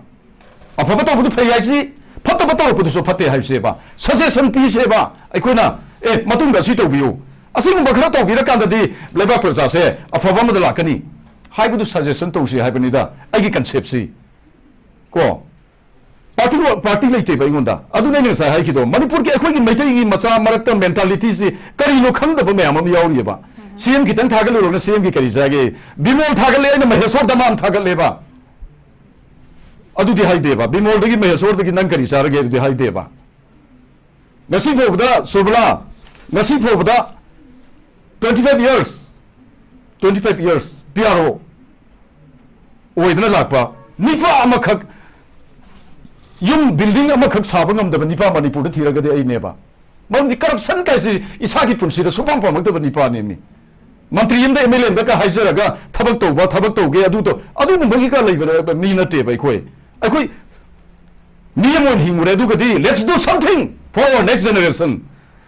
ꯑꯐꯕ ꯇꯧꯕꯗꯨ ꯐꯩ ꯍꯥꯏꯁꯤ, ꯐꯠꯇꯕ ꯇꯧꯔꯛꯄꯗꯨꯁꯨ ꯐꯠꯇꯦ ꯍꯥꯏꯁꯦꯕ꯫ ꯁꯖꯦꯁꯟ ꯄꯤꯁꯦꯕ ꯑꯩꯈꯣꯏꯅ, "ꯑꯦ, ꯃꯇꯨꯡꯗ ꯑꯁꯤ ꯇꯧꯕꯤꯌꯨ, ꯑꯁꯤꯒꯨꯝꯕ ꯈꯔ ꯇꯧꯕꯤꯔꯀꯥꯟꯗꯗꯤ ꯂꯩꯕꯥꯛ ꯄ꯭ꯔꯖꯥꯁꯦ ꯑꯐꯕ ꯑꯃꯗ ꯂꯥꯛꯀꯅꯤ" ꯍꯥꯏꯕꯗꯨ ꯁꯖꯦꯁꯟ ꯇꯧꯁꯤ ꯍꯥꯏꯕꯅꯤꯗ ꯑꯩꯒꯤ ꯀꯟꯁꯦꯞꯁꯤ꯫ ꯀꯣ? ꯄꯥꯔꯇꯤ, ꯄꯥꯔꯇꯤ ꯂꯩꯇꯦꯕ ꯑꯩꯉꯣꯟꯗ꯫ ꯑꯗꯨꯅ ꯑꯩꯅ ꯉꯁꯥꯏ ꯍꯥꯏꯈꯤꯗꯣ, ꯃꯅꯤꯄꯨꯔꯒꯤ ꯑꯩꯈꯣꯏꯒꯤ ꯃꯩꯇꯩꯒꯤ ꯃꯆꯥ ꯃꯔꯛꯇ ꯃꯦꯟꯇꯥꯂꯤꯇꯤꯁꯤ ꯀꯔꯤꯅꯣ ꯈꯪꯗꯕ ꯃꯌꯥꯝ ꯑꯃ ꯌꯥꯎꯔꯤꯑꯕ꯫ ꯁꯤ ꯑꯦꯝ ꯈꯤꯇꯪ ꯊꯥꯒꯠꯂꯨꯔꯒ ꯁꯤ ꯑꯦꯝꯒꯤ ꯀꯔꯤ ꯆꯥꯒꯦ? ꯕꯤꯃꯣꯜ ꯊꯥꯒꯠꯂꯦ, ꯑꯩꯅ ꯃꯍꯦꯁꯣꯔ ꯗꯃꯥꯝ ꯊꯥꯒꯠꯂꯦꯕ꯫ ꯑꯗꯨꯗꯤ ꯍꯥꯏꯗꯦꯕ꯫ ꯕꯤꯃꯣꯜꯗꯒꯤ ꯃꯍꯦꯁꯣꯔꯗꯒꯤ ꯅꯪ ꯀꯔꯤ ꯆꯥꯔꯒꯦ? ꯑꯗꯨꯗꯤ ꯍꯥꯏꯗꯦꯕ꯫ ꯉꯁꯤ ꯐꯥꯎꯕꯗ ꯁꯨꯔꯕꯂꯥ, ꯉꯁꯤ ꯐꯥꯎꯕꯗ twenty five years, twenty five years P R O ꯑꯣꯏꯗꯅ ꯂꯥꯛꯄ ꯅꯤꯄꯥ ꯑꯃꯈꯛ, ꯌꯨꯝ building ꯑꯃꯈꯛ ꯁꯥꯕ ꯉꯝꯗꯕ ꯅꯤꯄꯥ ꯃꯅꯤꯄꯨꯔꯗ ꯊꯤꯔꯒꯗꯤ ꯑꯩꯅꯦꯕ꯫ ꯃꯔꯝꯗꯤ corruption ꯀꯥꯏꯁꯤ ꯏꯁꯥꯒꯤ ꯄꯨꯟꯁꯤꯗ ꯁꯨꯡꯄꯥꯝ ꯄꯥꯝꯂꯛꯇꯕ ꯅꯤꯄꯥꯅꯦꯃꯤ꯫ ꯃꯟꯇ꯭ꯔꯤ ꯑꯃꯗ, M L A ꯑꯃꯗ ꯀ ꯍꯥꯏꯖꯔꯒ ꯊꯕꯛ ꯇꯧꯕ, ꯊꯕꯛ ꯇꯧꯒꯦ, ꯑꯗꯨ ꯇꯧ, ꯑꯗꯨꯒꯨꯝꯕꯒꯤ ꯀ ꯂꯩꯕ ꯃꯤ ꯅꯠꯇꯦꯕ ꯑꯩꯈꯣꯏ꯫ ꯑꯩꯈꯣꯏ ꯃꯤ ꯑꯃ ꯑꯣꯏꯅ ꯍꯤꯡꯉꯨꯔꯦ, ꯑꯗꯨꯒꯗꯤ let's do something for our next generation꯫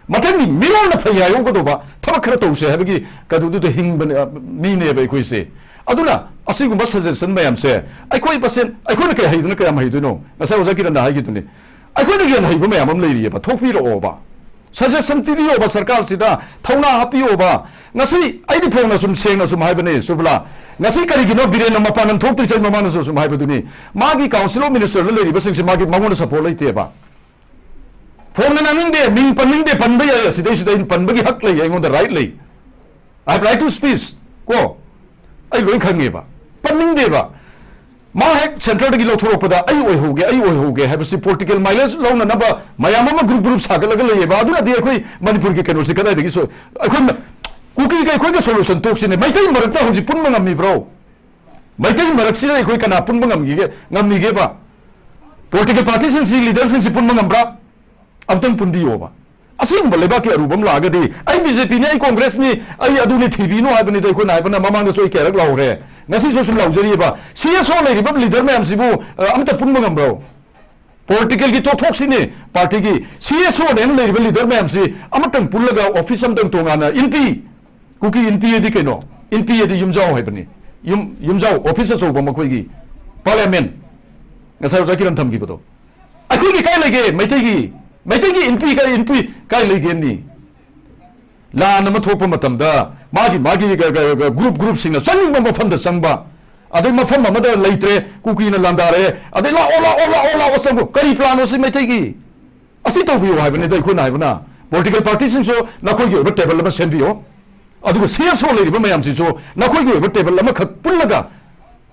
ꯃꯊꯪꯒꯤ ꯃꯤꯔꯣꯜꯅ ꯐꯩ ꯍꯥꯏꯍꯧꯒꯗꯧꯕ ꯊꯕꯛ ꯈꯔ ꯇꯧꯁꯦ ꯍꯥꯏꯕꯒꯤ ꯀꯗꯨꯗꯨꯗ ꯍꯤꯡꯕ, ꯑ, ꯃꯤꯅꯦꯕ ꯑꯩꯈꯣꯏꯁꯦ꯫ ꯑꯗꯨꯅ ꯑꯁꯤꯒꯨꯝꯕ suggestion ꯃꯌꯥꯝꯁꯦ ꯑꯩꯈꯣꯏ ꯃꯁꯦꯟ, ꯑꯩꯈꯣꯏꯅ ꯀꯩ ꯍꯩꯗꯅ ꯀꯌꯥꯝ ꯍꯩꯗꯣꯏꯅꯣ? ꯉꯁꯥꯏ ꯑꯣꯖꯥ ꯀꯤꯔꯟꯅ ꯍꯥꯏꯈꯤꯗꯨꯅꯤ, ꯑꯩꯈꯣꯏꯅ ꯍꯦꯟꯅ ꯍꯩꯕ ꯃꯌꯥꯝ ꯑꯃ ꯂꯩꯔꯤꯑꯕ, ꯊꯣꯛꯄꯤꯔꯛꯑꯣꯕ꯫ Suggestion ꯄꯤꯕꯤꯌꯣꯕ ꯁꯔꯀꯥꯔꯁꯤꯗ, ꯊꯧꯅꯥ ꯍꯥꯞꯄꯤꯌꯣꯕ꯫ ꯉꯁꯤ ꯑꯩꯗꯤ ꯐꯣꯡꯅ ꯁꯨꯝ ꯁꯦꯡꯅ ꯁꯨꯝ ꯍꯥꯏꯕꯅꯦ, ꯁꯨꯕꯂꯥ, ꯉꯁꯤ ꯀꯔꯤꯒꯤꯅꯣ ꯕꯤꯔꯦꯟꯅ ꯃꯄꯥꯟ ꯊꯣꯛꯇ꯭ꯔꯤꯁꯦ? ꯑꯩ ꯃꯃꯥꯡꯗꯁꯨ ꯁꯨꯝ ꯍꯥꯏꯕꯗꯨꯅꯤ, ꯃꯥꯒꯤ Council of Minister ꯗ ꯂꯩꯔꯤꯕꯁꯤꯡꯁꯦ ꯃꯥꯒꯤ, ꯃꯉꯣꯟꯗ support ꯂꯩꯇꯦꯕ꯫ ꯐꯣꯡꯅ ꯉꯥꯡꯅꯤꯡꯗꯦ, ꯃꯤꯡ ꯄꯟꯅꯤꯡꯗꯦ, ꯄꯟꯕ ꯌꯥꯏ, ꯑꯁꯤꯗꯩꯁꯤꯗ ꯑꯩꯅ ꯄꯟꯕꯒꯤ ꯍꯛ ꯂꯩ, ꯑꯩꯉꯣꯟꯗ right ꯂꯩ, I have right to speech꯫ ꯀꯣ, ꯑꯩ ꯂꯣꯏ ꯈꯪꯉꯦꯕ, ꯄꯟꯅꯤꯡꯗꯦꯕ꯫ ꯃꯥ ꯍꯦꯛ centre ꯗꯒꯤ ꯂꯧꯊꯣꯔꯛꯄꯗ ꯑꯩ ꯑꯣꯏꯍꯧꯒꯦ, ꯑꯩ ꯑꯣꯏꯍꯧꯒꯦ ꯍꯥꯏꯕꯁꯤ political mileage ꯂꯧꯅꯅꯕ ꯃꯌꯥꯝ ꯑꯃ group group ꯁꯥꯒꯠꯂꯒ ꯂꯩꯌꯦꯕ꯫ ꯑꯗꯨꯅꯗꯤ ꯑꯩꯈꯣꯏ ꯃꯅꯤꯄꯨꯔꯒꯤ ꯀꯩꯅꯣꯁꯤ ꯀꯗꯥꯏꯗꯒꯤ ꯁꯣꯏ-, ꯑꯩꯈꯣꯏ ꯃ-, ꯀꯨꯀꯤꯒ ꯑꯩꯈꯣꯏꯒ solution ꯇꯣꯛꯁꯤꯅꯦ꯫ ꯃꯩꯇꯩ ꯃꯔꯛꯇ ꯍꯧꯖꯤꯛ ꯄꯨꯟꯕ ꯉꯝꯃꯤꯕ꯭ꯔꯣ? ꯃꯩꯇꯩ ꯃꯔꯛꯁꯤꯗ ꯑꯩꯈꯣꯏ ꯀꯅꯥ ꯄꯨꯟꯕ ꯉꯝꯈꯤꯒꯦ, ꯉꯝꯃꯤꯒꯦꯕ? Political party ꯁꯤꯡꯁꯤ, leader ꯁꯤꯡꯁꯤ ꯄꯨꯟꯕ ꯉꯝꯕ꯭ꯔꯥ? ꯑꯝꯇꯪ ꯄꯨꯟꯕꯤꯌꯣꯕ꯫ ꯑꯁꯤꯒꯨꯝꯕ ꯂꯩꯕꯥꯛꯀꯤ ꯑꯔꯨꯕ ꯑꯃ ꯂꯥꯛꯑꯒꯗꯤ, "ꯑꯩ B J P ꯅꯤ, ꯑꯩ Congress ꯅꯤ, ꯑꯩ ꯑꯗꯨꯅꯤ" ꯊꯤꯕꯤꯅꯨ ꯍꯥꯏꯕꯅꯤꯗ꯫ ꯑꯩꯈꯣꯏꯅ ꯍꯥꯏꯕꯅ, ꯃꯃꯥꯡꯗꯁꯨ ꯑꯩ ꯀꯌꯥꯔꯛ ꯂꯥꯎꯈ꯭ꯔꯦ, ꯉꯁꯤꯁꯨ ꯁꯨꯝ ꯂꯥꯎꯖꯔꯤꯑꯕ, C S O ꯂꯩꯔꯤꯕ leader ꯃꯌꯥꯝꯁꯤꯕꯨ, ꯑ, ꯑꯃꯇ ꯄꯨꯟꯕ ꯉꯝꯕ꯭ꯔꯣ? Political ꯒꯤ ꯇꯣꯛꯊꯣꯛꯁꯤꯅꯦ, party ꯒꯤ꯫ C S O ꯅꯦꯅ ꯂꯩꯔꯤꯕ leader ꯃꯌꯥꯝꯁꯤ ꯑꯃꯇꯪ ꯄꯨꯜꯂꯒ office ꯑꯃꯇꯪ ꯇꯣꯉꯥꯟꯅ, ꯏꯟꯄꯤ, ꯀꯨꯀꯤ ꯏꯟꯄꯤ ꯑꯗꯤ ꯀꯩꯅꯣ? ꯏꯟꯄꯤ ꯑꯗꯤ ꯌꯨꯝꯖꯥꯎ ꯍꯥꯏꯕꯅꯤ꯫ ꯌꯨꯝ, ꯌꯨꯝꯖꯥꯎ, office ꯑꯆꯧꯕ ꯃꯈꯣꯏꯒꯤ, parliament꯫ ꯉꯁꯥꯏ ꯑꯣꯖꯥ ꯀꯤꯔꯟ ꯊꯝꯈꯤꯕꯗꯣ꯫ ꯑꯩꯈꯣꯏꯒꯤ ꯀꯥꯏ ꯂꯩꯒꯦ? ꯃꯩꯇꯩꯒꯤ, ꯃꯩꯇꯩꯒꯤ ꯏꯟꯄꯤ ꯀꯥꯏ, ꯏꯟꯄꯤ ꯀꯥꯏ ꯂꯩꯒꯦꯅꯤ? ꯂꯥꯟ ꯑꯃ ꯊꯣꯛꯄ ꯃꯇꯝꯗ ꯃꯥꯒꯤ, ꯃꯥꯒꯤ ꯒ-, ꯒ-, ꯒ-, group, group ꯁꯤꯡꯅ ꯆꯪꯅꯤꯡꯕ ꯃꯐꯝꯗ ꯆꯪꯕ, ꯑꯗꯩ ꯃꯐꯝ ꯑꯃꯗ ꯂꯩꯇ꯭ꯔꯦ, ꯀꯨꯀꯤꯅ ꯂꯥꯟꯗꯥꯔꯦ, ꯑꯗꯩ "ꯂꯥꯛꯑꯣ, ꯂꯥꯛꯑꯣ, ꯂꯥꯛꯑꯣ, ꯂꯥꯛꯑꯣ, ꯆꯪꯉꯣ"꯫ ꯀꯔꯤ plan ꯅꯣ ꯁꯤ ꯃꯩꯇꯩꯒꯤ? ꯑꯁꯤ ꯇꯧꯕꯤꯌꯨ ꯍꯥꯏꯕꯅꯤꯗ ꯑꯩꯈꯣꯏꯅ ꯍꯥꯏꯕꯅ꯫ Political party ꯁꯤꯡꯁꯨ ꯅꯈꯣꯏꯒꯤ ꯑꯣꯏꯕ table ꯑꯃ ꯁꯦꯝꯕꯤꯌꯣ꯫ ꯑꯗꯨꯒ C S O ꯂꯩꯔꯤꯕ ꯃꯌꯥꯝꯁꯤꯁꯨ ꯅꯈꯣꯏꯒꯤ ꯑꯣꯏꯕ table ꯑꯃꯈꯛ ꯄꯨꯜꯂꯒ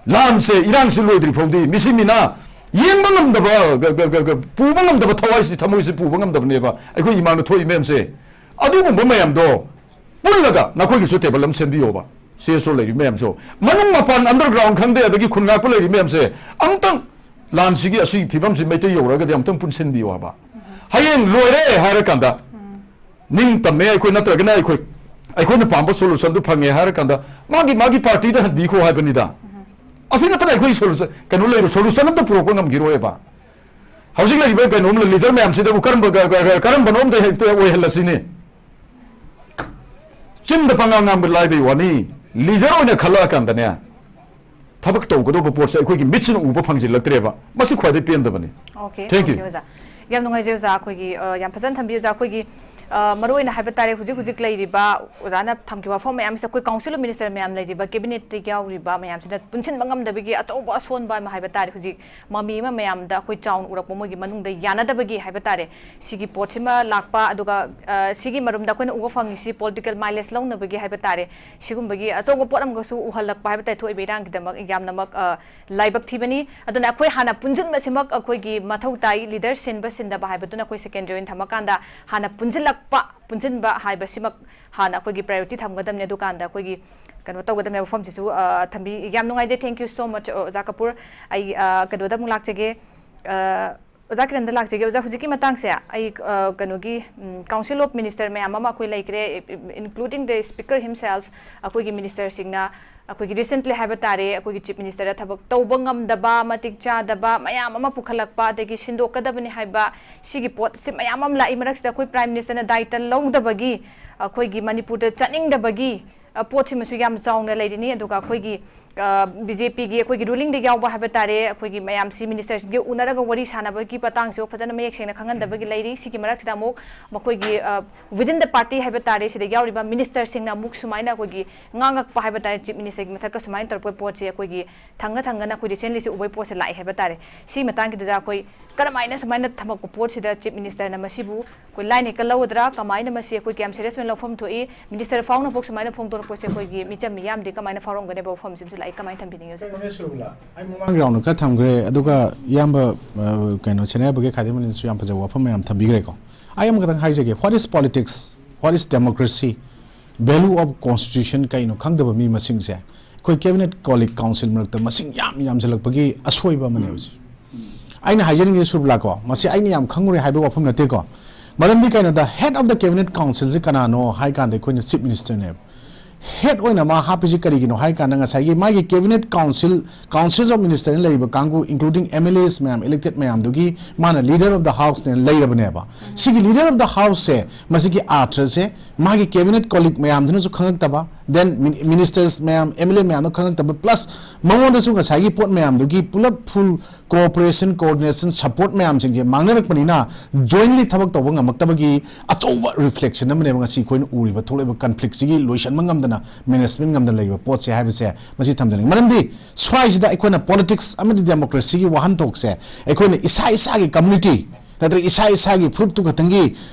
ꯂꯥꯟꯁꯦ, ꯏꯔꯥꯡꯁꯦ ꯂꯣꯏꯗ꯭ꯔꯤ ꯐꯥꯎꯗꯤ, ꯃꯤꯁꯤ ꯃꯤꯅꯥ, ꯌꯦꯡꯕ ꯉꯝꯗꯕ, ꯒ-, ꯒ-, ꯒ-, ꯒ-, ꯄꯨꯕ ꯉꯝꯗꯕ, ꯊꯋꯥꯏꯁꯤ, ꯊꯃꯣꯏꯁꯤ ꯄꯨꯕ ꯉꯝꯗꯕꯅꯦꯕ ꯑꯩꯈꯣꯏ ꯏꯃꯥꯡꯗ ꯊꯣꯛꯏ ꯃꯌꯥꯝꯁꯦ꯫ ꯑꯗꯨꯒꯨꯝꯕ ꯃꯌꯥꯝꯗꯣ ꯄꯨꯜꯂꯒ ꯅꯈꯣꯏꯒꯤꯁꯨ ꯇꯦꯕꯜ ꯑꯃ ꯁꯦꯝꯕꯤꯌꯣꯕ, ꯁꯤ ꯑꯦꯁ ꯑꯣ ꯂꯩꯔꯤ ꯃꯌꯥꯝꯁꯨ, ꯃꯅꯨꯡ ꯃꯄꯥꯟ, underground ꯈꯪꯗꯦ, ꯑꯗꯒꯤ ꯈꯨꯟ ꯉꯥꯛꯄ ꯂꯩꯔꯤ ꯃꯌꯥꯝꯁꯦ, ꯑꯃꯨꯛꯇꯪ ꯂꯥꯟꯁꯤꯒꯤ ꯑꯁꯤꯒꯤ ꯐꯤꯕꯝꯁꯤ ꯃꯩꯇꯩ ꯌꯧꯔꯒꯗꯤ ꯑꯃꯨꯛꯇꯪ ꯄꯨꯟꯁꯤꯟꯕꯤꯌꯣ ꯍꯥꯏꯕ꯫ ꯍꯌꯦꯡ ꯂꯣꯏꯔꯦ ꯍꯥꯏꯔꯀꯥꯟꯗ, ꯅꯤꯡ ꯇꯝꯃꯦ ꯑꯩꯈꯣꯏ, ꯅꯠꯇ꯭ꯔꯒꯅ ꯑꯩꯈꯣꯏ, ꯑꯩꯈꯣꯏꯅ ꯄꯥꯝꯕ solution ꯗꯨ ꯐꯪꯉꯦ ꯍꯥꯏꯔꯀꯥꯟꯗ, ꯃꯥꯒꯤ, ꯃꯥꯒꯤ party ꯗ ꯍꯟꯕꯤꯈꯣ ꯍꯥꯏꯕꯅꯤꯗ꯫ ꯑꯁꯤ ꯅꯠꯇꯅ ꯑꯩꯈꯣꯏ solution, ꯀꯩꯅꯣ ꯂꯩꯔꯣ, solution ꯑꯝꯇ ꯄꯨꯔꯛꯄ ꯉꯝꯈꯤꯔꯣꯏꯕ꯫ ꯍꯧꯖꯤꯛ ꯂꯩꯔꯤꯕ ꯀꯩꯅꯣꯝ leader ꯃꯌꯥꯝꯁꯤꯗꯕꯨ ꯀꯔꯝꯕ, ꯀ-, ꯀ-, ꯀ-, ꯀꯔꯝꯕꯅꯣ ꯑꯝꯇ ꯍꯦꯛꯇ ꯑꯣꯏꯍꯜꯂꯁꯤꯅꯦ꯫ ꯆꯤꯟꯗ ꯄꯉꯥꯡ ꯉꯥꯡꯕ ꯂꯥꯏꯕꯩ ꯋꯥꯅꯤ, leader ꯑꯣꯏꯅ ꯈꯜꯂꯛꯑꯀꯥꯟꯗꯅꯦ, ꯊꯕꯛ ꯇꯧꯒꯗꯧꯕ ꯄꯣꯠꯁꯦ ꯑꯩꯈꯣꯏꯒꯤ ꯃꯤꯠꯁꯤꯅ ꯎꯕ ꯐꯪꯖꯤꯜꯂꯛꯇ꯭ꯔꯦꯕ꯫ ꯃꯁꯤ ꯈ꯭ꯋꯥꯏꯗꯒꯤ ꯄꯦꯟꯗꯕꯅꯤ꯫ Okay, Thank you꯫ Okay, ꯑꯣꯖꯥ꯫ ꯌꯥꯝ ꯅꯨꯡꯉꯥꯏꯖꯩ ꯑꯣꯖꯥ, ꯑꯩꯈꯣꯏꯒꯤ, ꯑ, ꯌꯥꯝ ꯐꯖꯅ ꯊꯝꯕꯤ ꯑꯣꯖꯥ꯫ ꯑꯩꯈꯣꯏꯒꯤ, ꯑ, ꯃꯔꯨ ꯑꯣꯏꯅ ꯍꯥꯏꯕ ꯇꯥꯔꯦ, ꯍꯧꯖꯤꯛ ꯍꯧꯖꯤꯛ ꯂꯩꯔꯤꯕ ꯑꯣꯖꯥꯅ ꯊꯝꯈꯤꯕ ꯋꯥꯐꯝ ꯃꯌꯥꯝꯁꯤꯗ ꯑꯩꯈꯣꯏ council of minister ꯃꯌꯥꯝ ꯂꯩꯔꯤꯕ, cabinet ꯇ ꯌꯥꯎꯔꯤꯕ ꯃꯌꯥꯝꯁꯤꯅ ꯄꯨꯟꯁꯤꯟꯕ ꯉꯝꯗꯕꯒꯤ ꯑꯆꯧꯕ ꯑꯁꯣꯟꯕ ꯑꯃ ꯍꯥꯏꯕ ꯇꯥꯔꯦ, ꯍꯧꯖꯤꯛ ꯃꯃꯤ ꯑꯃ ꯃꯌꯥꯝꯗ ꯑꯩꯈꯣꯏ ꯆꯥꯎꯅ ꯎꯔꯛꯄ, ꯃꯣꯏꯒꯤ ꯃꯅꯨꯡꯗ ꯌꯥꯅꯗꯕꯒꯤ ꯍꯥꯏꯕ ꯇꯥꯔꯦ, ꯁꯤꯒꯤ ꯄꯣꯠꯁꯤꯃ ꯂꯥꯛꯄ꯫ ꯑꯗꯨꯒ, ꯑ, ꯁꯤꯒꯤ ꯃꯔꯨꯝꯗ ꯑꯩꯈꯣꯏꯅ ꯎꯕ ꯐꯪꯉꯤꯁꯤ political mileage ꯂꯧꯅꯕꯒꯤ ꯍꯥꯏꯕ ꯇꯥꯔꯦ, ꯁꯤꯒꯨꯝꯕꯒꯤ ꯑꯆꯧꯕ ꯄꯣꯠ ꯑꯃꯒꯁꯨ ꯎꯍꯜꯂꯛꯄ ꯍꯥꯏꯕ ꯇꯥꯔꯦ, ꯊꯣꯛꯏꯕ ꯏꯔꯥꯡꯒꯤꯗꯃꯛ ꯌꯥꯝꯅꯃꯛ, ꯑ, ꯂꯥꯏꯕꯛ ꯊꯤꯕꯅꯤ꯫ ꯑꯗꯨꯅ ꯑꯩꯈꯣꯏ ꯍꯥꯟꯅ ꯄꯨꯟꯁꯤꯟꯕꯁꯤꯃꯛ ꯑꯩꯈꯣꯏꯒꯤ ꯃꯊꯧ ꯇꯥꯏ꯫ Leader ꯁꯤꯟꯕ ꯁꯤꯟꯗꯕ ꯍꯥꯏꯕꯗꯨꯅ ꯑꯩꯈꯣꯏ secondary ꯑꯣꯏꯅ ꯊꯝꯃꯀꯥꯟꯗ, ꯍꯥꯟꯅ ꯄꯨꯟꯁꯤꯜꯂꯛꯄ, ꯄꯨꯟꯁꯤꯟꯕ ꯍꯥꯏꯕꯁꯤꯃꯛ ꯍꯥꯟꯅ ꯑꯩꯈꯣꯏꯒꯤ priority ꯊꯝꯒꯗꯕꯅꯤ꯫ ꯑꯗꯨꯀꯥꯟꯗ ꯑꯩꯈꯣꯏꯒꯤ ꯀꯩꯅꯣ ꯇꯧꯒꯗꯕꯅꯤ꯫ ꯋꯥꯐꯝꯁꯤꯁꯨ, ꯑ, ꯊꯝꯕꯤ-, ꯌꯥꯝ ꯅꯨꯡꯉꯥꯏꯖꯩ꯫ Thank you so much, ꯑꯣꯖꯥ ꯀꯄꯨꯔ꯫ ꯑꯩ, ꯑ, ꯀꯩꯅꯣꯗ ꯑꯃꯨꯛ ꯂꯥꯛꯆꯒꯦ꯫ ꯑ, ꯑꯣꯖꯥ ꯀꯤꯔꯟꯗ ꯂꯥꯛꯆꯒꯦ꯫ ꯑꯣꯖꯥ, ꯍꯧꯖꯤꯛꯀꯤ ꯃꯇꯥꯡꯁꯦ ꯑꯩ, ꯑ, ꯀꯩꯅꯣꯒꯤ, ꯎꯝ, council of minister ꯃꯌꯥꯝ ꯑꯃ ꯑꯩꯈꯣꯏ ꯂꯩꯈ꯭ꯔꯦ, including the speaker himself, ꯑꯩꯈꯣꯏꯒꯤ minister ꯁꯤꯡꯅ ꯑꯩꯈꯣꯏꯒꯤ recently ꯍꯥꯏꯕ ꯇꯥꯔꯦ, ꯑꯩꯈꯣꯏꯒꯤ chief minister ꯗ ꯊꯕꯛ ꯇꯧꯕ ꯉꯝꯗꯕ, ꯃꯇꯤꯛ ꯆꯥꯗꯕ ꯃꯌꯥꯝ ꯑꯃ ꯄꯨꯈꯠꯂꯛꯄ, ꯑꯗꯒꯤ ꯁꯤꯟꯗꯣꯛꯀꯗꯕꯅꯤ ꯍꯥꯏꯕ, ꯁꯤꯒꯤ ꯄꯣꯠꯁꯤ ꯃꯌꯥꯝ ꯑꯃ ꯂꯥꯛꯏ꯫ ꯃꯔꯛꯁꯤꯗ ꯑꯩꯈꯣꯏ prime minister ꯅ ꯗꯥꯏꯇ ꯂꯧꯗꯕꯒꯤ, ꯑꯩꯈꯣꯏꯒꯤ ꯃꯅꯤꯄꯨꯔꯗ ꯆꯠꯅꯤꯡꯗꯕꯒꯤ, ꯑ, ꯄꯣꯠꯁꯤꯃꯁꯨ ꯌꯥꯝ ꯆꯥꯎꯅ ꯂꯩꯔꯤꯅꯤ꯫ ꯑꯗꯨꯒ ꯑꯩꯈꯣꯏꯒꯤ, ꯑ, ꯕꯤ ꯖꯦ ꯄꯤ ꯒꯤ ꯑꯩꯈꯣꯏꯒꯤ ruling ꯗ ꯌꯥꯎꯕ ꯍꯥꯏꯕ ꯇꯥꯔꯦ, ꯑꯩꯈꯣꯏꯒꯤ ꯃꯌꯥꯝꯁꯤ minister ꯁꯤꯡꯒ ꯎꯅꯔꯒ ꯋꯥꯔꯤ ꯁꯥꯟꯅꯕꯒꯤ ꯃꯇꯥꯡꯁꯨ ꯐꯖꯅ ꯃꯌꯦꯛ ꯁꯦꯡꯅ ꯈꯪꯍꯟꯗꯕꯒꯤ ꯂꯩꯔꯤ꯫ ꯁꯤꯒꯤ ꯃꯔꯛꯁꯤꯗ ꯑꯃꯨꯛ ꯃꯈꯣꯏꯒꯤ, ꯑ, within the party ꯍꯥꯏꯕ ꯇꯥꯔꯦ, ꯁꯤꯗ ꯌꯥꯎꯔꯤꯕ minister ꯁꯤꯡꯅ ꯑꯃꯨꯛ ꯁꯨꯃꯥꯏꯅ ꯑꯩꯈꯣꯏꯒꯤ ꯉꯥꯡꯉꯛꯄ ꯍꯥꯏꯕ ꯇꯥꯔꯦ, chief minister ꯒꯤ ꯃꯊꯛꯇ ꯁꯨꯃꯥꯏꯅ ꯇꯧꯔꯛꯄ ꯄꯣꯠꯁꯦ ꯑꯩꯈꯣꯏꯒꯤ ꯊꯪꯅ ꯊꯪꯅꯅ ꯑꯩꯈꯣꯏ recently ꯁꯤ ꯎꯕꯒꯤ ꯄꯣꯠꯁꯦ ꯂꯥꯛꯑꯦ ꯍꯥꯏꯕ ꯇꯥꯔꯦ꯫ ꯁꯤ ꯃꯇꯥꯡꯒꯤꯗꯨꯗ ꯑꯩꯈꯣꯏ ꯀꯔꯝꯍꯥꯏꯅ ꯁꯨꯃꯥꯏꯅ ꯊꯝꯃꯛꯄ ꯄꯣꯠꯁꯤꯗ chief minister ꯅ ꯃꯁꯤꯕꯨ ꯑꯩꯈꯣꯏ line ꯍꯦꯛꯇ ꯂꯧꯒꯗ꯭ꯔꯥ, ꯀꯃꯥꯏꯅ ꯃꯁꯤ ꯑꯩꯈꯣꯏ ꯀꯌꯥꯝ serious ꯑꯣꯏꯅ ꯂꯧꯐꯝ ꯊꯣꯛꯏ, minister ꯐꯥꯎꯅꯐꯥꯎ ꯁꯨꯃꯥꯏꯅ ꯐꯣꯡꯗꯣꯔꯛꯄꯁꯦ ꯑꯩꯈꯣꯏꯒꯤ ꯃꯤꯆꯝ ꯃꯤꯌꯥꯝꯗꯤ ꯀꯃꯥꯏꯅ ꯐꯥꯎꯔꯝꯒꯅꯦꯕ? ꯋꯥꯐꯝꯁꯤꯃꯁꯨ ꯑꯩ ꯀꯃꯥꯏꯅ ꯊꯝꯕꯤꯅꯤꯡꯉꯤ ꯑꯣꯖꯥ? ꯀꯩꯅꯣꯅꯦ ꯁꯨꯔꯕꯤꯂꯥ, ꯑꯩ ꯃꯃꯥꯡꯒꯤ ꯔꯥꯎꯟꯗ ꯈꯔ ꯊꯝꯈ꯭ꯔꯦ, ꯑꯗꯨꯒ ꯏꯌꯥꯝꯕ, ꯑ, ꯀꯩꯅꯣ, ꯁꯦꯅꯥꯄꯥꯇꯤ ꯑꯦꯀꯥꯗꯦꯃꯤꯅꯁꯨ ꯌꯥꯝ ꯐꯖꯕ ꯋꯥꯐꯝ ꯃꯌꯥꯝ ꯊꯝꯕꯤꯈ꯭ꯔꯦꯀꯣ꯫ ꯑꯩ ꯑꯃꯈꯛꯇꯪ ꯍꯥꯏꯖꯒꯦ, what is politics, what is democracy, value of constitution ꯀꯩꯅꯣ ꯈꯪꯗꯕ ꯃꯤ ꯃꯁꯤꯡꯁꯦ ꯑꯩꯈꯣꯏ cabinet colleague council ꯃꯔꯛꯇ ꯃꯁꯤꯡ ꯌꯥꯝ ꯌꯥꯝꯁꯤꯜꯂꯛꯄꯒꯤ ꯑꯁꯣꯏꯕ ꯑꯃꯅꯦꯕ ꯁꯤ꯫ ꯑꯩꯅ ꯍꯥꯏꯖꯅꯤꯡꯉꯤ ꯁꯨꯔꯕꯤꯂꯥ ꯀꯣ, ꯃꯁꯤ ꯑꯩꯅ ꯌꯥꯝ ꯈꯪꯉꯨꯔꯦ ꯍꯥꯏꯕ ꯋꯥꯐꯝ ꯅꯠꯇꯦꯀꯣ꯫ ꯃꯔꯝꯗꯤ ꯀꯩꯅꯣꯗ, head of the cabinet council ꯁꯤ ꯀꯅꯥꯅꯣ ꯍꯥꯏ ꯀꯥꯟꯗ ꯑꯩꯈꯣꯏꯅ chief minister ꯅꯦꯕ꯫ Head ꯑꯣꯏꯅ ꯃꯥ ꯍꯥꯞꯄꯤꯁꯤ ꯀꯔꯤꯒꯤꯅꯣ ꯍꯥꯏ ꯀꯥꯟꯗ ꯉꯁꯥꯏꯒꯤ ꯃꯥꯒꯤ cabinet council, council of minister ꯅ ꯂꯩꯔꯤꯕ ꯀꯥꯡꯕꯨ, including M L As ꯃꯌꯥꯝ, elected ꯃꯌꯥꯝꯗꯨꯒꯤ ꯃꯥꯅ leader of the house ꯅꯦꯅ ꯂꯩꯔꯕꯅꯦꯕ꯫ ꯁꯤꯒꯤ leader of the house ꯁꯦ, ꯃꯁꯤꯒꯤ ꯑꯥꯔꯊꯁꯦ ꯃꯥꯒꯤ cabinet colleague ꯃꯌꯥꯝꯗꯨꯅꯁꯨ ꯈꯪꯉꯛꯇꯕ, then ministers ꯃꯌꯥꯝ, M L A ꯃꯌꯥꯝꯅ ꯈꯪꯉꯛꯇꯕ, plus ꯃꯉꯣꯟꯗꯁꯨ ꯉꯁꯥꯏꯒꯤ ꯄꯣꯠ ꯃꯌꯥꯝꯗꯨꯒꯤ ꯄꯨꯂꯞ full cooperation, coordination, support ꯃꯌꯥꯝꯁꯤꯡꯁꯦ ꯃꯥꯡꯅꯔꯛꯄꯅꯤꯅ jointly ꯊꯕꯛ ꯇꯧꯕ ꯉꯝꯃꯛꯇꯕꯒꯤ ꯑꯆꯧꯕ reflection ꯑꯃꯅꯦꯕ ꯉꯁꯤ ꯑꯩꯈꯣꯏꯅ ꯎꯔꯤꯕ ꯊꯣꯛꯂꯛꯏꯕ conflict ꯁꯤꯒꯤ ꯂꯣꯏꯁꯤꯟꯕ ꯉꯝꯗꯅ, management ꯉꯝꯗꯅ ꯂꯩꯔꯤꯕ ꯄꯣꯠꯁꯦ ꯍꯥꯏꯕꯁꯦ ꯃꯁꯤ ꯊꯝꯖꯅꯤꯡꯉꯤ꯫ ꯃꯔꯝꯗꯤ ꯁ꯭ꯋꯥꯏꯁꯤꯗ ꯑꯩꯈꯣꯏꯅ politics ꯑꯃꯗꯤ democracy ꯒꯤ ꯋꯥꯍꯟꯊꯣꯛꯁꯦ ꯑꯩꯈꯣꯏꯅ ꯏꯁꯥ ꯏꯁꯥꯒꯤ community ꯅꯠꯇ꯭ꯔꯒ ꯏꯁꯥ ꯏꯁꯥꯒꯤ ꯐꯨꯔꯨꯞꯇꯨ ꯈꯛꯇꯪꯒꯤ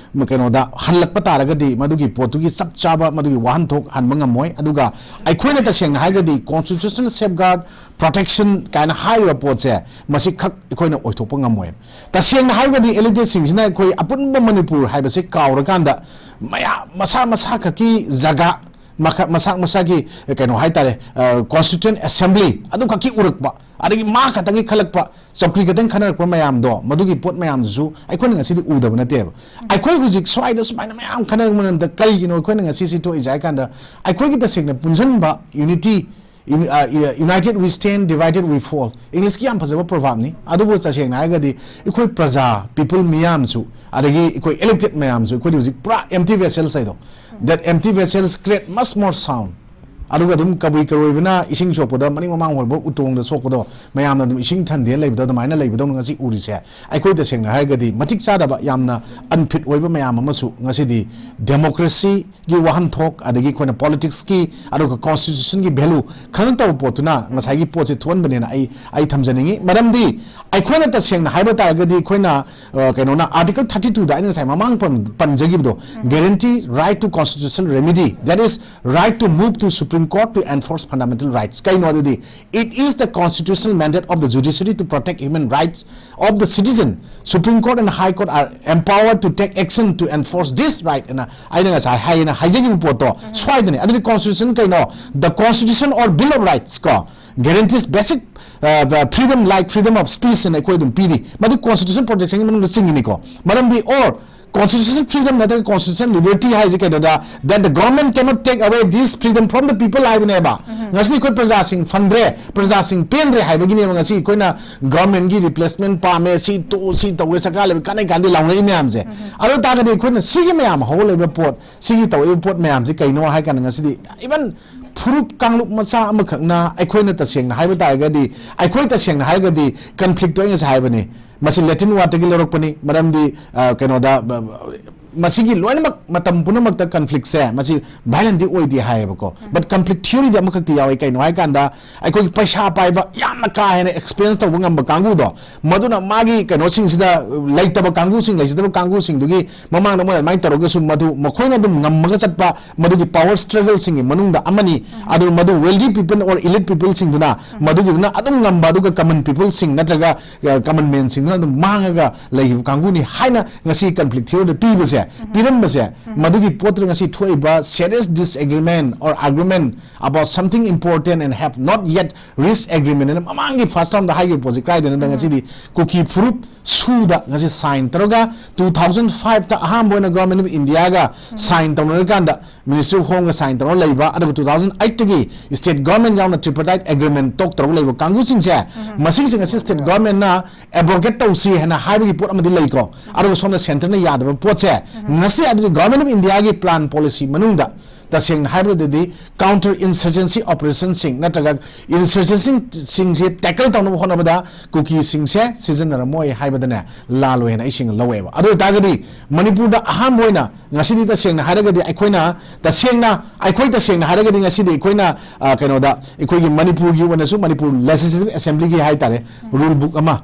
ꯀꯩꯅꯣꯗ ꯍꯜꯂꯛꯄ ꯇꯥꯔꯒꯗꯤ ꯃꯗꯨꯒꯤ ꯄꯣꯠꯇꯨꯒꯤ ꯆꯞ ꯆꯥꯕ ꯃꯗꯨꯒꯤ ꯋꯥꯍꯟꯊꯣꯛ ꯍꯟꯕ ꯉꯝꯃꯣꯏ꯫ ꯑꯗꯨꯒ ꯑꯩꯈꯣꯏꯅ ꯇꯁꯦꯡꯅ ꯍꯥꯏꯔꯒꯗꯤ constitutional safeguard, protection ꯀꯥꯏꯅ ꯍꯥꯏꯔꯤꯕ ꯄꯣꯠꯁꯦ ꯃꯁꯤ ꯈꯛ ꯑꯩꯈꯣꯏꯅ ꯑꯣꯏꯊꯣꯛꯄ ꯉꯝꯃꯣꯏ꯫ ꯇꯁꯦꯡꯅ ꯍꯥꯏꯔꯒꯗꯤ elite ꯁꯤꯡꯁꯤꯅ ꯑꯩꯈꯣꯏ ꯑꯄꯨꯟꯕ ꯃꯅꯤꯄꯨꯔ ꯍꯥꯏꯕꯁꯦ ꯀꯥꯎꯔꯀꯥꯟꯗ ꯃꯌꯥꯝ ꯃꯁꯥ ꯃꯁꯥ ꯈꯛꯀꯤ ꯖꯒꯥ, ꯃꯈ-, ꯃꯁꯥ ꯃꯁꯥꯒꯤ ꯀꯩꯅꯣ ꯍꯥꯏꯇꯥꯔꯦ, ꯑ, constituent assembly ꯑꯗꯨ ꯈꯛꯀꯤ ꯎꯔꯛꯄ, ꯑꯗꯒꯤ ꯃꯥ ꯈꯛꯇꯪꯒꯤ ꯈꯜꯂꯛꯄ, ꯆꯧꯀ꯭ꯔꯤ ꯈꯛꯇꯪ ꯈꯟꯅꯔꯛꯄ ꯃꯌꯥꯝꯗꯣ, ꯃꯗꯨꯒꯤ ꯄꯣꯠ ꯃꯌꯥꯝꯗꯨꯁꯨ ꯑꯩꯈꯣꯏꯅ ꯉꯁꯤꯗꯤ ꯎꯗꯕ ꯅꯠꯇꯦꯕ꯫ ꯑꯩꯈꯣꯏ ꯍꯧꯖꯤꯛ ꯁ꯭ꯋꯥꯏꯗ ꯁꯨꯃꯥꯏꯅ ꯃꯌꯥꯝ ꯈꯟꯅꯔꯛꯄ ꯃꯔꯝꯗ ꯀꯔꯤꯒꯤꯅꯣ ꯑꯩꯈꯣꯏꯅ ꯉꯁꯤ ꯁꯤ ꯊꯣꯛꯏꯁꯦ ꯍꯥꯏ ꯀꯥꯟꯗ, ꯑꯩꯈꯣꯏꯒꯤ ꯇꯁꯦꯡꯅ ꯄꯨꯟꯁꯤꯟꯕ unity, uni-, ꯑ, united we stand, divided we fall, English ꯀꯤ ꯌꯥꯝ ꯐꯖꯕ proverb ꯅꯤ꯫ ꯑꯗꯨꯕꯨ ꯇꯁꯦꯡꯅ ꯍꯥꯏꯔꯒꯗꯤ ꯑꯩꯈꯣꯏ ꯄ꯭ꯔꯖꯥ, people ꯃꯤꯌꯥꯝꯁꯨ, ꯑꯗꯒꯤ ꯑꯩꯈꯣꯏ elected ꯃꯌꯥꯝꯁꯨ, ꯑꯩꯈꯣꯏꯗꯤ ꯍꯧꯖꯤꯛ ꯄꯨꯔꯥ empty vessels ꯍꯥꯏꯗꯣ, that empty vessels create much more sound꯫ ꯑꯗꯨꯒ ꯑꯗꯨꯝ ꯀꯕꯨꯏ ꯀꯔꯣꯏꯕꯅ ꯏꯁꯤꯡ ꯁꯣꯛꯄꯗ ꯃꯅꯤꯡ ꯃꯃꯥꯡ ꯑꯣꯏꯕ ꯎꯇꯣꯡꯗ ꯁꯣꯛꯄꯗꯣ, ꯃꯌꯥꯝꯅ ꯑꯗꯨꯝ ꯏꯁꯤꯡ ꯊꯟꯗꯦꯅ ꯂꯩꯕꯗꯣ, ꯑꯗꯨꯃꯥꯏꯅ ꯂꯩꯕꯗꯧꯅ ꯉꯁꯤ ꯎꯔꯤꯁꯦ꯫ ꯑꯩꯈꯣꯏ ꯇꯁꯦꯡꯅ ꯍꯥꯏꯔꯒꯗꯤ ꯃꯇꯤꯛ ꯆꯥꯗꯕ, ꯌꯥꯝꯅ unfit ꯑꯣꯏꯕ ꯃꯌꯥꯝ ꯑꯃꯁꯨ ꯉꯁꯤꯗꯤ democracy ꯒꯤ ꯋꯥꯍꯟꯊꯣꯛ, ꯑꯗꯒꯤ ꯑꯩꯈꯣꯏꯅ politics ꯀꯤ, ꯑꯗꯨꯒ constitution ꯒꯤ value ꯈꯪꯉꯛꯇꯕ ꯄꯣꯠꯇꯨꯅ ꯉꯁꯥꯏꯒꯤ ꯄꯣꯠꯁꯦ ꯊꯣꯛꯍꯟꯕꯅꯦꯅ ꯑꯩ, ꯑꯩ ꯊꯝꯖꯅꯤꯡꯉꯤ꯫ ꯃꯔꯝꯗꯤ ꯑꯩꯈꯣꯏꯅ ꯇꯁꯦꯡꯅ ꯍꯥꯏꯕ ꯇꯥꯔꯒꯗꯤ ꯑꯩꯈꯣꯏꯅ, ꯑ, ꯀꯩꯅꯣꯅ article thirty two ꯗ ꯑꯩꯅ ꯉꯁꯥꯏ ꯃꯃꯥꯡ ꯄꯟ-, ꯄꯟꯖꯈꯤꯕꯗꯣ, guarantee right to constitutional remedy, that is right to move to Supreme Court to enforce fundamental rights. ꯀꯩꯅꯣ ꯑꯗꯨꯗꯤ? It is the constitutional mandate of the judiciary to protect human rights of the citizen. Supreme Court and High Court are empowered to take action to enforce this right. ꯑꯅ ꯑꯩꯅ ꯉꯁꯥꯏ ꯍꯥꯏꯅ ꯍꯥꯏꯖꯈꯤꯕ ꯄꯣꯠꯇꯣ ꯁ꯭ꯋꯥꯏꯗꯅꯦ꯫ ꯑꯗꯨꯗꯤ constitution ꯀꯩꯅꯣ? The constitution or bill of rights ꯀꯣ, guarantees basic uh, freedom like freedom of speech ꯑꯅ ꯑꯩꯈꯣꯏ ꯑꯗꯨꯝ ꯄꯤꯔꯤ꯫ ꯃꯗꯨ constitution protection ꯒꯤ ꯃꯅꯨꯡꯗ ꯆꯤꯡꯉꯤꯅꯤꯀꯣ꯫ ꯃꯔꯝꯗꯤ or constitution freedom ꯅꯠꯇ꯭ꯔꯒ constitution liberty ꯍꯥꯏꯁꯦ ꯀꯩꯅꯣꯗ, that the government cannot take away this freedom from the people ꯍꯥꯏꯕꯅꯦꯕ꯫ ꯉꯁꯤꯗꯤ ꯑꯩꯈꯣꯏ ꯄ꯭ꯔꯖꯥꯁꯤꯡ ꯐꯪꯗ꯭ꯔꯦ, ꯄ꯭ꯔꯖꯥꯁꯤꯡ ꯄꯦꯟꯗ꯭ꯔꯦ ꯍꯥꯏꯕꯒꯤꯅꯦꯕ ꯉꯁꯤ ꯑꯩꯈꯣꯏꯅ government ꯒꯤ replacement ꯄꯥꯝꯃꯦ, ꯁꯤ ꯇꯣꯛꯑꯣ, ꯁꯤ ꯇꯧꯔꯦ, ꯁꯔꯀꯥꯔ ꯂꯩꯕ ꯀꯥꯟꯅꯩ ꯀꯥꯟꯗꯦ ꯂꯥꯎꯅꯔꯤ ꯃꯌꯥꯝꯁꯦ꯫ ꯑꯗꯨ ꯇꯥꯔꯒꯗꯤ ꯑꯩꯈꯣꯏꯅ ꯁꯤꯒꯤ ꯃꯌꯥꯝ ꯍꯧꯒꯠꯂꯛꯏꯕ ꯄꯣꯠ, ꯁꯤꯒꯤ ꯇꯧꯔꯛꯏꯕ ꯄꯣꯠ ꯃꯌꯥꯝꯁꯦ ꯀꯩꯅꯣ ꯍꯥꯏ ꯀꯥꯟꯗ ꯉꯁꯤꯗꯤ even ꯐꯨꯔꯨꯞ ꯀꯥꯡꯂꯨꯞ ꯃꯆꯥ ꯑꯃꯈꯛꯅ ꯑꯩꯈꯣꯏꯅ ꯇꯁꯦꯡꯅ ꯍꯥꯏꯕ ꯇꯥꯔꯒꯗꯤ, ꯑꯩꯈꯣꯏ ꯇꯁꯦꯡꯅ ꯍꯥꯏꯔꯒꯗꯤ conflict ꯇꯣ ꯑꯩ ꯉꯁꯥꯏ ꯍꯥꯏꯕꯅꯤ, ꯃꯁꯤ Latin word ꯇꯒꯤ ꯂꯧꯔꯛꯄꯅꯤ꯫ ꯃꯔꯝꯗꯤ, ꯑ, ꯀꯩꯅꯣꯗ, ꯕ-, ꯕ-, ꯃꯁꯤꯒꯤ ꯂꯣꯏꯅꯃꯛ ꯃꯇꯝ ꯄꯨꯝꯅꯃꯛꯇ conflict ꯁꯦ ꯃꯁꯤ violent ꯗꯤ ꯑꯣꯏꯗꯦ ꯍꯥꯏꯌꯦꯕꯀꯣ꯫ But conflict theory ꯗꯤ ꯑꯃꯈꯛꯇꯤ ꯌꯥꯎꯋꯤ꯫ ꯀꯩꯅꯣ ꯍꯥꯏꯀꯥꯟꯗ, ꯑꯩꯈꯣꯏꯒꯤ ꯄꯩꯁꯥ ꯄꯥꯏꯕ, ꯌꯥꯝꯅ ꯀꯥ ꯍꯦꯟꯅ expense ꯇꯧꯕ ꯉꯝꯕ ꯀꯥꯡꯕꯨꯗꯣ, ꯃꯗꯨꯅ ꯃꯥꯒꯤ ꯀꯩꯅꯣꯁꯤꯡꯁꯤꯗ, ꯂꯩꯇꯕ ꯀꯥꯡꯕꯨꯁꯤꯡ, ꯂꯩꯖꯗꯕ ꯀꯥꯡꯕꯨꯁꯤꯡꯗꯨꯒꯤ ꯃꯃꯥꯡꯗ ꯃꯣꯏꯅ ꯑꯗꯨꯃꯥꯏꯅ ꯇꯧꯔꯒꯁꯨ, ꯃꯗꯨ ꯃꯈꯣꯏꯅ ꯑꯗꯨꯝ ꯉꯝꯃꯒ ꯆꯠꯄ, ꯃꯗꯨꯒꯤ power struggle ꯁꯤꯡꯒꯤ ꯃꯅꯨꯡꯗ ꯑꯃꯅꯤ꯫ ꯑꯗꯨ ꯃꯗꯨ wealthy people or elite people ꯁꯤꯡꯗꯨꯅ ꯃꯗꯨꯒꯤꯗꯨꯅ ꯑꯗꯨꯝ ꯉꯝꯕ, ꯑꯗꯨꯒ common people ꯁꯤꯡ ꯅꯠꯇ꯭ꯔꯒ, ꯑ, common man ꯁꯤꯡꯗꯨꯅ ꯑꯗꯨꯝ ꯃꯥꯡꯉꯒ ꯂꯩꯈꯤꯕ ꯀꯥꯡꯕꯨꯅꯤ ꯍꯥꯏꯅ ꯉꯁꯤ conflict theory ꯗ ꯄꯤꯕꯁꯦ, ꯄꯤꯔꯝꯕꯁꯦ, ꯃꯗꯨꯒꯤ ꯄꯣꯠꯇꯨꯗ ꯉꯁꯤ ꯊꯣꯛꯏꯕ serious disagreement or argument about something important and have not yet reached agreement ꯑꯅ ꯃꯃꯥꯡꯒꯤ first round ꯗ ꯍꯥꯏꯈꯤꯕ ꯄꯣꯠꯁꯤ ꯀꯗꯥꯏꯗꯅꯣꯗ ꯉꯁꯤꯗꯤ ꯀꯨꯀꯤ ꯐꯨꯔꯨꯞ ꯁꯨꯗ ꯉꯁꯤ sign ꯇꯧꯔꯒ two thousand five ꯇ ꯑꯍꯥꯟꯕ ꯑꯣꯏꯅ Government of India ꯒ sign ꯇꯧꯅꯔꯀꯥꯟꯗ, Ministry of Home ꯒ sign ꯇꯧꯔꯒ ꯂꯩꯕ, ꯑꯗꯨꯒ two thousand eight ꯇꯒꯤ state government ꯌꯥꯎꯅ tripartite agreement talk ꯇꯧꯔꯒ ꯂꯩꯕ ꯀꯥꯡꯕꯨꯁꯤꯡꯁꯦ, ꯃꯁꯤꯒꯤꯁꯤꯡ ꯑꯁꯤ state government ꯅ abrogate ꯇꯧꯁꯤ ꯍꯥꯏꯅ ꯍꯥꯏꯕꯒꯤ ꯄꯣꯠ ꯑꯃꯗꯤ ꯂꯩꯀꯣ꯫ ꯑꯗꯨꯒ ꯁꯣꯝꯗ centre ꯅ ꯌꯥꯗꯕ ꯄꯣꯠꯁꯦ, ꯉꯁꯤ ꯑꯗꯨꯗꯤ Government of India ꯒꯤ plan policy ꯃꯅꯨꯡꯗ ꯇꯁꯦꯡꯅ ꯍꯥꯏꯔꯒꯗꯤ counter insurgency operation ꯁꯤꯡ ꯅꯠꯇ꯭ꯔꯒ insurgency ꯁꯤꯡꯁꯦ tackle ꯇꯧꯅꯕ ꯍꯣꯠꯅꯕꯗ ꯀꯨꯀꯤꯁꯤꯡꯁꯦ ꯁꯤꯖꯤꯟꯅꯔꯝꯃꯣꯏ ꯍꯥꯏꯕꯗꯅꯦ ꯂꯥꯜꯂꯣꯏ ꯍꯥꯏꯅ ꯑꯩꯁꯤꯡꯅ ꯂꯧꯋꯦꯕ꯫ ꯑꯗꯨ ꯑꯣꯏꯇꯥꯔꯒꯗꯤ ꯃꯅꯤꯄꯨꯔꯗ ꯑꯍꯥꯟꯕ ꯑꯣꯏꯅ ꯉꯁꯤꯗꯤ ꯇꯁꯦꯡꯅ ꯍꯥꯏꯔꯒꯗꯤ ꯑꯩꯈꯣꯏꯅ ꯇꯁꯦꯡꯅ, ꯑꯩꯈꯣꯏ ꯇꯁꯦꯡꯅ ꯍꯥꯏꯔꯒꯗꯤ ꯉꯁꯤꯗꯤ ꯑꯩꯈꯣꯏꯅ, ꯑ, ꯀꯩꯅꯣꯗ ꯑꯩꯈꯣꯏꯒꯤ ꯃꯅꯤꯄꯨꯔꯒꯤ ꯑꯣꯏꯅꯁꯨ Manipur Legislative Assembly ꯒꯤ ꯍꯥꯏꯇꯥꯔꯦ, rule book ꯑꯃ,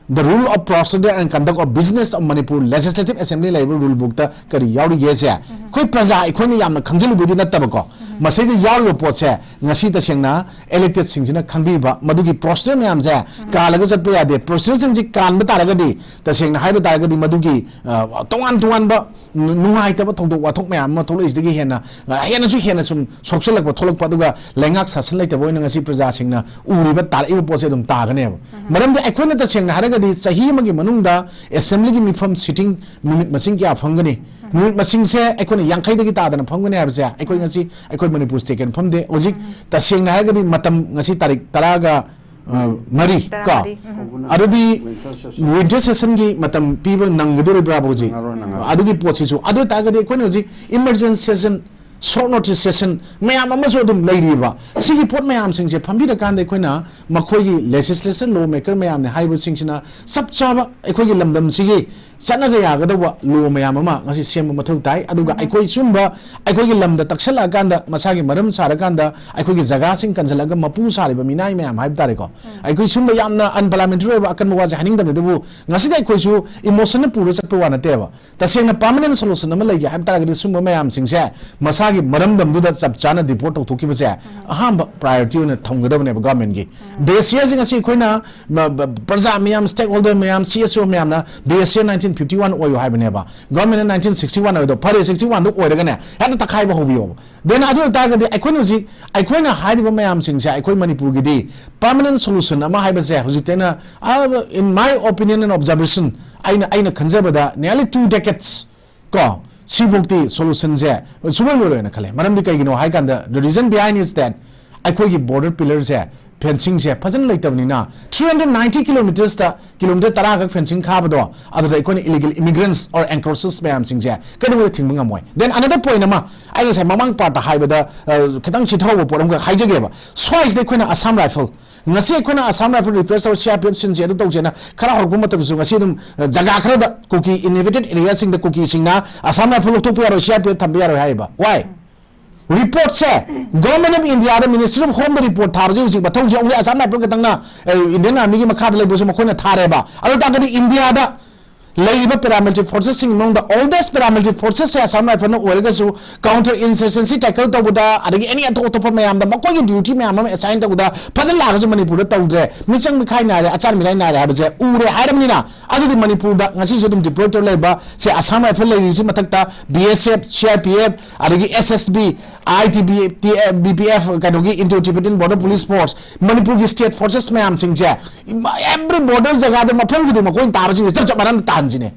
The Rule of Procedure and Conduct of Business of Manipur Legislative Assembly ꯂꯩꯔꯤꯕ rule book ꯇ ꯀꯔꯤ ꯌꯥꯎꯔꯤꯒꯦꯁꯦ ꯑꯩꯈꯣꯏ ꯄ꯭ꯔꯖꯥ ꯑꯩꯈꯣꯏꯅ ꯌꯥꯝꯅ ꯈꯪꯖꯤꯜꯂꯨꯕꯗꯤ ꯅꯠꯇꯕꯀꯣ, ꯃꯁꯤꯗ ꯌꯥꯎꯔꯤꯕ ꯄꯣꯠꯁꯦ ꯉꯁꯤ ꯇꯁꯦꯡꯅ elected ꯁꯤꯡꯁꯤꯅ ꯈꯪꯕꯤꯕ, ꯃꯗꯨꯒꯤ procedure ꯃꯌꯥꯝꯁꯦ ꯀꯥꯜꯂꯒ ꯆꯠꯄ ꯌꯥꯗꯦ꯫ Procedure ꯁꯤꯡꯁꯤ ꯀꯥꯟꯕ ꯇꯥꯔꯒꯗꯤ, ꯇꯁꯦꯡꯅ ꯍꯥꯏꯕ ꯇꯥꯔꯒꯗꯤ, ꯃꯗꯨꯒꯤ, ꯑ, ꯇꯣꯉꯥꯟ ꯇꯣꯉꯥꯟꯕ ꯅꯨ-, ꯅꯨꯡꯉꯥꯏꯇꯕ ꯊꯧꯗꯣꯛ ꯋꯥꯊꯣꯛ ꯃꯌꯥꯝ ꯑꯃ ꯊꯣꯛꯂꯛꯏꯁꯤꯗꯒꯤ ꯍꯦꯟꯅ, ꯑ, ꯍꯦꯟꯅꯁꯨ ꯍꯦꯟꯅ ꯁꯨꯝ ꯁꯣꯛꯆꯜꯂꯛꯄ ꯊꯣꯛꯂꯛꯄ, ꯑꯗꯨꯒ ꯂꯩꯉꯥꯛ ꯁꯥꯁꯟ ꯂꯩꯇꯕ ꯑꯣꯏꯅ ꯉꯁꯤ ꯄ꯭ꯔꯖꯥꯁꯤꯡꯅ ꯎꯔꯤꯕ ꯇꯥꯔꯛꯏꯕ ꯄꯣꯠꯁꯦ ꯑꯗꯨꯝ ꯇꯥꯒꯅꯦꯕ꯫ ꯃꯔꯝꯗꯤ ꯑꯩꯈꯣꯏꯅ ꯇꯁꯦꯡꯅ ꯍꯥꯏꯔꯒꯗꯤ ꯆꯍꯤ ꯑꯃꯒꯤ ꯃꯅꯨꯡꯗ assembly ꯒꯤ ꯃꯤꯐꯝ sitting ꯅꯨꯃꯤꯠ ꯃꯁꯤꯡ ꯀꯌꯥ ꯐꯝꯒꯅꯤ? ꯅꯨꯃꯤꯠ ꯃꯁꯤꯡꯁꯦ ꯑꯩꯈꯣꯏꯅ ꯌꯥꯡꯈꯩꯗꯒꯤ ꯇꯥꯗꯅ ꯐꯝꯒꯅꯤ ꯍꯥꯏꯕꯁꯦ ꯑꯩꯈꯣꯏ ꯉꯁꯤ ꯑꯩꯈꯣꯏ ꯃꯅꯤꯄꯨꯔ state ꯀꯩꯅꯣ ꯐꯝꯗꯦ꯫ ꯍꯧꯖꯤꯛ ꯇꯁꯦꯡꯅ ꯍꯥꯏꯔꯒꯗꯤ ꯃꯇꯝ ꯉꯁꯤ ꯇꯥꯔꯤꯛ ꯇꯔꯥꯒ, ꯑ, ꯃꯔꯤ ꯀꯣ? ꯇꯔꯥꯃꯔꯤ, ꯎꯝ꯫ ꯑꯗꯨꯗꯤ winter session ꯒꯤ ꯃꯇꯝ ꯄꯤꯕ ꯅꯪꯒꯗꯧꯔꯤꯕ꯭ꯔꯥ ꯍꯧꯖꯤꯛ? ꯅꯪꯉꯔꯣꯏ, ꯅꯪꯉꯔꯣꯏ꯫ ꯑꯗꯨꯒꯤ ꯄꯣꯠꯁꯤꯁꯨ꯫ ꯑꯗꯨ ꯑꯣꯏꯇꯥꯔꯒꯗꯤ ꯑꯩꯈꯣꯏꯅ ꯍꯧꯖꯤꯛ emergency session, short notice session ꯃꯌꯥꯝ ꯑꯃꯁꯨ ꯑꯗꯨꯝ ꯂꯩꯔꯤꯕ꯫ ꯁꯤꯒꯤ ꯄꯣꯠ ꯃꯌꯥꯝꯁꯤꯡꯁꯦ ꯐꯝꯕꯤꯔꯀꯥꯟꯗ ꯑꯩꯈꯣꯏꯅ ꯃꯈꯣꯏꯒꯤ legislature, law maker ꯃꯌꯥꯝꯅ ꯍꯥꯏꯔꯤꯕꯁꯤꯡꯁꯤꯅ ꯆꯞ ꯆꯥꯕ ꯑꯩꯈꯣꯏꯒꯤ ꯂꯝꯗꯝꯁꯤꯒꯤ ꯆꯠꯅꯒ ꯌꯥꯒꯗꯧꯕ law ꯃꯌꯥꯝ ꯑꯃ ꯉꯁꯤ ꯁꯦꯝꯕ ꯃꯊꯧ ꯇꯥꯏ꯫ ꯑꯗꯨꯒ ꯑꯩꯈꯣꯏ ꯁꯨꯝꯕ ꯑꯩꯈꯣꯏꯒꯤ ꯂꯝꯗ ꯇꯛꯁꯜꯂꯛꯑꯀꯥꯟꯗ, ꯃꯁꯥꯒꯤ ꯃꯔꯝ ꯁꯥꯔꯀꯥꯟꯗ, ꯑꯩꯈꯣꯏꯒꯤ ꯖꯒꯥꯁꯤꯡ ꯀꯟꯁꯤꯜꯂꯒ ꯃꯄꯨ ꯁꯥꯔꯤꯕ ꯃꯤꯅꯥꯏ ꯃꯌꯥꯝ ꯍꯥꯏꯕ ꯇꯥꯔꯦꯀꯣ, ꯑꯩꯈꯣꯏ ꯁꯨꯝꯕ ꯌꯥꯝꯅ unparliamentary ꯑꯣꯏꯕ ꯑꯀꯟꯕ ꯋꯥꯁꯦ ꯍꯥꯏꯅꯤꯡꯗꯕꯅꯤ꯫ ꯑꯗꯨꯕꯨ ꯉꯁꯤꯗꯤ ꯑꯩꯈꯣꯏꯁꯨ emotion ꯅ ꯄꯨꯔ ꯆꯠꯄ ꯋꯥ ꯅꯠꯇꯦꯕ꯫ ꯇꯁꯦꯡꯅ permanent solution ꯑꯃ ꯂꯩꯒꯦ ꯍꯥꯏꯕ ꯇꯥꯔꯒꯗꯤ ꯁꯨꯝꯕ ꯃꯌꯥꯝꯁꯤꯡꯁꯦ ꯃꯁꯥꯒꯤ ꯃꯔꯝꯗꯝꯗꯨꯗ ꯆꯞ ꯆꯥꯅ deport ꯇꯧꯊꯣꯛꯈꯤꯕꯁꯦ ꯑꯍꯥꯟꯕ priority ꯑꯣꯏꯅ ꯊꯝꯒꯗꯕꯅꯦꯕ government ꯒꯤ꯫ Base year ꯁꯦ ꯉꯁꯤ ꯑꯩꯈꯣꯏꯅ ꯃ-, ꯕ-, ꯄ꯭ꯔꯖꯥ ꯃꯌꯥꯝ, stakeholder ꯃꯌꯥꯝ, C S O ꯃꯌꯥꯝꯅ base year nineteen fifty one ꯑꯣꯏꯌꯨ ꯍꯥꯏꯕꯅꯦꯕ꯫ Government ꯅ nineteen sixty one ꯑꯣꯏꯗꯣ, ꯐꯔꯦ, sixty one ꯗꯣ ꯑꯣꯏꯔꯒꯅꯦ ꯍꯦꯛꯇ ꯇꯛꯈꯥꯏꯕ ꯍꯧꯕꯤꯌꯣꯕ꯫ Then ꯑꯗꯨ ꯑꯣꯏꯇꯥꯔꯒꯗꯤ ꯑꯩꯈꯣꯏꯅ ꯍꯧꯖꯤꯛ, ꯑꯩꯈꯣꯏꯅ ꯍꯥꯏꯔꯤꯕ ꯃꯌꯥꯝꯁꯤꯡꯁꯦ ꯑꯩꯈꯣꯏ ꯃꯅꯤꯄꯨꯔꯒꯤꯗꯤ permanent solution ꯑꯃ ꯍꯥꯏꯕꯁꯦ ꯍꯧꯖꯤꯛꯇꯤ ꯑꯩꯅ, ꯑ, in my opinion and observation, ꯑꯩꯅ, ꯑꯩꯅ ꯈꯟꯖꯕꯗ nearly two decades ꯀꯣ, ꯁꯤꯐꯧꯇꯤ solution ꯁꯦ ꯁꯨꯡꯂꯣꯏ ꯂꯣꯏꯔꯣꯏꯅ ꯈꯜꯂꯦ꯫ ꯃꯔꯝꯗꯤ ꯀꯩꯒꯤꯅꯣ ꯍꯥꯏ ꯀꯥꯟꯗ, the reason behind is that ꯑꯩꯈꯣꯏꯒꯤ border pillar ꯁꯦ, fencing ꯁꯦ ꯐꯖꯅ ꯂꯩꯇꯕꯅꯤꯅ, three hundred ninety kilometers ꯇ kilometer ꯇꯔꯥ ꯈꯛ fencing ꯈꯥꯕꯗꯣ, ꯑꯗꯨꯗ ꯑꯩꯈꯣꯏꯅ illegal immigrants or encroachers ꯃꯌꯥꯝꯁꯤꯡꯁꯦ ꯀꯩꯗꯧꯉꯩꯗ ꯊꯤꯡꯕ ꯉꯝꯃꯣꯏ? Then another point ꯑꯃ, ꯑꯩꯅ ꯉꯁꯥꯏ ꯃꯃꯥꯡ part ꯇ ꯍꯥꯏꯕꯗ, ꯑ, ꯈꯤꯇꯪ ꯆꯤꯊꯍꯧꯕ ꯄꯣꯠ ꯑꯃꯈꯛ ꯍꯥꯏꯖꯒꯦꯕ꯫ ꯁ꯭ꯋꯥꯏꯁꯤꯗ ꯑꯩꯈꯣꯏꯅ Assam Rifle, ꯉꯁꯤ ꯑꯩꯈꯣꯏꯅ Assam Rifle replace ꯇꯧꯔ, C R P F ꯁꯤꯟꯁꯤ ꯑꯗꯨ ꯇꯧꯁꯦꯅ ꯈꯔ ꯍꯧꯔꯛꯄ ꯃꯇꯝꯗꯁꯨ, ꯉꯁꯤ ꯑꯗꯨꯝ, ꯑ, ꯖꯒꯥ ꯈꯔꯗ ꯀꯨꯀꯤ inhabited area ꯁꯤꯡꯗ ꯀꯨꯀꯤꯁꯤꯡꯅ Assam Rifle ꯂꯧꯊꯣꯛꯄ ꯌꯥꯔꯣꯏ, C R P F ꯊꯝꯕ ꯌꯥꯔꯣꯏ ꯍꯥꯏꯌꯦꯕ꯫ Why? Report say Government of India the Ministry of Home the report ꯊꯥꯕꯁꯦ ꯍꯧꯖꯤꯛ ꯃꯊꯧꯁꯦ only Assam Rifle ꯈꯛꯇꯪꯅ, ꯑ, Indian Army ꯒꯤ ꯃꯈꯥꯗ ꯂꯩꯕꯁꯨ ꯃꯈꯣꯏꯅ ꯊꯥꯔꯦꯕ꯫ ꯑꯗꯨ ꯇꯥꯔꯒꯗꯤ India ꯗ ꯂꯩꯔꯤꯕ paramilitary forcesꯁꯤꯡꯒꯤ ꯃꯅꯨꯡꯗ oldest paramilitary forcesꯁꯦ Assam Riflesꯅ ꯑꯣꯏꯔꯒꯁꯨ, counter insurgency tackle ꯇꯧꯕꯗ, ꯑꯗꯒꯤ any ꯑꯇꯣꯞ ꯑꯇꯣꯞꯄ ꯃꯌꯥꯝꯗ ꯃꯈꯣꯏꯒꯤ duty ꯃꯌꯥꯝ ꯑꯃ assign ꯇꯧꯕꯗ ꯐꯖꯅ ꯂꯥꯛꯑꯒꯁꯨ ꯃꯅꯤꯄꯨꯔꯗ ꯇꯧꯗ꯭ꯔꯦ, ꯃꯤꯆꯪ ꯃꯤꯈꯥꯏ ꯅꯥꯏꯔꯦ, ꯑꯆꯥꯟ ꯃꯤꯔꯥꯏ ꯅꯥꯏꯔꯦ ꯍꯥꯏꯕꯁꯦ ꯎꯔꯦ ꯍꯥꯏꯔꯕꯅꯤꯅ, ꯑꯗꯨꯗꯤ ꯃꯅꯤꯄꯨꯔꯗ ꯉꯁꯤꯁꯨ ꯑꯗꯨꯝ deploy ꯇꯧꯔ ꯂꯩꯕ ꯁꯦ Assam Rifles ꯂꯩꯔꯤꯁꯤ ꯃꯊꯛꯇ B S F, C R P F, ꯑꯗꯒꯤ S S B, I T B P F, ꯀꯩꯅꯣꯒꯤ Indo Tibetan Border Police Force, ꯃꯅꯤꯄꯨꯔꯒꯤ state forces ꯃꯌꯥꯝꯁꯤꯡꯁꯦ, every border ꯖꯒꯥꯗ ꯃꯐꯝ ꯈꯨꯗꯤꯡꯃꯛ ꯑꯩꯈꯣꯏꯅ ꯇꯥꯕꯁꯤꯡꯁꯦ ꯆꯞ ꯆꯞ ꯃꯥꯟꯅꯅ ꯇꯥꯍꯟꯁꯤꯅꯦ꯫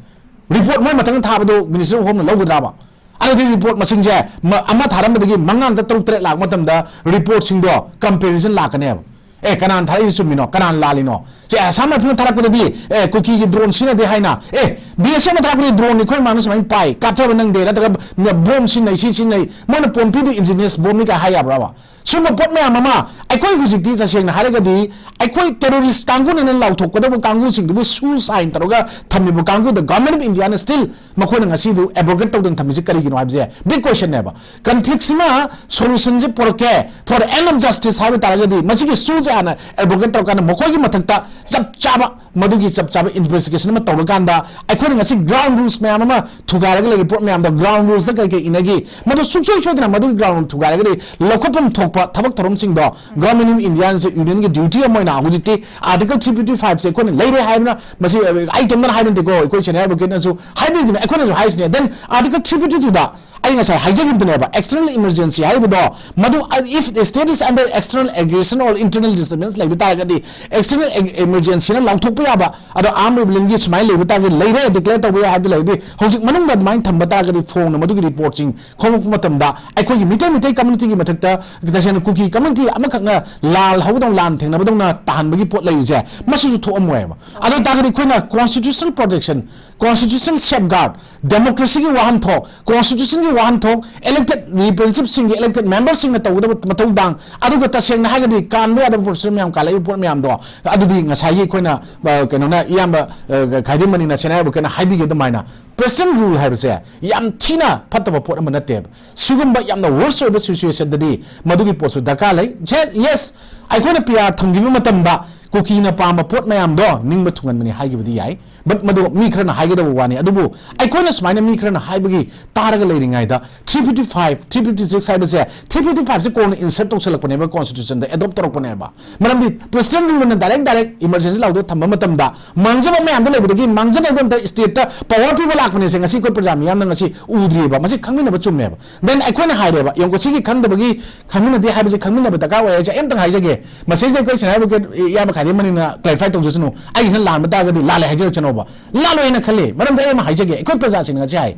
Report ꯃꯣꯏ ꯃꯊꯪ ꯊꯥꯕꯗꯣ Ministry of Homeꯅ ꯂꯧꯒꯗ꯭ꯔꯕ? ꯑꯗꯨꯗꯤ report ꯃꯁꯤꯡꯁꯦ ꯃ-, ꯑꯃ ꯊꯥꯔꯝꯕꯗꯒꯤ ꯃꯉꯥ ꯅꯠꯇ꯭ꯔ ꯇꯔꯨꯛ ꯇꯔꯦꯠ ꯂꯥꯛꯄ ꯃꯇꯝꯗ reportꯁꯤꯡꯗꯣ comparison ꯂꯥꯛꯀꯅꯦꯕ꯫ ꯑꯦ, ꯀꯅꯥꯅ ꯊꯥꯔꯛꯏꯁꯦ ꯆꯨꯝꯃꯤꯅꯣ, ꯀꯅꯥꯅ ꯂꯥꯜꯂꯤꯅꯣ? ꯁꯦ, Assam Riflesꯅ ꯊꯥꯔꯛꯄꯗꯗꯤ, ꯑꯦ, ꯀꯨꯀꯤꯒꯤ drone ꯁꯤꯖꯤꯟꯅꯗꯦ ꯍꯥꯏꯅ, ꯑꯦ, B S F ꯊꯥꯔꯛꯄꯗꯤ droneꯅꯤ, ꯑꯩꯈꯣꯏ ꯃꯥꯅ ꯁꯨꯃꯥꯏꯅ ꯄꯥꯏ, ꯀꯥꯞꯊꯕ ꯅꯪꯗꯦ, ꯅꯠꯇ꯭ꯔꯒ bomb ꯁꯤꯖꯤꯟꯅꯩ, ꯁꯤ ꯁꯤꯖꯤꯟꯅꯩ, ꯃꯣꯏꯅ ꯄꯣꯝꯄꯤꯗꯨ indigenous bombꯅꯤ ꯀꯥꯏ ꯍꯥꯏ ꯌꯥꯕ꯭ꯔꯕ? ꯁꯨꯝꯕ ꯄꯣꯠ ꯃꯌꯥꯝ ꯑꯃ ꯑꯩꯈꯣꯏ ꯍꯧꯖꯤꯛꯇꯤ ꯇꯁꯦꯡꯅ ꯍꯥꯏꯔꯒꯗꯤ ꯑꯩꯈꯣꯏ terrorist ꯀꯥꯡꯕꯨꯅꯦꯅ ꯂꯥꯎꯊꯣꯛꯀꯗꯧꯕ ꯀꯥꯡꯕꯨꯁꯤꯡꯗꯨꯕꯨ shoe shine ꯇꯧꯔꯒ ꯊꯝꯃꯤꯕ ꯀꯥꯡꯕꯨꯗ Government of Indiaꯅ still ꯃꯈꯣꯏꯅ ꯉꯁꯤꯗꯨ abrogate ꯇꯧꯗꯅ ꯊꯝꯃꯤꯁꯦ ꯀꯔꯤꯒꯤꯅꯣ ꯍꯥꯏꯕꯁꯦ big questionꯅꯦꯕ꯫ Conflictꯁꯤꯃ solutionꯁꯦ ꯄꯨꯔꯛꯀꯦ, for the end of justice ꯍꯥꯏꯕ ꯇꯥꯔꯒꯗꯤ ꯃꯁꯤꯒꯤ ꯁꯨꯁꯦ ꯍꯥꯟꯅ abrogate ꯇꯧꯔꯀꯥꯟꯗ ꯃꯈꯣꯏꯒꯤ ꯃꯊꯛꯇ ꯆꯞ ꯆꯥꯕ, ꯃꯗꯨꯒꯤ ꯆꯞ ꯆꯥꯕ investigation ꯑꯃ ꯇꯧꯔꯀꯥꯟꯗ ꯑꯩꯈꯣꯏꯅ ꯉꯁꯤ ground rules ꯃꯌꯥꯝ ꯑꯃ ꯊꯨꯒꯥꯏꯔꯒ ꯂꯩꯔꯤꯕ ꯄꯣꯠ ꯃꯌꯥꯝꯗꯣ ground rulesꯇ ꯀꯔꯤ ꯀꯔꯤ ꯏꯅꯒꯤ, ꯃꯗꯨ ꯁꯨꯡꯁꯣꯏ ꯁꯣꯏꯗꯅ ꯃꯗꯨꯒꯤ ground rule ꯊꯨꯒꯥꯏꯔꯒꯗꯤ ꯂꯧꯈꯠꯐꯝ ꯊꯣꯛꯄ ꯊꯕꯛ ꯊꯧꯔꯝꯁꯤꯡꯗꯣ Government of Indiaꯁꯦ Unionꯒꯤ duty ꯑꯃ ꯑꯣꯏꯅ ꯍꯧꯖꯤꯛꯇꯤ Article three fifty fiveꯁꯦ ꯑꯩꯈꯣꯏꯅ ꯂꯩꯔꯦ ꯍꯥꯏꯕꯅ, ꯃꯁꯤ ꯑꯩ ꯏꯇꯣꯝꯇꯅ ꯍꯥꯏꯕ ꯅꯠꯇꯦꯀꯣ, ꯑꯩꯈꯣꯏ senior advocateꯅꯁꯨ ꯍꯥꯏꯕꯤꯗꯨꯅ ꯑꯩꯈꯣꯏꯅꯁꯨ ꯍꯥꯏꯁꯤꯅꯦ꯫ Then Article three fifty twoꯗ ꯑꯩ ꯉꯁꯥꯏ ꯍꯥꯏꯖꯈꯤꯕꯗꯨꯅꯦꯕ, external emergency ꯍꯥꯏꯔꯤꯕꯗꯣ, ꯃꯗꯨ if the state is under external aggression or internal disturbance ꯂꯩꯕ ꯇꯥꯔꯒꯗꯤ external ag-, emergencyꯅ ꯂꯥꯎꯊꯣꯛꯄ ꯌꯥꯕ, ꯑꯗꯣ armed rebellionꯒꯤ ꯁꯨꯃꯥꯏꯅ ꯂꯩꯕ ꯇꯥꯔꯒꯗꯤ ꯂꯩꯔꯦ, declare ꯇꯧꯕ ꯌꯥꯏ ꯍꯥꯏꯕꯗꯤ ꯂꯩꯔꯗꯤ ꯍꯧꯖꯤꯛ ꯃꯅꯨꯡꯗ ꯑꯗꯨꯃꯥꯏꯅ ꯊꯝꯕ ꯇꯥꯔꯒꯗꯤ ꯐꯣꯡꯅ ꯃꯗꯨꯒꯤ reportꯁꯤꯡ ꯈꯣꯝꯃꯛꯄ ꯃꯇꯝꯗ ꯑꯩꯈꯣꯏꯒꯤ ꯃꯤꯇꯩ, ꯃꯤꯇꯩ communityꯒꯤ ꯃꯊꯛꯇ ꯇꯁꯦꯡꯅ ꯀꯨꯀꯤ community ꯑꯃꯈꯛꯅ ꯂꯥꯜ ꯍꯧꯕꯗꯧꯅ, ꯂꯥꯟ ꯊꯦꯡꯅꯕꯗꯧꯅ ꯇꯥꯍꯟꯕꯒꯤ ꯄꯣꯠ ꯂꯩꯔꯤꯁꯦ ꯃꯁꯤꯁꯨ ꯊꯣꯛꯑꯝꯃꯣꯏꯕ꯫ ꯑꯗꯨ ꯑꯣꯏ ꯇꯥꯔꯒꯗꯤ ꯑꯩꯈꯣꯏꯅ constitutional protection, constitutional safeguard, democracyꯒꯤ ꯋꯥꯍꯟꯊꯣꯛ, constitutionꯒꯤ ꯋꯥꯍꯟꯊꯣꯛ, elected representativeꯁꯤꯡꯒꯤ, elected memberꯁꯤꯡꯅ ꯇꯧꯒꯗꯕ ꯃꯊꯧꯗꯥꯡ, ꯑꯗꯨꯒ ꯇꯁꯦꯡꯅ ꯍꯥꯏꯔꯒꯗꯤ ꯀꯥꯟꯕ ꯌꯥꯗꯕ procedure ꯃꯌꯥꯝ ꯀꯥꯜꯂꯛꯏꯕ ꯄꯣꯠ ꯃꯌꯥꯝꯗꯣ, ꯑꯗꯨꯗꯤ ꯉꯁꯥꯏꯒꯤ ꯑꯩꯈꯣꯏꯅ, ꯑ, ꯀꯩꯅꯣꯅ, ꯏꯌꯥꯝꯕ, ꯑ, ꯈꯥꯏꯗꯤꯃꯅꯤꯅ, senior advocateꯅ ꯍꯥꯏꯕꯤꯈꯤꯕ ꯑꯗꯨꯃꯥꯏꯅ President rule ꯍꯥꯏꯕꯁꯦ ꯌꯥꯝ ꯊꯤꯅ ꯐꯠꯇꯕ ꯄꯣꯠ ꯑꯃ ꯅꯠꯇꯦꯕ꯫ ꯁꯤꯒꯨꯝꯕ ꯌꯥꯝꯅ worst ꯑꯣꯏꯕ situationꯗꯗꯤ ꯃꯗꯨꯒꯤ ꯄꯣꯠꯁꯨ ꯗꯔꯀꯥꯔ ꯂꯩ꯫ ꯁꯦ, yes, ꯑꯩꯈꯣꯏꯅ P R ꯊꯝꯈꯤꯕ ꯃꯇꯝꯗ ꯀꯨꯀꯤꯅ ꯄꯥꯝꯕ ꯄꯣꯠ ꯃꯌꯥꯝꯗꯣ ꯅꯤꯡꯕ ꯊꯨꯡꯍꯟꯕꯅꯤ ꯍꯥꯏꯈꯤꯕꯗꯤ ꯌꯥꯏ, but ꯃꯗꯨ ꯃꯤ ꯈꯔꯅ ꯍꯥꯏꯒꯗꯕ ꯋꯥꯅꯤ꯫ ꯑꯗꯨꯕꯨ ꯑꯩꯈꯣꯏꯅ ꯁꯨꯃꯥꯏꯅ ꯃꯤ ꯈꯔꯅ ꯍꯥꯏꯕꯒꯤ ꯇꯥꯔꯒ ꯂꯩꯔꯤꯉꯩꯗ, three fifty five, three fifty six ꯍꯥꯏꯕꯁꯦ, three fifty five ꯁꯦ ꯀꯣꯟꯅ insert ꯇꯧꯁꯜꯂꯛꯄꯅꯦꯕ, constitution ꯗ adopt ꯇꯧꯔꯛꯄꯅꯦꯕ꯫ ꯃꯔꯝꯗꯤ president rule ꯅ direct direct emergency ꯂꯥꯎꯗ ꯊꯝꯕ ꯃꯇꯝꯗ, ꯃꯥꯡꯖꯕ ꯃꯌꯥꯝꯗꯣ ꯂꯩꯕꯗꯒꯤ ꯃꯥꯡꯖꯅꯕ ꯑꯝꯇ state ꯇ power ꯄꯤꯕ ꯂꯥꯛꯄꯅꯦꯁꯦ ꯉꯁꯤ ꯑꯩꯈꯣꯏ ꯄ꯭ꯔꯖꯥ ꯃꯤꯌꯥꯝꯅ ꯉꯁꯤ ꯎꯗ꯭ꯔꯤꯕ꯫ ꯃꯁꯤ ꯈꯪꯃꯤꯟꯅꯕ ꯆꯨꯝꯃꯦꯕ꯫ Then ꯑꯩꯈꯣꯏꯅ ꯍꯥꯏꯔꯦꯕ, ꯌꯦꯡꯉꯨ, ꯁꯤꯒꯤ ꯈꯪꯗꯕꯒꯤ, ꯈꯪꯃꯤꯟꯅꯗꯦ ꯍꯥꯏꯕꯁꯦ ꯈꯪꯃꯤꯟꯅꯕ ꯗꯔꯀꯥꯔ ꯑꯣꯏ ꯍꯥꯏꯁꯦ꯫ ꯑꯩ ꯑꯝꯇꯪ ꯍꯥꯏꯖꯒꯦ, ꯃꯁꯤꯁꯦ ꯑꯩꯈꯣꯏ ꯁꯦꯅꯥꯄꯇꯤ advocate ꯏꯌꯥꯝꯕ ꯈꯥꯏꯗꯦꯝ ꯃꯅꯤꯅ clarify ꯇꯧꯖꯁꯅꯨ, ꯑꯩꯒꯤꯁꯤꯅ ꯂꯥꯟꯕ ꯇꯥꯔꯒꯗꯤ ꯂꯥꯜꯂꯦ ꯍꯥꯏꯖꯔꯛꯁꯅꯣꯕ, ꯂꯥꯜꯂꯣꯏ ꯍꯥꯏꯅ ꯈꯜꯂꯤ꯫ ꯃꯔꯝꯗꯤ ꯑꯩ ꯑꯃ ꯍꯥꯏꯖꯒꯦ, ꯑꯩꯈꯣꯏ ꯄ꯭ꯔꯖꯥꯁꯤꯡꯅ ꯉꯁꯤ ꯍꯥꯏ,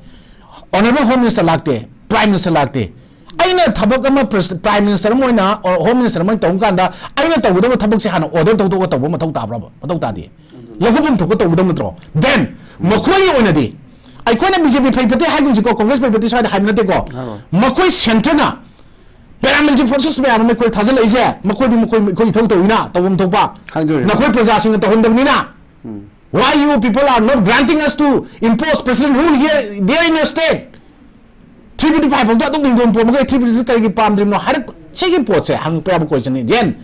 Honourable Home Minister ꯂꯥꯛꯇꯦ, Prime Minister ꯂꯥꯛꯇꯦ꯫ ꯑꯩꯅ ꯊꯕꯛ ꯑꯃ ꯄ꯭ꯔ-, Prime Minister ꯑꯃ ꯑꯣꯏꯅ, or Home Minister ꯑꯃ ꯑꯣꯏꯅ ꯇꯧꯕ ꯀꯥꯟꯗ, ꯑꯩꯅ ꯇꯧꯒꯗꯕ ꯊꯕꯛꯁꯦ ꯍꯥꯟꯅ order ꯇꯧꯊꯣꯛꯑꯒ ꯇꯧꯕ ꯃꯊꯧ ꯇꯥꯕ꯭ꯔꯕ? ꯃꯊꯧ ꯇꯥꯗꯦ꯫ ꯂꯧꯈꯠꯐꯝ ꯊꯣꯛꯄ ꯇꯧꯒꯗꯕ ꯅꯠꯇ꯭ꯔꯣ? Then ꯃꯈꯣꯏꯒꯤ ꯑꯣꯏꯅꯗꯤ, ꯑꯩꯈꯣꯏꯅ B J P ꯐꯩ ꯐꯠꯇꯦ ꯍꯥꯏꯒꯨꯝꯁꯤꯀꯣ, Congress ꯐꯩ ꯐꯠꯇꯦ ꯁ꯭ꯋꯥꯏꯗ ꯍꯥꯏꯕ ꯅꯠꯇꯦꯀꯣ꯫ ꯍꯥꯏꯔꯣ꯫ ꯃꯈꯣꯏ centre ꯅ paramilitary forces ꯃꯌꯥꯝ ꯑꯃ ꯑꯩꯈꯣꯏ ꯊꯥꯖꯤꯜꯂꯛꯏꯁꯦ, ꯃꯈꯣꯏꯗꯤ ꯃꯈꯣꯏ, ꯃꯈꯣꯏ ꯏꯊꯧ ꯇꯧꯏꯅ, ꯇꯧꯐꯝ ꯊꯣꯛꯄ꯫ ꯈꯪꯖꯔꯦ꯫ ꯅꯈꯣꯏ ꯄ꯭ꯔꯖꯥꯁꯤꯡꯅ ꯇꯧꯍꯟꯗꯕꯅꯤꯅ꯫ ꯎꯝ꯫ Why you people are not granting us to impose president rule here, there in your state? Three fifty five ꯐꯥꯎꯗ ꯑꯗꯨꯝ ꯅꯤꯡꯗꯣꯝ ꯄꯣꯝꯃꯒ three fifty six ꯀꯔꯤꯒꯤ ꯄꯥꯝꯗ꯭ꯔꯤꯕꯅꯣ ꯍꯥꯏꯔꯛ-, ꯁꯤꯒꯤ ꯄꯣꯠꯁꯦ ꯍꯪꯉꯛꯄ ꯌꯥꯕ question ꯅꯤ꯫ Then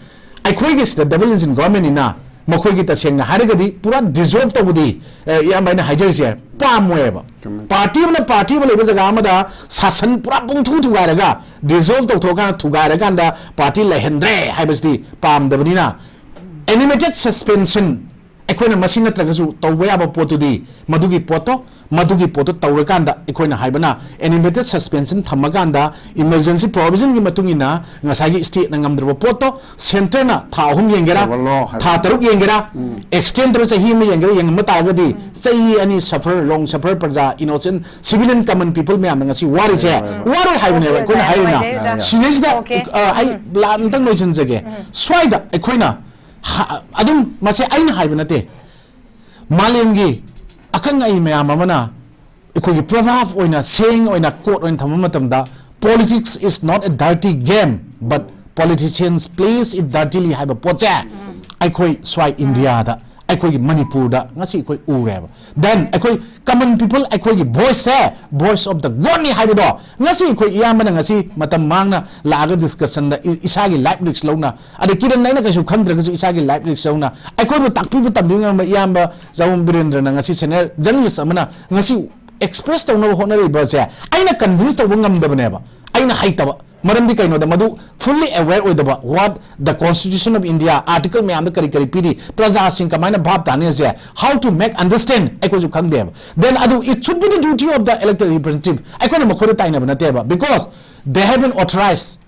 ꯑꯩꯈꯣꯏꯒꯤ ꯁꯤꯗ double engine government ꯅꯤꯅ ꯃꯈꯣꯏꯒꯤ ꯇꯁꯦꯡꯅ ꯍꯥꯏꯔꯒꯗꯤ ꯄꯨꯔꯥ dissolve ꯇꯧꯕꯗꯤ, ꯑꯦ, ꯏꯌꯥꯝꯕ ꯑꯩꯅ ꯍꯥꯏꯖꯔꯤꯁꯦ ꯄꯥꯝꯃꯣꯏꯕ꯫ ꯆꯨꯝꯃꯦ꯫ Party ꯑꯃꯅ party ꯑꯃ ꯂꯩꯕ ꯖꯒꯥ ꯑꯃꯗ ꯁꯥꯁꯟ ꯄꯨꯔꯥ ꯄꯨꯡꯊꯨ ꯊꯨꯒꯥꯏꯔꯒ, dissolve ꯇꯧꯊꯣꯛꯑꯀꯥꯟꯗ ꯊꯨꯒꯥꯏꯔꯀꯥꯟꯗ party ꯂꯩꯍꯟꯗ꯭ꯔꯦ ꯍꯥꯏꯕꯁꯤꯗꯤ ꯄꯥꯝꯗꯕꯅꯤꯅ, animated suspension ꯑꯩꯈꯣꯏꯅ ꯃꯁꯤ ꯅꯠꯇ꯭ꯔꯒꯁꯨ ꯇꯧꯕ ꯌꯥꯕ ꯄꯣꯠꯇꯨꯗꯤ ꯃꯗꯨꯒꯤ ꯄꯣꯠꯇꯣ, ꯃꯗꯨꯒꯤ ꯄꯣꯠꯇꯣ ꯇꯧꯔꯀꯥꯟꯗ ꯑꯩꯈꯣꯏꯅ ꯍꯥꯏꯕꯅ animated suspension ꯊꯝꯃꯀꯥꯟꯗ emergency provision ꯒꯤ ꯃꯇꯨꯡ ꯏꯟꯅ ꯉꯁꯥꯏꯒꯤ state ꯅ ꯉꯝꯗ꯭ꯔꯕ ꯄꯣꯠꯇꯣ centre ꯅ ꯊꯥ ꯑꯍꯨꯝ ꯌꯦꯡꯒꯦꯔꯥ, ꯇꯧꯍꯜꯂꯣ ꯍꯥꯏꯕ꯫ ꯊꯥ ꯇꯔꯨꯛ ꯌꯦꯡꯒꯦꯔꯥ, ꯎꯝ꯫ Extend ꯇꯧꯔ ꯆꯍꯤ ꯑꯃ ꯌꯦꯡꯒꯦꯔꯥ, ꯌꯦꯡꯉꯝꯕ ꯇꯥꯔꯒꯗꯤ ꯆꯍꯤ ꯑꯅꯤ suffer, long suffer ꯄ꯭ꯔꯖꯥ, innocent civilian common people ꯃꯌꯥꯝꯅ ꯉꯁꯤ ꯋꯥꯔꯤꯁꯦ ꯍꯣꯏ, ꯍꯣꯏ, ꯍꯣꯏ꯫ ꯋꯥꯔꯣꯏ ꯍꯥꯏꯕꯅꯦꯕ ꯑꯩꯈꯣꯏꯅ ꯍꯥꯏꯔꯤꯅ꯫ ꯌꯥꯏ, ꯌꯥꯏ, ꯌꯥꯏ꯫ ꯁꯤꯗꯩꯁꯤꯗ, OK꯫ ꯑ, ꯑꯩ ꯎꯝ꯫ ꯂꯥꯟ ꯑꯝꯇꯪ ꯂꯣꯏꯁꯤꯟꯖꯒꯦ꯫ ꯎꯝ꯫ ꯁ꯭ꯋꯥꯏꯗ ꯑꯩꯈꯣꯏꯅ ꯍ-, ꯑꯗꯨꯝ ꯃꯁꯦ ꯑꯩꯅ ꯍꯥꯏꯕ ꯅꯠꯇꯦ, ꯃꯥꯂꯦꯝꯒꯤ ꯑꯈꯪ ꯑꯍꯩ ꯃꯌꯥꯝ ꯑꯃꯅ ꯑꯩꯈꯣꯏꯒꯤ proverb ꯑꯣꯏꯅ, saying ꯑꯣꯏꯅ, quote ꯑꯣꯏꯅ ꯊꯝꯕ ꯃꯇꯝꯗ, "Politics is not a dirty game, but politicians plays it dirtily" ꯍꯥꯏꯕ ꯄꯣꯠꯁꯦ ꯑꯩꯈꯣꯏ ꯁ꯭ꯋꯥꯏ ꯏꯟꯗꯤꯌꯥꯗ ꯑꯩꯈꯣꯏꯒꯤ ꯃꯅꯤꯄꯨꯔꯗ ꯉꯁꯤ ꯑꯩꯈꯣꯏ ꯎꯔꯦꯕ꯫ Then ꯑꯩꯈꯣꯏ common people, ꯑꯩꯈꯣꯏꯒꯤ voice say voice of the God ꯅꯤ ꯍꯥꯏꯕꯗꯣ ꯉꯁꯤ ꯑꯩꯈꯣꯏ ꯏꯌꯥꯝꯕꯅ ꯉꯁꯤ ꯃꯇꯝ ꯃꯥꯡꯅ ꯂꯥꯛꯑꯒ discussion ꯗ ꯏ- ꯏꯁꯥꯒꯤ life risk ꯂꯧꯅ, ꯑꯗꯩ ꯀꯤꯔꯟ ꯑꯩꯅ ꯀꯩꯁꯨ ꯈꯪꯗ꯭ꯔꯒꯁꯨ ꯏꯁꯥꯒꯤ life risk ꯂꯧꯅ ꯑꯩꯈꯣꯏꯕꯨ ꯇꯥꯛꯄꯤꯕ ꯇꯝꯕꯤꯕ ꯉꯝꯕ ꯏꯌꯥꯝꯕ ꯖꯥꯎꯕꯝ ꯕꯤꯔꯦꯟꯗ꯭ꯔꯅ ꯉꯁꯤ senior journalist ꯑꯃꯅ ꯉꯁꯤ express ꯇꯧꯅꯕ ꯍꯣꯠꯅꯔꯤꯕꯁꯦ ꯑꯩꯅ convince ꯇꯧꯕ ꯉꯝꯗꯕꯅꯦꯕ꯫ ꯑꯩꯅ ꯍꯩꯇꯕ꯫ ꯃꯔꯝꯗꯤ ꯀꯩꯅꯣꯗ ꯃꯗꯨ fully aware ꯑꯣꯏꯗꯕ, what the Constitution of India article ꯃꯌꯥꯝꯗ ꯀꯔꯤ ꯀꯔꯤ ꯄꯤꯔꯤ, ꯄ꯭ꯔꯖꯥꯁꯤꯡ ꯀꯃꯥꯏꯅ ꯚꯥꯞ ꯇꯥꯅꯤ ꯍꯥꯏꯁꯦ, how to make understand ꯑꯩꯈꯣꯏꯁꯨ ꯈꯪꯗꯦꯕ꯫ Then ꯑꯗꯨ it should be the duty of the elected representative꯫ ꯑꯩꯈꯣꯏꯅ ꯃꯈꯣꯏꯗ ꯇꯥꯏꯅꯕ ꯅꯠꯇꯦꯕ, because they have been authorized꯫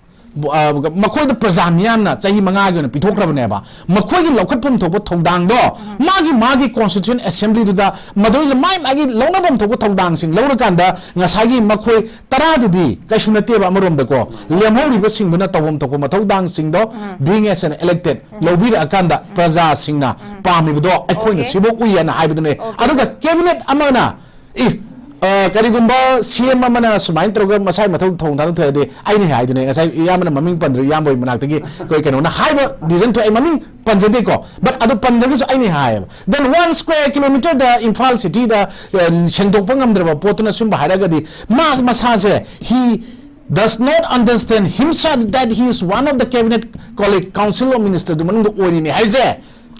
ꯑ, ꯃꯈꯣꯏꯗ ꯄ꯭ꯔꯖꯥ ꯃꯤꯌꯥꯝꯅ ꯆꯍꯤ ꯃꯉꯥꯒꯤ ꯑꯣꯏꯅ ꯄꯤꯊꯣꯛꯈ꯭ꯔꯕꯅꯦꯕ꯫ ꯃꯈꯣꯏꯒꯤ ꯂꯧꯈꯠꯐꯝ ꯊꯣꯛꯄ ꯊꯧꯗꯥꯡꯗꯣ ꯃꯥꯒꯤ ꯃꯥꯒꯤ constituent assembly ꯗꯨꯗ ꯃꯗꯨꯗ ꯃꯥꯒꯤ ꯃꯥꯒꯤ ꯂꯧꯅꯐꯝ ꯊꯣꯛꯄ ꯊꯧꯗꯥꯡꯁꯤꯡ ꯂꯧꯔꯀꯥꯟꯗ ꯉꯁꯥꯏꯒꯤ ꯃꯈꯣꯏ ꯇꯔꯥꯗꯨꯗꯤ ꯀꯩꯁꯨ ꯅꯠꯇꯦꯕ꯫ ꯑꯃꯔꯣꯝꯗꯀꯣ, ꯂꯦꯝꯍꯧꯔꯤꯕꯁꯤꯡꯗꯨꯅ ꯇꯧꯐꯝ ꯊꯣꯛꯄ ꯃꯊꯧꯗꯥꯡꯁꯤꯡꯗꯣ being as an elected ꯂꯧꯕꯤꯔꯛꯑꯀꯥꯟꯗ ꯄ꯭ꯔꯖꯥꯁꯤꯡꯅ ꯄꯥꯝꯃꯤꯕꯗꯣ ꯑꯩꯈꯣꯏꯅ Okay. ꯁꯤꯐꯥꯎ ꯎꯏ ꯍꯥꯏꯅ ꯍꯥꯏꯕꯗꯨꯅꯦ꯫ Okay, ꯑꯗꯨꯒ sir. Cabinet ꯑꯃꯅ, ꯏ, ꯑ, ꯀꯔꯤꯒꯨꯝꯕ C M ꯑꯃꯅ ꯁꯨꯃꯥꯏꯅ ꯇꯧꯔꯒ ꯃꯁꯥꯏ ꯃꯊꯧ ꯊꯧꯗꯥꯡ ꯊꯣꯛꯑꯗꯤ, ꯑꯩꯅ ꯍꯥꯏꯗꯨꯅꯦ, ꯉꯁꯥꯏ ꯏꯌꯥꯝꯕꯅ ꯃꯃꯤꯡ ꯄꯟꯗ꯭ꯔꯦ, ꯏꯌꯥꯝꯕ ꯍꯣꯏ ꯃꯅꯥꯛꯇꯒꯤ ꯑꯩꯈꯣꯏ ꯀꯩꯅꯣꯅ ꯍꯥꯏꯕ decision ꯊꯣꯛꯑꯦ, ꯑꯩ ꯃꯃꯤꯡ ꯄꯟꯖꯗꯦꯀꯣ, but ꯑꯗꯨ ꯄꯟꯗ꯭ꯔꯒꯁꯨ ꯑꯩꯅ ꯍꯥꯏꯌꯦꯕ꯫ Then one square kilometer ꯗ ꯏꯝꯐꯥꯜ city ꯗ, ꯑ, ꯁꯦꯡꯗꯣꯛꯄ ꯉꯝꯗ꯭ꯔꯕ ꯄꯣꯠꯇꯨꯅ ꯁꯨꯝꯕ ꯍꯥꯏꯔꯒꯗꯤ, ꯃꯥ ꯃꯁꯥꯁꯦ, he does not understand himself that he is one of the cabinet, college council of minister ꯗꯨ ꯃꯅꯨꯡꯗ ꯑꯣꯏꯔꯤꯅꯦ ꯍꯥꯏꯁꯦ꯫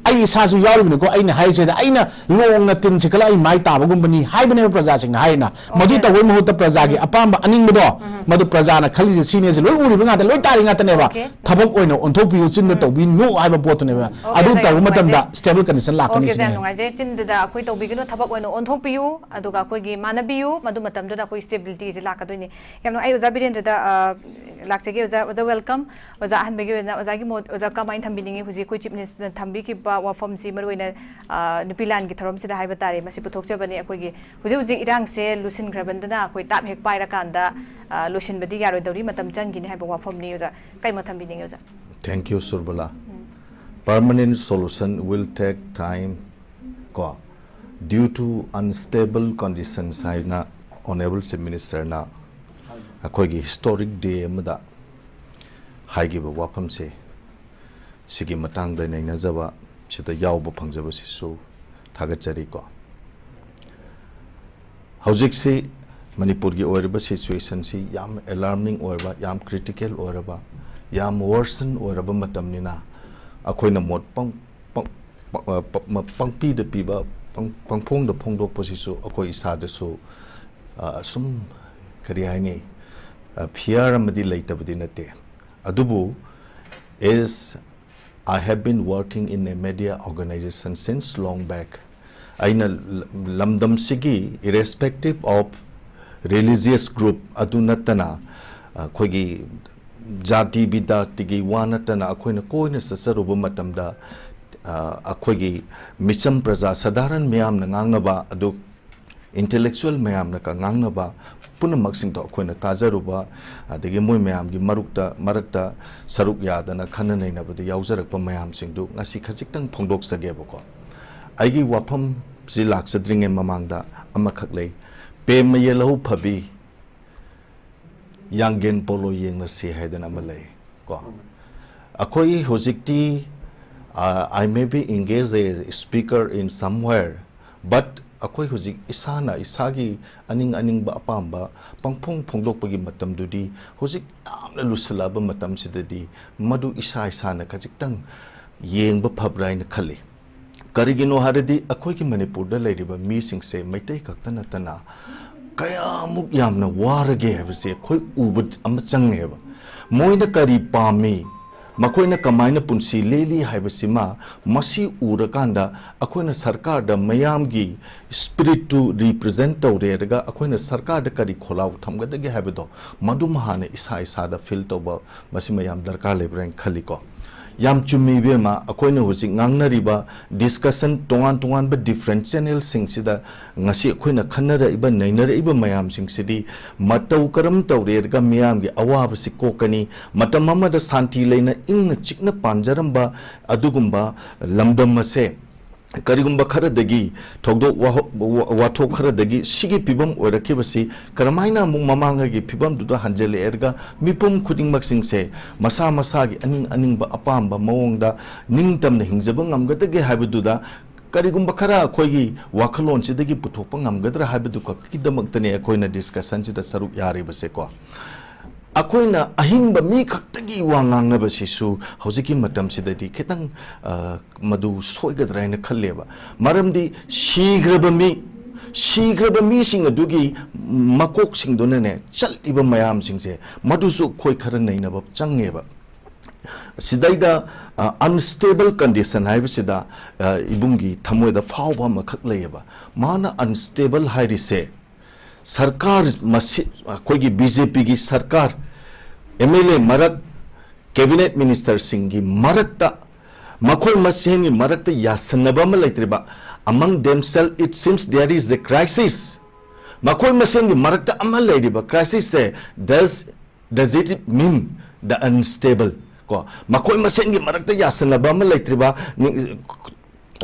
ꯑꯩ ꯏꯁꯥꯁꯨ ꯌꯥꯎꯔꯤꯕꯅꯤꯀꯣ, ꯑꯩꯅ ꯍꯥꯏꯔꯤꯁꯤꯗ ꯑꯩꯅ ꯂꯣꯡꯅ ꯇꯤꯟꯁꯤ ꯈꯜꯂ ꯑꯩ ꯃꯥꯏ ꯇꯥꯕꯒꯨꯝꯕꯅꯤ ꯍꯥꯏꯕꯅꯦꯕ ꯄ꯭ꯔꯖꯥꯁꯤꯡꯅ ꯍꯥꯏꯔꯤꯅ꯫ ꯃꯗꯨ Okay. ꯇꯧꯕꯒꯤ ꯃꯍꯨꯠꯇ ꯄ꯭ꯔꯖꯥꯒꯤ ꯑꯄꯥꯝꯕ ꯑꯅꯤꯡꯕꯗꯣ, ꯃꯗꯨ ꯄ꯭ꯔꯖꯥꯅ ꯈꯜꯂꯤꯁꯦ ꯁꯤꯅꯦꯁꯦ ꯂꯣꯏ ꯎꯔꯤꯕ ꯉꯥꯛꯇ, ꯂꯣꯏ ꯇꯥꯔꯤ ꯉꯥꯛꯇꯅꯦꯕ꯫ Okay. ꯊꯕꯛ ꯑꯣꯏꯅ ꯑꯣꯟꯊꯣꯛꯄꯤꯌꯨ, ꯆꯤꯟꯗ ꯇꯧꯕꯤꯅꯨ ꯍꯥꯏꯕ ꯄꯣꯠꯇꯨꯅꯦꯕ꯫ Okay, ꯑꯗꯨ sir, ꯇꯧꯕ ꯌꯥꯝ ꯃꯇꯝꯗ ꯅꯨꯡꯉꯥꯏꯖꯩ꯫ Stable condition ꯂꯥꯛꯀꯅꯤ Okay, sir, ꯌꯥꯝ ꯁꯤꯅꯦ꯫ ꯅꯨꯡꯉꯥꯏꯖꯩ꯫ ꯆꯤꯟꯗꯨꯗ ꯑꯩꯈꯣꯏ ꯇꯧꯕꯤꯒꯅꯨ, ꯊꯕꯛ ꯑꯣꯏꯅ ꯑꯣꯟꯊꯣꯛꯄꯤꯌꯨ, ꯑꯗꯨꯒ ꯑꯩꯈꯣꯏꯒꯤ ꯃꯥꯟꯅꯕꯤꯌꯨ, ꯃꯗꯨ ꯃꯇꯝꯗꯨꯗ ꯑꯩꯈꯣꯏ stability ꯁꯦ ꯂꯥꯛꯀꯗꯣꯏꯅꯤ꯫ ꯌꯥꯝ ꯅꯨꯡꯉꯥꯏ, ꯑꯣꯖꯥ ꯕꯤꯔꯦꯟꯗ꯭ꯔꯗ, ꯑ, ꯂꯥꯛꯆꯒꯦ꯫ ꯑꯣꯖꯥ, ꯑꯣꯖꯥ, welcome꯫ ꯑꯣꯖꯥ, ꯑꯍꯥꯟꯕꯒꯤ ꯑꯣꯏꯅ ꯑꯣꯖꯥꯒꯤ ꯃꯣꯠ, ꯑꯣꯖꯥ ꯀꯃꯥꯏꯅ ꯊꯝꯕꯤꯅꯤꯡꯉꯤ? ꯍꯧꯖꯤꯛ ꯑꯩꯈꯣꯏ Chief Minister ꯅ ꯊꯝꯕꯤꯈꯤꯕ ꯋꯥꯐꯝꯁꯤ, ꯃꯔꯨꯑꯣꯏꯅ, ꯑ, ꯅꯨꯄꯤ ꯂꯥꯟꯒꯤ ꯊꯧꯔꯝꯁꯤꯗ ꯍꯥꯏꯕ ꯇꯥꯔꯦ, ꯃꯁꯤ ꯄꯨꯊꯣꯛꯆꯕꯅꯤ꯫ ꯑꯩꯈꯣꯏꯒꯤ ꯍꯧꯖꯤꯛ ꯍꯧꯖꯤꯛ ꯏꯔꯥꯡꯁꯦ ꯂꯨꯁꯤꯟꯈ꯭ꯔꯕꯅꯤꯅ ꯑꯩꯈꯣꯏ ꯇꯥꯞ ꯍꯦꯛ ꯄꯥꯏꯔꯀꯥꯟꯗ, ꯑ, ꯂꯣꯏꯁꯤꯟꯕꯗꯤ ꯌꯥꯔꯣꯏꯗꯧꯔꯤ, ꯃꯇꯝ ꯆꯪꯈꯤꯅꯤ ꯍꯥꯏꯕ ꯋꯥꯐꯝꯅꯤ꯫ ꯑꯣꯖꯥ, ꯀꯩ ꯃꯣꯠ ꯊꯝꯕꯤꯅꯤꯡꯉꯤ, ꯑꯣꯖꯥ? Thank you, Surbala. Permanent solution will take time, ꯀꯣ, due to unstable conditions ꯍꯥꯏꯅ Honourable Chief Minister ꯅ ꯑꯩꯈꯣꯏꯒꯤ historic day ꯑꯃꯗ ꯍꯥꯏꯈꯤꯕ ꯋꯥꯐꯝꯁꯦ, ꯁꯤꯒꯤ ꯃꯇꯥꯡꯗ ꯅꯩꯅꯖꯕ ꯁꯤꯗ ꯌꯥꯎꯕ ꯐꯪꯖꯕꯁꯤꯁꯨ ꯊꯥꯒꯠꯆꯔꯤꯀꯣ꯫ ꯍꯧꯖꯤꯛꯁꯤ ꯃꯅꯤꯄꯨꯔꯒꯤ ꯑꯣꯏꯔꯤꯕ ꯁꯤꯆꯨꯋꯦꯁꯟꯁꯤ ꯌꯥꯝ ꯑꯦꯂꯥꯔꯃꯤꯡ ꯑꯣꯏꯕ, ꯌꯥꯝ ꯀ꯭ꯔꯤꯇꯤꯀꯦꯜ ꯑꯣꯏꯔꯕ, ꯌꯥꯝ ꯋꯥꯔꯁꯟ ꯑꯣꯏꯔꯕ ꯃꯇꯝꯅꯤꯅ, ꯑꯩꯈꯣꯏꯅ ꯃꯣꯠ ꯄꯪ-, ꯄꯪ-, ꯄ-, ꯑ, ꯄ-, ꯃ-, ꯄꯪꯄꯤꯗ ꯄꯤꯕ, ꯄꯪ-, ꯄꯪꯐꯣꯡꯗ ꯐꯣꯡꯗꯣꯛꯄꯁꯤꯁꯨ ꯑꯩꯈꯣꯏ ꯏꯁꯥꯗꯁꯨ, ꯑ, ꯁꯨꯝ, ꯀꯔꯤ ꯍꯥꯏꯅꯤ, ꯑ, ꯐꯤꯌꯔ ꯑꯃꯗꯤ ꯂꯩꯇꯕꯗꯤ ꯅꯠꯇꯦ꯫ ꯑꯗꯨꯕꯨ, as I have been working in a media organization since long back. ꯑꯩꯅ ꯂ-, ꯂꯝꯗꯝꯁꯤꯒꯤ irrespective of religious group ꯑꯗꯨ ꯅꯠꯇꯅ, ꯑꯩꯈꯣꯏꯒꯤ ꯖꯥꯇꯤ ꯕꯤꯗꯥꯇꯤꯒꯤ ꯋꯥ ꯅꯠꯇꯅ, ꯑꯩꯈꯣꯏꯅ ꯀꯣꯏꯅ ꯆꯠꯆꯔꯨꯕ ꯃꯇꯝꯗ, ꯑ, ꯑꯩꯈꯣꯏꯒꯤ ꯃꯤꯆꯝ ꯄ꯭ꯔꯖꯥ, ꯁꯙꯥꯔꯟ ꯃꯤꯌꯥꯝꯅ ꯉꯥꯡꯅꯕ ꯑꯗꯨ, ꯏꯟꯇꯦꯂꯦꯛꯆꯨꯋꯦꯜ ꯃꯌꯥꯝꯅꯒ ꯉꯥꯡꯅꯕ ꯄꯨꯝꯅꯃꯛꯁꯤꯡꯗꯣ ꯑꯩꯈꯣꯏꯅ ꯇꯥꯖꯔꯨꯕ, ꯑꯗꯒꯤ ꯃꯣꯏ ꯃꯌꯥꯝꯒꯤ ꯃꯔꯨꯛꯇ, ꯃꯔꯛꯇ ꯁꯔꯨꯛ ꯌꯥꯗꯅ ꯈꯟꯅ ꯅꯩꯅꯕꯗ ꯌꯥꯎꯖꯔꯛꯄ ꯃꯌꯥꯝꯁꯤꯡꯗꯨ ꯉꯁꯤ ꯈꯖꯤꯛꯇꯪ ꯐꯣꯡꯗꯣꯛꯆꯒꯦꯕꯀꯣ꯫ ꯑꯩꯒꯤ ꯋꯥꯐꯝꯁꯤ ꯂꯥꯛꯆꯗ꯭ꯔꯤꯉꯩ ꯃꯃꯥꯡꯗ ꯑꯃꯈꯛ ꯂꯩ꯫ "ꯄꯦꯝꯃ ꯌꯦꯜꯍꯧ ꯐꯕꯤ, ꯌꯥꯡꯒꯦꯟ ꯄꯣꯂꯣ ꯌꯦꯡꯂꯁꯤ" ꯍꯥꯏꯗꯅ ꯑꯃ ꯂꯩ ꯀꯣ꯫ ꯑꯩꯈꯣꯏ ꯍꯧꯖꯤꯛꯇꯤ, ꯑ, I may be engaged a speaker in somewhere, but ꯑꯩꯈꯣꯏ ꯍꯧꯖꯤꯛ ꯏꯁꯥꯅ ꯏꯁꯥꯒꯤ ꯑꯅꯤꯡ ꯑꯅꯤꯡꯕ ꯑꯄꯥꯝꯕ ꯄꯪꯐꯣꯡ ꯐꯣꯡꯗꯣꯛꯄꯒꯤ ꯃꯇꯝꯗꯨꯗꯤ ꯍꯧꯖꯤꯛ ꯌꯥꯝꯅ ꯂꯨꯁꯜꯂꯛꯑꯕ ꯃꯇꯝꯁꯤꯗꯗꯤ ꯃꯗꯨ ꯏꯁꯥ ꯏꯁꯥꯅ ꯈꯖꯤꯛꯇꯪ ꯌꯦꯡꯕ ꯐꯕ꯭ꯔꯥ ꯍꯥꯏꯅ ꯈꯜꯂꯤ꯫ ꯀꯔꯤꯒꯤꯅꯣ ꯍꯥꯏꯔꯗꯤ, ꯑꯩꯈꯣꯏꯒꯤ ꯃꯅꯤꯄꯨꯔꯗ ꯂꯩꯔꯤꯕ ꯃꯤꯁꯤꯡꯁꯦ ꯃꯩꯇꯩ ꯈꯛꯇ ꯅꯠꯇꯅ ꯀꯌꯥꯃꯨꯛ ꯌꯥꯝꯅ ꯋꯥꯔꯒꯦ ꯍꯥꯏꯕꯁꯦ ꯑꯩꯈꯣꯏ ꯎꯕ ꯑꯃ ꯆꯪꯉꯦꯕ꯫ ꯃꯣꯏꯅ ꯀꯔꯤ ꯄꯥꯝꯃꯤ, ꯃꯈꯣꯏꯅ ꯀꯃꯥꯏꯅ ꯄꯨꯟꯁꯤ ꯂꯦꯜꯂꯤ ꯍꯥꯏꯕꯁꯤꯃ, ꯃꯁꯤ ꯎꯔꯀꯥꯟꯗ ꯑꯩꯈꯣꯏꯅ ꯁꯔꯀꯥꯔꯗ ꯃꯌꯥꯝꯒꯤ ꯁ꯭ꯄꯤꯔꯤꯠꯇꯨ ꯔꯤꯄ꯭ꯔꯖꯦꯟ ꯇꯧꯔꯦꯔꯒ ꯑꯩꯈꯣꯏꯅ ꯁꯔꯀꯥꯔꯗ ꯀꯔꯤ ꯈꯣꯜꯂꯥꯎ ꯊꯝꯒꯗꯒꯦ ꯍꯥꯏꯕꯗꯣ, ꯃꯗꯨꯃ ꯍꯥꯟꯅ ꯏꯁꯥ ꯏꯁꯥꯗ ꯐꯤꯜ ꯇꯧꯕ, ꯃꯁꯤꯃ ꯌꯥꯝ ꯗꯔꯀꯥꯔ ꯂꯩꯕ꯭ꯔꯥ ꯍꯥꯏꯅ ꯈꯜꯂꯤꯀꯣ꯫ ꯌꯥꯝ ꯆꯨꯝꯃꯤ ꯏꯕꯦꯝꯃ, ꯑꯩꯈꯣꯏꯅ ꯍꯧꯖꯤꯛ ꯉꯥꯡꯅꯔꯤꯕ ꯗꯤꯁꯀꯁꯟ, ꯇꯣꯉꯥꯟ ꯇꯣꯉꯥꯟꯕ ꯗꯤꯐ꯭ꯔꯦꯟꯠ ꯆꯦꯅꯦꯜꯁꯤꯡꯁꯤꯗ ꯉꯁꯤ ꯑꯩꯈꯣꯏꯅ ꯈꯟꯅꯔꯛꯏꯕ, ꯅꯩꯅꯔꯛꯏꯕ ꯃꯌꯥꯝꯁꯤꯡꯁꯤꯗꯤ ꯃꯇꯧ ꯀꯔꯝ ꯇꯧꯔꯦꯔꯒ ꯃꯤꯌꯥꯝꯒꯤ ꯑꯋꯥꯕꯁꯤ ꯀꯣꯛꯀꯅꯤ, ꯃꯇꯝ ꯑꯃꯗ ꯁꯥꯟꯇꯤ ꯂꯩꯅ ꯏꯪꯅ ꯆꯤꯛꯅ ꯄꯥꯟꯖꯔꯝꯕ ꯑꯗꯨꯒꯨꯝꯕ ꯂꯝꯗꯝ ꯑꯁꯦ ꯀꯔꯤꯒꯨꯝꯕ ꯈꯔꯗꯒꯤ, ꯊꯧꯗꯣꯛ ꯋꯥꯍꯣ-, ꯋꯥ-, ꯋꯥꯊꯣꯛ ꯈꯔꯗꯒꯤ ꯁꯤꯒꯤ ꯐꯤꯕꯝ ꯑꯣꯏꯔꯛꯈꯤꯕꯁꯤ ꯀꯔꯝꯍꯥꯏꯅ ꯑꯃꯨꯛ ꯃꯃꯥꯡꯉꯩꯒꯤ ꯐꯤꯕꯝꯗꯨꯗ ꯍꯟꯖꯤꯜꯂꯛꯑꯦꯔꯒ ꯃꯤꯄꯨꯝ ꯈꯨꯗꯤꯡꯃꯛꯁꯤꯡꯁꯦ ꯃꯁꯥ ꯃꯁꯥꯒꯤ ꯑꯅꯤꯡ ꯑꯅꯤꯡꯕ ꯑꯄꯥꯝꯕ ꯃꯑꯣꯡꯗ ꯅꯤꯡꯇꯝꯅ ꯍꯤꯡꯖꯕ ꯉꯝꯒꯗꯒꯦ ꯍꯥꯏꯕꯗꯨꯗ ꯀꯔꯤꯒꯨꯝꯕ ꯈꯔ ꯑꯩꯈꯣꯏꯒꯤ ꯋꯥꯈꯜꯂꯣꯟꯁꯤꯗꯒꯤ ꯄꯨꯊꯣꯛꯄ ꯉꯝꯒꯗ꯭ꯔꯥ ꯍꯥꯏꯕꯗꯨ ꯈꯛꯀꯤꯗꯃꯛꯇꯅꯦ ꯑꯩꯈꯣꯏꯅ ꯗꯤꯁꯀꯁꯟꯁꯤꯗ ꯁꯔꯨꯛ ꯌꯥꯔꯤꯕꯁꯦꯀꯣ꯫ ꯑꯩꯈꯣꯏꯅ ꯑꯍꯤꯡꯕ ꯃꯤ ꯈꯛꯇꯒꯤ ꯋꯥ ꯉꯥꯡꯅꯕꯁꯤꯁꯨ ꯍꯧꯖꯤꯛꯀꯤ ꯃꯇꯝꯁꯤꯗꯗꯤ ꯈꯤꯇꯪ, ꯑ, ꯃꯗꯨ ꯁꯣꯏꯒꯗ꯭ꯔꯥ ꯍꯥꯏꯅ ꯈꯜꯂꯦꯕ꯫ ꯃꯔꯝꯗꯤ ꯁꯤꯈ꯭ꯔꯕ ꯃꯤ, ꯁꯤꯈ꯭ꯔꯕ ꯃꯤꯁꯤꯡ ꯑꯗꯨꯒꯤ ꯃꯀꯣꯛꯁꯤꯡꯗꯨꯅꯅꯦ ꯆꯠꯂꯤꯕ ꯃꯌꯥꯝꯁꯤꯡꯁꯦ, ꯃꯗꯨꯁꯨ ꯑꯩꯈꯣꯏ ꯈꯔ ꯅꯩꯅꯕ ꯆꯪꯉꯦꯕ꯫ ꯁꯤꯗꯩꯗ, ꯑ, unstable condition ꯍꯥꯏꯕꯁꯤꯗ, ꯑ, ꯏꯕꯨꯡꯒꯤ ꯊꯃꯣꯏꯗ ꯐꯥꯎꯕ ꯑꯃꯈꯛ ꯂꯩꯌꯦꯕ꯫ ꯃꯥꯅ unstable ꯍꯥꯏꯔꯤꯁꯦ, ꯁꯔꯀꯥꯔ ꯃꯁꯤ-, ꯑꯩꯈꯣꯏꯒꯤ ꯕꯤ ꯖꯦ ꯄꯤꯒꯤ ꯁꯔꯀꯥꯔ, ꯑꯦꯝ ꯑꯦꯜ ꯑꯦ ꯃꯔꯛ, ꯀꯦꯕꯤꯅꯦꯠ ꯃꯤꯅꯤꯁꯇꯔꯁꯤꯡꯒꯤ ꯃꯔꯛꯇ, ꯃꯈꯣꯏ ꯃꯁꯦꯟꯒꯤ ꯃꯔꯛꯇ ꯌꯥꯁꯟꯅꯕ ꯑꯃ ꯂꯩꯇ꯭ꯔꯤꯕ, among themselves it seems there is a crisis꯫ ꯃꯈꯣꯏ ꯃꯁꯦꯟꯒꯤ ꯃꯔꯛꯇ ꯑꯃ ꯂꯩꯔꯤꯕ crisis say, does, does it mean the unstable? ꯀꯣ, ꯃꯈꯣꯏ ꯃꯁꯦꯟꯒꯤ ꯃꯔꯛꯇ ꯌꯥꯁꯟꯅꯕ ꯑꯃ ꯂꯩꯇ꯭ꯔꯤꯕ, ꯅꯤ-,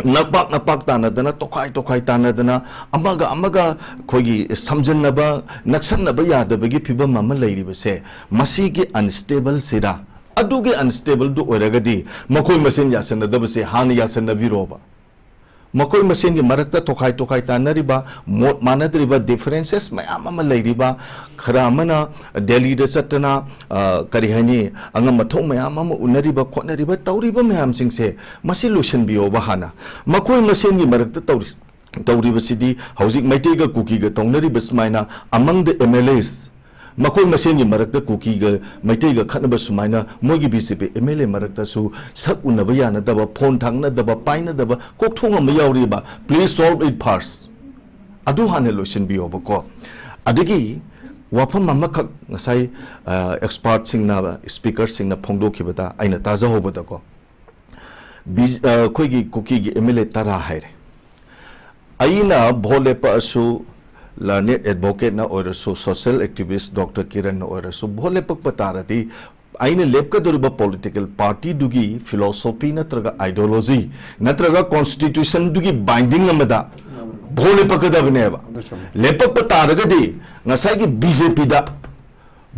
ꯅꯄꯥꯛ ꯅꯄꯥꯛ ꯇꯥꯟꯅꯗꯅ, ꯇꯣꯈꯥꯏ ꯇꯣꯈꯥꯏ ꯇꯥꯟꯅꯗꯅ, ꯑꯃꯒ ꯑꯃꯒ ꯑꯩꯈꯣꯏꯒꯤ ꯁꯝꯖꯟꯅꯕ, ꯅꯛꯁꯟꯅꯕ ꯌꯥꯗꯕꯒꯤ ꯐꯤꯕꯝ ꯑꯃ ꯂꯩꯔꯤꯕꯁꯦ, ꯃꯁꯤꯒꯤ unstable ꯁꯤꯔ? ꯑꯗꯨꯒꯤ unstable ꯗꯨ ꯑꯣꯏꯔꯒꯗꯤ ꯃꯈꯣꯏ ꯃꯁꯦꯟ ꯌꯥꯁꯟꯅꯗꯕꯁꯦ ꯍꯥꯟꯅ ꯌꯥꯁꯟꯅꯕꯤꯔꯣꯕ꯫ ꯃꯈꯣꯏ ꯃꯁꯦꯟꯒꯤ ꯃꯔꯛꯇ ꯇꯣꯈꯥꯏ ꯇꯣꯈꯥꯏ ꯇꯥꯟꯅꯔꯤꯕ, ꯃꯣꯠ ꯃꯥꯟꯅꯗ꯭ꯔꯤꯕ, differences ꯃꯌꯥꯝ ꯑꯃ ꯂꯩꯔꯤꯕ, ꯈꯔ ꯑꯃꯅ ꯗꯦꯜꯂꯤꯗ ꯆꯠꯇꯅ, ꯑ, ꯀꯔꯤ ꯍꯥꯏꯅꯤ, ꯑꯉꯝ ꯑꯊꯧ ꯃꯌꯥꯝ ꯑꯃ ꯎꯅꯔꯤꯕ, ꯈꯣꯠꯅꯔꯤꯕ, ꯇꯧꯔꯤꯕ ꯃꯌꯥꯝꯁꯤꯡꯁꯦ, ꯃꯁꯤ ꯂꯣꯏꯁꯤꯟꯕꯤꯌꯣꯕ ꯍꯥꯟꯅ꯫ ꯃꯈꯣꯏ ꯃꯁꯦꯟꯒꯤ ꯃꯔꯛꯇ ꯇꯧꯔꯤ-, ꯇꯧꯔꯤꯕꯁꯤꯗꯤ ꯍꯧꯖꯤꯛ ꯃꯩꯇꯩꯒ ꯀꯨꯀꯤꯒ ꯇꯧꯅꯔꯤꯕ ꯁꯨꯃꯥꯏꯅ among the M L As, ꯃꯈꯣꯏ ꯃꯁꯦꯟꯒꯤ ꯃꯔꯛꯇ ꯀꯨꯀꯤꯒ ꯃꯩꯇꯩꯒ ꯈꯠꯅꯕ ꯁꯨꯃꯥꯏꯅ ꯃꯣꯏꯒꯤ B J P M L A ꯃꯔꯛꯇꯁꯨ ꯁꯛ ꯎꯅꯕ ꯌꯥꯅꯗꯕ, ꯐꯣꯟ ꯊꯥꯡꯅꯗꯕ, ꯄꯥꯏꯅꯗꯕ, ꯀꯣꯛꯊꯣꯡ ꯑꯃ ꯌꯥꯎꯔꯤꯕ, please solve it first꯫ ꯑꯗꯨ ꯍꯥꯟꯅ ꯂꯣꯏꯁꯤꯟꯕꯤꯌꯣꯕꯀꯣ꯫ ꯑꯗꯒꯤ ꯋꯥꯐꯝ ꯑꯃꯈꯛ ꯉꯁꯥꯏ, ꯑ, ꯑꯦꯛꯁꯄꯥꯔꯠꯁꯤꯡꯅ, ꯁ꯭ꯄꯤꯀꯔꯁꯤꯡꯅ ꯐꯣꯡꯗꯣꯛꯈꯤꯕꯗ ꯑꯩꯅ ꯇꯥꯖꯍꯧꯕꯗꯀꯣ, ꯕꯤ-, ꯑ, ꯑꯩꯈꯣꯏꯒꯤ ꯀꯨꯀꯤꯒꯤ ꯑꯦꯝ ꯑꯦꯜ ꯑꯦ ꯇꯔꯥ ꯍꯥꯏꯔꯦ꯫ ꯑꯩꯅ ꯚꯣꯠ ꯂꯦꯞꯄꯛꯑꯁꯨ, learned advocate ꯅ ꯑꯣꯏꯔꯁꯨ, social activist ꯗꯣꯛꯇꯔ ꯀꯤꯔꯟꯅ ꯑꯣꯏꯔꯁꯨ, ꯚꯣꯠ ꯂꯦꯞꯄꯛꯄ ꯇꯥꯔꯗꯤ ꯑꯩꯅ ꯂꯦꯞꯀꯗꯧꯔꯤꯕ political party ꯗꯨꯒꯤ philosophy ꯅꯠꯇ꯭ꯔꯒ ideology ꯅꯠꯇ꯭ꯔꯒ constitution ꯗꯨꯒꯤ binding ꯑꯃꯗ vote ꯂꯦꯞꯄꯛꯀꯗꯕꯅꯦꯕ꯫ ꯑꯗꯨ ꯆꯨꯝꯃꯤ꯫ ꯂꯦꯞꯄꯛꯄ ꯇꯥꯔꯒꯗꯤ ꯉꯁꯥꯏꯒꯤ B J P ꯗ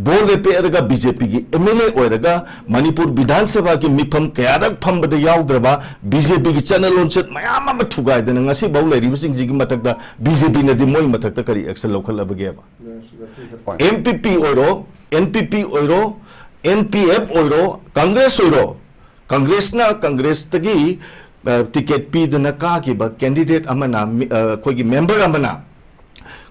vote ꯂꯦꯞꯄꯛꯑꯒ B J P ꯒꯤ M L A ꯑꯣꯏꯔꯒ ꯃꯅꯤꯄꯨꯔ ꯕꯤꯙꯥꯟ ꯁꯚꯥꯒꯤ ꯃꯤꯐꯝ ꯀꯌꯥꯔꯛ ꯐꯝꯕꯗ ꯌꯥꯎꯗ꯭ꯔꯕ B J P ꯒꯤ ꯆꯠꯅ ꯂꯣꯟꯆꯠ ꯃꯌꯥꯝ ꯑꯃ ꯊꯨꯒꯥꯏꯗꯅ ꯉꯁꯤꯐꯥꯎ ꯂꯩꯔꯤꯕꯁꯤꯡꯁꯤꯒꯤ ꯃꯊꯛꯇ B J P ꯅꯗꯤ ꯃꯣꯏ ꯃꯊꯛꯇ ꯀꯔꯤ action ꯂꯧꯈꯠꯂꯕꯒꯦꯕ? N P P ꯑꯣꯏꯔꯣ, N P P ꯑꯣꯏꯔꯣ, N P F ꯑꯣꯏꯔꯣ, Congress ꯑꯣꯏꯔꯣ, Congress ꯅ Congress ꯇꯒꯤ, ꯑ, ticket ꯄꯤꯗꯅ ꯀꯥꯈꯤꯕ candidate ꯑꯃꯅ, ꯃꯤ-, ꯑ, ꯑꯩꯈꯣꯏꯒꯤ member ꯑꯃꯅ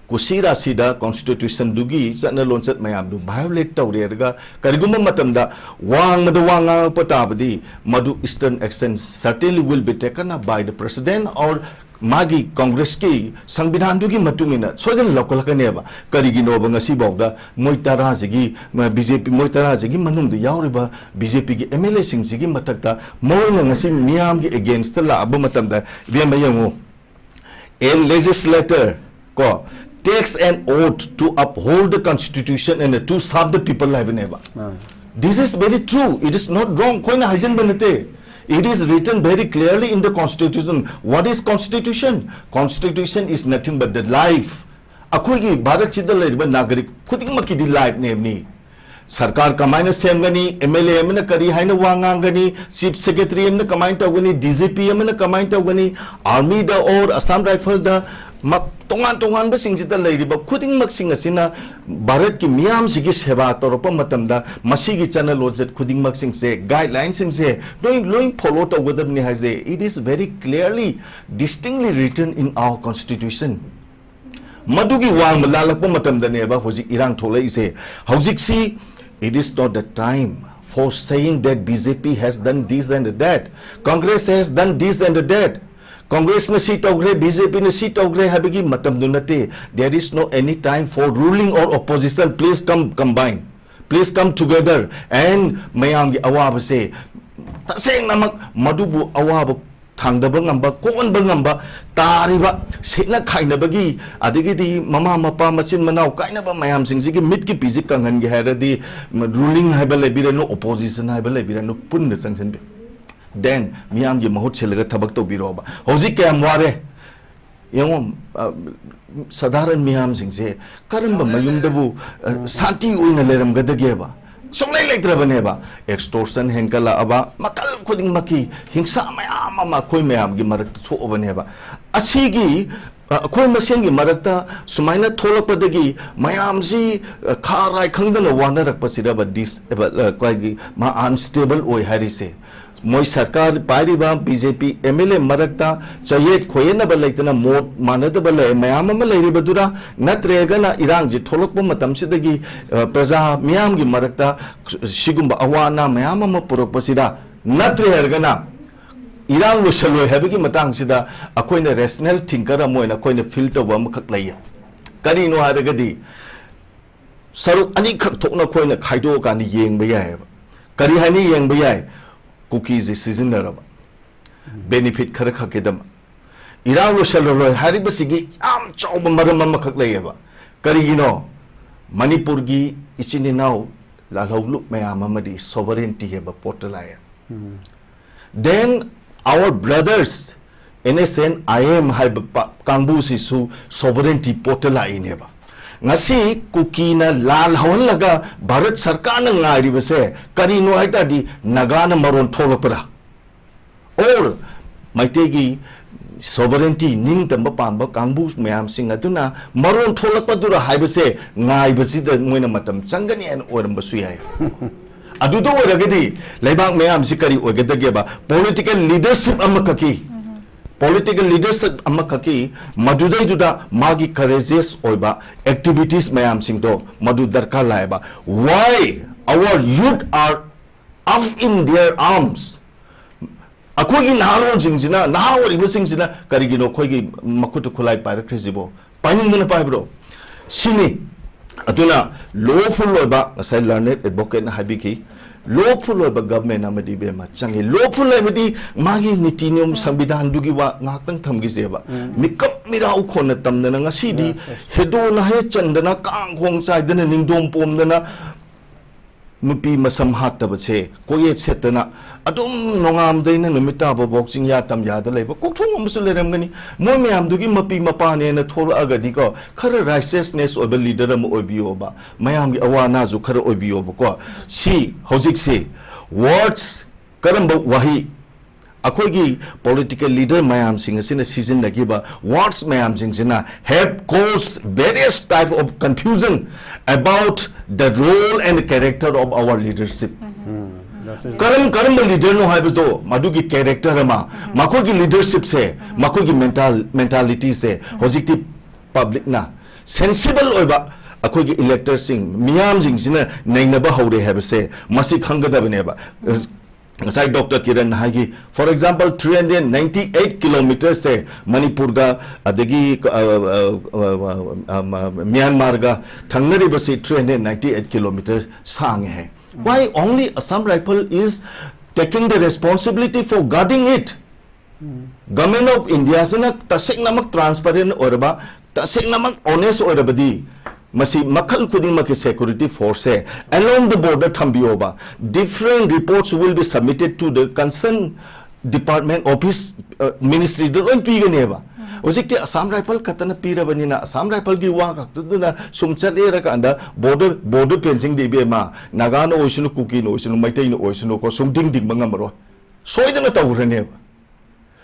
ꯀꯨꯁꯤ ꯔꯥꯁꯤꯗ constitution ꯗꯨꯒꯤ ꯆꯠꯅ ꯂꯣꯟꯆꯠ ꯃꯌꯥꯝꯗꯨ violate ꯇꯧꯔꯦ ꯍꯥꯏꯔꯒ ꯀꯔꯤꯒꯨꯝꯕ ꯃꯇꯝꯗ ꯋꯥꯡꯃꯗ ꯋꯥ ꯉꯥꯡꯉꯛꯄ ꯇꯥꯕꯗꯤ ꯃꯗꯨ stern action certainly will be taken up by the president or ꯃꯥꯒꯤ Congress ꯀꯤ ꯁꯪꯕꯤꯙꯥꯟꯗꯨꯒꯤ ꯃꯇꯨꯡ ꯏꯟꯅ ꯁꯣꯏꯗꯅ ꯂꯧꯈꯠꯂꯛꯀꯅꯦꯕ꯫ ꯀꯔꯤꯒꯤꯅꯣꯕ ꯉꯁꯤꯐꯥꯎꯗ ꯃꯣꯏ ꯇꯔꯥꯁꯤꯒꯤ, ꯃ-, B J P ꯃꯣꯏ ꯇꯔꯥꯁꯤꯒꯤ ꯃꯅꯨꯡꯗ ꯌꯥꯎꯔꯤꯕ B J P ꯒꯤ M L A ꯁꯤꯡꯁꯤꯒꯤ ꯃꯊꯛꯇ ꯃꯣꯏꯅ ꯉꯁꯤ ꯃꯤꯌꯥꯝꯒꯤ against ꯂꯥꯛꯑꯕ ꯃꯇꯝꯗ, ꯏꯕꯦꯝꯃ ꯌꯦꯡꯉꯨ, "A legislator ꯀꯣ takes an oath to uphold the constitution and to serve the people" ꯍꯥꯏꯕꯅꯦꯕ꯫ ꯑꯥ꯫ This is very true. It is not wrong. ꯑꯩꯈꯣꯏꯅ ꯍꯥꯏꯖꯤꯟꯕ ꯅꯠꯇꯦ꯫ It is written very clearly in the constitution. What is constitution? Constitution is nothing but the life. ꯑꯩꯈꯣꯏꯒꯤ ꯚꯥꯔꯠꯁꯤꯗ ꯂꯩꯔꯤꯕ ꯅꯥꯒꯔꯤꯛ ꯈꯨꯗꯤꯡꯃꯛꯀꯤꯗꯤ life ꯅꯦꯝꯅꯤ꯫ ꯁꯔꯀꯥꯔ ꯀꯃꯥꯏꯅ ꯁꯦꯝꯒꯅꯤ, M L A ꯑꯃꯅ ꯀꯔꯤ ꯍꯥꯏꯅ ꯋꯥ ꯉꯥꯡꯒꯅꯤ, Chief Secretary ꯑꯃꯅ ꯀꯃꯥꯏꯅ ꯇꯧꯒꯅꯤ, D G P ꯑꯃꯅ ꯀꯃꯥꯏꯅ ꯇꯧꯒꯅꯤ, Army the or Assam Rifle ꯗ, ꯃ-, ꯇꯣꯉꯥꯟ ꯇꯣꯉꯥꯟꯕꯁꯤꯡꯁꯤꯗ ꯂꯩꯔꯤꯕ ꯈꯨꯗꯤꯡꯃꯛꯁꯤꯡ ꯑꯁꯤꯅ ꯚꯥꯔꯠꯀꯤ ꯃꯤꯌꯥꯝꯁꯤꯒꯤ ꯁꯦꯕꯥ ꯇꯧꯔꯛꯄ ꯃꯇꯝꯗ ꯃꯁꯤꯒꯤ ꯆꯠꯅ ꯂꯣꯟꯆꯠ ꯈꯨꯗꯤꯡꯃꯛꯁꯤꯡꯁꯦ, guideline ꯁꯤꯡꯁꯦ ꯂꯣꯏ, ꯂꯣꯏ follow ꯇꯧꯒꯗꯕꯅꯤ ꯍꯥꯏꯁꯦ, it is very clearly, distinctly written in our constitution. ꯃꯗꯨꯒꯤ ꯋꯥꯡꯃ ꯂꯥꯜꯂꯛꯄ ꯃꯇꯝꯗꯅꯦꯕ ꯍꯧꯖꯤꯛ ꯏꯔꯥꯡ ꯊꯣꯛꯂꯛꯏꯁꯦ꯫ ꯍꯧꯖꯤꯛꯁꯤ, it is not the time for saying that B J P has done this and that, Congress has done this and that, Congress ꯅ ꯁꯤ ꯇꯧꯈ꯭ꯔꯦ, B J P ꯅ ꯁꯤ ꯇꯧꯈ꯭ꯔꯦ ꯍꯥꯏꯕꯒꯤ ꯃꯇꯝꯗꯨ ꯅꯠꯇꯦ꯫ There is no any time for ruling or opposition. Please come combine. Please come together and ꯃꯌꯥꯝꯒꯤ ꯑꯋꯥꯕꯁꯦ ꯇꯁꯦꯡꯅꯃꯛ ꯃꯗꯨꯕꯨ ꯑꯋꯥꯕ ꯊꯥꯡꯗꯕ ꯉꯝꯕ, ꯀꯣꯛꯍꯟꯕ ꯉꯝꯕ, ꯇꯥꯔꯤꯕ ꯁꯦꯠꯅ ꯈꯥꯏꯅꯕꯒꯤ, ꯑꯗꯒꯤꯗꯤ ꯃꯃꯥ ꯃꯄꯥ, ꯃꯆꯤꯟ ꯃꯅꯥꯎ ꯀꯥꯏꯅꯕ ꯃꯌꯥꯝꯁꯤꯡꯁꯤꯒꯤ ꯃꯤꯠꯀꯤ ꯄꯤꯁꯤ ꯀꯪꯍꯟꯒꯦ ꯍꯥꯏꯔꯗꯤ, ꯔꯨꯂꯤꯡ ꯍꯥꯏꯕ ꯂꯩꯕꯤꯔꯅꯨ, ꯑꯣꯄꯣꯖꯤꯁꯟ ꯍꯥꯏꯕ ꯂꯩꯕꯤꯔꯅꯨ, ꯄꯨꯟꯅ ꯆꯪꯁꯤꯟꯕꯤꯌꯨ꯫ ꯗꯦꯟ ꯃꯤꯌꯥꯝꯒꯤ ꯃꯍꯨꯠ ꯁꯤꯜꯂꯒ ꯊꯕꯛ ꯇꯧꯕꯤꯔꯣꯕ꯫ ꯍꯧꯖꯤꯛ ꯀꯌꯥꯝ ꯋꯥꯔꯦ ꯌꯦꯡꯉꯣ꯫ ꯑ, ꯁꯥꯙꯥꯔꯟ ꯃꯤꯌꯥꯝꯁꯤꯡꯁꯦ ꯀꯔꯝꯕ ꯃꯌꯨꯝꯗꯕꯨ, ꯑ, ꯁꯥꯟꯇꯤ ꯑꯣꯏꯅ ꯂꯩꯔꯝꯒꯗꯒꯦꯕ? ꯁꯨꯡꯂꯩ ꯂꯩꯇ꯭ꯔꯕꯅꯦꯕ꯫ ꯑꯦꯛꯁꯇꯣꯔꯁꯟ ꯍꯦꯟꯒꯠꯂꯛꯑꯕ, ꯃꯈꯜ ꯈꯨꯗꯤꯡꯃꯛꯀꯤ ꯍꯤꯡꯁꯥ ꯃꯌꯥꯝ ꯑꯃ ꯑꯩꯈꯣꯏ ꯃꯌꯥꯝꯒꯤ ꯃꯔꯛꯇ ꯊꯣꯛꯑꯕꯅꯦꯕ꯫ ꯑꯁꯤꯒꯤ, ꯑ, ꯑꯩꯈꯣꯏ ꯃꯁꯦꯟꯒꯤ ꯃꯔꯛꯇ ꯁꯨꯃꯥꯏꯅ ꯊꯣꯛꯂꯛꯄꯗꯒꯤ ꯃꯌꯥꯝꯁꯤ, ꯑ, ꯈꯥ ꯔꯥꯏ ꯈꯪꯗꯅ ꯋꯥꯅꯔꯛꯄꯁꯤꯗꯕ ꯗꯤꯁ-, ꯑ, ꯑꯩꯈꯣꯏꯒꯤ ꯃꯥ ꯑꯟꯁꯇꯦꯕꯜ ꯑꯣꯏ ꯍꯥꯏꯔꯤꯁꯦ꯫ ꯃꯣꯏ ꯁꯔꯀꯥꯔ ꯄꯥꯏꯔꯤꯕ B J P M L A ꯃꯔꯛꯇ ꯆꯌꯦꯠ ꯈꯣꯏꯌꯦꯠꯅꯕ ꯂꯩꯇꯅ ꯃꯣꯠ ꯃꯥꯟꯅꯗꯕ ꯂꯩ ꯃꯌꯥꯝ ꯑꯃ ꯂꯩꯔꯤꯕꯗꯨꯔ, ꯅꯠꯇ꯭ꯔꯒꯅ ꯏꯔꯥꯡꯁꯤ ꯊꯣꯛꯂꯛꯄ ꯃꯇꯝꯁꯤꯗꯒꯤ, ꯑ, ꯄ꯭ꯔꯖꯥ ꯃꯤꯌꯥꯝꯒꯤ ꯃꯔꯛꯇ ꯁꯤꯒꯨꯝꯕ ꯑꯋꯥ ꯑꯅꯥ ꯃꯌꯥꯝ ꯑꯃ ꯄꯨꯔꯛꯄꯁꯤꯗ, ꯅꯠꯇ꯭ꯔꯦ ꯍꯥꯏꯔꯒꯅ ꯏꯔꯥꯡ ꯂꯣꯏꯁꯤꯜꯂꯣꯏ ꯍꯥꯏꯕꯒꯤ ꯃꯇꯥꯡꯁꯤꯗ ꯑꯩꯈꯣꯏꯅ ꯔꯦꯁꯅꯦꯜ ꯊꯤꯡꯀꯔ ꯑꯃ ꯑꯣꯏꯅ ꯑꯩꯈꯣꯏꯅ ꯐꯤꯜ ꯇꯧꯕ ꯑꯃꯈꯛ ꯂꯩꯌꯦ꯫ ꯀꯔꯤꯅꯣ ꯍꯥꯏꯔꯒꯗꯤ, ꯁꯔꯨꯛ ꯑꯅꯤꯈꯛ ꯊꯣꯛꯅ ꯑꯩꯈꯣꯏꯅ ꯈꯥꯏꯗꯣꯛꯑꯀꯥꯟꯗ ꯌꯦꯡꯕ ꯌꯥꯏꯑꯕ꯫ ꯀꯔꯤ ꯍꯥꯏꯅ ꯌꯦꯡꯕ ꯌꯥꯏ? ꯀꯨꯀꯤꯁꯦ ꯁꯤꯖꯤꯟꯅꯔꯕ, ꯕꯦꯅꯤꯐꯤꯠ ꯈꯔ ꯈꯛꯀꯤꯗꯃꯛ꯫ ꯏꯔꯥꯡ ꯂꯣꯏꯁꯤꯜꯂꯔꯣꯏ ꯍꯥꯏꯔꯤꯕꯁꯤꯒꯤ ꯌꯥꯝ ꯆꯥꯎꯕ ꯃꯔꯝ ꯑꯃꯈꯛ ꯂꯩꯌꯦꯕ꯫ ꯀꯔꯤꯒꯤꯅꯣ? ꯃꯅꯤꯄꯨꯔꯒꯤ ꯏꯆꯤꯟ ꯏꯅꯥꯎ ꯂꯥꯜꯍꯧꯂꯨꯞ ꯃꯌꯥꯝ ꯑꯃꯗꯤ ꯁꯣꯚꯔꯦꯟꯇꯤ ꯍꯥꯏꯕ ꯄꯣꯠꯇ ꯂꯥꯛꯑꯦ꯫ Then our brothers, N S N I M ꯍꯥꯏꯕ ꯄ-, ꯀꯥꯡꯕꯨꯁꯤꯁꯨ ꯁꯣꯚꯔꯦꯟꯇꯤ ꯄꯣꯠꯇ ꯂꯥꯛꯏꯅꯦꯕ꯫ ꯉꯁꯤ ꯀꯨꯀꯤꯅ ꯂꯥꯜ ꯍꯧꯍꯜꯂꯒ ꯚꯥꯔꯠ ꯁꯔꯀꯥꯔꯅ ꯉꯥꯏꯔꯤꯕꯁꯦ ꯀꯔꯤꯅꯣ ꯍꯥꯏ ꯇꯥꯔꯗꯤ, ꯅꯥꯒꯥꯅ ꯃꯔꯣꯟ ꯊꯣꯛꯂꯛꯄ꯭ꯔꯥ? Or ꯃꯩꯇꯩꯒꯤ ꯁꯣꯚꯔꯦꯟꯇꯤ, ꯅꯤꯡꯇꯝꯕ ꯄꯥꯝꯕ ꯀꯥꯡꯕꯨ ꯃꯌꯥꯝꯁꯤꯡ ꯑꯗꯨꯅ ꯃꯔꯣꯟ ꯊꯣꯛꯂꯛꯄꯗꯨꯔ ꯍꯥꯏꯕꯁꯦ ꯉꯥꯏꯕꯁꯤꯗ ꯃꯣꯏꯅ ꯃꯇꯝ ꯆꯪꯒꯅꯤ ꯍꯥꯏꯅ ꯑꯣꯏꯔꯝꯕꯁꯨ ꯌꯥꯏ꯫ ꯑꯗꯨꯗ ꯑꯣꯏꯔꯒꯗꯤ ꯂꯩꯕꯥꯛ ꯃꯌꯥꯝꯁꯤ ꯀꯔꯤ ꯑꯣꯏꯒꯗꯒꯦꯕ? ꯄꯣꯂꯤꯇꯤꯀꯦꯜ ꯂꯤꯗꯔꯁꯤꯞ ꯑꯃꯈꯛꯀꯤ, ꯄꯣꯂꯤꯇꯤꯀꯦꯜ ꯂꯤꯗꯔꯁꯤꯞ ꯑꯃꯈꯛꯀꯤ ꯃꯗꯨꯗꯩꯗꯨꯗ ꯃꯥꯒꯤ ꯀꯔꯦꯖꯤꯌꯁ ꯑꯣꯏꯕ ꯑꯦꯛꯇꯤꯚꯤꯇꯤꯁ ꯃꯌꯥꯝꯁꯤꯡꯗꯣ ꯃꯗꯨ ꯗꯔꯀꯥꯔ ꯂꯥꯛꯑꯦꯕ꯫ Why our youth are up in their arms? ꯑꯩꯈꯣꯏꯒꯤ ꯅꯍꯥꯔꯣꯜꯁꯤꯡꯁꯤꯅ, ꯅꯍꯥ ꯑꯣꯏꯔꯤꯕꯁꯤꯡꯁꯤꯅ ꯀꯔꯤꯒꯤꯅꯣ ꯑꯩꯈꯣꯏꯒꯤ ꯃꯈꯨꯠꯇ ꯈꯨꯠꯂꯥꯏ ꯄꯥꯏꯔꯛꯈ꯭ꯔꯤꯁꯤꯕꯣ? ꯄꯥꯏꯅꯤꯡꯗꯅ ꯄꯥꯏꯕ꯭ꯔꯣ? ꯁꯤꯅꯤ꯫ ꯑꯗꯨꯅ ꯂꯣꯐꯨꯜ ꯑꯣꯏꯕ, ꯉꯁꯥꯏ ꯂꯔꯅꯦꯗ ꯑꯦꯗꯚꯣꯀꯦꯠꯅ ꯍꯥꯏꯕꯤꯈꯤ, ꯂꯣꯐꯨꯜ ꯑꯣꯏꯕ ꯒꯚꯔꯟꯃꯦꯟ ꯑꯃꯗꯤ ꯏꯕꯦꯝꯃ ꯆꯪꯉꯤ꯫ ꯂꯣꯐꯨꯜ ꯍꯥꯏꯕꯗꯤ ꯃꯥꯒꯤ ꯅꯤꯇꯤ ꯅꯤꯌꯣꯝ ꯁꯪꯕꯤꯙꯥꯟꯗꯨꯒꯤ ꯋꯥ ꯉꯥꯏꯍꯥꯛꯇꯪ ꯊꯝꯈꯤꯁꯦꯕ꯫ ꯃꯤꯀꯞ ꯃꯤꯔꯥꯎ ꯈꯣꯟꯅ ꯇꯝꯗꯅ ꯉꯁꯤꯗꯤ ꯍꯦꯗꯣ ꯅꯍꯦ ꯆꯟꯗꯅ ꯀꯥꯡ ꯈꯣꯡ ꯆꯥꯏꯗꯅ ꯅꯤꯡꯗꯣꯝ ꯄꯣꯝꯗꯅ ꯅꯨꯄꯤ ꯃꯁꯝ ꯍꯥꯠꯇꯕꯁꯦ ꯀꯣꯌꯦꯠ ꯁꯦꯠꯇꯅ ꯑꯗꯨꯝ ꯅꯣꯡꯉꯥꯝꯗꯩꯅ ꯅꯨꯃꯤꯠ ꯇꯥꯕꯐꯥꯎ ꯆꯤꯡꯌꯥ ꯇꯝꯌꯥꯗ ꯂꯩꯕ ꯀꯣꯛꯊꯣꯡ ꯑꯃꯁꯨ ꯂꯩꯔꯝꯒꯅꯤ꯫ ꯃꯣꯏ ꯃꯌꯥꯝꯗꯨꯒꯤ ꯃꯄꯤ ꯃꯄꯥꯅꯦꯅ ꯊꯣꯛꯂꯛꯑꯒꯗꯤꯀꯣ, ꯈꯔ ꯔꯥꯏꯁꯤꯌꯁꯅꯦꯁ ꯑꯣꯏꯕ ꯂꯤꯗꯔ ꯑꯃ ꯑꯣꯏꯕꯤꯌꯣꯕ, ꯃꯌꯥꯝꯒꯤ ꯑꯋꯥ ꯑꯅꯥꯁꯨ ꯈꯔ ꯑꯣꯏꯕꯤꯌꯣꯕꯀꯣ꯫ ꯁꯤ ꯍꯧꯖꯤꯛꯁꯤ ꯋꯥꯔꯗꯁ, ꯀꯔꯝꯕ ꯋꯥꯍꯩ ꯑꯩꯈꯣꯏꯒꯤ ꯄꯣꯂꯤꯇꯤꯀꯦꯜ ꯂꯤꯗꯔ ꯃꯌꯥꯝꯁꯤꯡ ꯑꯁꯤꯅ ꯁꯤꯖꯤꯟꯅꯈꯤꯕ ꯋꯥꯔꯗꯁ ꯃꯌꯥꯝꯁꯤꯡꯁꯤꯅ have caused various type of confusion about the role and character of our leadership. ꯀꯔꯝ ꯀꯔꯝꯕ ꯂꯤꯗꯔꯅꯣ ꯍꯥꯏꯕꯗꯣ, ꯃꯗꯨꯒꯤ ꯀꯦꯔꯦꯛꯇꯔ ꯑꯃ, ꯃꯈꯣꯏꯒꯤ ꯂꯤꯗꯔꯁꯤꯞꯁꯦ, ꯃꯈꯣꯏꯒꯤ ꯃꯦꯟꯇꯥꯂꯤꯇꯤꯁꯦ ꯍꯧꯖꯤꯛꯇꯤ ꯄꯕ꯭ꯂꯤꯛꯅ, ꯁꯦꯟꯁꯤꯕꯜ ꯑꯣꯏꯕ ꯑꯩꯈꯣꯏꯒꯤ ꯏꯂꯦꯛꯇꯔꯁꯤꯡ, ꯃꯤꯌꯥꯝꯁꯤꯡꯁꯤꯅ ꯅꯩꯅꯕ ꯍꯧꯔꯦ ꯍꯥꯏꯕꯁꯦ ꯃꯁꯤ ꯈꯪꯒꯗꯕꯅꯦꯕ꯫ ꯉꯁꯥꯏ ꯗꯣꯛꯇꯔ ꯀꯤꯔꯟ ꯍꯥꯏꯒꯤ, for example, three hundred ninety eight kilometres ꯁꯦ ꯃꯅꯤꯄꯨꯔꯒ ꯑꯗꯒꯤ, ꯑ, ꯑ, ꯑ, ꯑ, ꯑ, ꯑ, ꯃ꯭ꯌꯥꯟꯃꯥꯔꯒ ꯊꯪꯅꯔꯤꯕꯁꯤ three hundred ninety eight kilometres ꯁꯥꯡꯉꯦ ꯍꯥꯏ꯫ Why only Assam Rifle is taking the responsibility for guarding it? Government of India ꯁꯤꯅ ꯇꯁꯦꯡꯅꯃꯛ transparent ꯑꯣꯏꯔꯕ, ꯇꯁꯦꯡꯅꯃꯛ honest ꯑꯣꯏꯔꯕꯗꯤ, ꯃꯁꯤ ꯃꯈꯜ ꯈꯨꯗꯤꯡꯃꯛꯀꯤ security force say along the border ꯊꯝꯕꯤꯌꯣꯕ꯫ Different reports will be submitted to the concerned department office, uh, ministry ꯗ ꯂꯣꯏ ꯄꯤꯒꯅꯦꯕ꯫ ꯍꯧꯖꯤꯛꯇꯤ ꯑꯁꯥꯝ ꯔꯥꯏꯐꯜ ꯈꯛꯇꯅ ꯄꯤꯔꯕꯅꯤꯅ, ꯑꯁꯥꯝ ꯔꯥꯏꯐꯜꯒꯤ ꯋꯥ ꯈꯛꯇꯗꯨꯅ ꯁꯨꯝ ꯆꯠꯂꯦꯔꯀꯥꯟꯗ, border, border fencing ꯗꯤ ꯏꯕꯦꯝꯃ, ꯅꯥꯒꯥꯅ ꯑꯣꯏꯁꯅꯨ, ꯀꯨꯀꯤꯅ ꯑꯣꯏꯁꯅꯨ, ꯃꯩꯇꯩꯅ ꯑꯣꯏꯁꯅꯨꯀꯣ, ꯁꯨꯝ ꯗꯤꯡ ꯗꯤꯡꯕ ꯉꯝꯃꯔꯣꯏ꯫ ꯁꯣꯏꯗꯅ ꯇꯧꯈ꯭ꯔꯅꯦꯕ꯫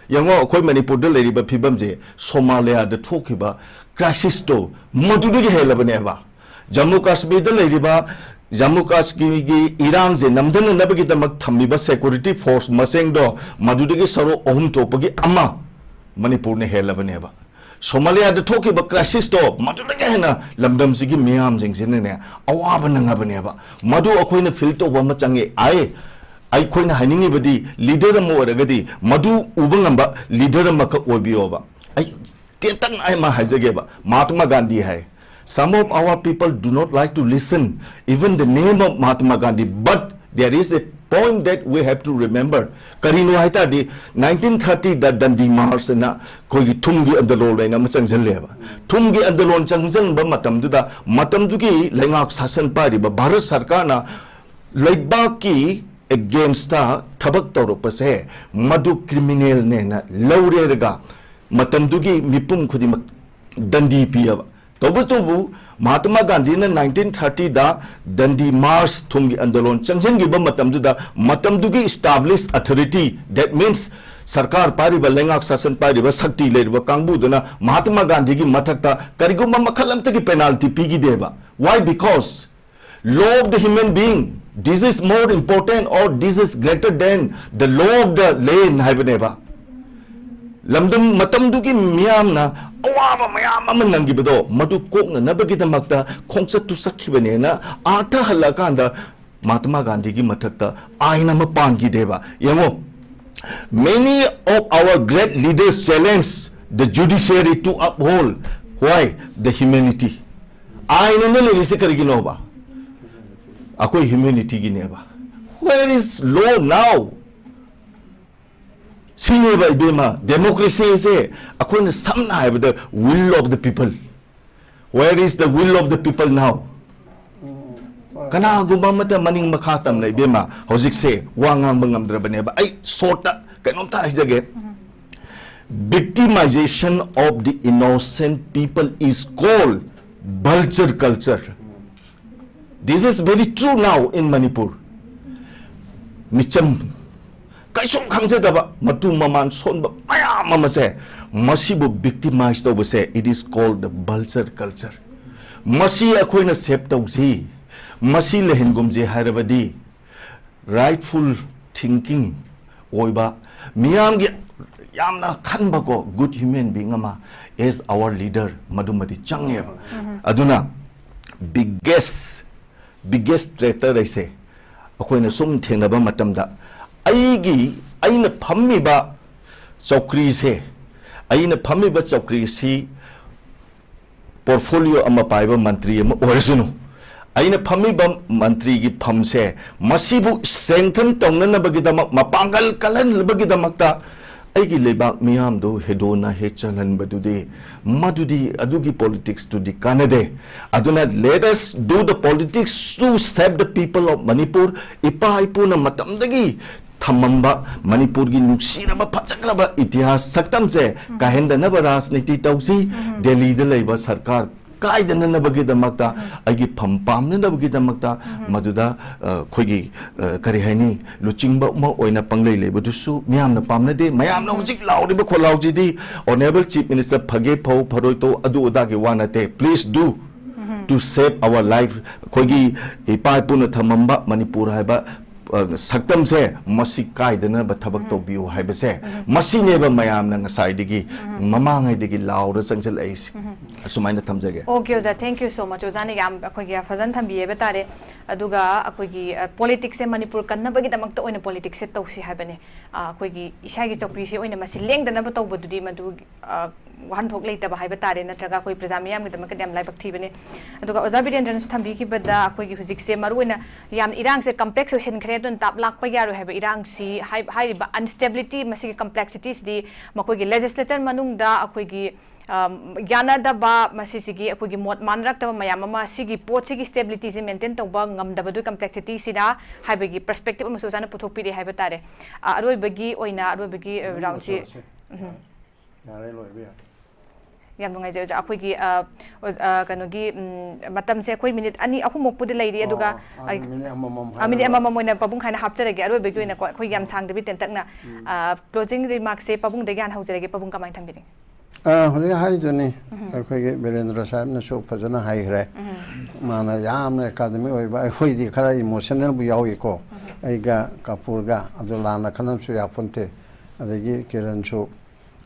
ꯌꯦꯡꯉꯣ, ꯑꯩꯈꯣꯏ ꯃꯅꯤꯄꯨꯔꯗ ꯂꯩꯔꯤꯕ ꯐꯤꯕꯝꯁꯦ ꯁꯣꯃꯥꯂꯤꯌꯥꯗ ꯊꯣꯛꯈꯤꯕ crisis ꯇꯣ ꯃꯗꯨꯗꯒꯤ ꯍꯦꯜꯂꯕꯅꯦꯕ꯫ ꯖꯝꯃꯨ ꯀꯥꯁꯃꯤꯔꯗ ꯂꯩꯔꯤꯕ, ꯖꯝꯃꯨ ꯀꯥꯁꯃꯤꯔꯒꯤ ꯏꯔꯥꯡꯁꯦ ꯅꯝꯊꯅꯅꯕꯒꯤꯗꯃꯛ ꯊꯝꯃꯤꯕ security force ꯃꯁꯤꯡꯗꯣ ꯃꯗꯨꯗꯒꯤ ꯁꯔꯨꯛ ꯑꯍꯨꯝ ꯊꯣꯛꯄꯒꯤ ꯑꯃ ꯃꯅꯤꯄꯨꯔꯅ ꯍꯦꯜꯂꯕꯅꯦꯕ꯫ ꯁꯣꯃꯥꯂꯤꯌꯥꯗ ꯊꯣꯛꯈꯤꯕ crisis ꯇꯣ ꯃꯗꯨꯗꯒꯤ ꯍꯦꯟꯅ ꯂꯝꯗꯝꯁꯤꯒꯤ ꯃꯤꯌꯥꯝꯁꯤꯡꯁꯤꯅꯅꯦ ꯑꯋꯥꯕ ꯅꯪꯉꯕꯅꯦꯕ꯫ ꯃꯗꯨ ꯑꯩꯈꯣꯏꯅ feel ꯇꯧꯕ ꯑꯃ ꯆꯪꯉꯤ꯫ ꯑꯩ, ꯑꯩꯈꯣꯏꯅ ꯍꯥꯏꯅꯤꯡꯉꯤꯕꯗꯤ, ꯂꯤꯗꯔ ꯑꯃ ꯑꯣꯏꯔꯒꯗꯤ ꯃꯗꯨ ꯎꯕ ꯉꯝꯕ ꯂꯤꯗꯔ ꯑꯃꯈꯛ ꯑꯣꯏꯕꯤꯌꯣꯕ꯫ ꯑꯩ ꯇꯦꯟꯇꯛꯅ ꯑꯩ ꯑꯃ ꯍꯥꯏꯖꯒꯦꯕ, ꯃꯍꯥꯇꯃꯥ ꯒꯥꯟꯙꯤ ꯍꯥꯏ꯫ Some of our people do not like to listen even the name of Mahatma Gandhi, but There is a point that we have to remember. ꯀꯔꯤꯅꯣ ꯍꯥꯏ ꯇꯥꯔꯗꯤ, ꯅꯥꯏꯟꯇꯤꯟ ꯊꯥꯔꯇꯤꯗ ꯗꯟꯗꯤ ꯃꯥꯔꯆ ꯑꯅ ꯑꯩꯈꯣꯏꯒꯤ ꯊꯨꯝꯒꯤ ꯑꯟꯗꯂꯣꯟ ꯍꯥꯏꯅ ꯑꯃ ꯆꯪꯁꯤꯜꯂꯦꯕ꯫ ꯊꯨꯝꯒꯤ ꯑꯟꯗꯂꯣꯟ ꯆꯪꯁꯤꯟꯕ ꯃꯇꯝꯗꯨꯗ, ꯃꯇꯝꯗꯨꯒꯤ ꯂꯩꯉꯥꯛ ꯁꯥꯁꯟ ꯄꯥꯏꯔꯤꯕ ꯚꯥꯔꯠ ꯁꯔꯀꯥꯔꯅ ꯂꯩꯕꯥꯛꯀꯤ ꯑꯦꯒꯦꯟꯁꯇ ꯊꯕꯛ ꯇꯧꯔꯛꯄꯁꯦ ꯃꯗꯨ ꯀ꯭ꯔꯤꯃꯤꯅꯦꯜꯅꯦꯅ ꯂꯧꯔꯦꯔꯒ ꯃꯇꯝꯗꯨꯒꯤ ꯃꯤꯄꯨꯝ ꯈꯨꯗꯤꯡꯃꯛ ꯗꯟꯗꯤ ꯄꯤꯌꯦꯕ꯫ ꯇꯧꯕꯇꯕꯨ ꯃꯍꯥꯇꯃꯥ ꯒꯥꯟꯙꯤꯅ ꯅꯥꯏꯟꯇꯤꯟ ꯊꯥꯔꯇꯤꯗ ꯗꯟꯗꯤ ꯃꯥꯔꯆ ꯊꯨꯝꯒꯤ ꯑꯟꯗꯣꯂꯣꯟ ꯆꯪꯁꯤꯟꯈꯤꯕ ꯃꯇꯝꯗꯨꯗ ꯃꯇꯝꯗꯨꯒꯤ ꯏꯁꯇꯥꯕ꯭ꯂꯤꯁ ꯑꯊꯣꯔꯤꯇꯤ, that means ꯁꯔꯀꯥꯔ ꯄꯥꯏꯔꯤꯕ, ꯂꯩꯉꯥꯛ ꯁꯥꯁꯟ ꯄꯥꯏꯔꯤꯕ, ꯁꯛꯇꯤ ꯂꯩꯔꯤꯕ ꯀꯥꯡꯕꯨꯗꯨꯅ ꯃꯍꯥꯇꯃꯥ ꯒꯥꯟꯙꯤꯒꯤ ꯃꯊꯛꯇ ꯀꯔꯤꯒꯨꯝꯕ ꯃꯈꯜ ꯑꯃꯠꯇꯒꯤ penalty ꯄꯤꯈꯤꯗꯦꯕ꯫ Why? Because law of the human being, this is more important or this is greater than the law of the land ꯍꯥꯏꯕꯅꯦꯕ꯫ ꯂꯝꯗꯝ ꯃꯇꯝꯗꯨꯒꯤ ꯃꯤꯌꯥꯝꯅ ꯑꯋꯥꯕ ꯃꯌꯥꯝ ꯑꯃ ꯅꯪꯈꯤꯕꯗꯣ ꯃꯗꯨ ꯀꯣꯛꯅꯅꯕꯒꯤꯗꯃꯛꯇ ꯈꯣꯡꯆꯠꯇꯨ ꯆꯠꯈꯤꯕꯅꯦꯅ ꯑꯥꯔꯊ ꯍꯜꯂꯛꯑꯀꯥꯟꯗ ꯃꯍꯥꯇꯃꯥ ꯒꯥꯟꯙꯤꯒꯤ ꯃꯊꯛꯇ ꯑꯥꯏꯟ ꯑꯃ ꯄꯥꯟꯈꯤꯗꯦꯕ꯫ ꯌꯦꯡꯉꯣ, many of our great leaders challenge the judiciary to uphold, why? The humanity. ꯑꯥꯏꯟ ꯑꯃ ꯂꯩꯔꯤꯁꯦ ꯀꯔꯤꯒꯤꯅꯣꯕ? ꯑꯩꯈꯣꯏ ꯍ꯭ꯌꯨꯃꯦꯅꯤꯇꯤꯒꯤꯅꯦꯕ꯫ Where is law now? ꯁꯤꯅꯦꯕ ꯏꯕꯦꯝꯃ, ꯗꯦꯃꯣꯀ꯭ꯔꯦꯁꯤꯁꯦ ꯑꯩꯈꯣꯏꯅ ꯁꯝꯅ ꯍꯥꯏꯔꯕꯗ will of the people. Where is the will of the people now? ꯀꯅꯥꯒꯨꯝꯕ ꯑꯃꯠꯇ ꯃꯅꯤꯡ ꯃꯈꯥ ꯇꯝꯅ ꯏꯕꯦꯝꯃ ꯍꯧꯖꯤꯛꯁꯦ ꯋꯥ ꯉꯥꯡꯕ ꯉꯝꯗ꯭ꯔꯕꯅꯦꯕ꯫ ꯑꯩ ꯁꯣꯔꯠꯇ ꯀꯩꯅꯣꯝꯇ ꯍꯥꯏꯖꯒꯦ꯫ Victimization of the innocent people is called vulture culture. This is very true now in Manipur. ꯃꯤꯆꯝ ꯀꯩꯁꯨ ꯈꯪꯖꯗꯕ ꯃꯇꯨ ꯃꯃꯥꯟ ꯁꯣꯟꯕ ꯃꯌꯥꯝ ꯑꯃꯁꯦ, ꯃꯁꯤꯕꯨ victimize ꯇꯧꯕꯁꯦ, it is called the vulture culture. ꯃꯁꯤ ꯑꯩꯈꯣꯏꯅ ꯁꯦꯞ ꯇꯧꯁꯤ, ꯃꯁꯤ ꯂꯩꯍꯟꯒꯨꯝꯁꯤ ꯍꯥꯏꯔꯕꯗꯤ rightful thinking ꯑꯣꯏꯕ, ꯃꯤꯌꯥꯝꯒꯤ ꯌꯥꯝꯅ ꯈꯟꯕꯀꯣ, good human being ꯑꯃ as our leader ꯃꯗꯨꯃꯗꯤ ꯆꯪꯉꯦꯕ꯫ ꯑꯗꯨꯅ biggest biggest traitor ꯍꯥꯏꯁꯦ ꯑꯩꯈꯣꯏꯅ ꯁꯨꯝ ꯊꯦꯡꯅꯕ ꯃꯇꯝꯗ ꯑꯩꯒꯤ, ꯑꯩꯅ ꯐꯝꯃꯤꯕ ꯆꯧꯀ꯭ꯔꯤꯁꯦ, ꯑꯩꯅ ꯐꯝꯃꯤꯕ ꯆꯧꯀ꯭ꯔꯤꯁꯤ portfolio ꯑꯃ ꯄꯥꯏꯕ ꯃꯟꯇ꯭ꯔꯤ ꯑꯃ ꯑꯣꯏꯔꯁꯅꯨ, ꯑꯩꯅ ꯐꯝꯃꯤꯕ ꯃꯟꯇ꯭ꯔꯤꯒꯤ ꯐꯝꯁꯦ, ꯃꯁꯤꯕꯨ strengthen ꯇꯧꯅꯅꯕꯒꯤꯗꯃꯛ, ꯃꯄꯥꯡꯒꯜ ꯀꯜꯍꯟꯅꯕꯒꯤꯗꯃꯛꯇ ꯑꯩꯒꯤ ꯂꯩꯕꯥꯛ ꯃꯤꯌꯥꯝꯗꯨ ꯍꯦꯗꯣꯟꯅ ꯍꯦ ꯆꯜꯍꯟꯕꯗꯨꯗꯤ, ꯃꯗꯨꯗꯤ, ꯑꯗꯨꯒꯤ politics ꯇꯨꯗꯤ ꯀꯥꯟꯅꯗꯦ꯫ ꯑꯗꯨꯅ let us do the politics to save the people of Manipur. ꯏꯄꯥ ꯏꯄꯨꯅ ꯃꯇꯝꯗꯒꯤ ꯊꯝꯃꯝꯕ ꯃꯅꯤꯄꯨꯔꯒꯤ ꯅꯨꯡꯁꯤꯔꯕ ꯐꯖꯈ꯭ꯔꯕ ꯏꯇꯤꯍꯥꯁ ꯁꯛꯇꯝꯁꯦ ꯀꯥꯏꯍꯟꯗꯅꯕ ꯔꯥꯖꯅꯤꯇꯤ ꯇꯧꯁꯤ꯫ ꯗꯦꯜꯂꯤꯗ ꯂꯩꯕ ꯁꯔꯀꯥꯔ ꯀꯥꯏꯗꯅꯅꯕꯒꯤꯗꯃꯛꯇ, ꯑꯩꯒꯤ ꯐꯝ ꯄꯥꯝꯅꯅꯕꯒꯤꯗꯃꯛꯇ, ꯃꯗꯨꯗ, ꯑ, ꯑꯩꯈꯣꯏꯒꯤ, ꯑ, ꯀꯔꯤ ꯍꯥꯏꯅꯤ, ꯂꯨꯆꯤꯡꯕ ꯑꯃ ꯑꯣꯏꯅ ꯄꯪꯂꯩ ꯂꯩꯕꯗꯨꯁꯨ ꯃꯤꯌꯥꯝꯅ ꯄꯥꯝꯅꯗꯦ꯫ ꯃꯌꯥꯝꯅ ꯍꯧꯖꯤꯛ ꯂꯥꯎꯔꯤꯕ ꯈꯣꯜꯂꯥꯎꯁꯤꯗꯤ Honourable Chief Minister ꯐꯒꯦ ꯐꯧ ꯐꯔꯣꯏ ꯇꯧ ꯑꯗꯨ ꯑꯗꯥꯒꯤ ꯋꯥ ꯅꯠꯇꯦ꯫ Please do to save our life. ꯑꯩꯈꯣꯏꯒꯤ ꯏꯄꯥ ꯏꯄꯨꯅ ꯊꯝꯃꯝꯕ ꯃꯅꯤꯄꯨꯔ ꯍꯥꯏꯕ, ꯑ, ꯁꯛꯇꯝꯁꯦ ꯃꯁꯤ ꯀꯥꯏꯗꯅꯕ ꯊꯕꯛ ꯇꯧꯕꯤꯌꯨ ꯍꯥꯏꯕꯁꯦ, ꯃꯁꯤꯅꯦꯕ ꯃꯌꯥꯝꯅ ꯉꯁꯥꯏꯗꯒꯤ ꯃꯃꯥꯡꯉꯩꯗꯒꯤ ꯂꯥꯎꯔ ꯆꯪꯁꯤꯜꯂꯛꯏꯁꯦ꯫ ꯑꯁꯨꯃꯥꯏꯅ ꯊꯝꯖꯒꯦ꯫ Okay, ꯑꯣꯖꯥ, thank you so much. ꯑꯣꯖꯥꯅ ꯌꯥꯝ ꯑꯩꯈꯣꯏꯒꯤ ꯐꯖꯅ ꯊꯝꯕꯤꯌꯦꯕ ꯇꯥꯔꯦ꯫ ꯑꯗꯨꯒ ꯑꯩꯈꯣꯏꯒꯤ, ꯑ, politics ꯁꯦ ꯃꯅꯤꯄꯨꯔ ꯀꯟꯅꯕꯒꯤꯗꯃꯛꯇ ꯑꯣꯏꯅ politics ꯁꯦ ꯇꯧꯁꯤ ꯍꯥꯏꯕꯅꯦ꯫ ꯑ, ꯑꯩꯈꯣꯏꯒꯤ ꯏꯁꯥꯒꯤ ꯆꯧꯀ꯭ꯔꯤꯁꯦ ꯑꯣꯏꯅ ꯃꯁꯤ ꯂꯦꯡꯗꯅꯕ ꯇꯧꯕꯗꯨꯗꯤ ꯃꯗꯨ, ꯑ, ꯋꯥꯍꯟꯊꯣꯛ ꯂꯩꯇꯕ ꯍꯥꯏꯕ ꯇꯥꯔꯦ, ꯅꯠꯇ꯭ꯔꯒ ꯑꯩꯈꯣꯏ ꯄ꯭ꯔꯖꯥ ꯃꯤꯌꯥꯝꯒꯤꯗꯃꯛꯇꯗꯤ ꯌꯥꯝ ꯂꯥꯏꯕꯛ ꯊꯤꯕꯅꯦ꯫ ꯑꯗꯨꯒ ꯑꯣꯖꯥ ꯕꯤꯔꯦꯟꯗ꯭ꯔꯅꯁꯨ ꯊꯝꯕꯤꯈꯤꯕꯗ ꯑꯩꯈꯣꯏꯒꯤ ꯍꯧꯖꯤꯛꯁꯦ ꯃꯔꯨꯑꯣꯏꯅ ꯌꯥꯝ ꯏꯔꯥꯡꯁꯦ complex ꯑꯣꯏꯁꯤꯟꯈ꯭ꯔꯦ, ꯑꯗꯨꯅ ꯇꯥꯞ ꯂꯥꯛꯄ ꯌꯥꯔꯣꯏ ꯍꯥꯏꯕ ꯏꯔꯥꯡꯁꯤ ꯍꯥꯏ-, ꯍꯥꯏꯔꯤꯕ instability, ꯃꯁꯤꯒꯤ complexity ꯁꯤꯗꯤ ꯃꯈꯣꯏꯒꯤ legislature ꯃꯅꯨꯡꯗ ꯑꯩꯈꯣꯏꯒꯤ, ꯑꯝ, ꯌꯥꯅꯗꯕ, ꯃꯁꯤꯁꯤꯒꯤ ꯑꯩꯈꯣꯏꯒꯤ ꯃꯣꯠ ꯃꯥꯟꯅꯔꯛꯇꯕ ꯃꯌꯥꯝ ꯑꯃ, ꯁꯤꯒꯤ ꯄꯣꯠꯁꯤꯒꯤ stability ꯁꯤ maintain ꯇꯧꯕ ꯉꯝꯗꯕꯗꯨ complexity ꯁꯤꯅ ꯍꯥꯏꯕꯒꯤ perspective ꯑꯃꯁꯨ ꯑꯣꯖꯥꯅ ꯄꯨꯊꯣꯛꯄꯤꯔꯦ ꯍꯥꯏꯕ ꯇꯥꯔꯦ꯫ ꯑ, ꯑꯔꯣꯏꯕꯒꯤ ꯑꯣꯏꯅ, ꯑꯔꯣꯏꯕꯒꯤ, ꯑ, round ꯁꯤ, ꯂꯣꯏꯁꯤꯜꯂꯁꯤ꯫ ꯎꯝ, ꯌꯥꯔꯦ, ꯂꯣꯏꯕ ꯌꯥꯔꯦ꯫ ꯌꯥꯝ ꯅꯨꯡꯉꯥꯏꯖꯩ ꯑꯣꯖꯥ꯫ ꯑꯩꯈꯣꯏꯒꯤ, ꯑ, ꯑꯣꯖ-, ꯑ, ꯀꯩꯅꯣꯒꯤ, ꯎꯝ, ꯃꯇꯝꯁꯦ ꯑꯩꯈꯣꯏ minute ꯑꯅꯤ ꯑꯍꯨꯝꯃꯨꯛꯄꯨꯗꯤ ꯂꯩꯔꯤ, ꯑꯗꯨꯒ ꯑꯣ, ꯑꯗꯨ minute ꯑꯃꯃꯝ ꯑ, minute ꯍꯥꯏꯔꯒ꯫ ꯑꯃꯃꯝ ꯑꯣꯏꯅ ꯄꯥꯕꯨꯡ ꯈꯥꯏꯅ ꯍꯥꯞꯆꯔꯒꯦ꯫ ꯑꯔꯣꯏꯕꯒꯤ ꯑꯣꯏꯅꯀꯣ ꯑꯩꯈꯣꯏ ꯌꯥꯝ ꯁꯥꯡꯗꯕꯤ ꯇꯦꯟꯇꯛꯅ, ꯑ, closing remarks ꯁꯦ ꯄꯥꯕꯨꯡꯗꯒꯤ ꯍꯥꯟꯅ ꯍꯧꯖꯔꯒꯦ꯫ ꯄꯥꯕꯨꯡ ꯀꯃꯥꯏꯅ ꯊꯝꯕꯤꯅꯤꯡꯉꯤ? ꯑ, ꯍꯧꯖꯤꯛ ꯍꯥꯏꯔꯤꯗꯨꯅꯤ, ꯑꯩꯈꯣꯏꯒꯤ ꯕꯤꯔꯦꯟꯗ꯭ꯔ ꯁꯥꯍꯦꯕꯅꯁꯨ ꯐꯖꯅ ꯍꯥꯏꯈ꯭ꯔꯦ꯫ ꯃꯥꯅ ꯌꯥꯝꯅ academic ꯑꯣꯏꯕ, ꯑꯩꯈꯣꯏꯗꯤ ꯈꯔ emotional ꯕꯨ ꯌꯥꯎꯏꯀꯣ, ꯑꯩꯒ ꯀꯥꯄꯨꯔꯒ, ꯑꯗꯨ ꯂꯥꯟꯅ ꯈꯟꯅꯕꯁꯨ ꯌꯥꯄꯣꯟꯇꯦ꯫ ꯑꯗꯒꯤ ꯀꯤꯔꯟꯁꯨ꯫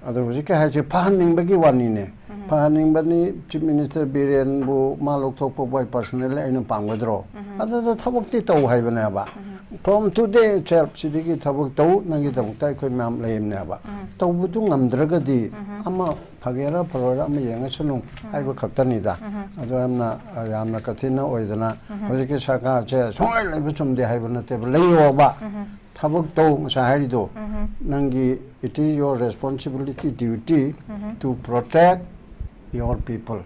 ꯑꯗꯣ ꯍꯧꯖꯤꯛꯀꯤ ꯍꯥꯏꯁꯦ ꯐꯍꯟꯅꯤꯡꯕꯒꯤ ꯋꯥꯅꯤꯅꯦ꯫ ꯐꯍꯟꯅꯤꯡꯕꯅꯤ, Chief Minister ꯕꯤꯔꯦꯟꯕꯨ ꯃꯥ ꯂꯧꯊꯣꯛꯄꯕꯨ ꯑꯩ personally ꯑꯩꯅ ꯄꯥꯝꯒꯗ꯭ꯔꯣ? ꯑꯗꯨꯗ ꯊꯕꯛꯇꯤ ꯇꯧ ꯍꯥꯏꯕꯅꯦꯕ꯫ From today itself ꯁꯤꯗꯒꯤ ꯊꯕꯛ ꯇꯧ, ꯅꯪꯒꯤꯗꯃꯛꯇ ꯑꯩꯈꯣꯏ ꯃꯌꯥꯝ ꯂꯩꯔꯤꯕꯅꯦꯕ꯫ ꯇꯧꯕꯗꯨ ꯉꯝꯗ꯭ꯔꯒꯗꯤ ꯑꯃ ꯐꯒꯦꯔꯥ ꯐꯔꯣꯏꯔꯥ ꯑꯃ ꯌꯦꯡꯉꯁꯅꯨ ꯍꯥꯏꯕ ꯈꯛꯇꯅꯤꯗ꯫ ꯑꯗꯣ ꯌꯥꯝꯅ, ꯌꯥꯝꯅ ꯀꯊꯤꯟꯅ ꯑꯣꯏꯗꯅ ꯍꯧꯖꯤꯛꯀꯤ ꯁꯔꯀꯥꯔꯁꯦ ꯁꯨꯡꯂꯩ ꯂꯩꯕ ꯆꯨꯝꯗꯦ ꯍꯥꯏꯕ ꯅꯠꯇꯦꯕ, ꯂꯩꯌꯣꯕ꯫ ꯊꯕꯛ ꯇꯧ, ꯉꯁꯥꯏ ꯍꯥꯏꯔꯤꯗꯣ, ꯅꯪꯒꯤ, it is your responsibility, duty to protect your people,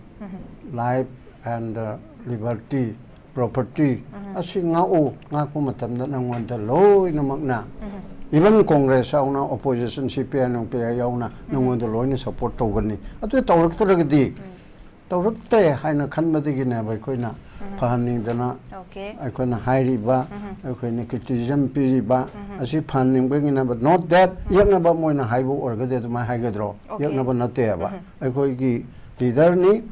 life and, uh, liberty, property, ꯑꯁꯤ ꯉꯥꯛꯎ꯫ ꯉꯥꯛꯄ ꯃꯇꯝꯗ ꯅꯪꯉꯣꯟꯗ ꯂꯣꯏꯅꯃꯛꯅ, even Congress ꯌꯥꯎꯅ, opposition C P I, N P I ꯌꯥꯎꯅ ꯅꯪꯉꯣꯟꯗ ꯂꯣꯏꯅ support ꯇꯧꯒꯅꯤ꯫ ꯑꯗꯨ ꯇꯧꯔꯛꯇ꯭ꯔꯒꯗꯤ, ꯇꯧꯔꯛꯇꯦ ꯍꯥꯏꯅ ꯈꯟꯕꯗꯒꯤꯅꯦꯕ ꯑꯩꯈꯣꯏꯅ ꯐꯍꯟꯅꯤꯡꯗꯅ ꯑꯩꯈꯣꯏꯅ ꯍꯥꯏꯔꯤꯕ, ꯑꯩꯈꯣꯏꯅ criticism ꯄꯤꯔꯤꯕ ꯑꯁꯤ ꯐꯍꯟꯅꯤꯡꯕꯒꯤꯅꯦꯕ꯫ Not that ꯌꯦꯛꯅꯕ ꯃꯣꯏꯅ ꯍꯥꯏꯕ ꯑꯣꯏꯔꯒꯗꯤ ꯑꯗꯨꯃꯥꯏꯅ ꯍꯥꯏꯒꯗ꯭ꯔꯣ? ꯌꯦꯛꯅꯕ ꯅꯠꯇꯦꯕ꯫ ꯑꯩꯈꯣꯏꯒꯤ leader ꯅꯤ,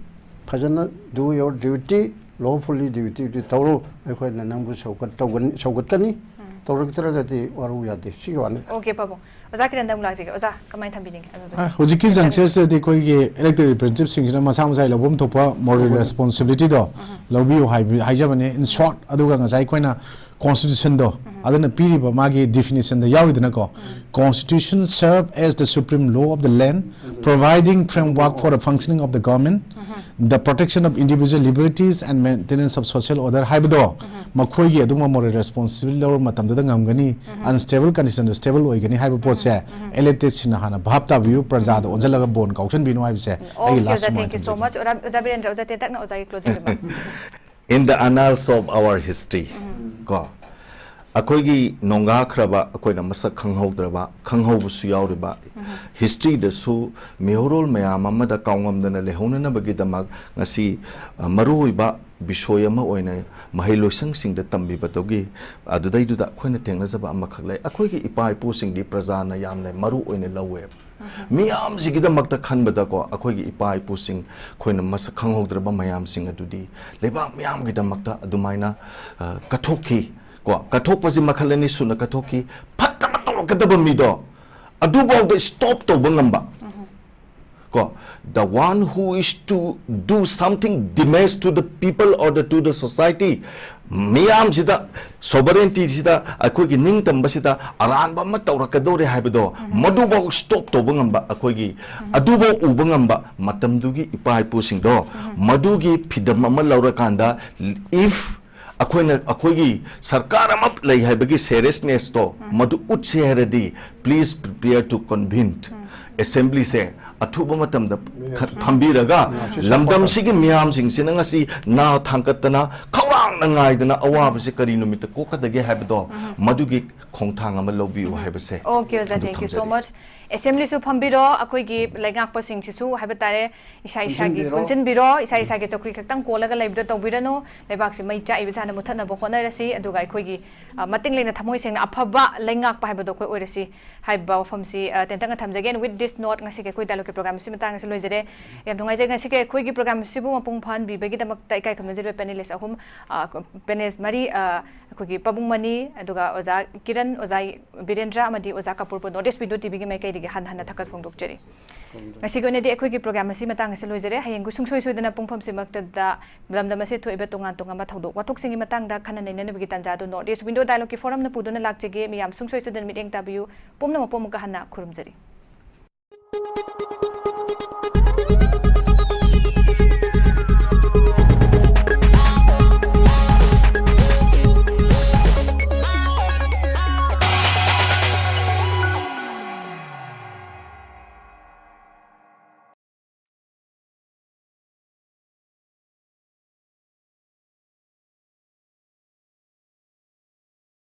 ꯐꯖꯅ do your duty, lawfully duty ꯗꯨ ꯇꯧꯔꯣ꯫ ꯑꯩꯈꯣꯏꯅ ꯅꯪꯕꯨ ꯁꯧꯒꯠ ꯇꯧꯒꯅꯤ, ꯁꯧꯒꯠꯀꯅꯤ꯫ ꯇꯧꯔꯛꯇ꯭ꯔꯒꯗꯤ ꯋꯥꯔꯧ ꯌꯥꯗꯦ꯫ ꯁꯤꯒꯤ ꯋꯥꯅꯤ꯫ OK, ꯄꯥꯕꯨꯡ꯫ ꯑꯣꯖꯥ ꯀꯤꯔꯟꯗ ꯑꯃꯨꯛ ꯂꯥꯛꯆꯒꯦ꯫ ꯑꯣꯖꯥ, ꯀꯃꯥꯏꯅ ꯊꯝꯕꯤꯅꯤꯡꯒꯦ? ꯑꯗꯨꯗ ꯑ, ꯍꯧꯖꯤꯛꯀꯤ ꯖꯪꯁꯔꯁꯤꯗꯗꯤ ꯑꯩꯈꯣꯏꯒꯤ elected representativeꯁꯤꯡꯁꯤꯅ ꯃꯁꯥ ꯃꯁꯥꯒꯤ ꯂꯧꯐꯝ ꯊꯣꯛꯄ moral responsibilityꯗꯣ ꯂꯧꯕꯤꯌꯨ ꯍꯥꯏꯕꯤ-, ꯍꯥꯏꯖꯕꯅꯦ꯫ In short, ꯑꯗꯨꯒ ꯉꯁꯥꯏ ꯑꯩꯈꯣꯏꯅ constitutionꯗꯣ, ꯑꯗꯨꯅ ꯄꯤꯔꯤꯕ ꯃꯥꯒꯤ definitionꯗ ꯌꯥꯎꯔꯤꯗꯅꯀꯣ, "Constitution serve as the supreme law of the land, providing framework for the functioning of the government, the protection of individual liberties and maintenance of social order" ꯍꯥꯏꯕꯗꯣ, ꯃꯈꯣꯏꯒꯤ ꯑꯗꯨꯒꯨꯝꯕ moral responsibility ꯂꯧꯔꯕ ꯃꯇꯝꯗꯨꯗ ꯉꯝꯒꯅꯤ, unstable conditionꯗꯨ stable ꯑꯣꯏꯒꯅꯤ ꯍꯥꯏꯕ ꯄꯣꯠꯁꯦ electedꯁꯤꯡꯅ ꯍꯥꯟꯅ ꯚꯥꯞ ꯇꯥꯕꯤꯌꯨ, ꯄ꯭ꯔꯖꯥꯗ ꯑꯣꯟꯁꯤꯜꯂꯒ ꯕꯣꯟ ꯀꯥꯎꯁꯟꯕꯤꯅꯨ ꯍꯥꯏꯕꯁꯦ ꯑꯩꯒꯤ OK, last ꯑꯣꯖꯥ, remark thank you so ꯊꯝꯖꯒꯦ꯫ Much. ꯑꯣꯖꯥ, ꯑꯣꯖꯥ ꯕꯤꯔꯦꯟꯗ꯭ꯔ, ꯑꯣꯖꯥ ꯇꯦꯟꯇꯛꯅ ꯑꯣꯖꯥꯒꯤ closing remark꯫ In the annals of our history, ꯀꯣ, ꯑꯩꯈꯣꯏꯒꯤ ꯅꯣꯡꯒꯥ ꯈ꯭ꯔꯕ ꯑꯩꯈꯣꯏꯅ ꯃꯁꯛ ꯈꯪꯍꯧꯗ꯭ꯔꯕ, ꯈꯪꯍꯧꯕꯁꯨ ꯌꯥꯎꯔꯤꯕ, historyꯗꯁꯨ ꯃꯤꯍꯧꯔꯣꯜ ꯃꯌꯥꯝ ꯑꯃꯗ ꯀꯥꯎꯉꯝꯗꯅ ꯂꯩꯍꯧꯅꯅꯕꯒꯤꯗꯃꯛ ꯉꯁꯤ, ꯑ, ꯃꯔꯨꯑꯣꯏꯕ ꯕꯤꯁꯣꯏ ꯑꯃ ꯑꯣꯏꯅ ꯃꯍꯩ ꯂꯣꯏꯁꯪꯁꯤꯡꯗ ꯇꯝꯕꯤꯕꯗꯨꯒꯤ ꯑꯗꯨꯗꯩꯗꯨꯗ ꯑꯩꯈꯣꯏꯅ ꯊꯦꯡꯅꯖꯕ ꯑꯃꯈꯛ ꯂꯩ꯫ ꯑꯩꯈꯣꯏꯒꯤ ꯏꯄꯥ ꯏꯄꯨꯁꯤꯡꯗꯤ ꯄ꯭ꯔꯖꯥꯅ ꯌꯥꯝꯅ ꯃꯔꯨ ꯑꯣꯏꯅ ꯂꯧꯋꯦꯕ꯫ ꯃꯤꯌꯥꯝꯁꯤꯒꯤꯗꯃꯛꯇ ꯈꯟꯕꯗꯀꯣ, ꯑꯩꯈꯣꯏꯒꯤ ꯏꯄꯥ ꯏꯄꯨꯁꯤꯡ, ꯑꯩꯈꯣꯏꯅ ꯃꯁꯛ ꯈꯪꯍꯧꯗ꯭ꯔꯕ ꯃꯌꯥꯝꯁꯤꯡ ꯑꯗꯨꯗꯤ ꯂꯩꯕꯥꯛ ꯃꯤꯌꯥꯝꯒꯤꯗꯃꯛꯇ ꯑꯗꯨꯃꯥꯏꯅ, ꯑ, ꯀꯠꯊꯣꯛꯈꯤ꯫ ꯀꯣ, ꯀꯠꯊꯣꯛꯄꯁꯤ ꯃꯈꯜ ꯑꯅꯤ ꯁꯨꯅ ꯀꯠꯊꯣꯛꯈꯤ꯫ ꯐꯠꯇꯕ ꯇꯧꯔꯛꯀꯗꯕ ꯃꯤꯗꯣ ꯑꯗꯨꯐꯥꯎꯗ stop ꯇꯧꯕ ꯉꯝꯕ꯫ ꯀꯣ, the one who is to do something damage to the people or the, to the society, ꯃꯤꯌꯥꯝꯁꯤꯗ, sovereignty ꯁꯤꯗ, ꯑꯩꯈꯣꯏꯒꯤ ꯅꯤꯡꯇꯝꯕꯁꯤꯗ ꯑꯔꯥꯟꯕ ꯑꯃ ꯇꯧꯔꯛꯀꯗꯧꯔꯦ ꯍꯥꯏꯕꯗꯣ, ꯃꯗꯨꯐꯥꯎ stop ꯇꯧꯕ ꯉꯝꯕ, ꯑꯩꯈꯣꯏꯒꯤ ꯑꯗꯨꯐꯥꯎ ꯎꯕ ꯉꯝꯕ ꯃꯇꯝꯗꯨꯒꯤ ꯏꯄꯥ ꯏꯄꯨꯁꯤꯡꯗꯣ, ꯃꯗꯨꯒꯤ ꯐꯤꯗꯝ ꯑꯃ ꯂꯧꯔꯀꯥꯟꯗ, if ꯑꯩꯈꯣꯏꯅ, ꯑꯩꯈꯣꯏꯒꯤ ꯁꯔꯀꯥꯔ ꯑꯃ ꯂꯩ ꯍꯥꯏꯕꯒꯤ seriousness ꯇꯣ ꯃꯗꯨ ꯎꯠꯁꯦ ꯍꯥꯏꯔꯗꯤ, please prepare to convene assembly ꯁꯦ ꯑꯊꯨꯕ ꯃꯇꯝꯗ ꯈ-, ꯐꯝꯕꯤꯔꯒ, ꯂꯝꯗꯝꯁꯤꯒꯤ ꯃꯤꯌꯥꯝꯁꯤꯡꯁꯤꯅ ꯉꯁꯤ ꯅꯥ ꯊꯥꯡꯒꯠꯇꯅ, ꯈꯧꯔꯥꯡꯅ ꯉꯥꯏꯗꯅ, ꯑꯋꯥꯕꯁꯤ ꯀꯔꯤ ꯅꯨꯃꯤꯠꯇ ꯀꯣꯛꯀꯗꯒꯦ ꯍꯥꯏꯕꯗꯣ, ꯃꯗꯨꯒꯤ ꯈꯣꯡꯊꯥꯡ ꯑꯃ ꯂꯧꯕꯤꯌꯨ ꯍꯥꯏꯕꯁꯦ꯫ Okay, ꯑꯣꯖꯥ, ꯑꯗꯨ thank you so ꯊꯝꯖꯔꯤ꯫ Much꯫ Assembly ꯁꯨ ꯐꯝꯕꯤꯔꯣ, ꯑꯩꯈꯣꯏꯒꯤ ꯂꯩꯉꯥꯛꯄꯁꯤꯡꯁꯤꯁꯨ ꯍꯥꯏꯕ ꯇꯥꯔꯦ, ꯏꯁꯥ ꯏꯁꯥꯒꯤ ꯄꯨꯟꯁꯤꯟꯕꯤꯔꯣ꯫ ꯄꯨꯟꯁꯤꯟꯕꯤꯔꯣ, ꯏꯁꯥ ꯏꯁꯥꯒꯤ ꯆꯧꯀ꯭ꯔꯤ ꯈꯛꯇꯪ ꯀꯣꯜꯂꯒ ꯂꯩꯕꯗꯣ ꯇꯧꯕꯤꯔꯅꯨ꯫ ꯂꯩꯕꯥꯛꯁꯤ ꯃꯩ ꯆꯥꯛꯏꯕ ꯁꯥꯅ ꯃꯨꯊꯠꯅꯕ ꯍꯣꯠꯅꯔꯁꯤ, ꯑꯗꯨꯒ ꯑꯩꯈꯣꯏꯒꯤ, ꯑ, ꯃꯇꯤꯡ ꯂꯩꯅ ꯊꯃꯣꯏ ꯁꯦꯡꯅ ꯑꯐꯕ ꯂꯩꯉꯥꯛꯄ ꯍꯥꯏꯕꯗꯣ ꯑꯩꯈꯣꯏ ꯑꯣꯏꯔꯁꯤ ꯍꯥꯏꯕ ꯋꯥꯐꯝꯁꯤ, ꯑ, ꯇꯦꯟꯇꯛꯅ ꯊꯝꯖꯒꯦ꯫ And with this note, ꯉꯁꯤꯒꯤ ꯑꯩꯈꯣꯏ dialogue ꯀꯤ program ꯑꯁꯤ ꯃꯇꯥꯡ ꯑꯁꯤ ꯂꯣꯏꯖꯔꯦ꯫ ꯌꯥꯝ ꯅꯨꯡꯉꯥꯏꯖꯩ ꯉꯁꯤꯒꯤ ꯑꯩꯈꯣꯏꯒꯤ program ꯑꯁꯤꯕꯨ ꯃꯄꯨꯡ ꯐꯥꯍꯟꯕꯤꯕꯒꯤꯗꯃꯛꯇ ꯏꯀꯥꯏ ꯈꯨꯝꯅꯖꯔꯤꯕ panelist ꯑꯍꯨꯝ, ꯑ, panelist ꯃꯔꯤ, ꯑ, ꯑꯩꯈꯣꯏꯒꯤ ꯄꯥꯕꯨꯡ ꯃꯅꯤ, ꯑꯗꯨꯒ ꯑꯣꯖꯥ ꯀꯤꯔꯟ, ꯑꯣꯖꯥ ꯕꯤꯔꯦꯟꯗ꯭ꯔ ꯑꯃꯗꯤ ꯑꯣꯖꯥ ꯀꯄꯨꯔꯕꯨ North East Window ꯇꯤꯚꯤꯒꯤ ꯃꯥꯏꯀꯩꯗꯒꯤ ꯍꯟꯅ ꯍꯟꯅ ꯊꯥꯒꯠ ꯐꯣꯡꯗꯣꯛꯆꯔꯤ꯫ ꯉꯁꯤꯒꯤ ꯑꯣꯏꯅꯗꯤ ꯑꯩꯈꯣꯏꯒꯤ program ꯑꯁꯤ ꯃꯇꯥꯡ ꯑꯁꯤ ꯂꯣꯏꯖꯔꯦ꯫ ꯍꯌꯦꯡ ꯁꯨꯡꯁꯣꯏ ꯁꯣꯏꯗꯅ ꯄꯨꯡꯐꯝꯁꯤꯃꯛꯇꯗ ꯂꯝꯗꯝ ꯑꯁꯤꯗ ꯊꯣꯛꯏꯕ ꯇꯣꯉꯥꯟ ꯇꯣꯉꯥꯟꯕ ꯊꯧꯗꯣꯛ ꯋꯥꯊꯣꯛꯁꯤꯡꯒꯤ ꯃꯇꯥꯡꯗ ꯈꯟꯅ ꯅꯩꯅꯅꯕꯒꯤ ꯇꯥꯟꯖꯥ ꯑꯗꯨ North East Window Dialogue ꯀꯤ forum ꯅ ꯄꯨꯗꯨꯅ ꯂꯥꯛꯆꯒꯦ꯫ ꯃꯤꯌꯥꯝ ꯁꯨꯡꯁꯣꯏ ꯁꯣꯏꯗꯅ ꯃꯤꯠꯌꯦꯡ ꯇꯥꯕꯤꯌꯨ꯫ ꯄꯨꯝꯅꯃꯛꯄꯨ ꯑꯃꯨꯛꯀ ꯍꯟꯅ ꯈꯨꯔꯨꯝꯖꯔꯤ꯫